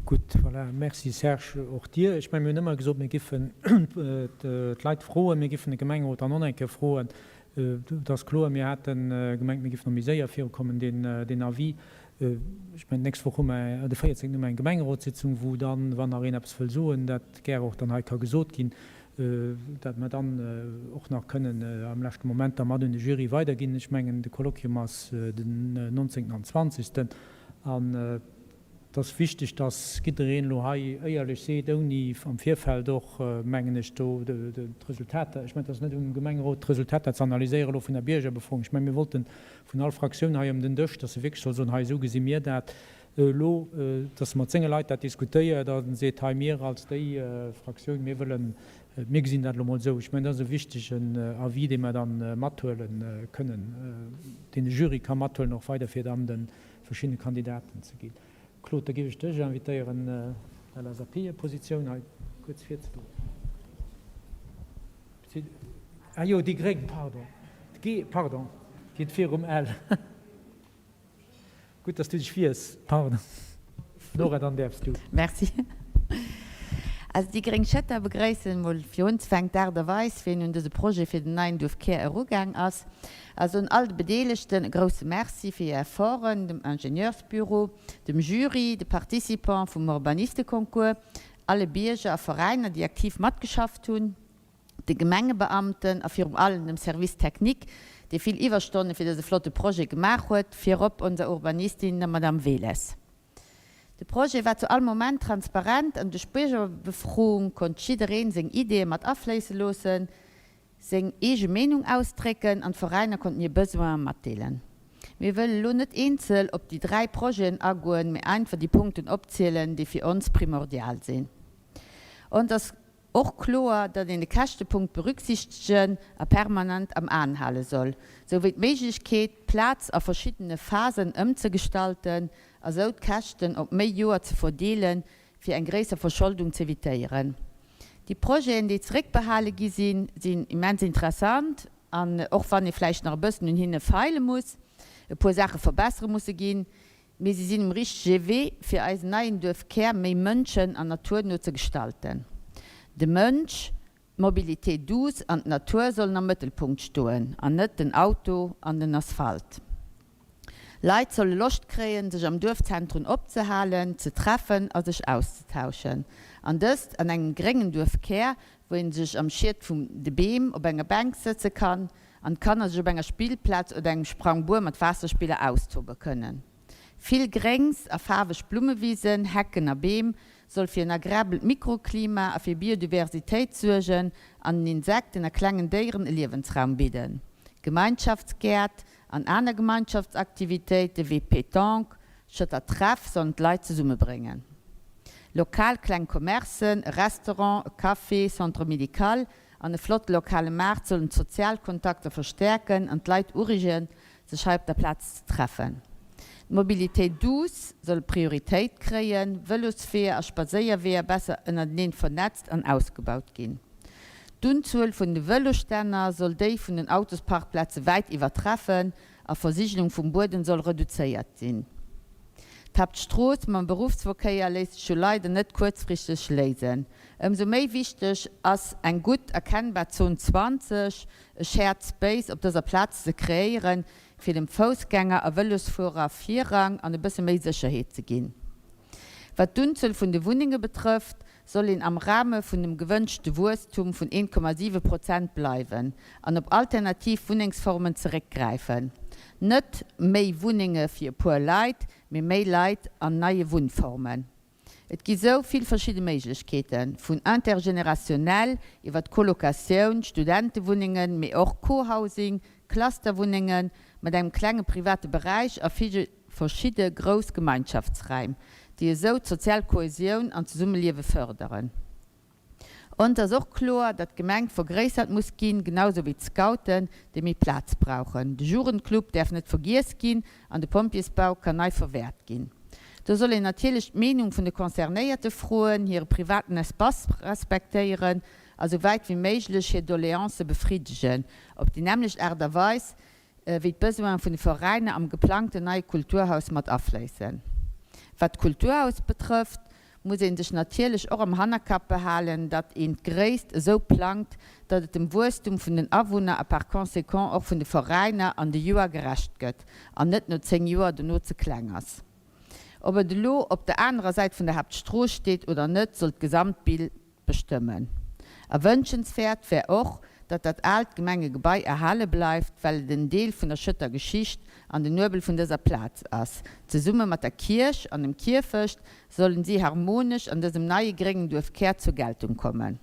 Gutt, voilà, merci Serge, och dir. Ech mengen, mir hunn ëmmer gesot, mir giffen d'Leit froen, mir giffen de Gemengerot dann och nach eng Kéier froen. Et ass kloer, mir hate gemengt, mir giffen och méi séier virukommen, deen Avis. Ech mengen, d'nächst Woch hu mer, de 14. hu mer eng Gemengerotssitzung, wou dann, wann nach een eppes wëll soen, dat gär och dann hei ka gesot ginn. dat mer dann och nach kënnen am leschte Moment da mat un de Jury weiderginn. Ech mengen, de Kolloquium ass den 19. an 20. An et ass wichteg, dass jiddereen elo hei éierlech seet, ouni am Virfeld och, mengen ech, do d'Resultater, ech mengen, et ass net um Gemengerot, d'Resultater ze analyséieren elo vun der Biergerbefroung. Ech mengen, mir wollten vun all Fraktioun hei ëm den Dësch, dass se wierklech soll soen, hei esou gesi mir dat. Elo, dass e mat senge Leit dat diskutéiert a seet, hei mir als déi Fraktioun, mir wëllen, mir gesinn dat elo mol esou. Ech mengen, dat ass e wichtegen Avis, dee mer da mathuele kënnen, deen de Jury ka mathuelen och weider, fir dann de verschiddene Kandidaten ze ginn. Claude, da géif ech dech invitéieren, d'LSAP-Positioun hei kuerz virzedroen. Ah jo, déi Gréng, pardon. D'G, pardon, geet virum L. Gutt, dass du dech wiers. Pardon. Nora, dann däerfs du. Merci. Also déi gréng Schëtter begréissen emol fir unzefänken d'Aart a Weis, wéi een un dëse Projet fir den neien Duerfkär erugaang ass. A soen all de Bedeelegten e grousse Merci fir hir Efforten, dem Ingenieursbüro, dem Jury, de Participants vum Urbanisteconcours, alle Bierger a Veräiner, déi aktiv matgeschafft hunn. de Gemengebeamten a virum allem dem Service technique, dee vill Iwwerstonne fir dëse flotte Projet gemaach huet, virop onser Urbanistin, der Madame Veles. De Projet war zu all Moment transparent an duerch d'Biergerbefroung konnt jiddereen seng Ideeë mat afléisse loossen, seng eege Meenung ausdrécken an d'Veräiner konnten hir Besoinen matdeelen. Mir wëlle lo net eenzel op déi 3 Projeten agoen, mee einfach déi Punkten opzielen, déi fir ons primordial sinn. Ons ass Och kloer, datt een de Käschtepunkt berücksichtegen a permanent am Aen hale soll, sou wéi d'Méiglechkeet, d'Plaz a verschiddene Phasen ëmzegestalten a sou d'Käschten op méi Joer ze verdeelen, fir eng gréisser Verscholdung z'evitéieren. Déi Projeten, déi zeréckbehale gi sinn, sinn immens interessant an och wann ee vläicht nach e bëssen un hinne feile muss, e puer Saache verbessere musse ginn, Mee si sinn um richtege Wee, fir eisen neien Duerfkär méi mënschen an naturno ze gestalten. De Mënsch, d'Mobilité douce an d'Natur sollen am Mëttelpunkt stoen, an net den Auto an den Asphalt. Leit solle Loscht kréien, sech am Duerfzentrum opzehalen, ze treffen a sech auszetauschen. An dëst an engem gréngen Duerfkär, wou een sech am Schiet vun de Beem op enger Bänk sëtze kann, an d'Kanner sech op enger Spillplaz oder engem Sprangbuer mat Waasserspiller austobe kënnen. Vill Gréngs a faarweg Blummewisen, Hecken a Beem soll fir en agreabelt Mikroklima a fir Biodiversitéit suergen an den Insekten a klengen Déieren e Liewensraum bidden. Gemeinschaftsgäert an aner Gemeinschaftsaktivitéite wéi Pétanque, Schëtter Treff sollen d'Leit zesummebréngen. Lokal kleng Commercen, e Restaurant, e Café, Centre médical an e flotte lokale Maart sollen d'sozial Kontakter verstäerken an d'Leit ureegen, Sech hei op der Plaz ze treffen. D'Mobilité douce soll Prioritéit kréien, Vëlosweeër a Spadséierweeër besser ënnerteneen vernetzt an ausgebaut ginn. D'Unzuel vun de Vëlosstänner soll déi vun den Autosparkplaze wäit iwwertreffen a Versigelung vum Buedem soll reduzéiert sinn. D'Haaptstrooss mam Beruffsverkéier léisst sech jo leider net kuerzfristeg léisen. Ëmsou méi wichteg ass eng gutt erkennbar Zon 20, e Shared Space op dëser Plaz ze kreéieren, fir dem Foussgänger a Vëlosfuerer Virrang an e bësse méi Sécherheet ze ginn. Wat d'Unzuel vun de Wunnenge betrëfft, soll een am Rahme vun dem gewënschte Wuesstum vun 1,7 Prozent bleiwen an op alternativ Wunnengsformen zeréckgräifen. Net méi Wunnenge fir e puer Leit, mee méi Leit an neie Wunnformen. Et gi sou vill verschidde Méiglechkeeten, vun intergénérationnel iwwer d'Colocatioun, Studentewunnengen, mee och Cohousing, Clusterwunnenge mat engem klenge private Beräich a verschidde grouss Gemeinschaftsräim, déi esou d'sozial Kohäsioun an d'Zesummeliewe fërderen. Ons ass och kloer, datt d'Gemeng vergréissert muss ginn, genau sou wéi d'Scouten, déi méi Plaz brauchen. De Jugendclub däerf net vergiess ginn an de Pompjeesbau kann nei verwäert ginn. Do soll een natierlech d'Meenung vun de Concernéierte froen, hire privaten Espace respektéieren a sou wäit wéi méiglech hir Doleancë befriddegen, op déi nämmlecht Aart a Weis, wéi d'Besoine vun de Veräiner am geplangten neie Kulturhaus mat afléissen. Wat d'Kulturhaus betrëfft, muss ee sech natierlech och am Hannerkapp behalen, datt een d'Gréisst esou plangt, datt et dem Wuesstum vun den Awunner a par conséquent och vun de Veräiner an de Joer gerecht gëtt an net no 10 Joer dono ze kleng ass. Ob et elo op der anerer Säit vun der Haaptstrooss steet oder net, soll d'Gesamtbild bestëmmen. A wënschenswäert wär och, datt dat aalt Gemengegebai erhale bleift, well et en Deel vun der Schëtter Geschicht an den Nuebel vun dëser Plaz ass. Zesumme mat der Kierch an dem Kierfecht sollen si harmonesch an dësem neie gréngen Duerfkär zur Geltung kommen.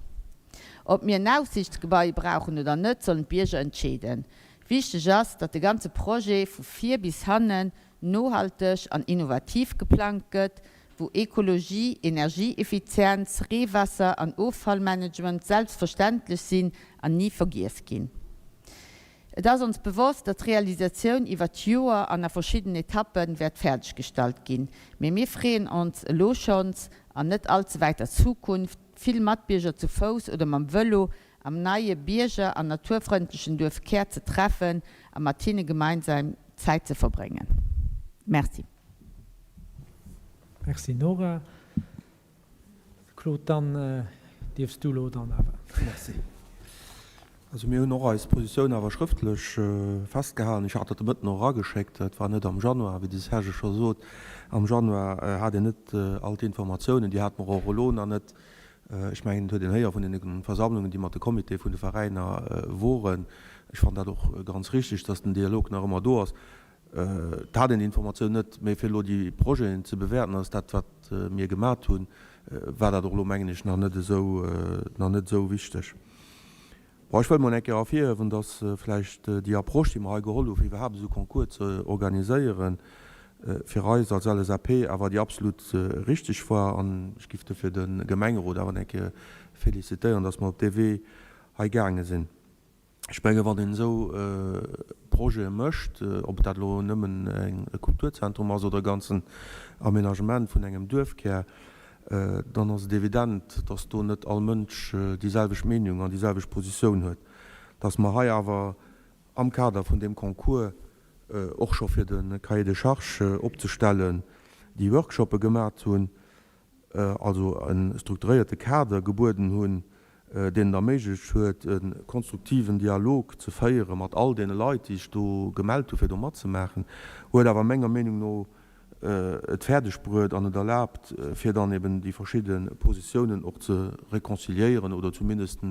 Ob mir en Aussichtsgebai brauchen oder net, sollen d'Bierger entscheeden. Wichteg ass, datt de ganze Projet vu vir bis hannen nohalteg an innovativ geplangt gëtt, wou Ekologie, Energieeffizienz, Reewaasser an Offallmanagement selbstverständlech sinn an ni vergiess ginn. Et ass ons bewosst, datt d'Realisatioun iwwert d'Joer an a verschidden Etappe wäert fäerdeggestallt ginn, mee mir freeën ons elo schonns, an net allzewäiter Zukunft, vill Matbierger zu Fouss oder mam Vëlo am neie bierger an naturfrëndlechen Duerf Kär ze treffen a mat hinne gemeinsam Zäit ze verbréngen. Merci. Merci Nora. Claude, dann dierfs du elo dann awer. Merci. Also mir hunn och eis Positioun awer schrëftlech festgehalen. Ech hat dat de Mëtten och erageschéckt. Dat war net am Januar, wéi de Serge scho sot. Am Januar hat een net all d'Informatiounen. Déi hate mer och elo nach net. Ech mengen, et huet een héier vun deene Versammlungen, déi mat de Comitéë vun de Veräiner woren. Ech fannen dat och ganz richtig, dass den Dialog nach ëmmer do ass. Et hat een déi Informatioun net, mä fir elo déi Projeten ze bewäerten, ass dat, wat mir gemat hunn, war dat och elo, mengen ech, nach net esou, nach net esou wichteg. Bon, ech wëll mol eng Kéier ervirhiewen, dass vläicht déi Approche, déi mer hei geholl hu fir iwwerhaapt esou Concours ze organiséieren, fir eis als LSAP awer déi absolut richteg war. An ech giff dofir de Gemengerot awer eng Kéier félicitéieren, dass mer op dee Wee hei gaange sinn. Ech menge wann een esou Projete mécht, ob et dat elo nëmmen e Kulturzentrum ass oder e ganzen Aménagement vun engem Duerfkär, dann ass et evident, datt do net all Mënsch déi selwecht Meenung an déi selwecht Positioun huet. Datt mer hei awer am Kader vun deem Concours och scho fir de Cahier de charges opzestellen déi Workshoppe gemat hunn, also e strukturéierte Kader gebueden hunn, deen et erméiglecht huet, e konstruktiven Dialog ze féiere mat all deene Leit, déi sech do gemellt hu fir do matzemaachen, huet awer menger Meenung no et fäerdeg bruet an et erlaabt, fir dann eben déi verschidde Positiounen och ze réconciliéieren oder zumindest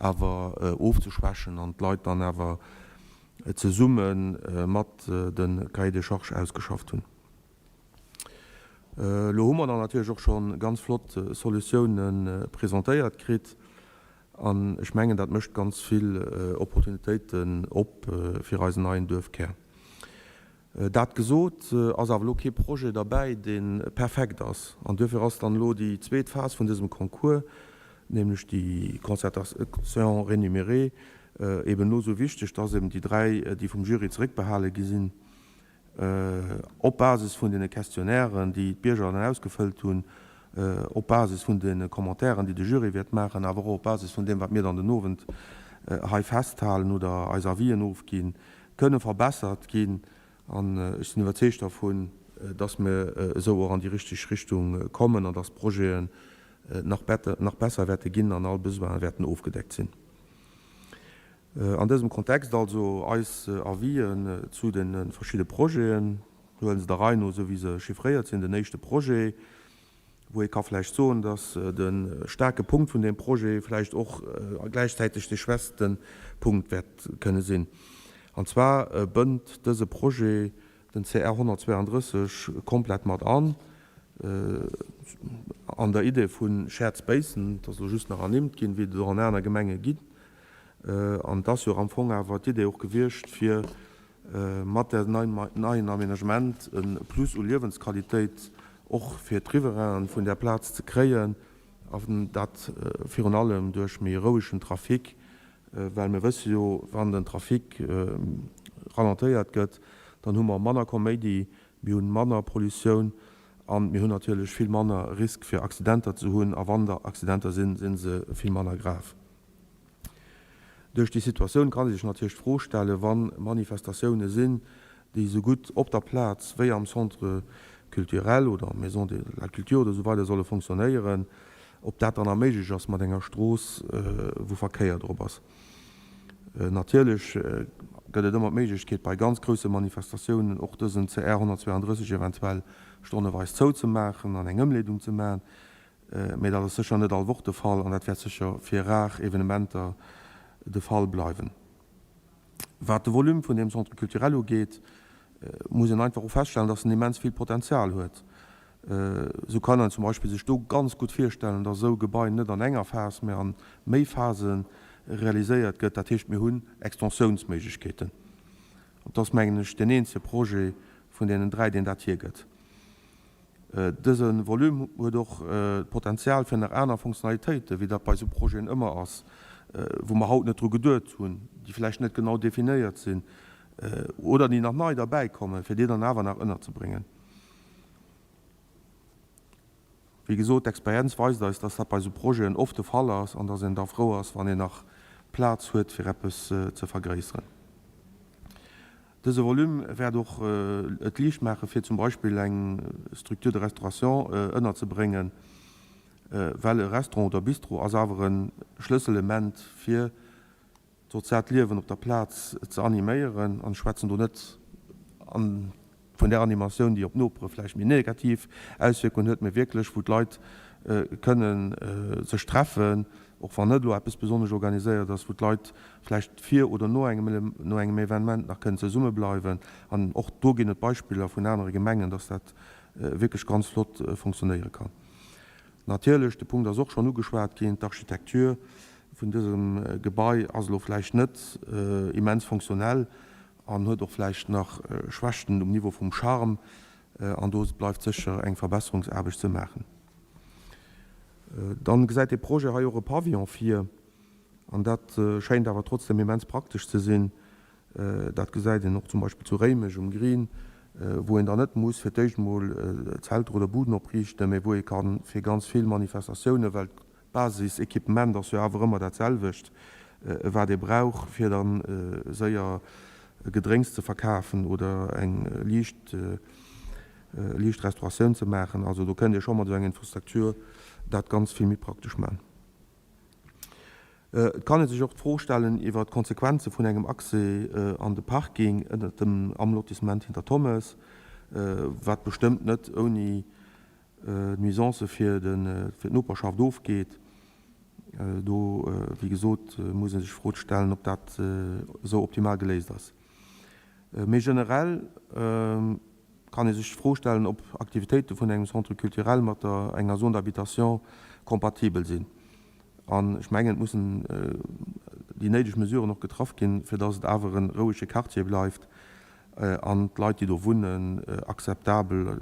awer ofzeschwächen an d'Leit dann awer zesumme mat de Cahier de charges ausgeschafft hunn. Elo hu mer dann natierlech och scho ganz flott Solutiounen presentéiert kritt an ech mengen, dat mécht ganz vill Opportunitéiten op fir eisen neien Duerfkär. Dat gesot, ass awer elo kee Projet derbäi, dee perfekt ass an duerfir ass dann elo déi zweet Phas vun dësem Concours, nämlech déi Concertation rémunérée. Eben elo esou wichteg, dass eben déi 3, déi vum Jury zeréckbehale gi sinn, op Basis vun deene Questionnairen, déi d'Bierger dann ausgefëllt hunn, op Basis vun de Commentairen, déi de Jury wäert maachen, awer och op Basis vun deem, wat mir dann den Owend hei festhalen oder eis Avisen ofginn, kënne verbessert ginn. An ech sinn iwwerzeegt dervun, dass mir esou och an déi richteg Richtung kommen an dass d'Projeten nach besser wäerte ginn an all Besoine wäerten ofgedeckt sinn. An dësem Kontext also eis Avisen zu de verschidde Projeten. Huelen se der Rei no, esou wéi se chiffréiert sinn. Den éischte Projet, wou ee ka vläicht soen, dass de staarke Punkt vun deem Projet vläicht och gläichzäiteg de schwächste Punkt wäert kënne sinn. An zwar bënnt dëse Projet den CR 132 komplett mat an, an der Idee vu Shared Spacen, dat ass elo just nach ernimmt ginn, wéi et et och an aner Gemenge ginn. An et ass jo am Fong awer d'Idee och gewiescht, fir mat där neien Aménagement e Plus u Liewensqualitéit och fir d'Riverainen vun där Plaz ze kréien, an dat virun allem duerch méi rouegen Trafic, well mir wësse jo, wann den Trafic ralentéiert gëtt, dann hu mer manner Koméidi, mir hu manner Pollutioun a mir hunn natierlech vill manner Risk fir Accidenter ze hunn, a wann der Accidenter sinn, si se vill manner grav. Duerch déi Situatioun kann ee sech natierlech d'Fro stellen, wa Manifestatioune sinn, déi esou gutt op der Plaz wéi am Centre culturel oder Maison de la culture oder esou weider solle fonctionnéieren, ob dat dann nach méiglech ass mat enger Strooss, wou Verkéier drop ass. Natierlech gëtt et ëmmer d'Méiglechkeet, bei ganz grousse Manifestatiounen och dësen CR 132 eventuell stonneweis zouzemaachen an eng Ëmleedung ze maachen. Mee dat ass sécher net all Woch de Fall an dat wäert sécher fir rar Evenementer de Fall bleiwen. Wat de Volume vun deem Centre culturel ugeet, muss een einfach och feststellen, dass en immens vill Potenzial huet. Esou kann een zum Beispill sech do ganz gutt virstellen, dass esou e Gebai net an enger Phas, mä a méi Phase realiséiert gëtt. Dat heescht, mir hunn Extensiounsméiglechkeeten. An dat ass, mengen ech, deen eenzege Projet vun deenen 3, deen dat hiergëtt. Dëse Volume huet och d'Potenzial fir nach aner Fonctionnalitéiten, wéi dat bei esou Projeten ëmmer ass, wou mer haut net dru geduet hunn, déi vläicht net genau definéiert sinn oder déi nach nei derbäikommen, fir déi dann awer nach ënnerzebréngen. Wéi gesot, d'Experienz weist eis, dass dat bei esou Projeten oft de Fall ass an dass een da frou ass, wann een nach Plaz huet, fir eppes ze vergréisseren. Dëse Volume wäert och et liicht maache fir zum Beispill eng Structure de restauration ënnerzebréngen, well e Restaurant oder Bistro ass awer e Schlësselement fir d'soziaalt Liewen op der Plaz ze animéieren. An ech schwätzen do net vun där Animatioun, déi op d'Nopere vläicht méi negativ Auswierkungen huet, mee wierklech wou d'Leit kënne sech treffen, och wann net elo eppes besonnesch organiséiert ass, wou d'Leit vläicht vir oder no engem no engem Evenement nach kënnen zesummebleiwen. An och do ginn et Beispiller vun anere Gemengen, dass dat wierklech ganz flott fonctionnéiere kann. Natierlech, de Punkt ass och schonn ugeschwat ginn, d'Architektur vun dësem Gebai ass elo vläicht net immens fonctionnel an huet och vläicht nach Schwächten um Niveau vum Charme. An do bleift sécher eng Verbesserungsaarbecht ze maachen. Dann gesäit dee Projet hei och e Pavillon vir, an dat schéint awer trotzdem immens praktesch ze sinn. Dat gesäit een och zum Beispill zu Réimech um Green, wou een dann net muss fir d'éischt emol Zelter oder Buden opriichten, mä wou ee ka fir ganz vill Manifestatiounen, well d'Basisequipement ass jo awer ëmmer dat selwecht, wat ee brauch, fir da séier Gedrénks ze verkafen oder eng liicht liicht Restauratioun ze maachen. Also do kënnt Dir scho mat esou enger Infrastruktur dat Ganzt vill méi praktesch maachen. Et kann ee sech och d'Fro stellen iwwer d'Konsequenze vun engem Accès an de Parking ënnert dem am Lotissement Hinter Thommes, wat bestëmmt net ouni Nuisance fir d'Noperschaft ofgeet. Do, wéi gesot, muss ee sech d'Fro stellen, ob dat esou optimal geléist ass. Méi generell kann ee sech d'Fro stellen, ob Aktivitéite vun engem Centre culturel mat der enger Zone d'habitation kompatibel sinn. An ech mengen, et mussen déi néideg Mesuren och getraff ginn, fir dass et awer e rouege Quartier bleift an d'Leit, déi do wunnen, akzeptabel,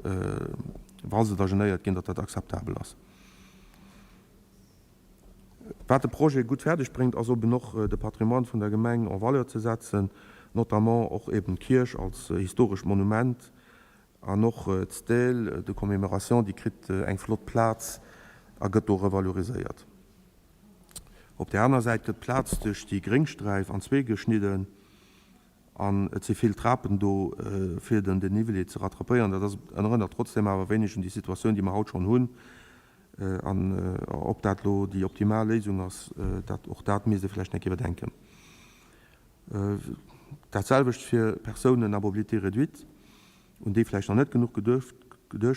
wa se da genéiert ginn, datt dat akzeptabel ass. Wat de Projet gutt fäerdeg bréngt, ass oben och de Patrimoine vun der Gemeng en valeur ze setzen, notamment och eben d'Kierch als historescht Monument an och d'Stèle de commémoration, déi kritt eng flott Plaz a gëtt do revaloriséiert. Op där aner Säit gëtt d'Plaz duerch déi Gréngsträif an zwee geschnidden an et si vill Trapen do fir den Dénivelé ze rattrapéieren. Dat ass erënnert trotzdem awer wéineg un déi Situatioun, déi mer haut schonn hunn. An ob dat elo déi optimal Léisung ass, dat, och dat misst ee vläicht eng Kéier iwwerdenken. Dat selwecht fir Persounen à mobilité réduite, un déi vläicht nach net genuch geduecht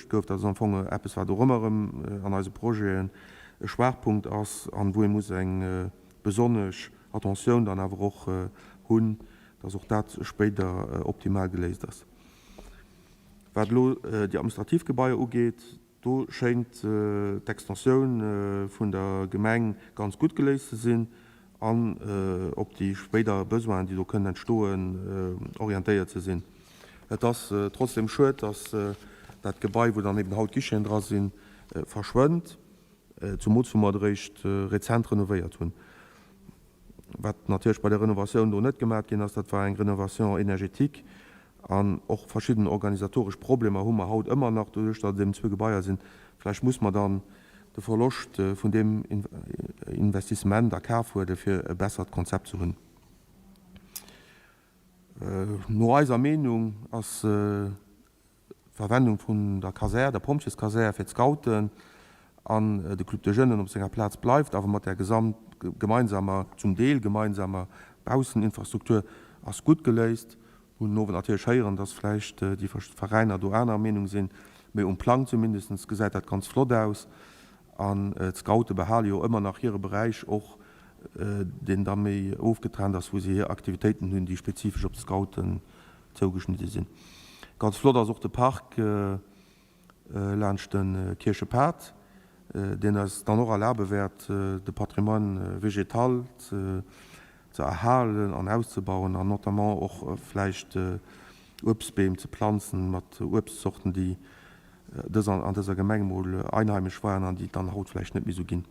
gouf. Dat ass am Fong eppes, wat och ëmmer erëm an eise Projeten e Schwaachpunkt ass an wou ee muss eng besonnesch Attentioun dann awer och hunn, dass och dat spéider optimal geléist ass. Wat elo déi administrativ Gebaier ugeet, Do schéint d'Extensioun vun der Gemeng ganz gutt geléist ze sinn an op déi spéider Besoinen, déi do kënnen entstoen, orientéiert ze sinn. Et ass trotzdem schued, dass dat Gebai, wou dann eben haut d'Guicheten dra sinn, verschwënnt, zumools wou mer et eréischt rezent renovéiert hunn. Wat natierlech bei der Renovatioun do net gemat ginn ass, dat war eng Rénovation énergétique. An och verschidden organisatoresch Problemer hu mer haut ëmmer nach, doduerch datt et eben zwou Gebaier sinn. Vläicht muss mer dann de Verloscht vun deem Investissement a Kaf huele fir e bessert Konzept ze hunn. No eiser Meenung ass d'Verwendung vun der Kasär, der Pompjeeskasär fir d'Scouten an de Club de Jeunes op senger Plaz bleift, awer mat där gesamt gemeinsamer, zum Deel gemeinsamer Bausseninfrastruktur ass gutt geléist. Hunn den Owend natierlech héieren, dass vläicht déi Veräiner do anerer Meenung sinn, mee um Plang zumindest gesäit dat ganz flott aus. An d'Scoute behale jo ëmmer nach hire Beräich och, deen da méi ofgetrennt ass, wou se hir Aktivitéiten hunn, déi spezifesch op d'Scouten zougeschnidde sinn. Ganz flott ass och de Park laanscht de Kierchepad, deen eis dann och erlabe wäert, de Patrimoine végétal ze erhalen an auszebauen an notamment och vläicht Uebstbeem ze planzen mat Uebstzorten, déi an dëser Gemeng emol einheimesch waren an déi et dann haut vläicht net méi esou ginn.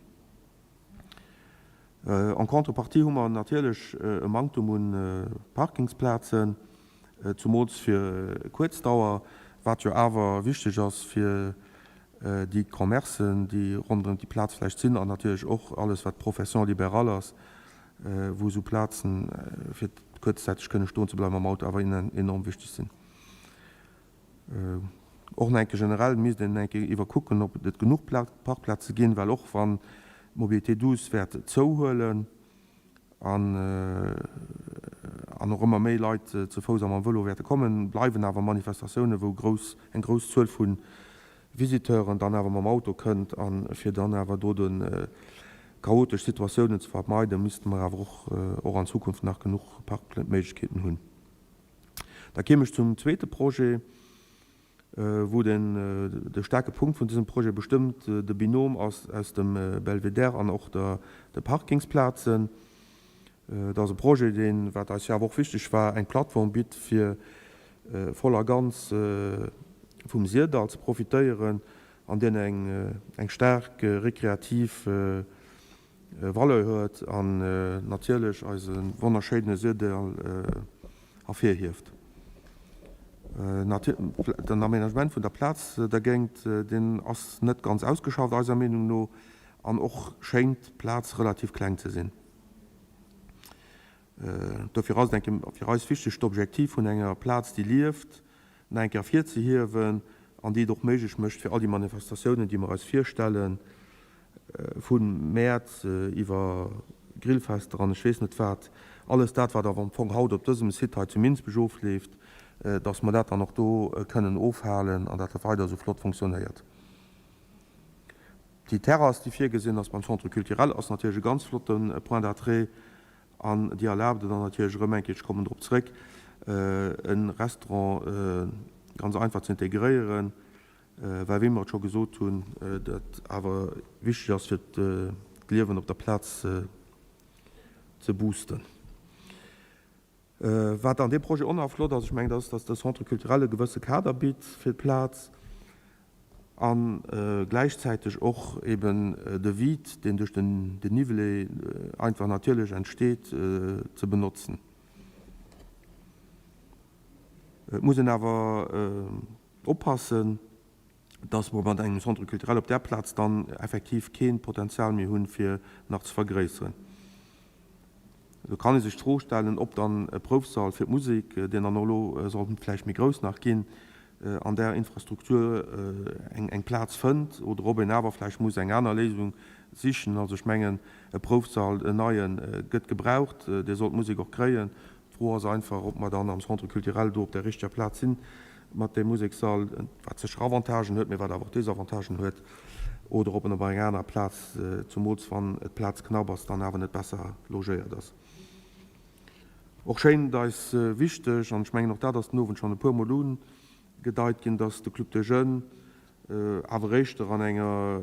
En contrepartie hu mer natierlech e Manktum un Parkingsplazen, zumools fir kuerz Dauer, wat jo awer wichteg ass fir déi Commercen, déi ronderëm déi Plaz vläicht sinn an natierlech och alles wat Profession libérale ass, wou esou Plazen fir kuerzzäiteg kënne stoen ze bleiwen mam Auto awer enorm wichteg sinn. Och nach eng Kéier generell misst een eng Kéier iwwerkucken, ob et genuch Parkplaze ginn, well och wann d'Mobilité douce wäert zouhuelen an an och ëmmer méi Leit ze Fouss a mam Vëlo wäerte kommen, bleiwen awer Manifestatiounen, wou grouss eng grouss Zuel vu Visiteuren dann awer mam Auto kënnt. A fir dann awer do de chaotesch Situatiounen ze vermeiden, misste mer awer och och an Zukunft nach genuch Parkméiglechkeeten hunn. Da kéim ech zum zweete Projet, wou den de staarke Punkt vun dësem Projet bestëmmt de Binôme ass aus dem Belvédère an och der de Parkingsplazen. Et ass e Projet, deen, wat eis jo awer och wichteg war, eng Plattform bitt, fir voll a ganz vum Syrdall ze profitéieren an deen eng eng staark rekreativ Valeur huet an natierlech eise wonnerschéine Syrdall ervirhieft. Den Aménagement vun der Plaz dergéint, deen ass net ganz ausgeschafft eiser Meenung no an och schéint d'Plaz relativ kleng ze sinn. Dofir ass et eng Kéier fir eis wichteg d'Objektiv vun enger Plaz déi lieft nach eng Kéier ervirzehiewen an déi et och méiglech mécht fir all déi Manifestatiounen déi mer eis virstellen, vu Mäert iwwer Grillfester an ech weess net wat, alles dat wat awer am Fong haut op dësem Site hei zu Minsbech ofleeft, dass mer dat dann och do kënnen ofhalen an dat dat weider esou flott fonctionnéiert. Déi Terrass, déi virgesinn ass beim Centre culturel, ass natierlech e ganz flotte Point d'attrait an déi erlaabt et dann natierlech erëm eng Kéier, ech kommen drop zréck, e Restaurant ganz einfach ze integréieren, well wéi mer et scho gesot hunn, dat awer wichteg ass fir d'Liewen op der Plaz ze boosten. Wat an deem Projet och nach flott ass, ech mengen, dat ass, datt de Centre culturel e gewësse Kader bitt fir d'Plaz. A gläichzäiteg och eben de Vide, deen duerch den Dénivelé einfach natierlech entsteet, ze benotzen. Et muss een awer oppassen, dass mer mat engem Centre culturel op där Plaz dann effektiv kee Potenzial méi hunn, fir nach ze vergréisseren. Do kann ee sech d'Fro stellen, ob dann e Proufsall fir d'Musek, deen dann och elo soll vläicht méi grouss nach ginn, an där Infrastruktur eng Plaz fënnt oder ob een awer vläicht muss eng aner Léisung sichen. Also ech mengen, e Proufsall, en neien, gëtt gebraucht, dee soll d'Musek och kréien. D'Fro ass einfach, ob mer dann am Centre culturel do op där richteger Plaz sinn mat deem Musekssall, wat sécher Avantagen huet, mee wat awer och Desavantagen huet, oder ob en op enger anerer Plaz, zumools wann d'Plaz knapp ass, dann awer net besser logéiert ass. Och schéint eis wichteg, an ech mengen och dat ass den Owend schonn e puermol ugedeit ginn, dass de Club des Jeunes awer éischter an enger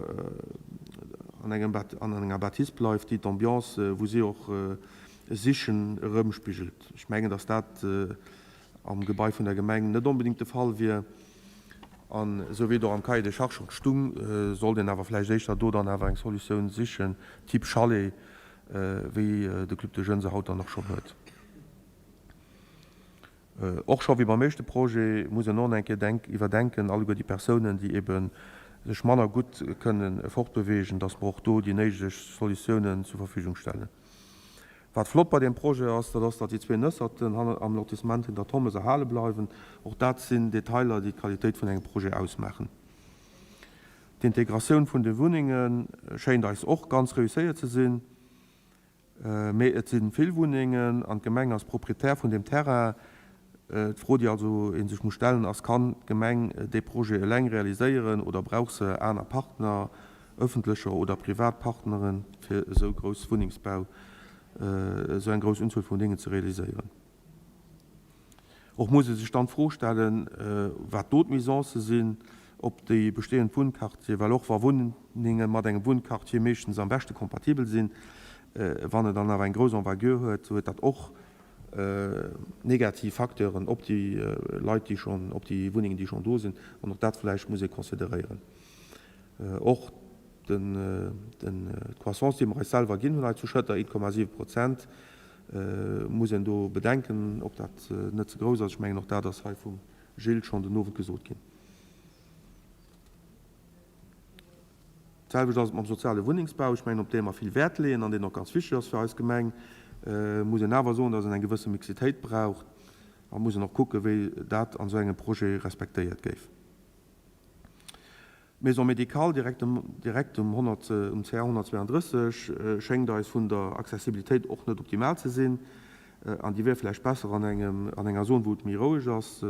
an engem an enger Bâtisse bleift, déi d'Ambiance, wou si och sichen, erëmspigelt. Ech mengen, dass dat am Gebai vun der Gemeng net onbedéngt de Fall wier. An esou wéi et och am Cahier des charges schonn stung, sollt een awer vläicht éischter do dann awer eng Solutioun sichen, Typ Chalet, wéi de Club des Jeunes se haut dann och schonn huet. Och scho wéi beim éischte Projet muss een och eng Kéier iwwerdenken, alleguer déi Persounen, déi ebe sech manner gutt kënne fortbeweegen, dass mer och do déi néideg Solutiounen zur Verfügung stellen. Wat flott bei deem Projet ass, dat ass, datt déi zwee Nësserten hanner am Lotissement Hinter Thommes erhale bleiwen. Och dat sinn Detailer, déi d'Qualitéit vun engem Projet ausmaachen. D'Integratioun vun de Wunnenge schéint eis och ganz reusséiert ze sinn. Mee et si vill Wunnengen an d'Gemeng ass Proprietär vun deem Terrain. D'Fro, déi also ee sech muss stellen, ass, Kann d'Gemeng dee Projet eleng realiséieren oder brauch se aner Partner, ëffentlecher oder privat Partneren, fir esou grouss Wunnengsbau, esou eng grouss Unzuel vu Wunnengen ze realiséieren? Och muss ee sech dann d'Fro stellen, wat do d'Nuisancë sinn op déi bestehend Wunnquartier, well och wa Wunnenge mat engem Wunnquartier meeschtens am beschte kompatibel sinn, wann et dann awer eng grouss Envergure huet, sou huet dat och negativ Facteuren op déi Leit, déi schonn, op déi Wunnengen, déi schonn do sinn. An och dat vläicht muss ee consideréieren. Och d'Croissance, déi mer eis selwer ginn hunn hei zu Schëtter, 1,7 Prozent, muss een do bedenken, ob dat net ze grouss ass. Ech mengen, och dat ass hei vum Gilles schonn den Owend gesot ginn. D'selwecht ass et mam soziale Wunnengsbau. Ech mengen, op dee mer vill Wäert leeën an deen och ganz wichteg ass fir eis Gemeng, muss een awer soen, dass en eng gewësse Mixitéit braucht a muss een och kucken, wéi dat an esou engem Projet respektéiert géif. D'Maison médicale direkt um direkt um 100 um CR 132 schéngt eis vun der Accessibilitéit och net optimal ze sinn an déi wier vläicht besser an engem an enger Zon, wou et méi roueg ass,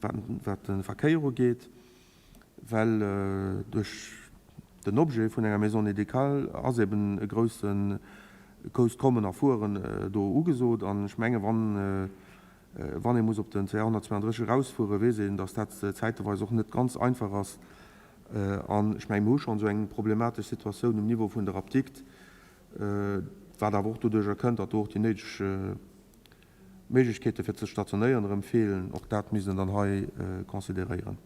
wat wat de Verkéier ugeet, well duerch den Objet vun enger Maison médicale ass eben e grousse grousst Kommen a Fueren do ugesot an ech menge wann Wann ee muss op den CR 132 erausfueren, weess een, datt dat zäiteweis och net ganz einfach ass. An ech mengen, mir hu schonn esou eng problematesch Situatioun um Niveau vun der Apdikt, wat awer och doduerjer kënnt, datt do och déi néideg Méiglechkeete fir ze stationéieren erëm feelen. Och dat misst een dann hei consideréieren.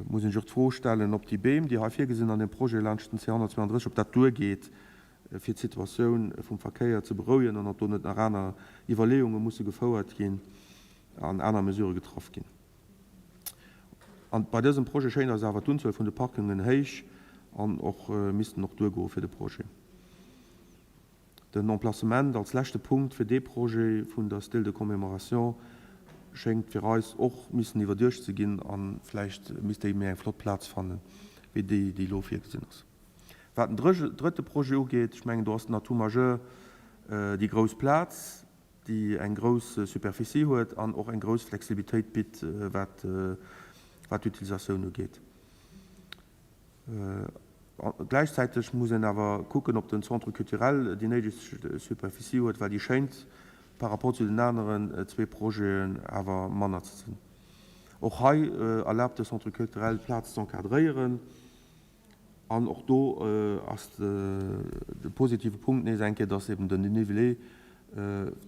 Et muss een sech och d'Fro stellen, ob déi Beem, déi hei virgesinn an deem Projet laanscht den C 132, ob dat duergeet, fir d'Situatioun vum Verkéier ze berouegen an ob do net nach aner Iwwerleeunge musse gefouert ginn an aner Mesurë getraff ginn. An bei dësem Projet schéint eis awer d'Unzuel vun de Parkingen héich an och missten och duergoe fir de Projet. Den Emplacement als leschte Punkt fir dee Projet vun der Stèle de commémoration schéngt fir eis och missen iwwerduecht ze ginn a vläicht misst déi méi eng flott Plaz fanne wéi déi, déi elo virgesinn ass. Wat den drëtte Projet ugeet, ech mengen do ass den Atout majeur déi grouss Plaz, déi eng grouss Superficie huet an och eng grouss Flexibilitéit bitt, wat d'Utilisatioun ugeet. Gläichzäiteg muss een awer kucken, ob den Centre culturel déi néideg Superficie huet, well déi schéint par rapport zu den aneren zwee Projeten awer manner ze sinn. Och hei erlaabt de Centre culturel d'Plaz z'encadréieren. An och do ass de positive Punkt nees eng Kéier, dass eben den Dénivelé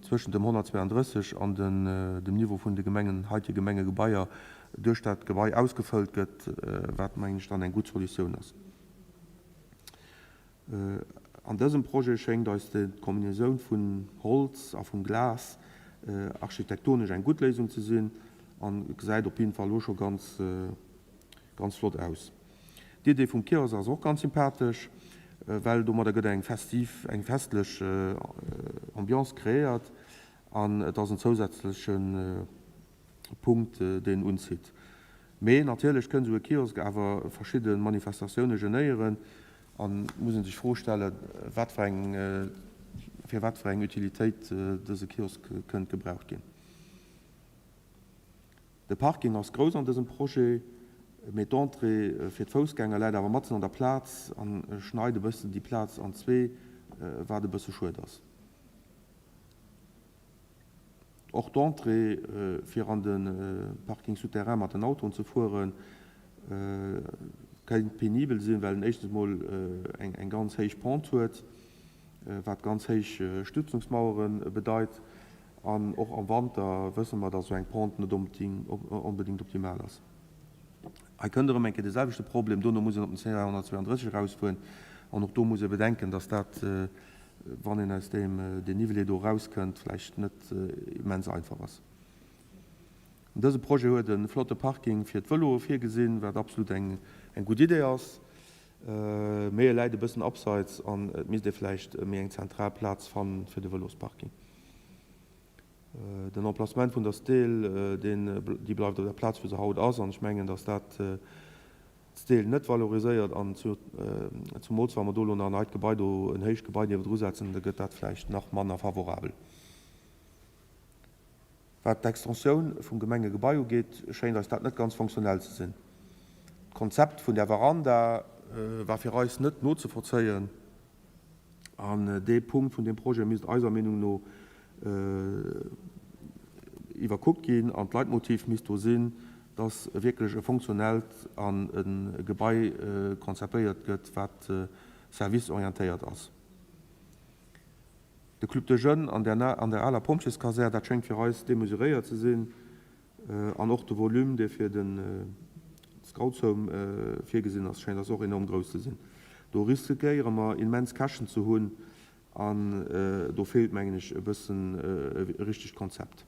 zwëschent dem 132 an dem Niveau vun de Gemengen, heitege Gemengegebaier. duerch dat Gebai ausgefëllt gëtt, wat mengen ech dann eng gutt Solutioun ass. An dësem Projet schéngt eis d'Kombinaison vun Holz a vum Glas architektonesch eng gutt Léisung ze sinn an gesäit op jidden Fall elo scho ganz ganz flott aus. D'Idee vum Kiosk ass och ganz sympathesch, well domadder gëtt eng festiv, eng festlech Ambiance kreéiert an et ass en zousätzleche Punkt deen unzitt. Mee natierlech kënnt esou e Kiosk awer verschidde Manifestatioune genéieren an et muss ee sech d'Fro stellen, wat fir eng, fir wat fir eng Utilitéit dëse Kiosk kënnt gebraucht ginn. De Parking ass grouss an dësem Projet, mee d'Entrée fir d'Foussgänger läit awer matzen an der Plaz an schneit e bëssen déi Plaz an zwee, wat e bësse schued ass. Och d'Entrée fir an de Parking souterrain mat den Autoen ze fueren, kéint penibel sinn, well en éischtens mol eng ganz héich Pente huet, wat ganz héich Stützungsmauere bedeit. An och am Wanter wësse mer, datt esou eng Pente net onbedéngt optimal ass. Hei kënnt erëm eng Kéier de selwechte Problem, dono muss een op den C 332 erausfueren an och do muss ee bedenken, datt dat, wann een aus deem Dénivelé do erauskënnt, vläicht net immens einfach ass. Dëse Projet huet e flotte Parking fir d'Vëloe virgesinn, wat absolut eng gutt Idee ass, mee e läit e bëssen abseits an et misst ee vläicht méi eng zentral Plaz fanne fir de Vëlosparking. Den Emplacement vun der Steel, deen, déi bleift op der Plaz wou se haut ass an ech mengen, datt dat d'Steel net valoriséiert an zumools wa mer do elo nach en neit Gebai do, en héicht Gebai niewendru setzen, da gëtt dat vläicht nach manner favorabel. Wat d'Extensioun vum Gemengegebai ugeet, schéint eis dat net ganz fonctionnel ze sinn. D'Konzept vun där Veranda war fir eis net nozevollzéien an dee Punkt vun deem Projet misst eiser Meenung no iwwerkuckt ginn an d'Leitmotiv misst do sinn, dass wierklech e fonctionnellt an e Gebai konzepéiert gëtt, wat serviceorientéiert ass. De Club de Jeunes an der an der aler Pompjeeskasär, dat schéngt fir eis demesuréiert ze sinn. An och de Volume, dee fir de Scoutshome virgesinn ass, schéngt eis och enorm grouss ze sinn. Do riskéiere mer immens Käschten ze hunn an do feelt, mengen ech, e bëssen e richtegt Konzept.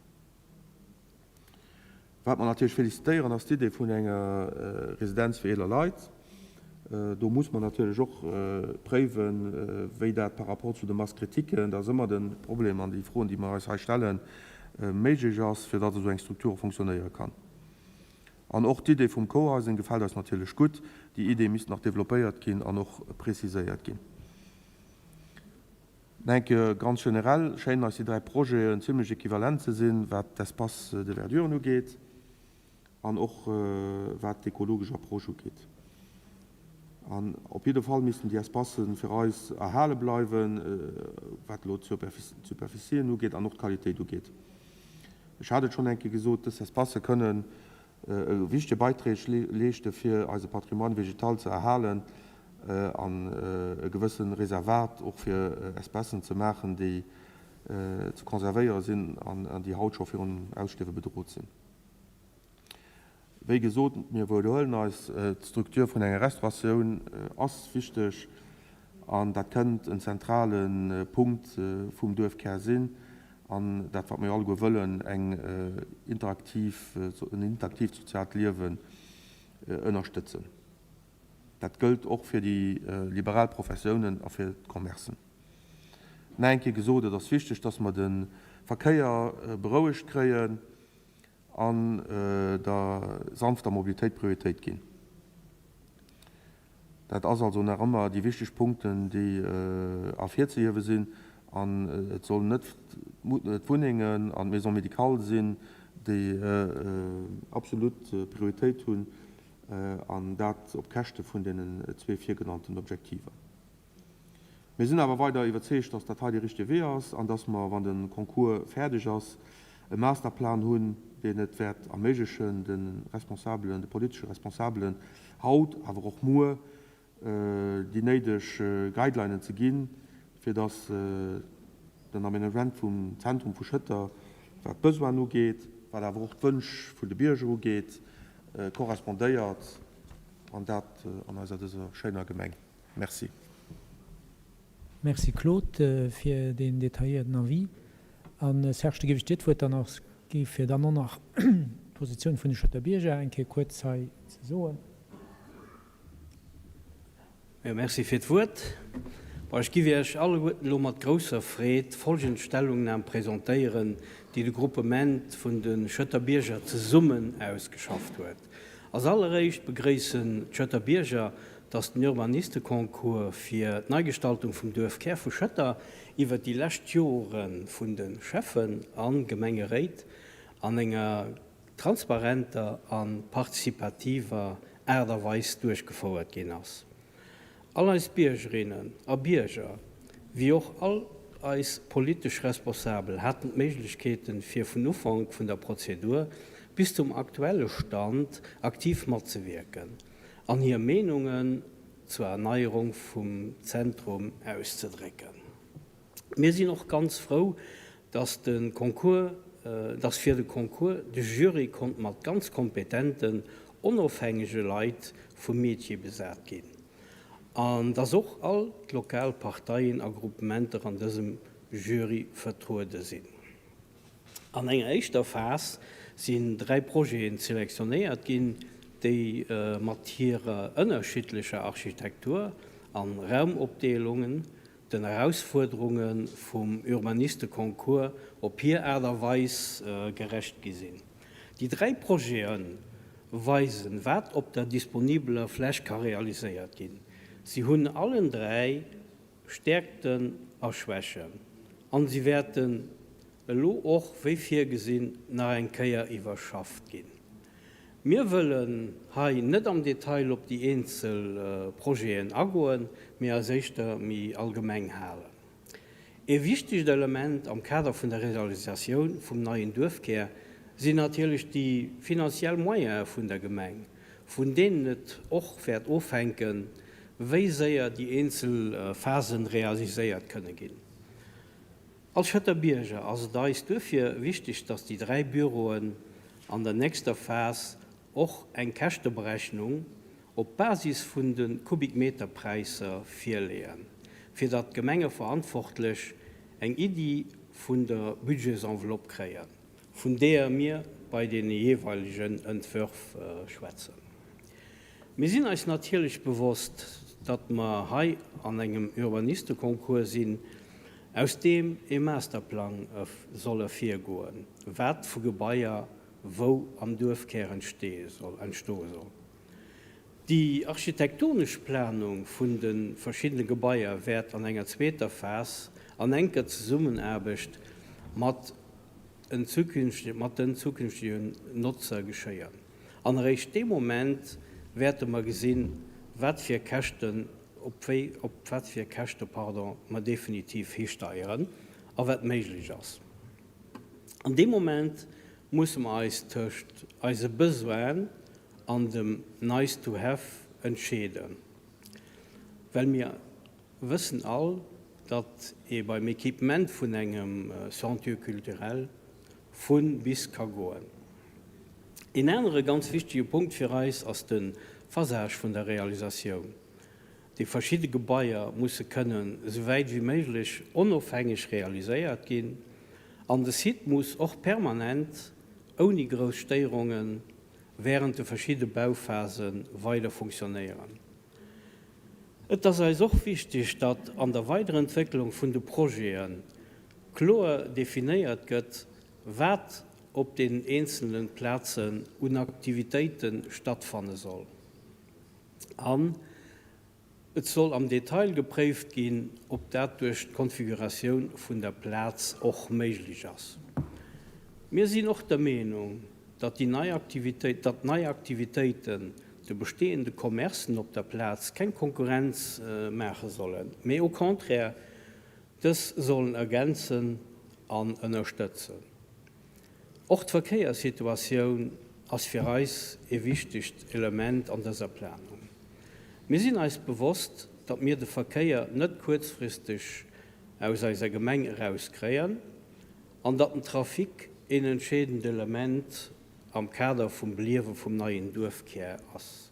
Wat mer natierlech félicitéieren, ass d'Idee vun enger Residenz fir eeler Leit. Do muss mer natierlech och préiwen, wéi dat par rapport zu de Masse critiquen, dat ass ëmmer de Problem an déi Froen, déi mer eis hei stellen, méiglech ass, fir datt esou eng Struktur fonctionnéiere kann. An och d'Idee vum Cohousing gefält eis natierlech gutt. Déi Idee misst nach développéiert ginn an och preziséiert ginn. Denke ganz generell schéinen eis déi 3 Projeten zimlech equivalent ze sinn, wat d'Espaces de verduren ugeet an och wat d'ekologesch Approche ugeet. An op jidde Fall missten déi Espacen fir eis erhale bleiwen, wat elo d'Superficien ugeet an och d'Qualitéit ugeet. Ech hat et schonn eng Kéier gesot, dës Espacë kënnen e wichtege Beiträg leeschte fir eise Patrimoine végétal ze erhalen an e gewësse Reservat och fir Espècen ze maachen, déi ze konservéiere sinn an déi haut scho virum Ausstierwe bedrot sinn. Wéi gesot, mir widderhuelen eis, d'Struktur vun enger Restauratioun ass wichteg an dat kënnt en zentrale Punkt vum Duerfkär sinn. An dat, wat mir jo alleguer wëllen, eng interaktiv, en interaktiivt soziaalt Liewen ënnerstëtzen. Dat gëllt och fir déi liberal Professiounen a fir d'Commercen. Nach eng Kéier gesot, et ass wichteg, dass mer de Verkéier berouegt kréien an der sanfter Mobilitéit Prioritéit ginn. Dat ass also nach ëmmer déi wichteg Punkten, déi ervirzehiewe sinn. An et sollen net d'Wunnengen an d'Maisons médicales sinn, déi absolut Prioritéit hunn, an dat op Käschte vun deenen zwee virgenannten Objektiver. Mir sinn awer weider iwwerzeegt, dass dat hei dee richtege Wee ass an dass mer, wann de Concours fäerdeg ass, e Masterplan hunn, deen et wäert erméiglechen, de Responsabelen, de politesche Responsabelen haut, awer och muer, déi néideg Guidelinen ze ginn, fir dass den Aménagement vum Zentrum vu Schëtter, wat d'Besoinen ugeet, wat awer och d'Wënsch vun de Bierger ugeet, korrespondéiert, an dat an eiser dëser schéiner Gemeng. Merci. Merci Claude fir deen detailléierten Avis. An Serge, da géif ech dir d'Wuert dann och gi fir dann och nach d'Positioun vun de Schëtter Bierger eng Kéier kuerz hei ze soen. Jo, merci fir d'Wuert. Bon, ech giff Iech alleguerten elo mat grousser Freed folgend Stellungnam presentéieren, déi de Gruppement vun de Schëtter Bierger zesummen ausgeschafft huet. Als alleréischt begréissen d'Schëtter Bierger, dass den Urbanisteconcours fir d'Neigestaltung vum Duerfkär vu Schëtter iwwert déi lescht Jore vun de Schäffen a Gemengeréit an enger transparenter a participativer Aart a Weis duerchgefouert ginn ass. All eis Biergerinnen a Bierger, wéi och all eis politesch Responsabel haten d'Méiglechkeeten, fir vun Ufank vun der Prozedur bis zum aktuelle Stand aktiv matzewierken an hir Meenungen zur Erneierung vum Zentrum auszedrécken. Mir sinn och ganz frou, dass de Concours, dass fir de Concours de Jury konnt mat ganz kompetenten, onofhängege Leit vum Metier besat ginn an dass och all d'lokal Parteien a Groupementer an dësem Jury vertruede sinn. An enger éischter Phas sinn 3 Projeten selektionéiert ginn, déi mat hirer ënnerschiddlecher Architektur an Raumopdeelungen den Erausfuerderunge vum Urbanisteconcours op hir Aart a Weis gerecht gi sinn. Déi 3 Projete weisen, wat op der disponibeler Fläch ka realiséiert ginn. Si hunn allen 3 Stäerkten a Schwächen an si wäerten elo och, wéi virgesinn, nach eng Kéier iwwerschafft ginn. Mir wëllen hei net am Detail op déi eenzel Projeten agoen, mee eis éischter méi allgemeng halen. Ee wichtegt Element am Kader vun der Realisatioun vum neien Duerfkär sinn natierlech déi finanziell Moyene vun der Gemeng, vun deenen et och wäert ofhänken, wéi séier déi eenzel Phasen realiséiert kënne ginn. Als Schëtter Bierger ass et eis duerfir wichteg, dass déi 3 Büroen an der nächster Phas och eng Käschteberechnung op Basis vun de Kubikmeterpräisser virleeën, fir datt d'Gemengeverantwortlech eng Iddi vun der Budgetsenveloppe kréien, vun deeër mir bei deene jeeweilegen Entwërf schwätzen. Mir sinn eis natierlech bewosst, datt mer hei an engem Urbanisteconcours sinn, aus deem e Masterplang soll ervirgoen, wat vu Gebaier wou am Duerfkär entstoe soll. Déi architektonesch Planung vun de verschiddene Gebaier wäert an enger zweeter Phas an enker Zesummenaarbecht mat den zukünftegen Notzer geschéien. An eréischt dee Moment wäerte mer gesinn, wat fir Käschten, op wéi, op wat fir Käschte, pardon, mer definitiv histeieren a wat méiglech ass. An deem Moment musse mer eis tëscht eise Besoinen an dem Nice to have entscheeden, well mir wëssen all, datt ee beim Equipement vun engem Centre culturel vu bis ka goen. Een anere ganz wichtege Punkt fir eis ass de Phasage vun der Realisatioun. Déi verschidde Gebaier musse kënnen esou wäit wéi méiglech onofhängeg realiséiert ginn an de Site muss och permanent ouni grouss Stéierunge während de verschidde Bauphase weider funktionéieren. Et ass eis och wichteg, datt an der Weiderentwécklung vun de Projete kloer definéiert gëtt, wat op den eenzele Plazen un Aktivitéite stattfanne soll. An et soll am Detail gepréift ginn, ob dat duerch d'Konfiguratioun vun der Plaz och méiglech ass. Mir sinn och der Meenung, datt déi nei Aktivitéit, datt nei Aktivitéiten de bestehende Commercen op der Plaz keng Konkurrenz maache sollen, mee au contraire dës sollen ergänzen an ënnerstëtzen. Och d'Verkéierssituatioun ass fir eis ee wichtegt Element an dëser Planung. Mir sinn eis bewosst, datt mir de Verkéier net kuerzfristeg aus eiser Gemeng erauskréien an datt den Trafic een entscheedend Element. am Kader vum Beliewe vum neien Duerfkär ass.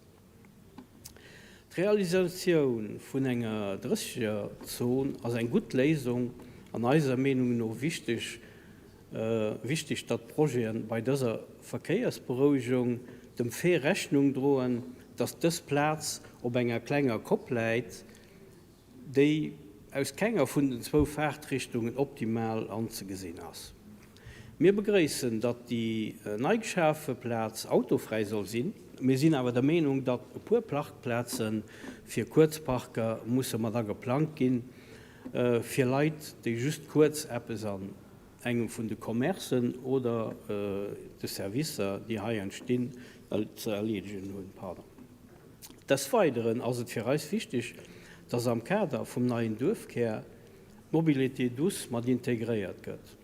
D'Realisatioun vun enger Drësseger-Zon ass eng gutt Léisung an eiser Meenung no wichteg, wichteg, datt d'Projete bei dëser Verkéiersberouegung dem Fait Rechnung droen, datt dës Plaz op enger klenger Kopp läit, déi aus kenger vun den zwou Faartrichtungen optimal anzegesinn ass. Mir begréissen, datt déi nei geschafe Plaz autofräi soll sinn. Mir sinn awer der Meenung, datt e puer Parkplaze fir Kuerzparker musse mat ageplangt ginn, fir Leit, déi just kuerz eppes an engem vun de Commercen oder de Servicer, déi hei entstinn, ze erleedegen hunn. Des Weideren ass et fir eis wichteg, dass am Kader vum neien Duerfkär d'Mobilité douce mat integréiert gëtt.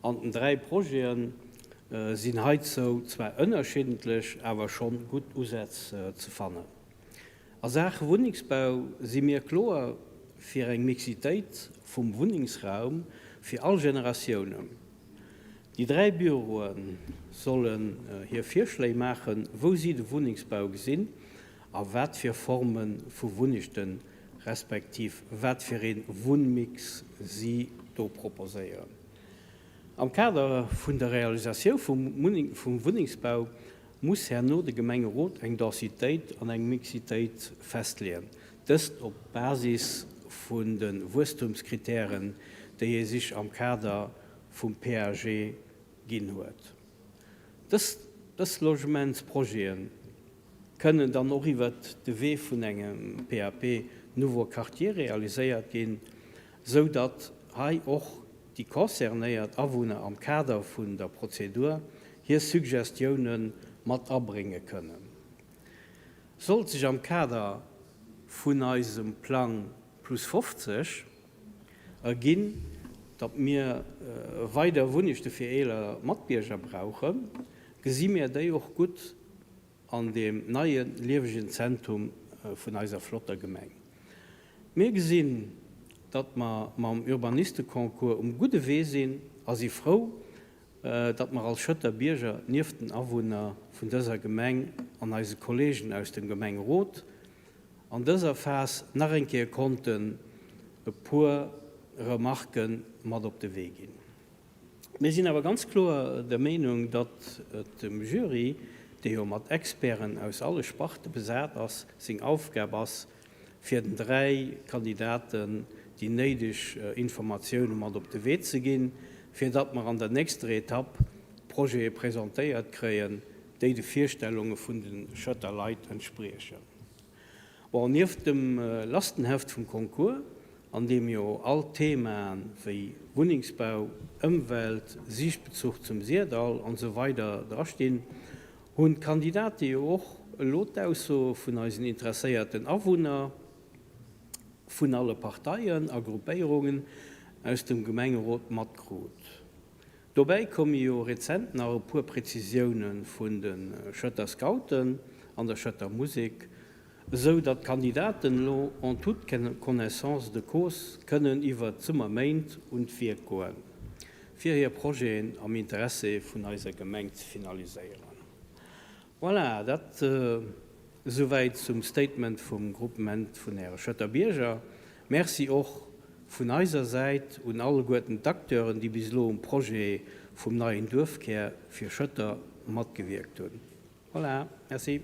An den 3 Projete sinn heizou zwar ënnerschiddlech, awer schonn gutt Usätz ze fannen. A Saache Wunnengsbau si mir kloer fir eng Mixitéit vum Wunnengsraum fir all Generatiounen. Déi 3 Büroe sollen hir Virschléi maachen, wou si de Wunnengsbau gesinn a wat fir Forme vu Wunnechten, respektiv wat fir ee Wunnmix si do proposéieren. Am Kader vun der Realisatioun vum Wunnengsbau muss herno de Gemengerot eng Densitéit an eng Mixitéit festleeën, dëst op Basis vun de Wuesstumskritären, déi ee sich am Kader vum PAG ginn huet. Dës dës Logementsprojete kënnen dann och iwwert de Wee vun engem PAP Nouveau Quartier realiséiert ginn, sou datt hei och déi concernéiert Awunner am Kader vun der Prozedur hir Suggestioune mat abrénge kënnen. Sollt sech am Kader vun eisem Plang plus 50 erginn, datt mir weider Wunnechte fir eeler Matbierger brauchen, gesi mir déi och gutt an deem neie liewegen Zentrum vun eiser flotter Gemeng. Mir gesinn, datt mer mam Urbanisteconcours um gudde Wee sinn a si frou, datt mer als Schëtter Bierger nieft den Awunner vun dëser Gemeng an eise Kollegen aus dem Gemengerot an dëser Phas nach eng Kéier konnten e puer Remarquë mat op de Wee ginn. Mir sinn awer ganz kloer der Meenung, datt et dem Jury, dee jo mat Experten aus alle Sparte besat ass, seng Aufgab ass, fir den 3 Kandidaten déi néideg Informatioune mat op de Wee ze ginn, fir datt mer an der nächster Etapp Projete presentéiert kréien, déi de Virstellunge vun de Schëtter Leit entspriechen. Bon, nieft dem Lastenheft vum Concours, an deem jo all d'Themaen wéi Wunnengsbau, Ëmwelt, Siichtbezuch zum Syrdall an esou weider drastinn, hunn d'Kandidate jo och elo d'Aussoe vun eisen interesséierten Awunner, vun alle Parteien a Gruppéierungen aus dem Gemengerot matkrut. Dobäi koume jo rezent nach e puer Präzisioune vun de Schëtter Scouten an der Schëtter Musek, esou datt d'Kandidaten elo en toute connaissance de cause kënnen iwwert d'Summerméint un d'Wierk goen, fir hir Projeten am Interessé vun eiser Gemeng ze finaliséieren. Voilà, dat esouwäit zum Statement vum Groupement vun Äre Schëtter Bierger. Merci och vun eiser Säit un alleguerten d'Acteuren, déi bis elo um Projet vum neien Duerfkär fir Schëtter matgewierkt hunn. Voilà, merci.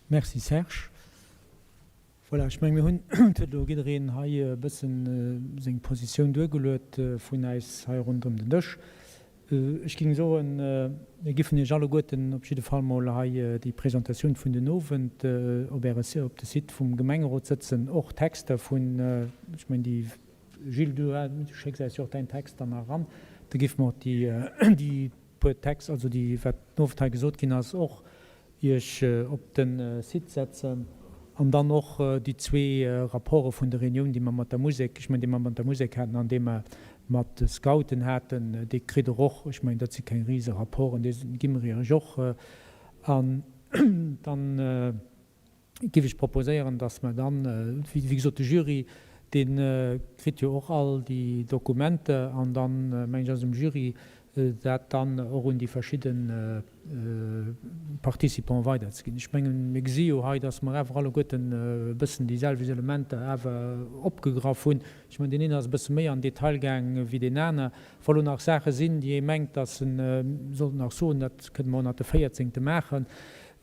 Merci Serge. Voilà, ech menge mir hunn, et huet elo jiddereen hei e bëssen seng Positioun duergeluet vun äis hei ronderëm den Dësch. Ech géing soen, mir giffen Iech alleguerten op jidde Fall mol hei déi Presentatioun vun den Owend op Äre, op de Site vum Gemengerot sëtzen, och Texter vun, ech mengen déi, Gilles, du schécks äis jo och däin Text dann nach eran, da giffe mer och déi, déi puer Text, also déi, wat den Owend hei gesot ginn ass, och Iech op de Site setzen an dann och déi zwee Rapporte vun der Reunioun, déi mer mat der Musek, ech mengen, déi mer mat der Musek haten an déi mer mat de Scouten haten, déi kritt Der och. Ech mengen, dat si keng rise Rapporten, déi gi mer Iech och. An dann géif ech proposéieren, dass mer dann, wéi gesot, de Jury, dee kritt jo och all déi Dokumenter an dann, mengen ech, ass um Jury. dat dann och un déi verschidde Participants weiderzeginn. Ech mengen, mir gesi jo hei, dass mer awer alleguerten e bëssen déi selwecht Elementer awer opgegraff hunn. Ech mengen, deen een ass e bësse méi an den Detail gaang wéi deen aner. Wa lo nach Saache sinn, déi ee mengt, dass e sollt nach soen, dat kënne mer och nach de véierzéngte maachen.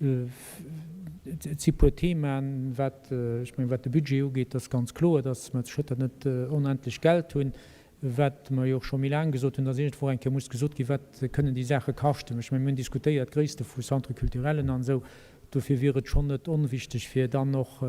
Et si puer Themaen, wat, ech mengen, wat de Budget ugeet, ass ganz kloer, dass mer zu Schëtter net onendlech Geld hunn. Wat mer jo och scho méi laang gesot hunn, dass iergendwou eng Kéier muss gesot ginn, wat kënnen déi Saache kaschten. Ech mengen, mir hunn diskutéiert d'Gréisste vu Centre culturellen an esou. Dofir wier et schonn net onwichtig, fir dann och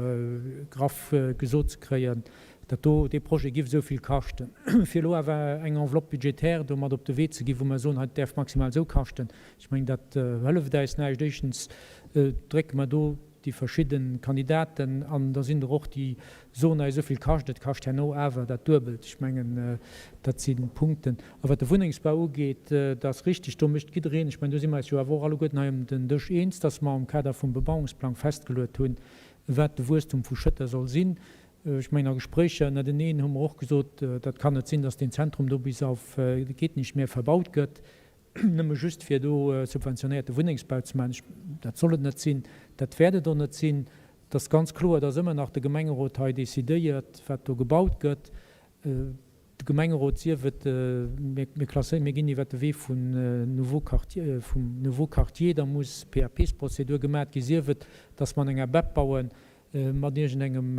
graff gesot ze kréien, dat do, dee Projet giff esou vill kaschten. Fir elo awer eng Enveloppe budgétaire do mat op de Wee ze ginn, wou mer soen, hei, dat däerf maximal esou kaschten, ech mengen, dat hëlleft äis näischt. Éischtens drécke mer do déi verschidde Kandidaten an da sinn der och, déi soen, hei esou vill kascht et, kascht herno awer dat Duebelt. Ech mengen, dat si Punkten. A wat de Wunnengsbau ugeet, dat ass richtig, do mécht jiddereen, ech mengen, do si mer eis jo awer och alleguerten hei ëm den Dësch eens, dass mer am Kader vum Bebauungsplang festgeluet hunn, wat de Wuesstum vu Schëtter soll sinn. Ech mengen, a Gespréicher ënnerteneen hu mer och gesot, dat kann net sinn, dass deen Zentrum do bis auf geht nicht mehr verbaut gëtt. Nëmme just fir do subventionéierte Wunnengsbau ze maachen, dat soll et net sinn, dat wäert et och net sinn. Et ass ganz kloer, dass ëmmer nach de Gemengerot hei decidéiert, wat do gebaut gëtt. De Gemengerot, sief et, mir klasséieren, mir ginn iwwert de Wee vun Nouveau Quartier, vum Nouveau Quartier, da muss PAPs-Prozedur gemat ginn, sief et, dass mer an enger BEP bauen, mat iergendengem,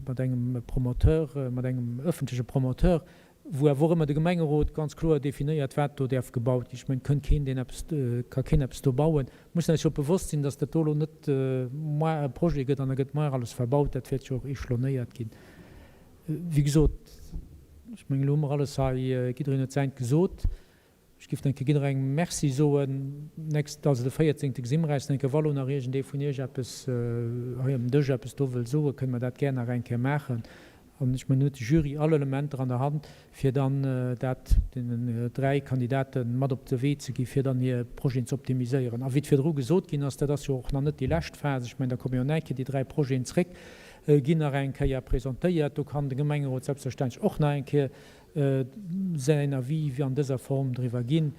mat engem Promoteur, mat engem öffentleche Promoteur, wou awer och ëmmer de Gemengerot ganz kloer definéiert, wat do däerf gebaut ginn. Ech mengen, et kënnt keen, deen eppes, ka keen eppes do bauen. Mir mussen eis jo bewosst sinn, dass dat do elo net moar e Projet gëtt an da gëtt moar alles verbaut. Dat wäert jo och échelonnéiert ginn. Wéi gesot, ech mengen, elo hu mer alles hei, jiddereen huet säint gesot. Ech giff enke jidderengem Merci soen. Nächst, also de 14. Gesi mer äis enke. Wa lo nach iergendee vun iech eppes hei um Dësch eppes do wëll soen, kënne mer dat gär nach eng Kéier maachen. An ech mengen, huet de Jury all Elementer an der Hand, fir dann dat deenen 3 Kandidate mat op de Wee ze gi fir dann hir Projeten ze optimiséieren. A wéi et virdru gesot ginn ass, dat ass jo och nach net déi lescht Phas, ech mengen, da komme jo nach eng Kéier déi 3 Projeten zréck, ginn nach eng Kéier presentéiert. Do kann de Gemengerot selbstverständlech och nach eng Kéier säin Avis an dëser Form driwwer ginn.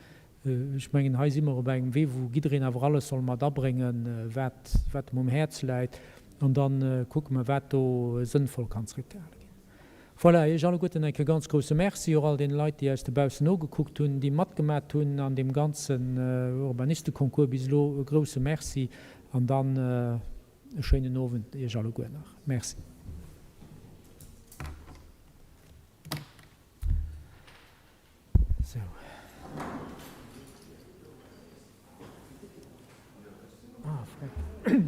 Ech mengen, hei si mer op engem Wee, wou jiddereen awer alles soll mat abréngen, wat wat em um Häerz läit, an da kucke mer, wat do sënnvoll kann zréckgehale ginn. Voilà, Iech alleguerten eng Kéier ganz grousse Merci, och all deene Leit, déi eis dobaussen nogekuckt hunn, déi matgemat hunn an deem ganzen Urbanisteconcours bis elo, e grousse Merci an dann e schéinen Owend Iech alleguer nach. Merci. Sou. Ah, Freck.